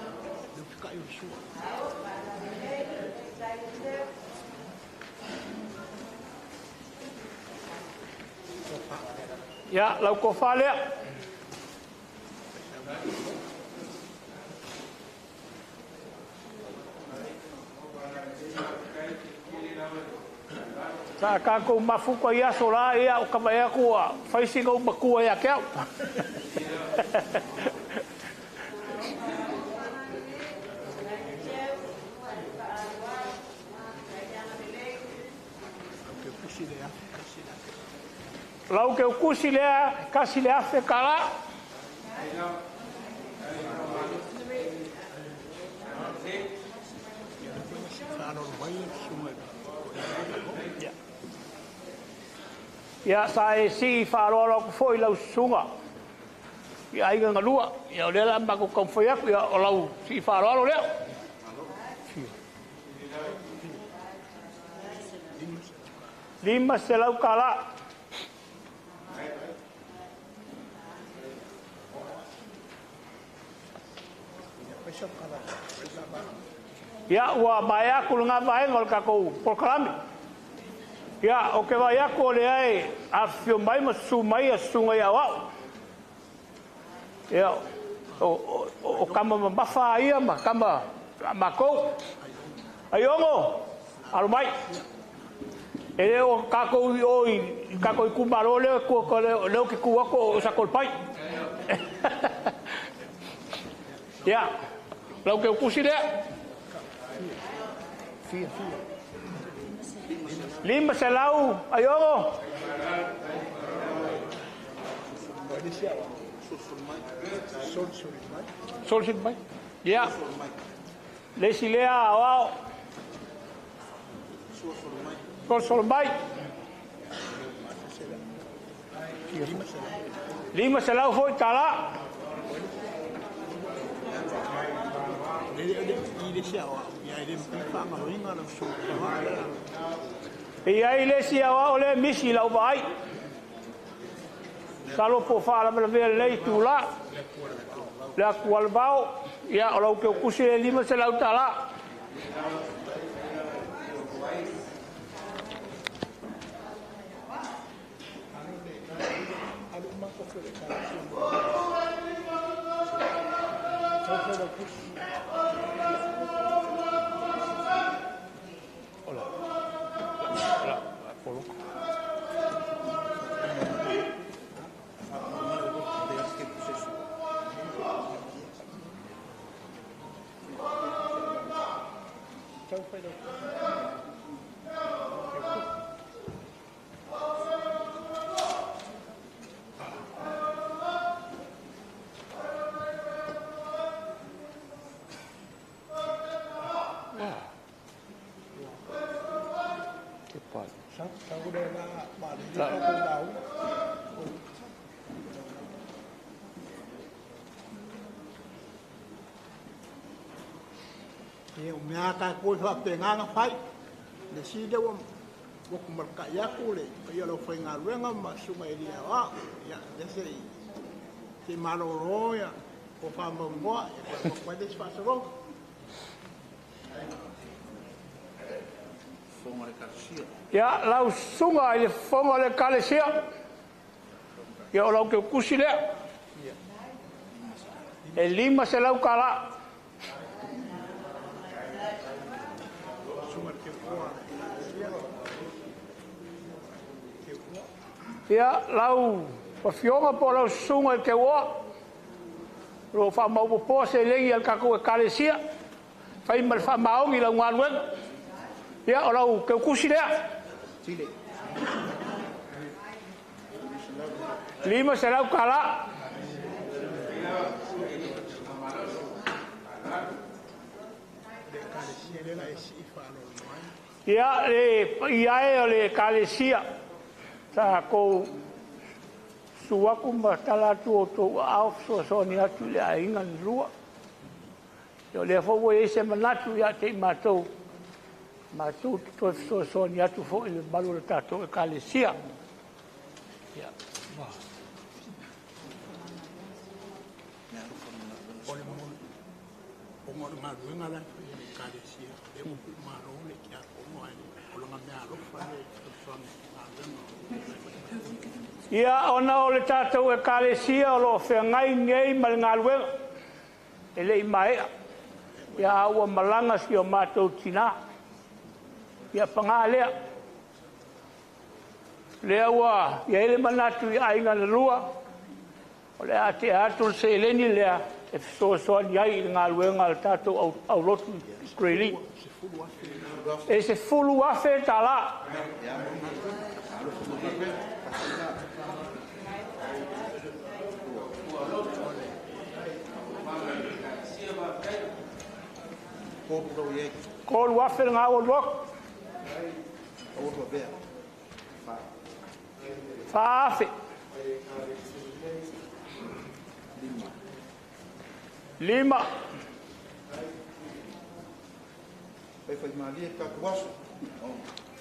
Ia, lau tofa lea. Sa tatou mafuta i aso la ia o ka vaai atu ua fai sina ou matua ia te au. Lau ke ukusi lea, kasi le afe kala. Ia, sa e si whaaloalo aku foi lau susuga. Ia aiga galua. Ia o lea la makou taumafai atu, ia o lau sii faaaloalo lea. 500 tala. Ia, ua maea atu lena vaega o le tatou polokalame. Ia, ou te vaai atu o lea e afifio mai ma susu mai a susuga i aoao. Ia, o tama mamafa ia ma tama a matou. Aiono, alo mai. E le o tatou i o i tatou itumalo lea lea ou te tu atu o Satoalepai. Ia, lau te utusi lea. 500, Aiono. Solosili mai. Ia. Le isi lea aoao. Solosolo mai. 500 foi tala. E i ai le isi aoao lea misi i lau vaai. Salo po faalavelavea lenei itulā. Le atu alavao, ia o lau teukusi le 500 tala. Ia o mea tatou e faapena ona fai. Le si lea ua kumalakai atu le paia o le aufaigaluega ma susuga i alii aoao. Ia lea se i malolo ia o faamaumoa ia toe ai le isi faasologa. Ia, lau susuga i le fofoga o le Ekalesia, ia o lau teukusi lea. E 500 tala. Ia, lau afioga po o lau susuga i le teuoa, o lo o faamaopoopoa seleni a le tatou Ekalesia, fai ma le faamaoni i lau galuega. Ia, o lau teukusi lea. 500 tala. Ia, le paia e o le Ekalesia, sa kou susu atu ma tala atu o outou aao fesoasoani atu i le aiga na lua. Ia o lea foi ua i ai se manatu ia te i matou, matou te toe fesoasoani atu foi i le mamalu o le tatou Ekalesia. Ia. O le ona o le galuega la e fai e le Ekalesia, lea ua tuumalo le tiakono ae o lona meaalofa lea e fesoasoani i galuega. Ia, ona o le tatou Ekalesia o lo o feagai nei ma le galuega, e le i maea. Ia, a ua malaga si o matou tinā. Ia, paga lea. Lea ua i ai le manatu i aiga na lua, o le a tea atu le seleni lea e fesoasoani ai i le galuega a le tatou aulotu i Grey. E 10,000 tala. 3,000 le gaua luaku. 4,000. 5. 6.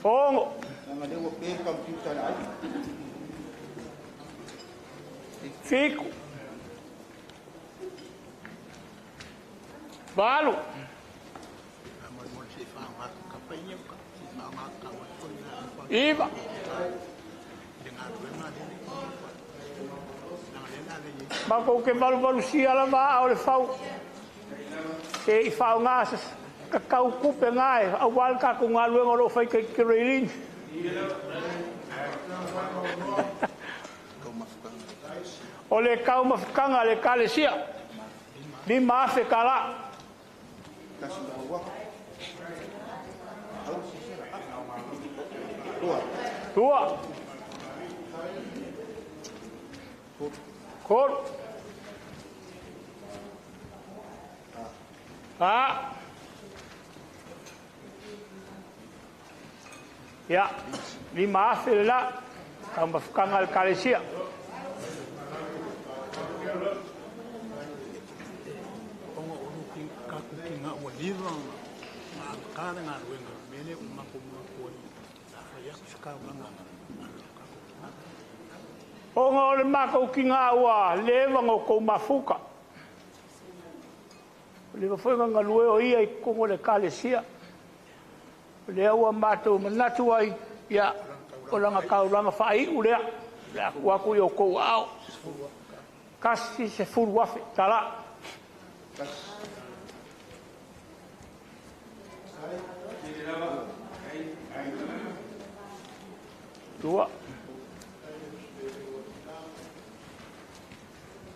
7. 8. 9. Makou ke valuvalusia lava aa o le fau. Se i faaaogā kakau kupe gā e auā le tatou galuega o loo fai kaikikeloilini. O le taumafataga a le ekalesia 5,000 talā. 2. 3. 4. Ia, 5,000 le la, taumafataga a le ekalesia. Ona o le matou tigā ua leva ona outou mafuta. Ua leva foi ona galue o ia i totonu o le Ekalesia. O lea ua matou manatu ai, ia, o lana taulaga faaiu lea, o le a tuu atu i outou aao. $10,000 talā. 2. 3.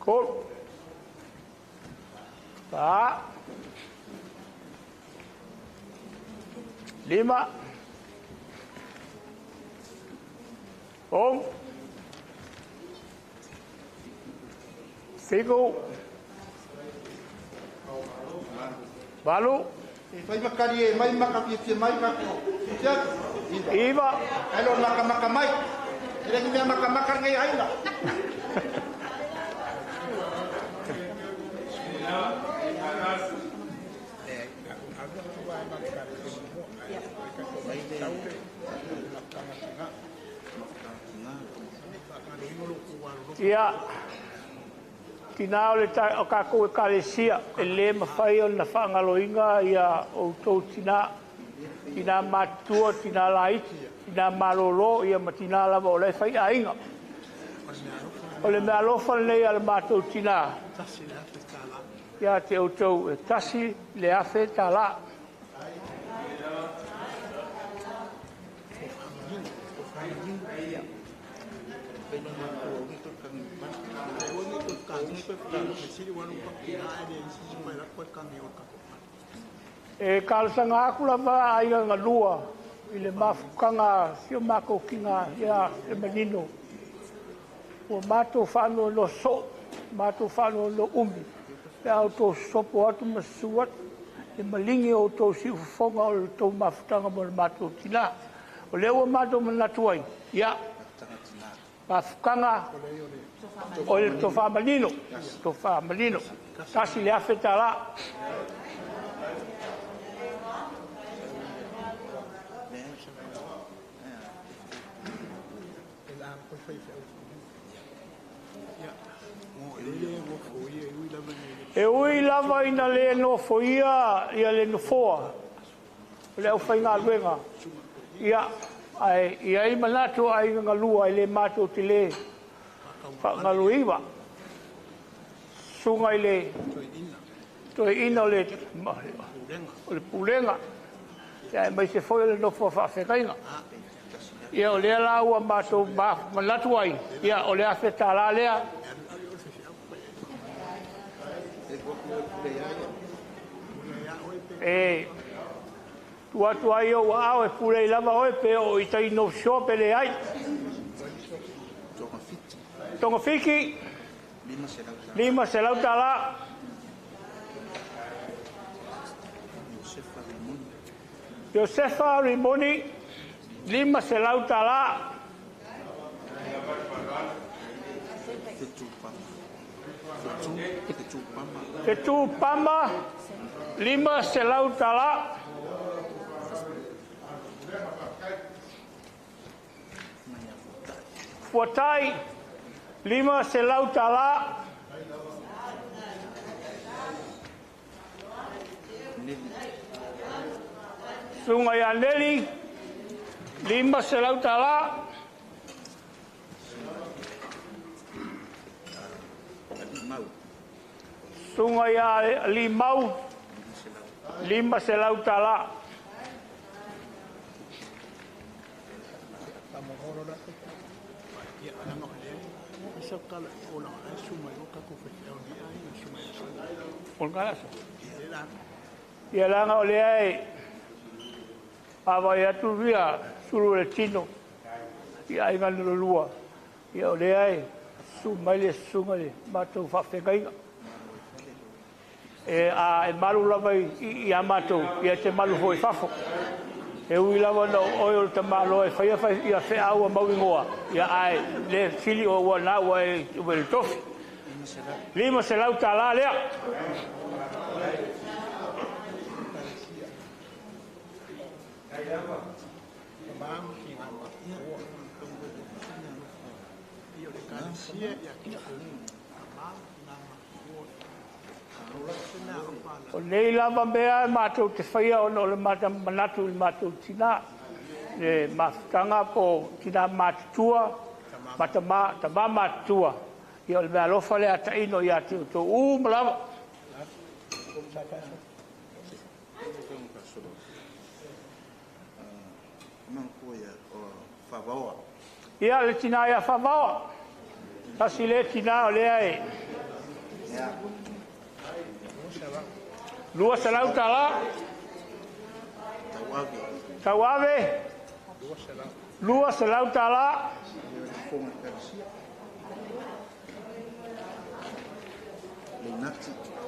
4. 5. 6. 7. 8. E fai makali e mai maka fiafia mai kako. 9. Ai lo makamaka mai. E le ni mea makamaka lenei aiga. Ia, tinā o le o tatou ekalesia, e lē mafai ona faagaloina ia outou tinā, tinā matutua, tinā laiti, tinā malōlō, ia ma tinā lava o la e faiaiga. O le meaalofa lenei a le matou tinā ia te outou e 1,000 talā. E talosaga atu lava a aiga galua i le mafutaga si o matou tina ia le manino. Ua matou faanoanoa soo, matou faanoanoa umi, pe a outou sopo atu ma susu atu, le maligi o outou siufofoga o le tou mafutaga mo le matou tinā. O lea ua matou manatu ai, ia, mafutaga o le tofa manino, tofa manino, 1,000 talā. E ui lava ina lē nofoia ia le nofoa o le aufaigaluega, ia, ae i ai manatu o aiga galua e le matou te lē faagaluiva. Susuga i le toeaina o le pulega, ia aemaise foi o le nofoa faafeagaiga. Ia o lea la ua matou manatu ai, ia o le 1,000 talā lea. E tuu atu ai ou aao e pulei lava oe pe oo i tai North Shore pe leai. Togafiti, 500 talā. Iosefa Rimoni, 500 tala. Fetu Pama, 500 tala. Fuatai, 500 tala. Suga ia Neli, 500 tala. Suga ia Limau, 500 tala. Ia laga o lea e avai atu via sulu le tino i aiga na lua. Ia o lea e susu mai le susuga le matou faafegaiga. E a e malu lava i a matou, ia te malu foi fafo. E ui lava na o oe o le tamaloa e faia fai ia feau a mauigoa. Ia ae le sili o ua na ua e ua le tofi. 500 tala lea. O nei lava mea e matou te faia ona o le mata manatu i le matou tinā. Le mafutaga po tinā matutua, ma tama, tama matutua. Ia o le mea alofa lea taino ia te outou uma lava. Ia le tinā ia Favaoa. Tasi le tinā o lea e 200 tala. Tauave. 200 tala.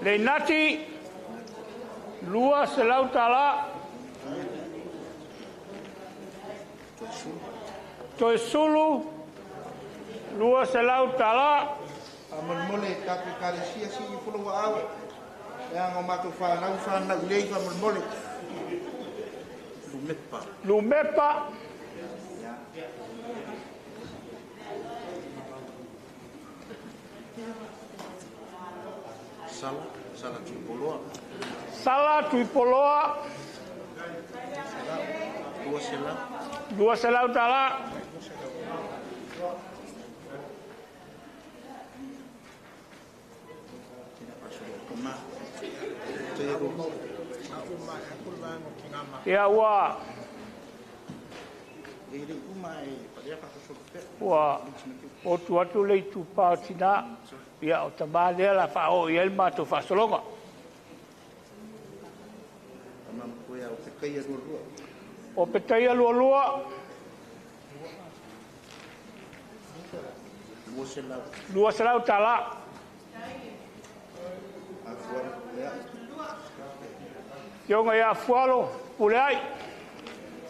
Leinati. 200 tala. Toesulu. 200 tala. Faamolemole tatou ekalesia sii folo ua ave. Leaga o matou fanau fanau lelei faamolemole. Lumepa. Lumepa. Sala, Sala Tuipoloa. Sala Tuipoloa. 200. 200 tala. Ia ua ua otu atu le itupa o tinā. Ia o tamā lea la faaoo i ai le matou faasologa. O Petaia lualua. 200 tala. Fioga ia Fualo, Puleai,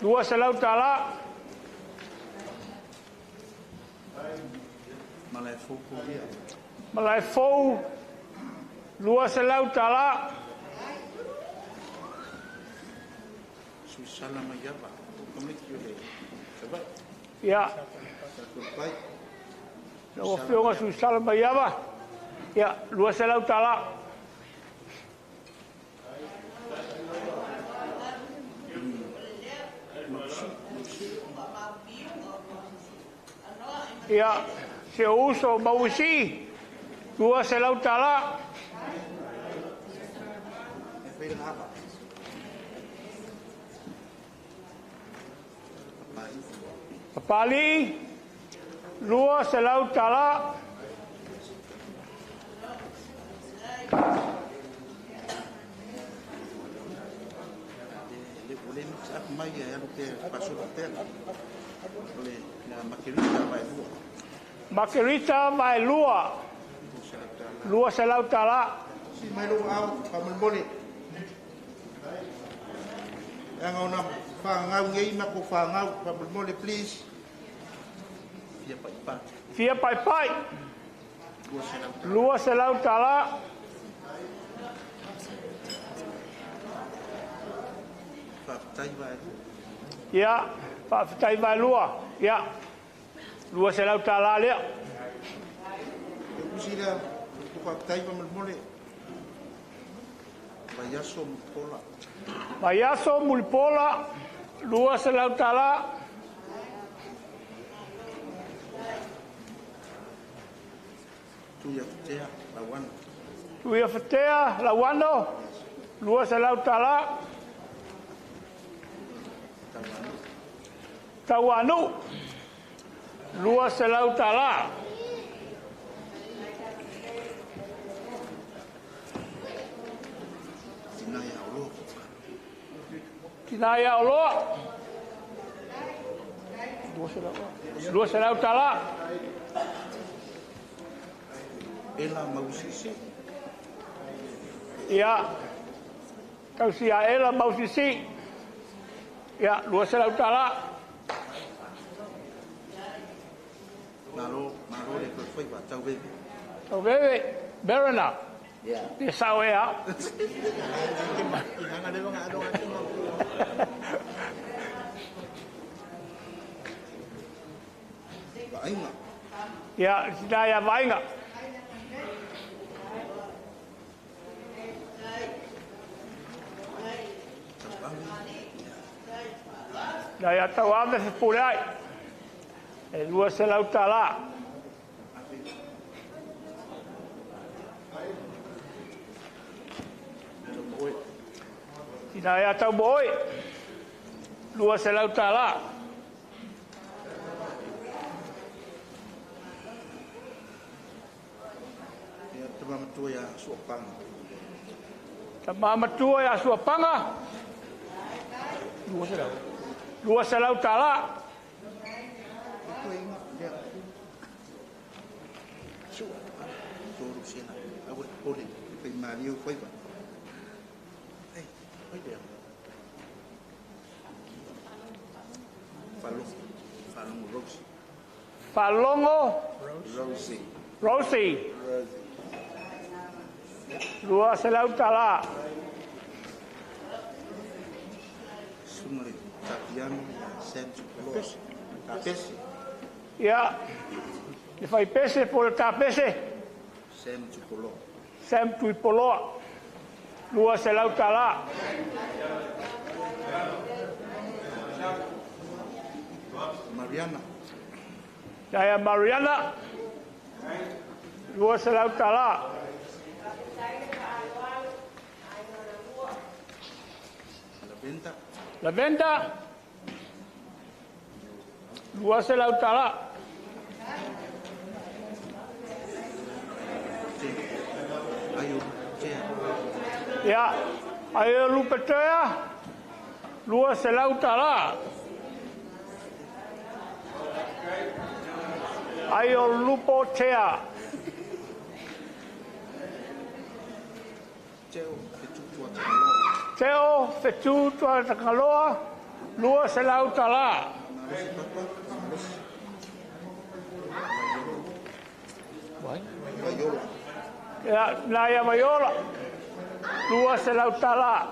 200 tala. Malaefou, 200 tala. Ia. Lau Afioga Suisala Maiava, ia, 200 tala. Ia, se o uso Mauisi, 200 tala. Papali, 200 tala. Makerita Vaelua, 200 tala. Si mai lou au, faamolemole. Leaga ona fagau nei matou fanau, faamolemole please. Fia paipai. Fia paipai. $200. Faafetai vaelua. Ia, faafetai vaelua. Ia, $200 lea. Usi lea, faafetai faamolemole. Vaiaso Mulipola. Vaiaso Mulipola, $200. Tuiafatea, Lauano. Tuiafatea, Lauano, $200. Tauanu, $200. Tinaia Oloa. Tinaia Oloa. $200. Ela Mausisi. Ia, tausia Ela Mausisi. Ia, $200. Malo, malo le faiva, tau veve. Tau veve, Berena. Yeah. Ia sao ea. Vaaiga. Ia, sina ia Vaaiga. Na ia tau ave se pule ai. E $200. Ina ia tau moe. $200. Ia, tama matua ia Suapanga. Tama matua ia Suapanga. 200. $200. Tolu sena. Aua pole. Fai maliu faiva. Ei, oi lea. Falogo. Falogo Rosie. Falogo. Rosie. Rosie. $200. Suga le Tapiano ia Sam Tupoloa. Tapese. Ia, le faipese po le tapese. Sam Tupoloa. Sam Tuipoloa. $200. Mariana. Ia Mariana. $200. Lavenda. Lavenda. $200. Aio Tea. Ia, aio Lupetea. $200. Aio Lupo Tea. Teo Fetu Tuatagaloa. Teo Fetu Tuatagaloa. $200. Vaiola. Ia, Naia Vaiola. $200.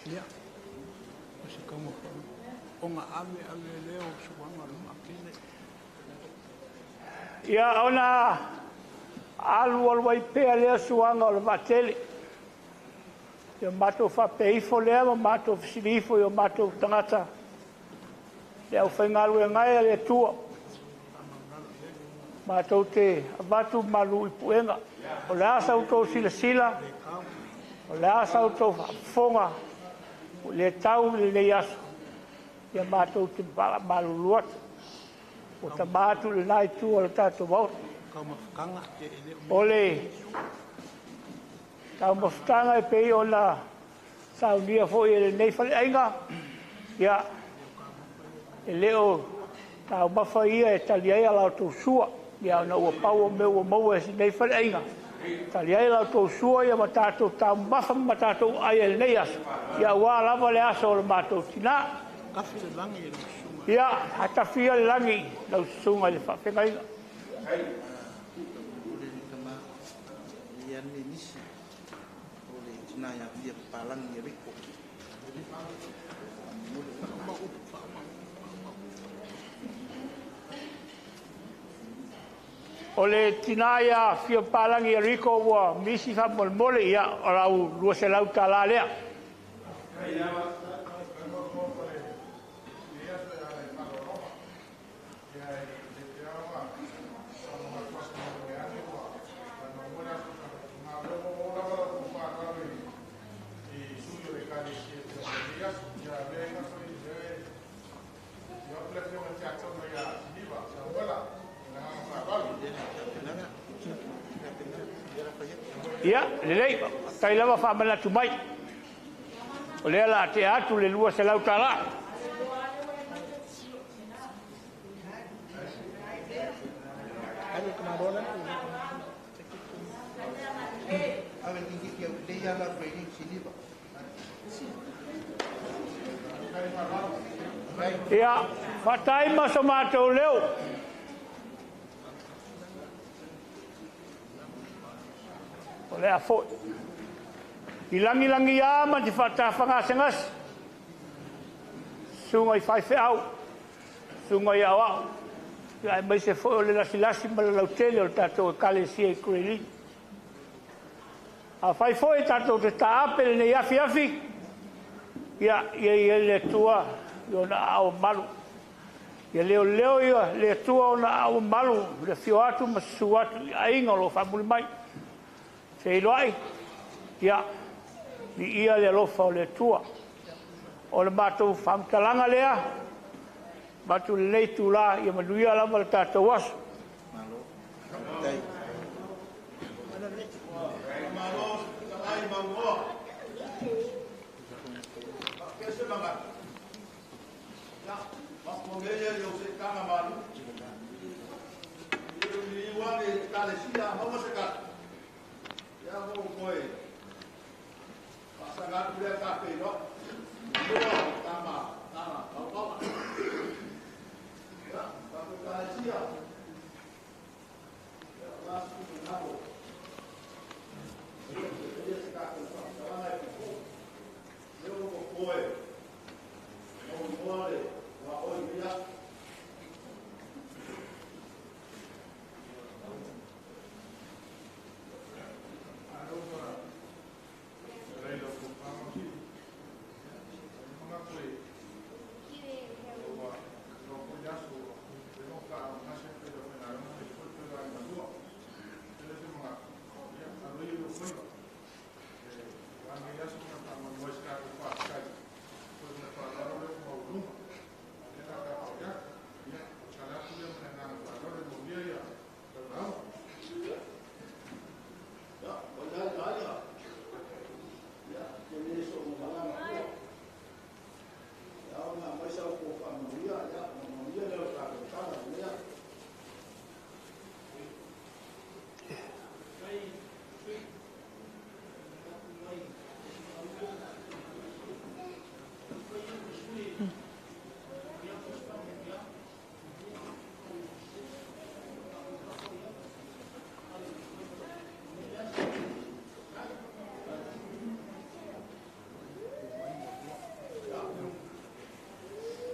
Ia, o se kaumafo onga ave ave lea o suaga o le Vaatele. Ia, ona alu alu ai pea lea suaga o le Vaatele. Ia matou faapeifo lea ma matou fesilifo i o matou tagata. Le aufaigaluega e a le Atua. Matou te avatu malu i puega. O le a sa outou silasila, o le a sa outou faafofoga, o le tau i lenei aso. Ia matou te malulu atu. O tama atu lena itu o le tatou maota. Kaumafutaga e le O le taumafutaga e pei ona saunia foi e lenei faleaiga, ia, e le o Taumafa ia e tali ai a latou sua, ia ona ua pau o mea ua maua e nei faleaiga. Tali ai la outou sua ia ma tatou taumafa ma tatou ai e lenei aso, ia aua lava le aso o le matou tinā. Tafi le lagi i lau susuga. Ia, atafi ia le lagi lau susuga i le faafeagaiga. O le tama ia ne nisi o le tina ia fia papalangi e Riko. O le tinā ia fia papalangi e Riko ua misi faamolemole, ia o lau $200 lea. Ia, lelei, tai lava faamanatu mai. O lea la tea atu le $200. Ave ni ki au le ia la ni siniva. Ia, faatai ma so matou leo. O le a foi. I langilangi ia ma te faatafagasegase. Susuga i faifeau, susuga i aoao. Ia aemaise foi o le lasilasi ma le lautele o le tatou ekalesia i Grey. Afai foi tatou te taape lenei afiafi, ia ia i ai le Atua i ona aao malu. Ia leoleo ia le Atua ona aao malu, le afio atu ma susu atu i aiga o lo o faamuli mai. Feiloai, ia, viia le alofa o le Atua. O le matou faamatalaga lea, matu lenei tula, ia manuia lava le tatou aso. Malo. Tai. Malo, talai maumoa. Faapea se manatu. Ia, mapuangeia i o seitaga malu. Ia liuliu ane i ekalesia maua se kata. Ia mo koe. Faasaga atu lea tafeiloai. Lua, tama, tama, paupau. Ia, tatou ekalesia. Ia, o la se finagalo. Ia se tatou faamatalaga e pupuu. Lea ua koe. Maumoa le wa oi ia. Ia, o ia ia ia. Ia, ke le so mo malanga ko. Ia, o ngā mai sau ko whaamanuia, ia, manuia leo tātou tala, ia.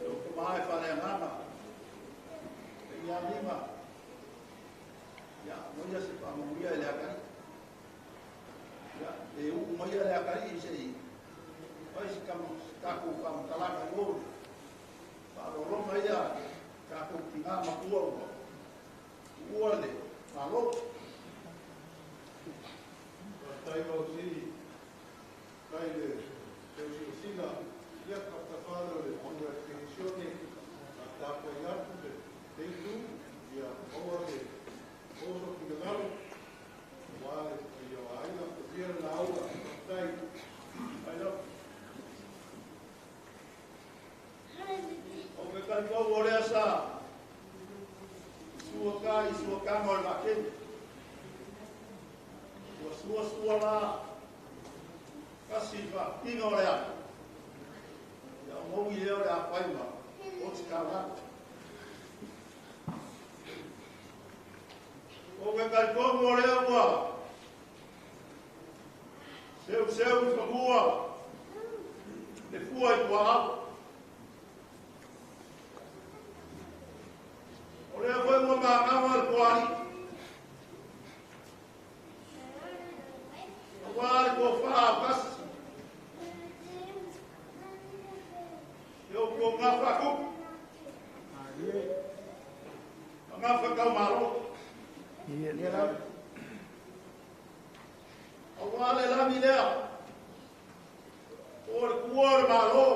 Leo kumae whare ngana. E ia lima. Ia, moia se whaamanuia e le akari. Ia, e uu mai le akari i se i. Pai se kama tākou whaamatalanga i oru. Whaaloroma ia tākou ki ngā matua ua. Ua le, malo. Tai mau siri, tai le teusilasila, ia kaptafalo le honga penisione, a tāpoi atu le teitu, ia maua le oso finagalo, wa le ia aiga, ia le lauga, tai, ai lau. O ke kalifau o lea sa. Sua ka i sua ka mo le vakeni. Ua sua sua la. Kasi fa pinga o le a. Ia o mou i leo le a whaima. O te ka la. O ke kai komu o lea ua. Seu seu i whamua. Le fua i kua au. O lea foi ua māngama le kuari. Ua le kua wha au kasi. E o kua ngā whakupu. A ngā whakau malo. A ua le lami lea. O le kua o le malo.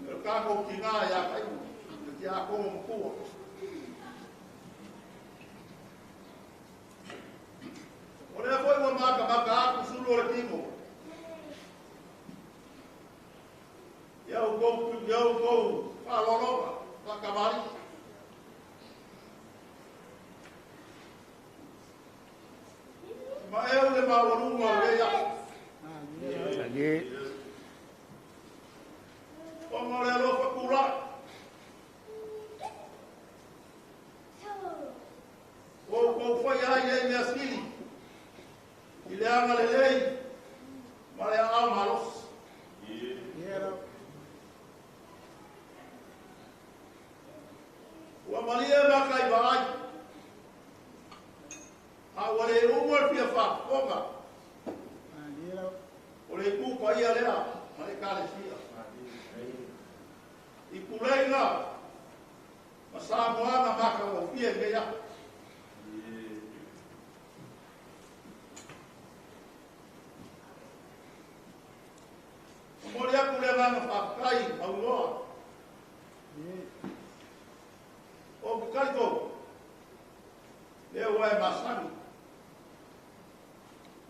E o kākou ki ngā ia kaimu. E te a kongo makua. O lea foi ua maka maka aku sulu o le timo. Ia u kou, ia u kou whaalologa, whakamari. Ma e u le mawaluga o le ia. O ngā le alofa kura. O kou whai ai e mea sili. I le anga le lei, ma le au malos. Ua malia maka i vaai. A ua le umu le fia whakukonga. O le kupa ia lea, ma le kalesia. I puleinga, ma sa moana maka o fia i mea. O mori aku le nganga whakai, au loa. O kukariko, lea ua e masani.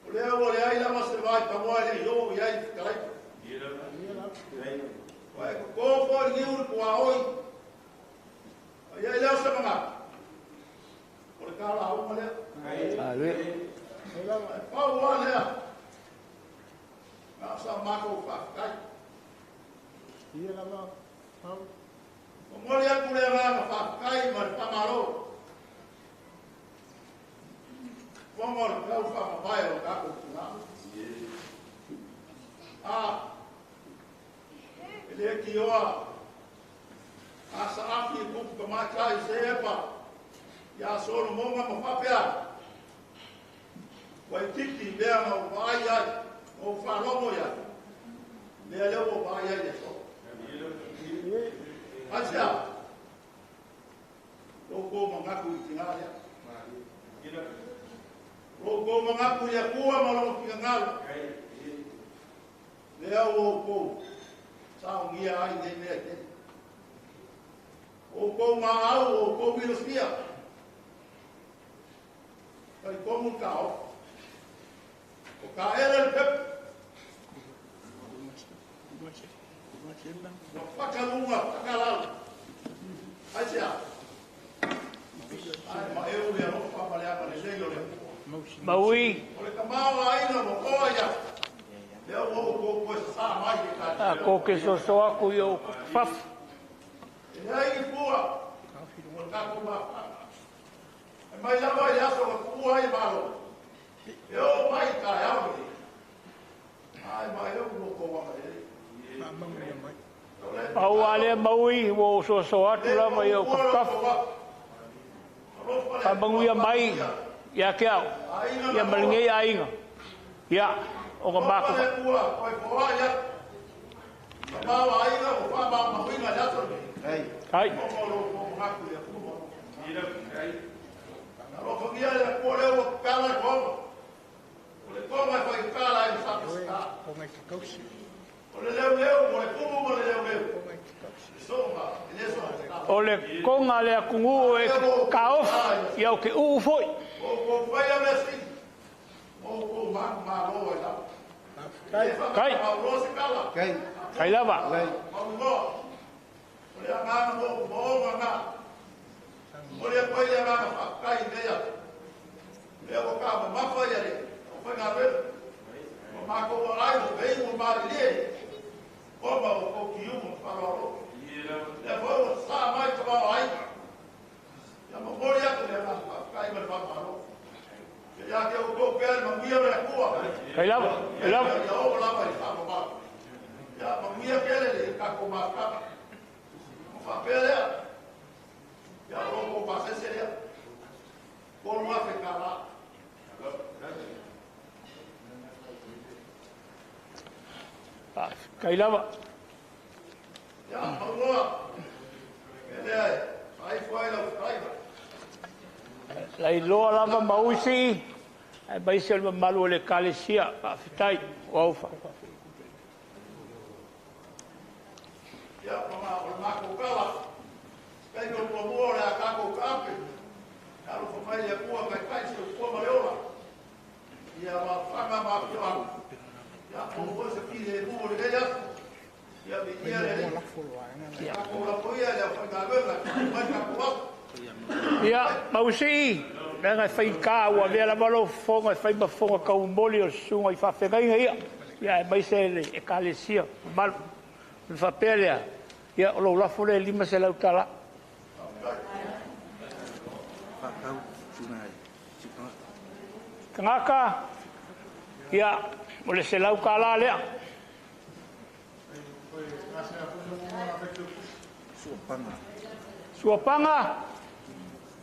O lea ua le ai lama se vai pamoa le i o i ai whikaraika. Wa e koko i niu kua oi. A ia i leo se manga. O le kāla aunga lea. E pau a lea. Ngā sa mākou whakakai. O mori aku le ngā whakakai ma le pamaro. Fongo le kau whamapai o kākou tuna. A, e le ki oa, a sa afi e kupu ka mātai se epa, ia sono monga ma whapea. Wai tiki mea ngā upai ai, ngā whalomo ia. Mea leo upai ai le so. Ai sea, loko mangaku i tinga lea. Loko mangaku i akua ma longo pingangalo. Lea o kou, saongia ai nei mea te. O kou ngā au, o kou milostia. Kai komu ka o. O ka ele le pepu. Ua whakalunga, whakalalo. Ai sea. Ai ma e uli alofa ma le ama le lei o le. Maui. O le kamao aina mo koa ia. Lea ua o kou koe sa mai e ka. A ko ke soso aku i o fafu. E lea i pua. O le kākou mawhanga. E mai lava i le aso ka kuua ai malo. E o mai ka e au le. Ai mai e ua kou wanga le. Au ale maui ua o soso atu lava i o kafu. Ka manguia mai ia ke au. Ia malingei ainga. Ia o ka mako. Kai. O le konga le akungu e ka off ia o ke uu foi. Kai. Kai lava. Momoli atu ai le agaga faafetai i lenei aso, lea ua taumamafa le aufaigaluega ma matou aai ua vei ua malilie ona o tou tiuga ma faaaloalo. Lea foi ua sasaa mai le tamaoaiga. Ia momoli atu le agaga faafetai ma le faamalo. Ia ia te outou pea le manuia o le Atua. Kai lava, kai lava. Ia oo lava i le faamama. Ia manuia tele le tatou mafutaga. Ona faapea lea, ia o lo outou pasese lea, $3,000. Faafetai lava. Ia, Mauloa, e lea e faaifo ai lau fetalaiga. Lailoa lava ma uisi, aemaise o le mamalu o le Ekalesia. Faafetai. Ua ufa. Ia, ma o le matou tala, taimi o muamua o le a tatou taape, e alofa mai le Atua taitai soifua ma le ola, ia alaalafaga ma afioaga, ia maua foi se filemu o lenei aso, ia viia le Alii. Tatou lafoia le aufaigaluega e faaiu mai le tatou aso. Ia, Mausii, leaga e faigata ua avea lava lou fofoga e fai ma fofoga taumomoli o le susuga i faafeagaiga ia, ia aemaise le Ekalesia mamalu. Ona faapea lea, ia, o lou lafo lea e $500. Tagata, ia, o le $100 lea. Suapaga. Suapaga,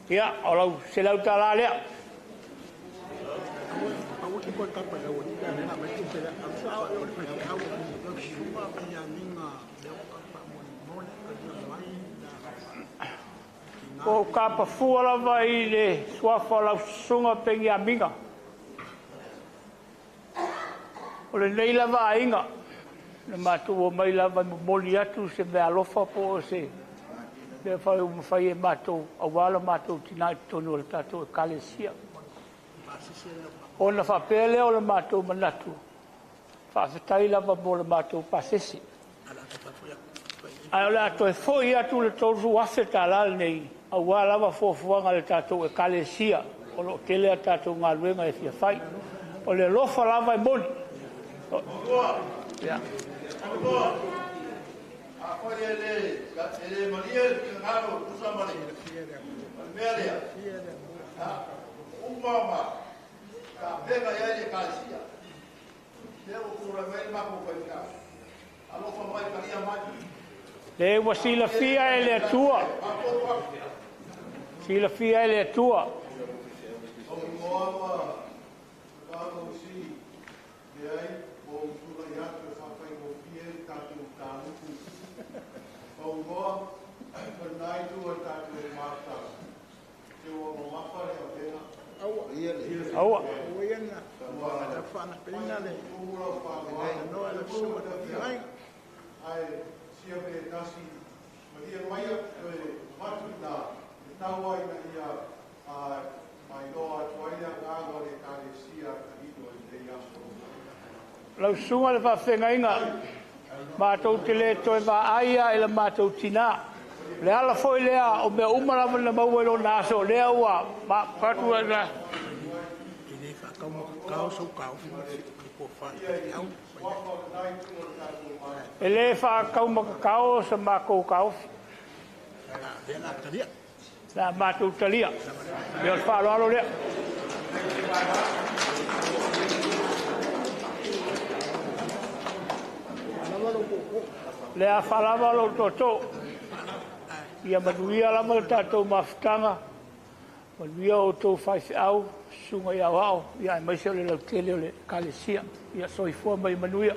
ia, o lau $100 lea. Ua ou tapafua lava i le suafa o lau susuga Peniamina. O lenei lava aiga, na matou omai lava e momoli atu se meaalofa po o se mea foi ua mafai e matou aua lo matou tina i totonu o le tatou Ekalesia. Ona faapea lea o le matou manatu, faafetai lava mo le matou pasese. Ae o le a toe foi atu le $30,000 lenei, aua lava fuafuaga a le tatou Ekalesia, o lo o tele a tatou galuega e fia fai. O le alofa lava e moni. Ia. Manuloa, afai e le malie le finagalo e tusa ma le mea lea, ia, ua uma ona tapena i ai le Ekalesia. Lea ua tulai mai le matou faifeau, alofa mai talia mai. Le ua silafia e le Atua. Silafia e le Atua. Lou igoa ma Mausii, leai, ua ou tulai atu e faafaigofie le tatou mataupu. Mauigoa, ma lena itu o le tatou mafutaga, se ua mamafa le avega. Aua. Ua tumu lau faaaloalo, ae sia mea e tasi malie maia toe avatu i ina e tau ai ina ia mailoa atu ai le agaga o le Ekalesia Kalido i lenei aso. Lau susuga i le faafeagaiga, matou te le toe vaai lava i le matou tina. O le ala foi lea o mea uma lava na maua i lona aso, lea ua fatu ai na. E le faataumatatao sa matou taofi. La matou talia. Ia o le faaaloalo lea. Le a faalava lou tootoo. Ia manuia lava le tatou mafutaga. Manuia outou faifeau, susuga i aoao, ia aemaise o le lautele o le Ekalesia. Ia soifua ma ia manuia. E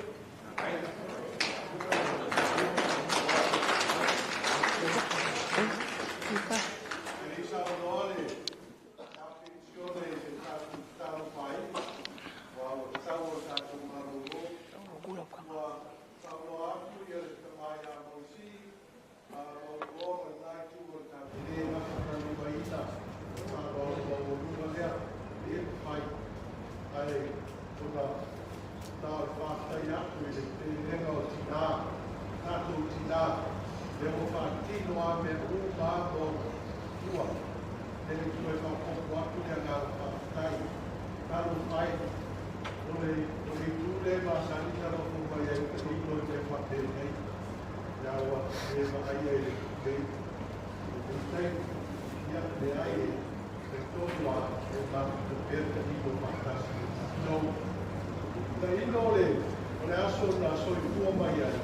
le i saunoa le Penisione i se tatou tatalo faaiu, aua ua tatau o le tatou malolo, ua saunoa atu le tama ia Moisī, Mauigoa ma lena itu o le tatou, e le gafataulimaina le faaaloalo maualuga lea e mafai, ae ona na o le faafetai atu i le telelega o tina, tatou tina, lea ua faatino lava mea uma lava mo tua. E le toe faaopoopo atu le agaga faafetai. Talofa e, o le o le itu lea e masani ona nofo mai ai tailo i mea faapenei, ia ua le vaaia i lenei lenei taimi. Ia, leai, e talitonu lava e mafuta pea tailo faatasi ma tatou. Tailo o le o le aso na soifua mai ai,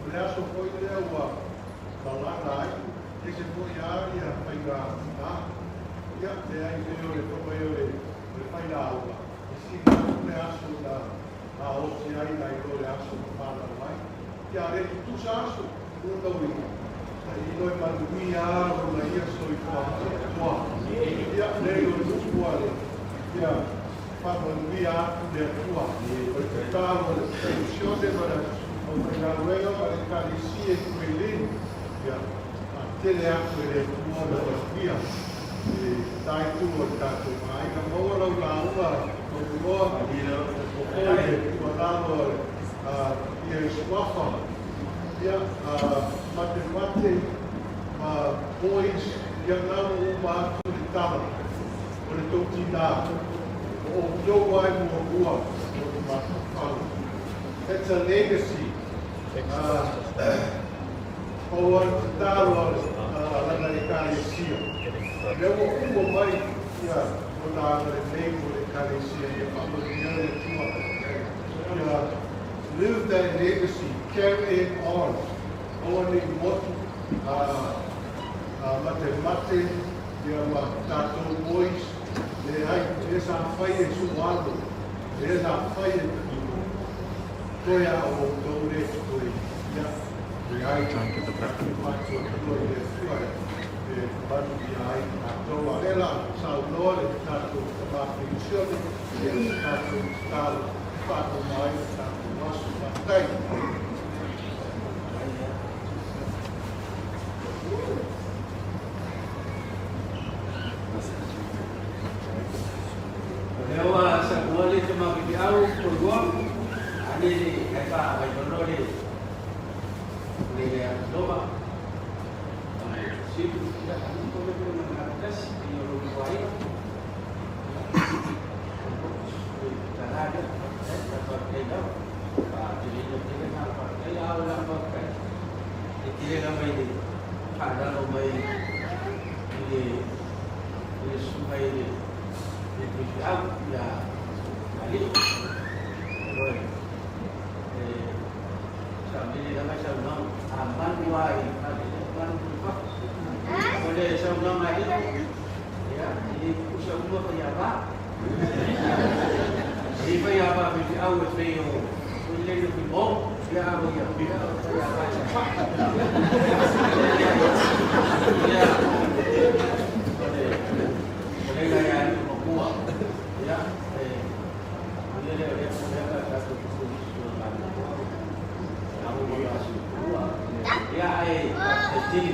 o le aso foi lea ua malaga ai, ese foi lava ia faiga tina. Ia, leai, le o le fai mai o le o le failauga, e sili atu le aso na gaosi ai nai lo le aso na fanau ai. Ia, a le tutusa aso, o lona uiga, tailo e manuia lava lona ia soifuaga atoa. Ia, leai o le upu a le, ia faamanuia atu le Atua. O le tatalo a le Penisione ma le aufaigaluega ma le Ekalesia i Kuilin, ia faatele atu e le Atua ona manuia i lena itu o le tatou aiga. Maua lau lauga tauloa, o foi le tuualalo a ia Isuafa, ia matemate ma boys, ia na ua uma atu le tala o le tou tinā, o outou lava e muamua i lona mafaufau. That's a legacy. Pau lava le tatalo a lana Ekalesia, lea ua uma mai ia lona agalelei mo le Ekalesia, ia faamanuia le Atua. Ia live that legacy, carry it on. Aua ne i motu matemate ia ma tatou boys, leai, lea sa fai e Suaalo, lea sa fai e Tailo, toe a o outou lea totoe, ia, leai, tatou faatuatua i le Atua e manuia ai tatou. A o lea la saunoa le tatou tama penisione, ia se tatou tatalo e faauma ai le tatou aso. Faafetai. O lea ua saunoa le tama faifeau Poluoa, ane le ae fa vaivanoa le le le Roma. Sipu ia ane ko le ko na tasi i o lo aiga. E tele lava i le faalalo mai i le i le susuga i le le faifeau ia Alii. Ioe. E saolele lava le saunoaga. A manu lava i fale, ia manu i fafo. O le saunoaga a Alii, ia, e le tutusa uma faiava. E i faiava faifeau e pei o le le o ia ia ia faiava e sapa'a. Ia, o le fetalaiga ia alii makua, ia, e manuia lea o lea lea pa tatou ia ae faafetai tele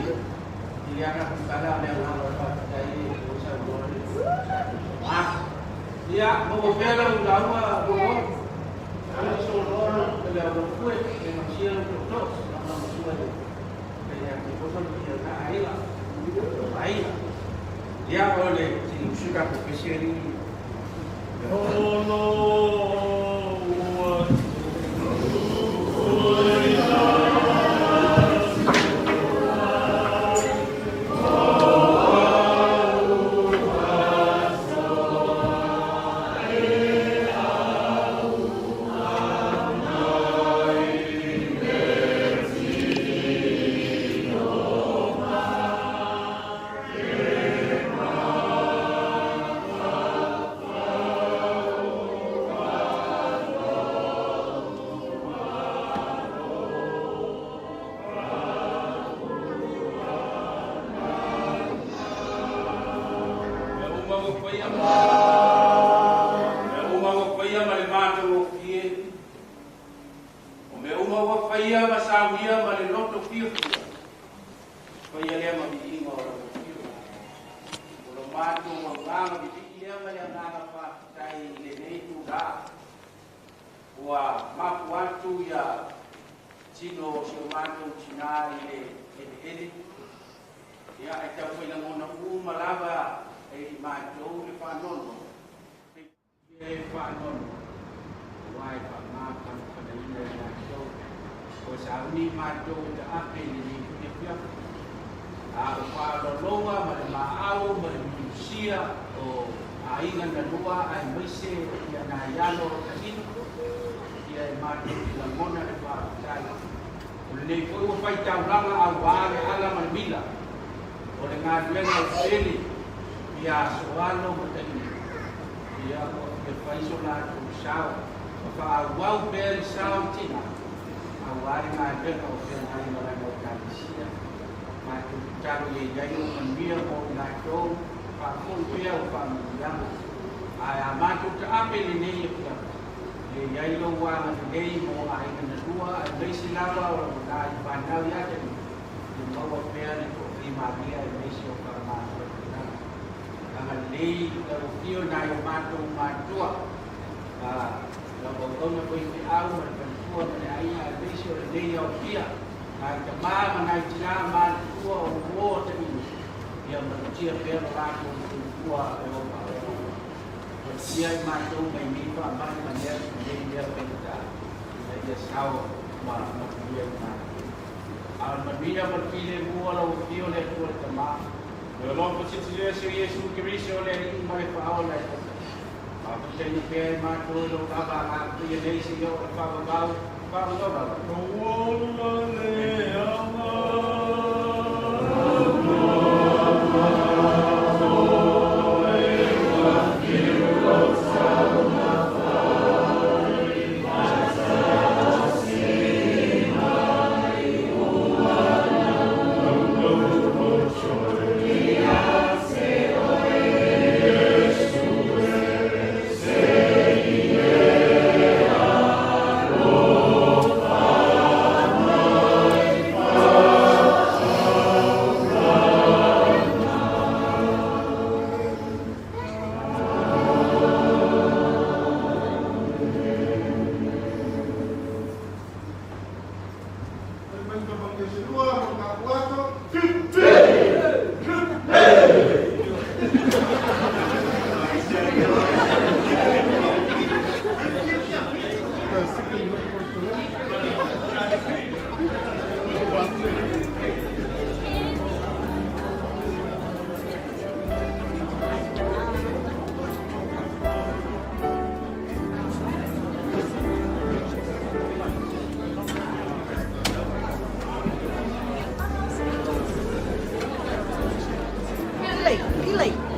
i le aga tala o le agaga o le faafetai e o saunoa le ah ia maua pea lau lauga Poluoa ana soloa le au pue e masia lau toto na masua le le le posa le na aiga aiga ia o le usu ka ko pesi ali. Mea uma ua faia, mea uma ua faia ma le matagofie, o mea uma ua faia ma saunia ma le loto fiafia, faia lea ma viiga o lau Afioga. O lo matou agaga vivii lea ma le agaga faafetai i lenei itulā ua mapu atu ia tino o si o matou tinā i le eleele. Ia, e tau foi lagona uma lava E i matou le faanoanoa. Ia e faanoanoa, aua e faamafanafanaina e matou. Ua sauni matou e taape i lenei foi afiafi. A o faaaloaloga ma le maau ma le miusia o aiga na lua aemaise ia nai alo o taino, ia e matou te lagona le faafetai. O lenei foi ua faitaulaga auā le ala ma le mila o le galuega o pele ia Asoalo ma Taino, ia ua fia fai so latou sao ma faaauau pea le sao i tinā auā le galuega o feagai ma lana Ekalesia. Matou tatalo ia i ai lou manuia mo i latou, faafoi pea o faamanuiaga. Ae a matou taape i lenei afiafi, ia i ai lou agalelei mo aiga na lua aemaise lava o nai fanau ia Taino, ia maua pea le toafimalie aemaise o faamatuatuaga. Agalelei lau afio i nai o matou matua, lau auauna faifeau ma le faletua ma le aiga aemaise o lenei aofia, nai tamā ma nai tinā matutua o uo o Taino, ia malutia pea lo latou soifua e o faaoaoga. Malutia i matou mai nei faamai ma nei mea faigata, ina ia sao ma manuia i matou. A o le manuia ma le filemu o lau afio le Atua le Tamā, le alofa silisili ese o Iesu Keriso le Alii ma le Faaola e toatasi. Faafetaia pea i matou i lou lava agaga nei seia oo i le faavavau, faavavau lava. Pili, pili.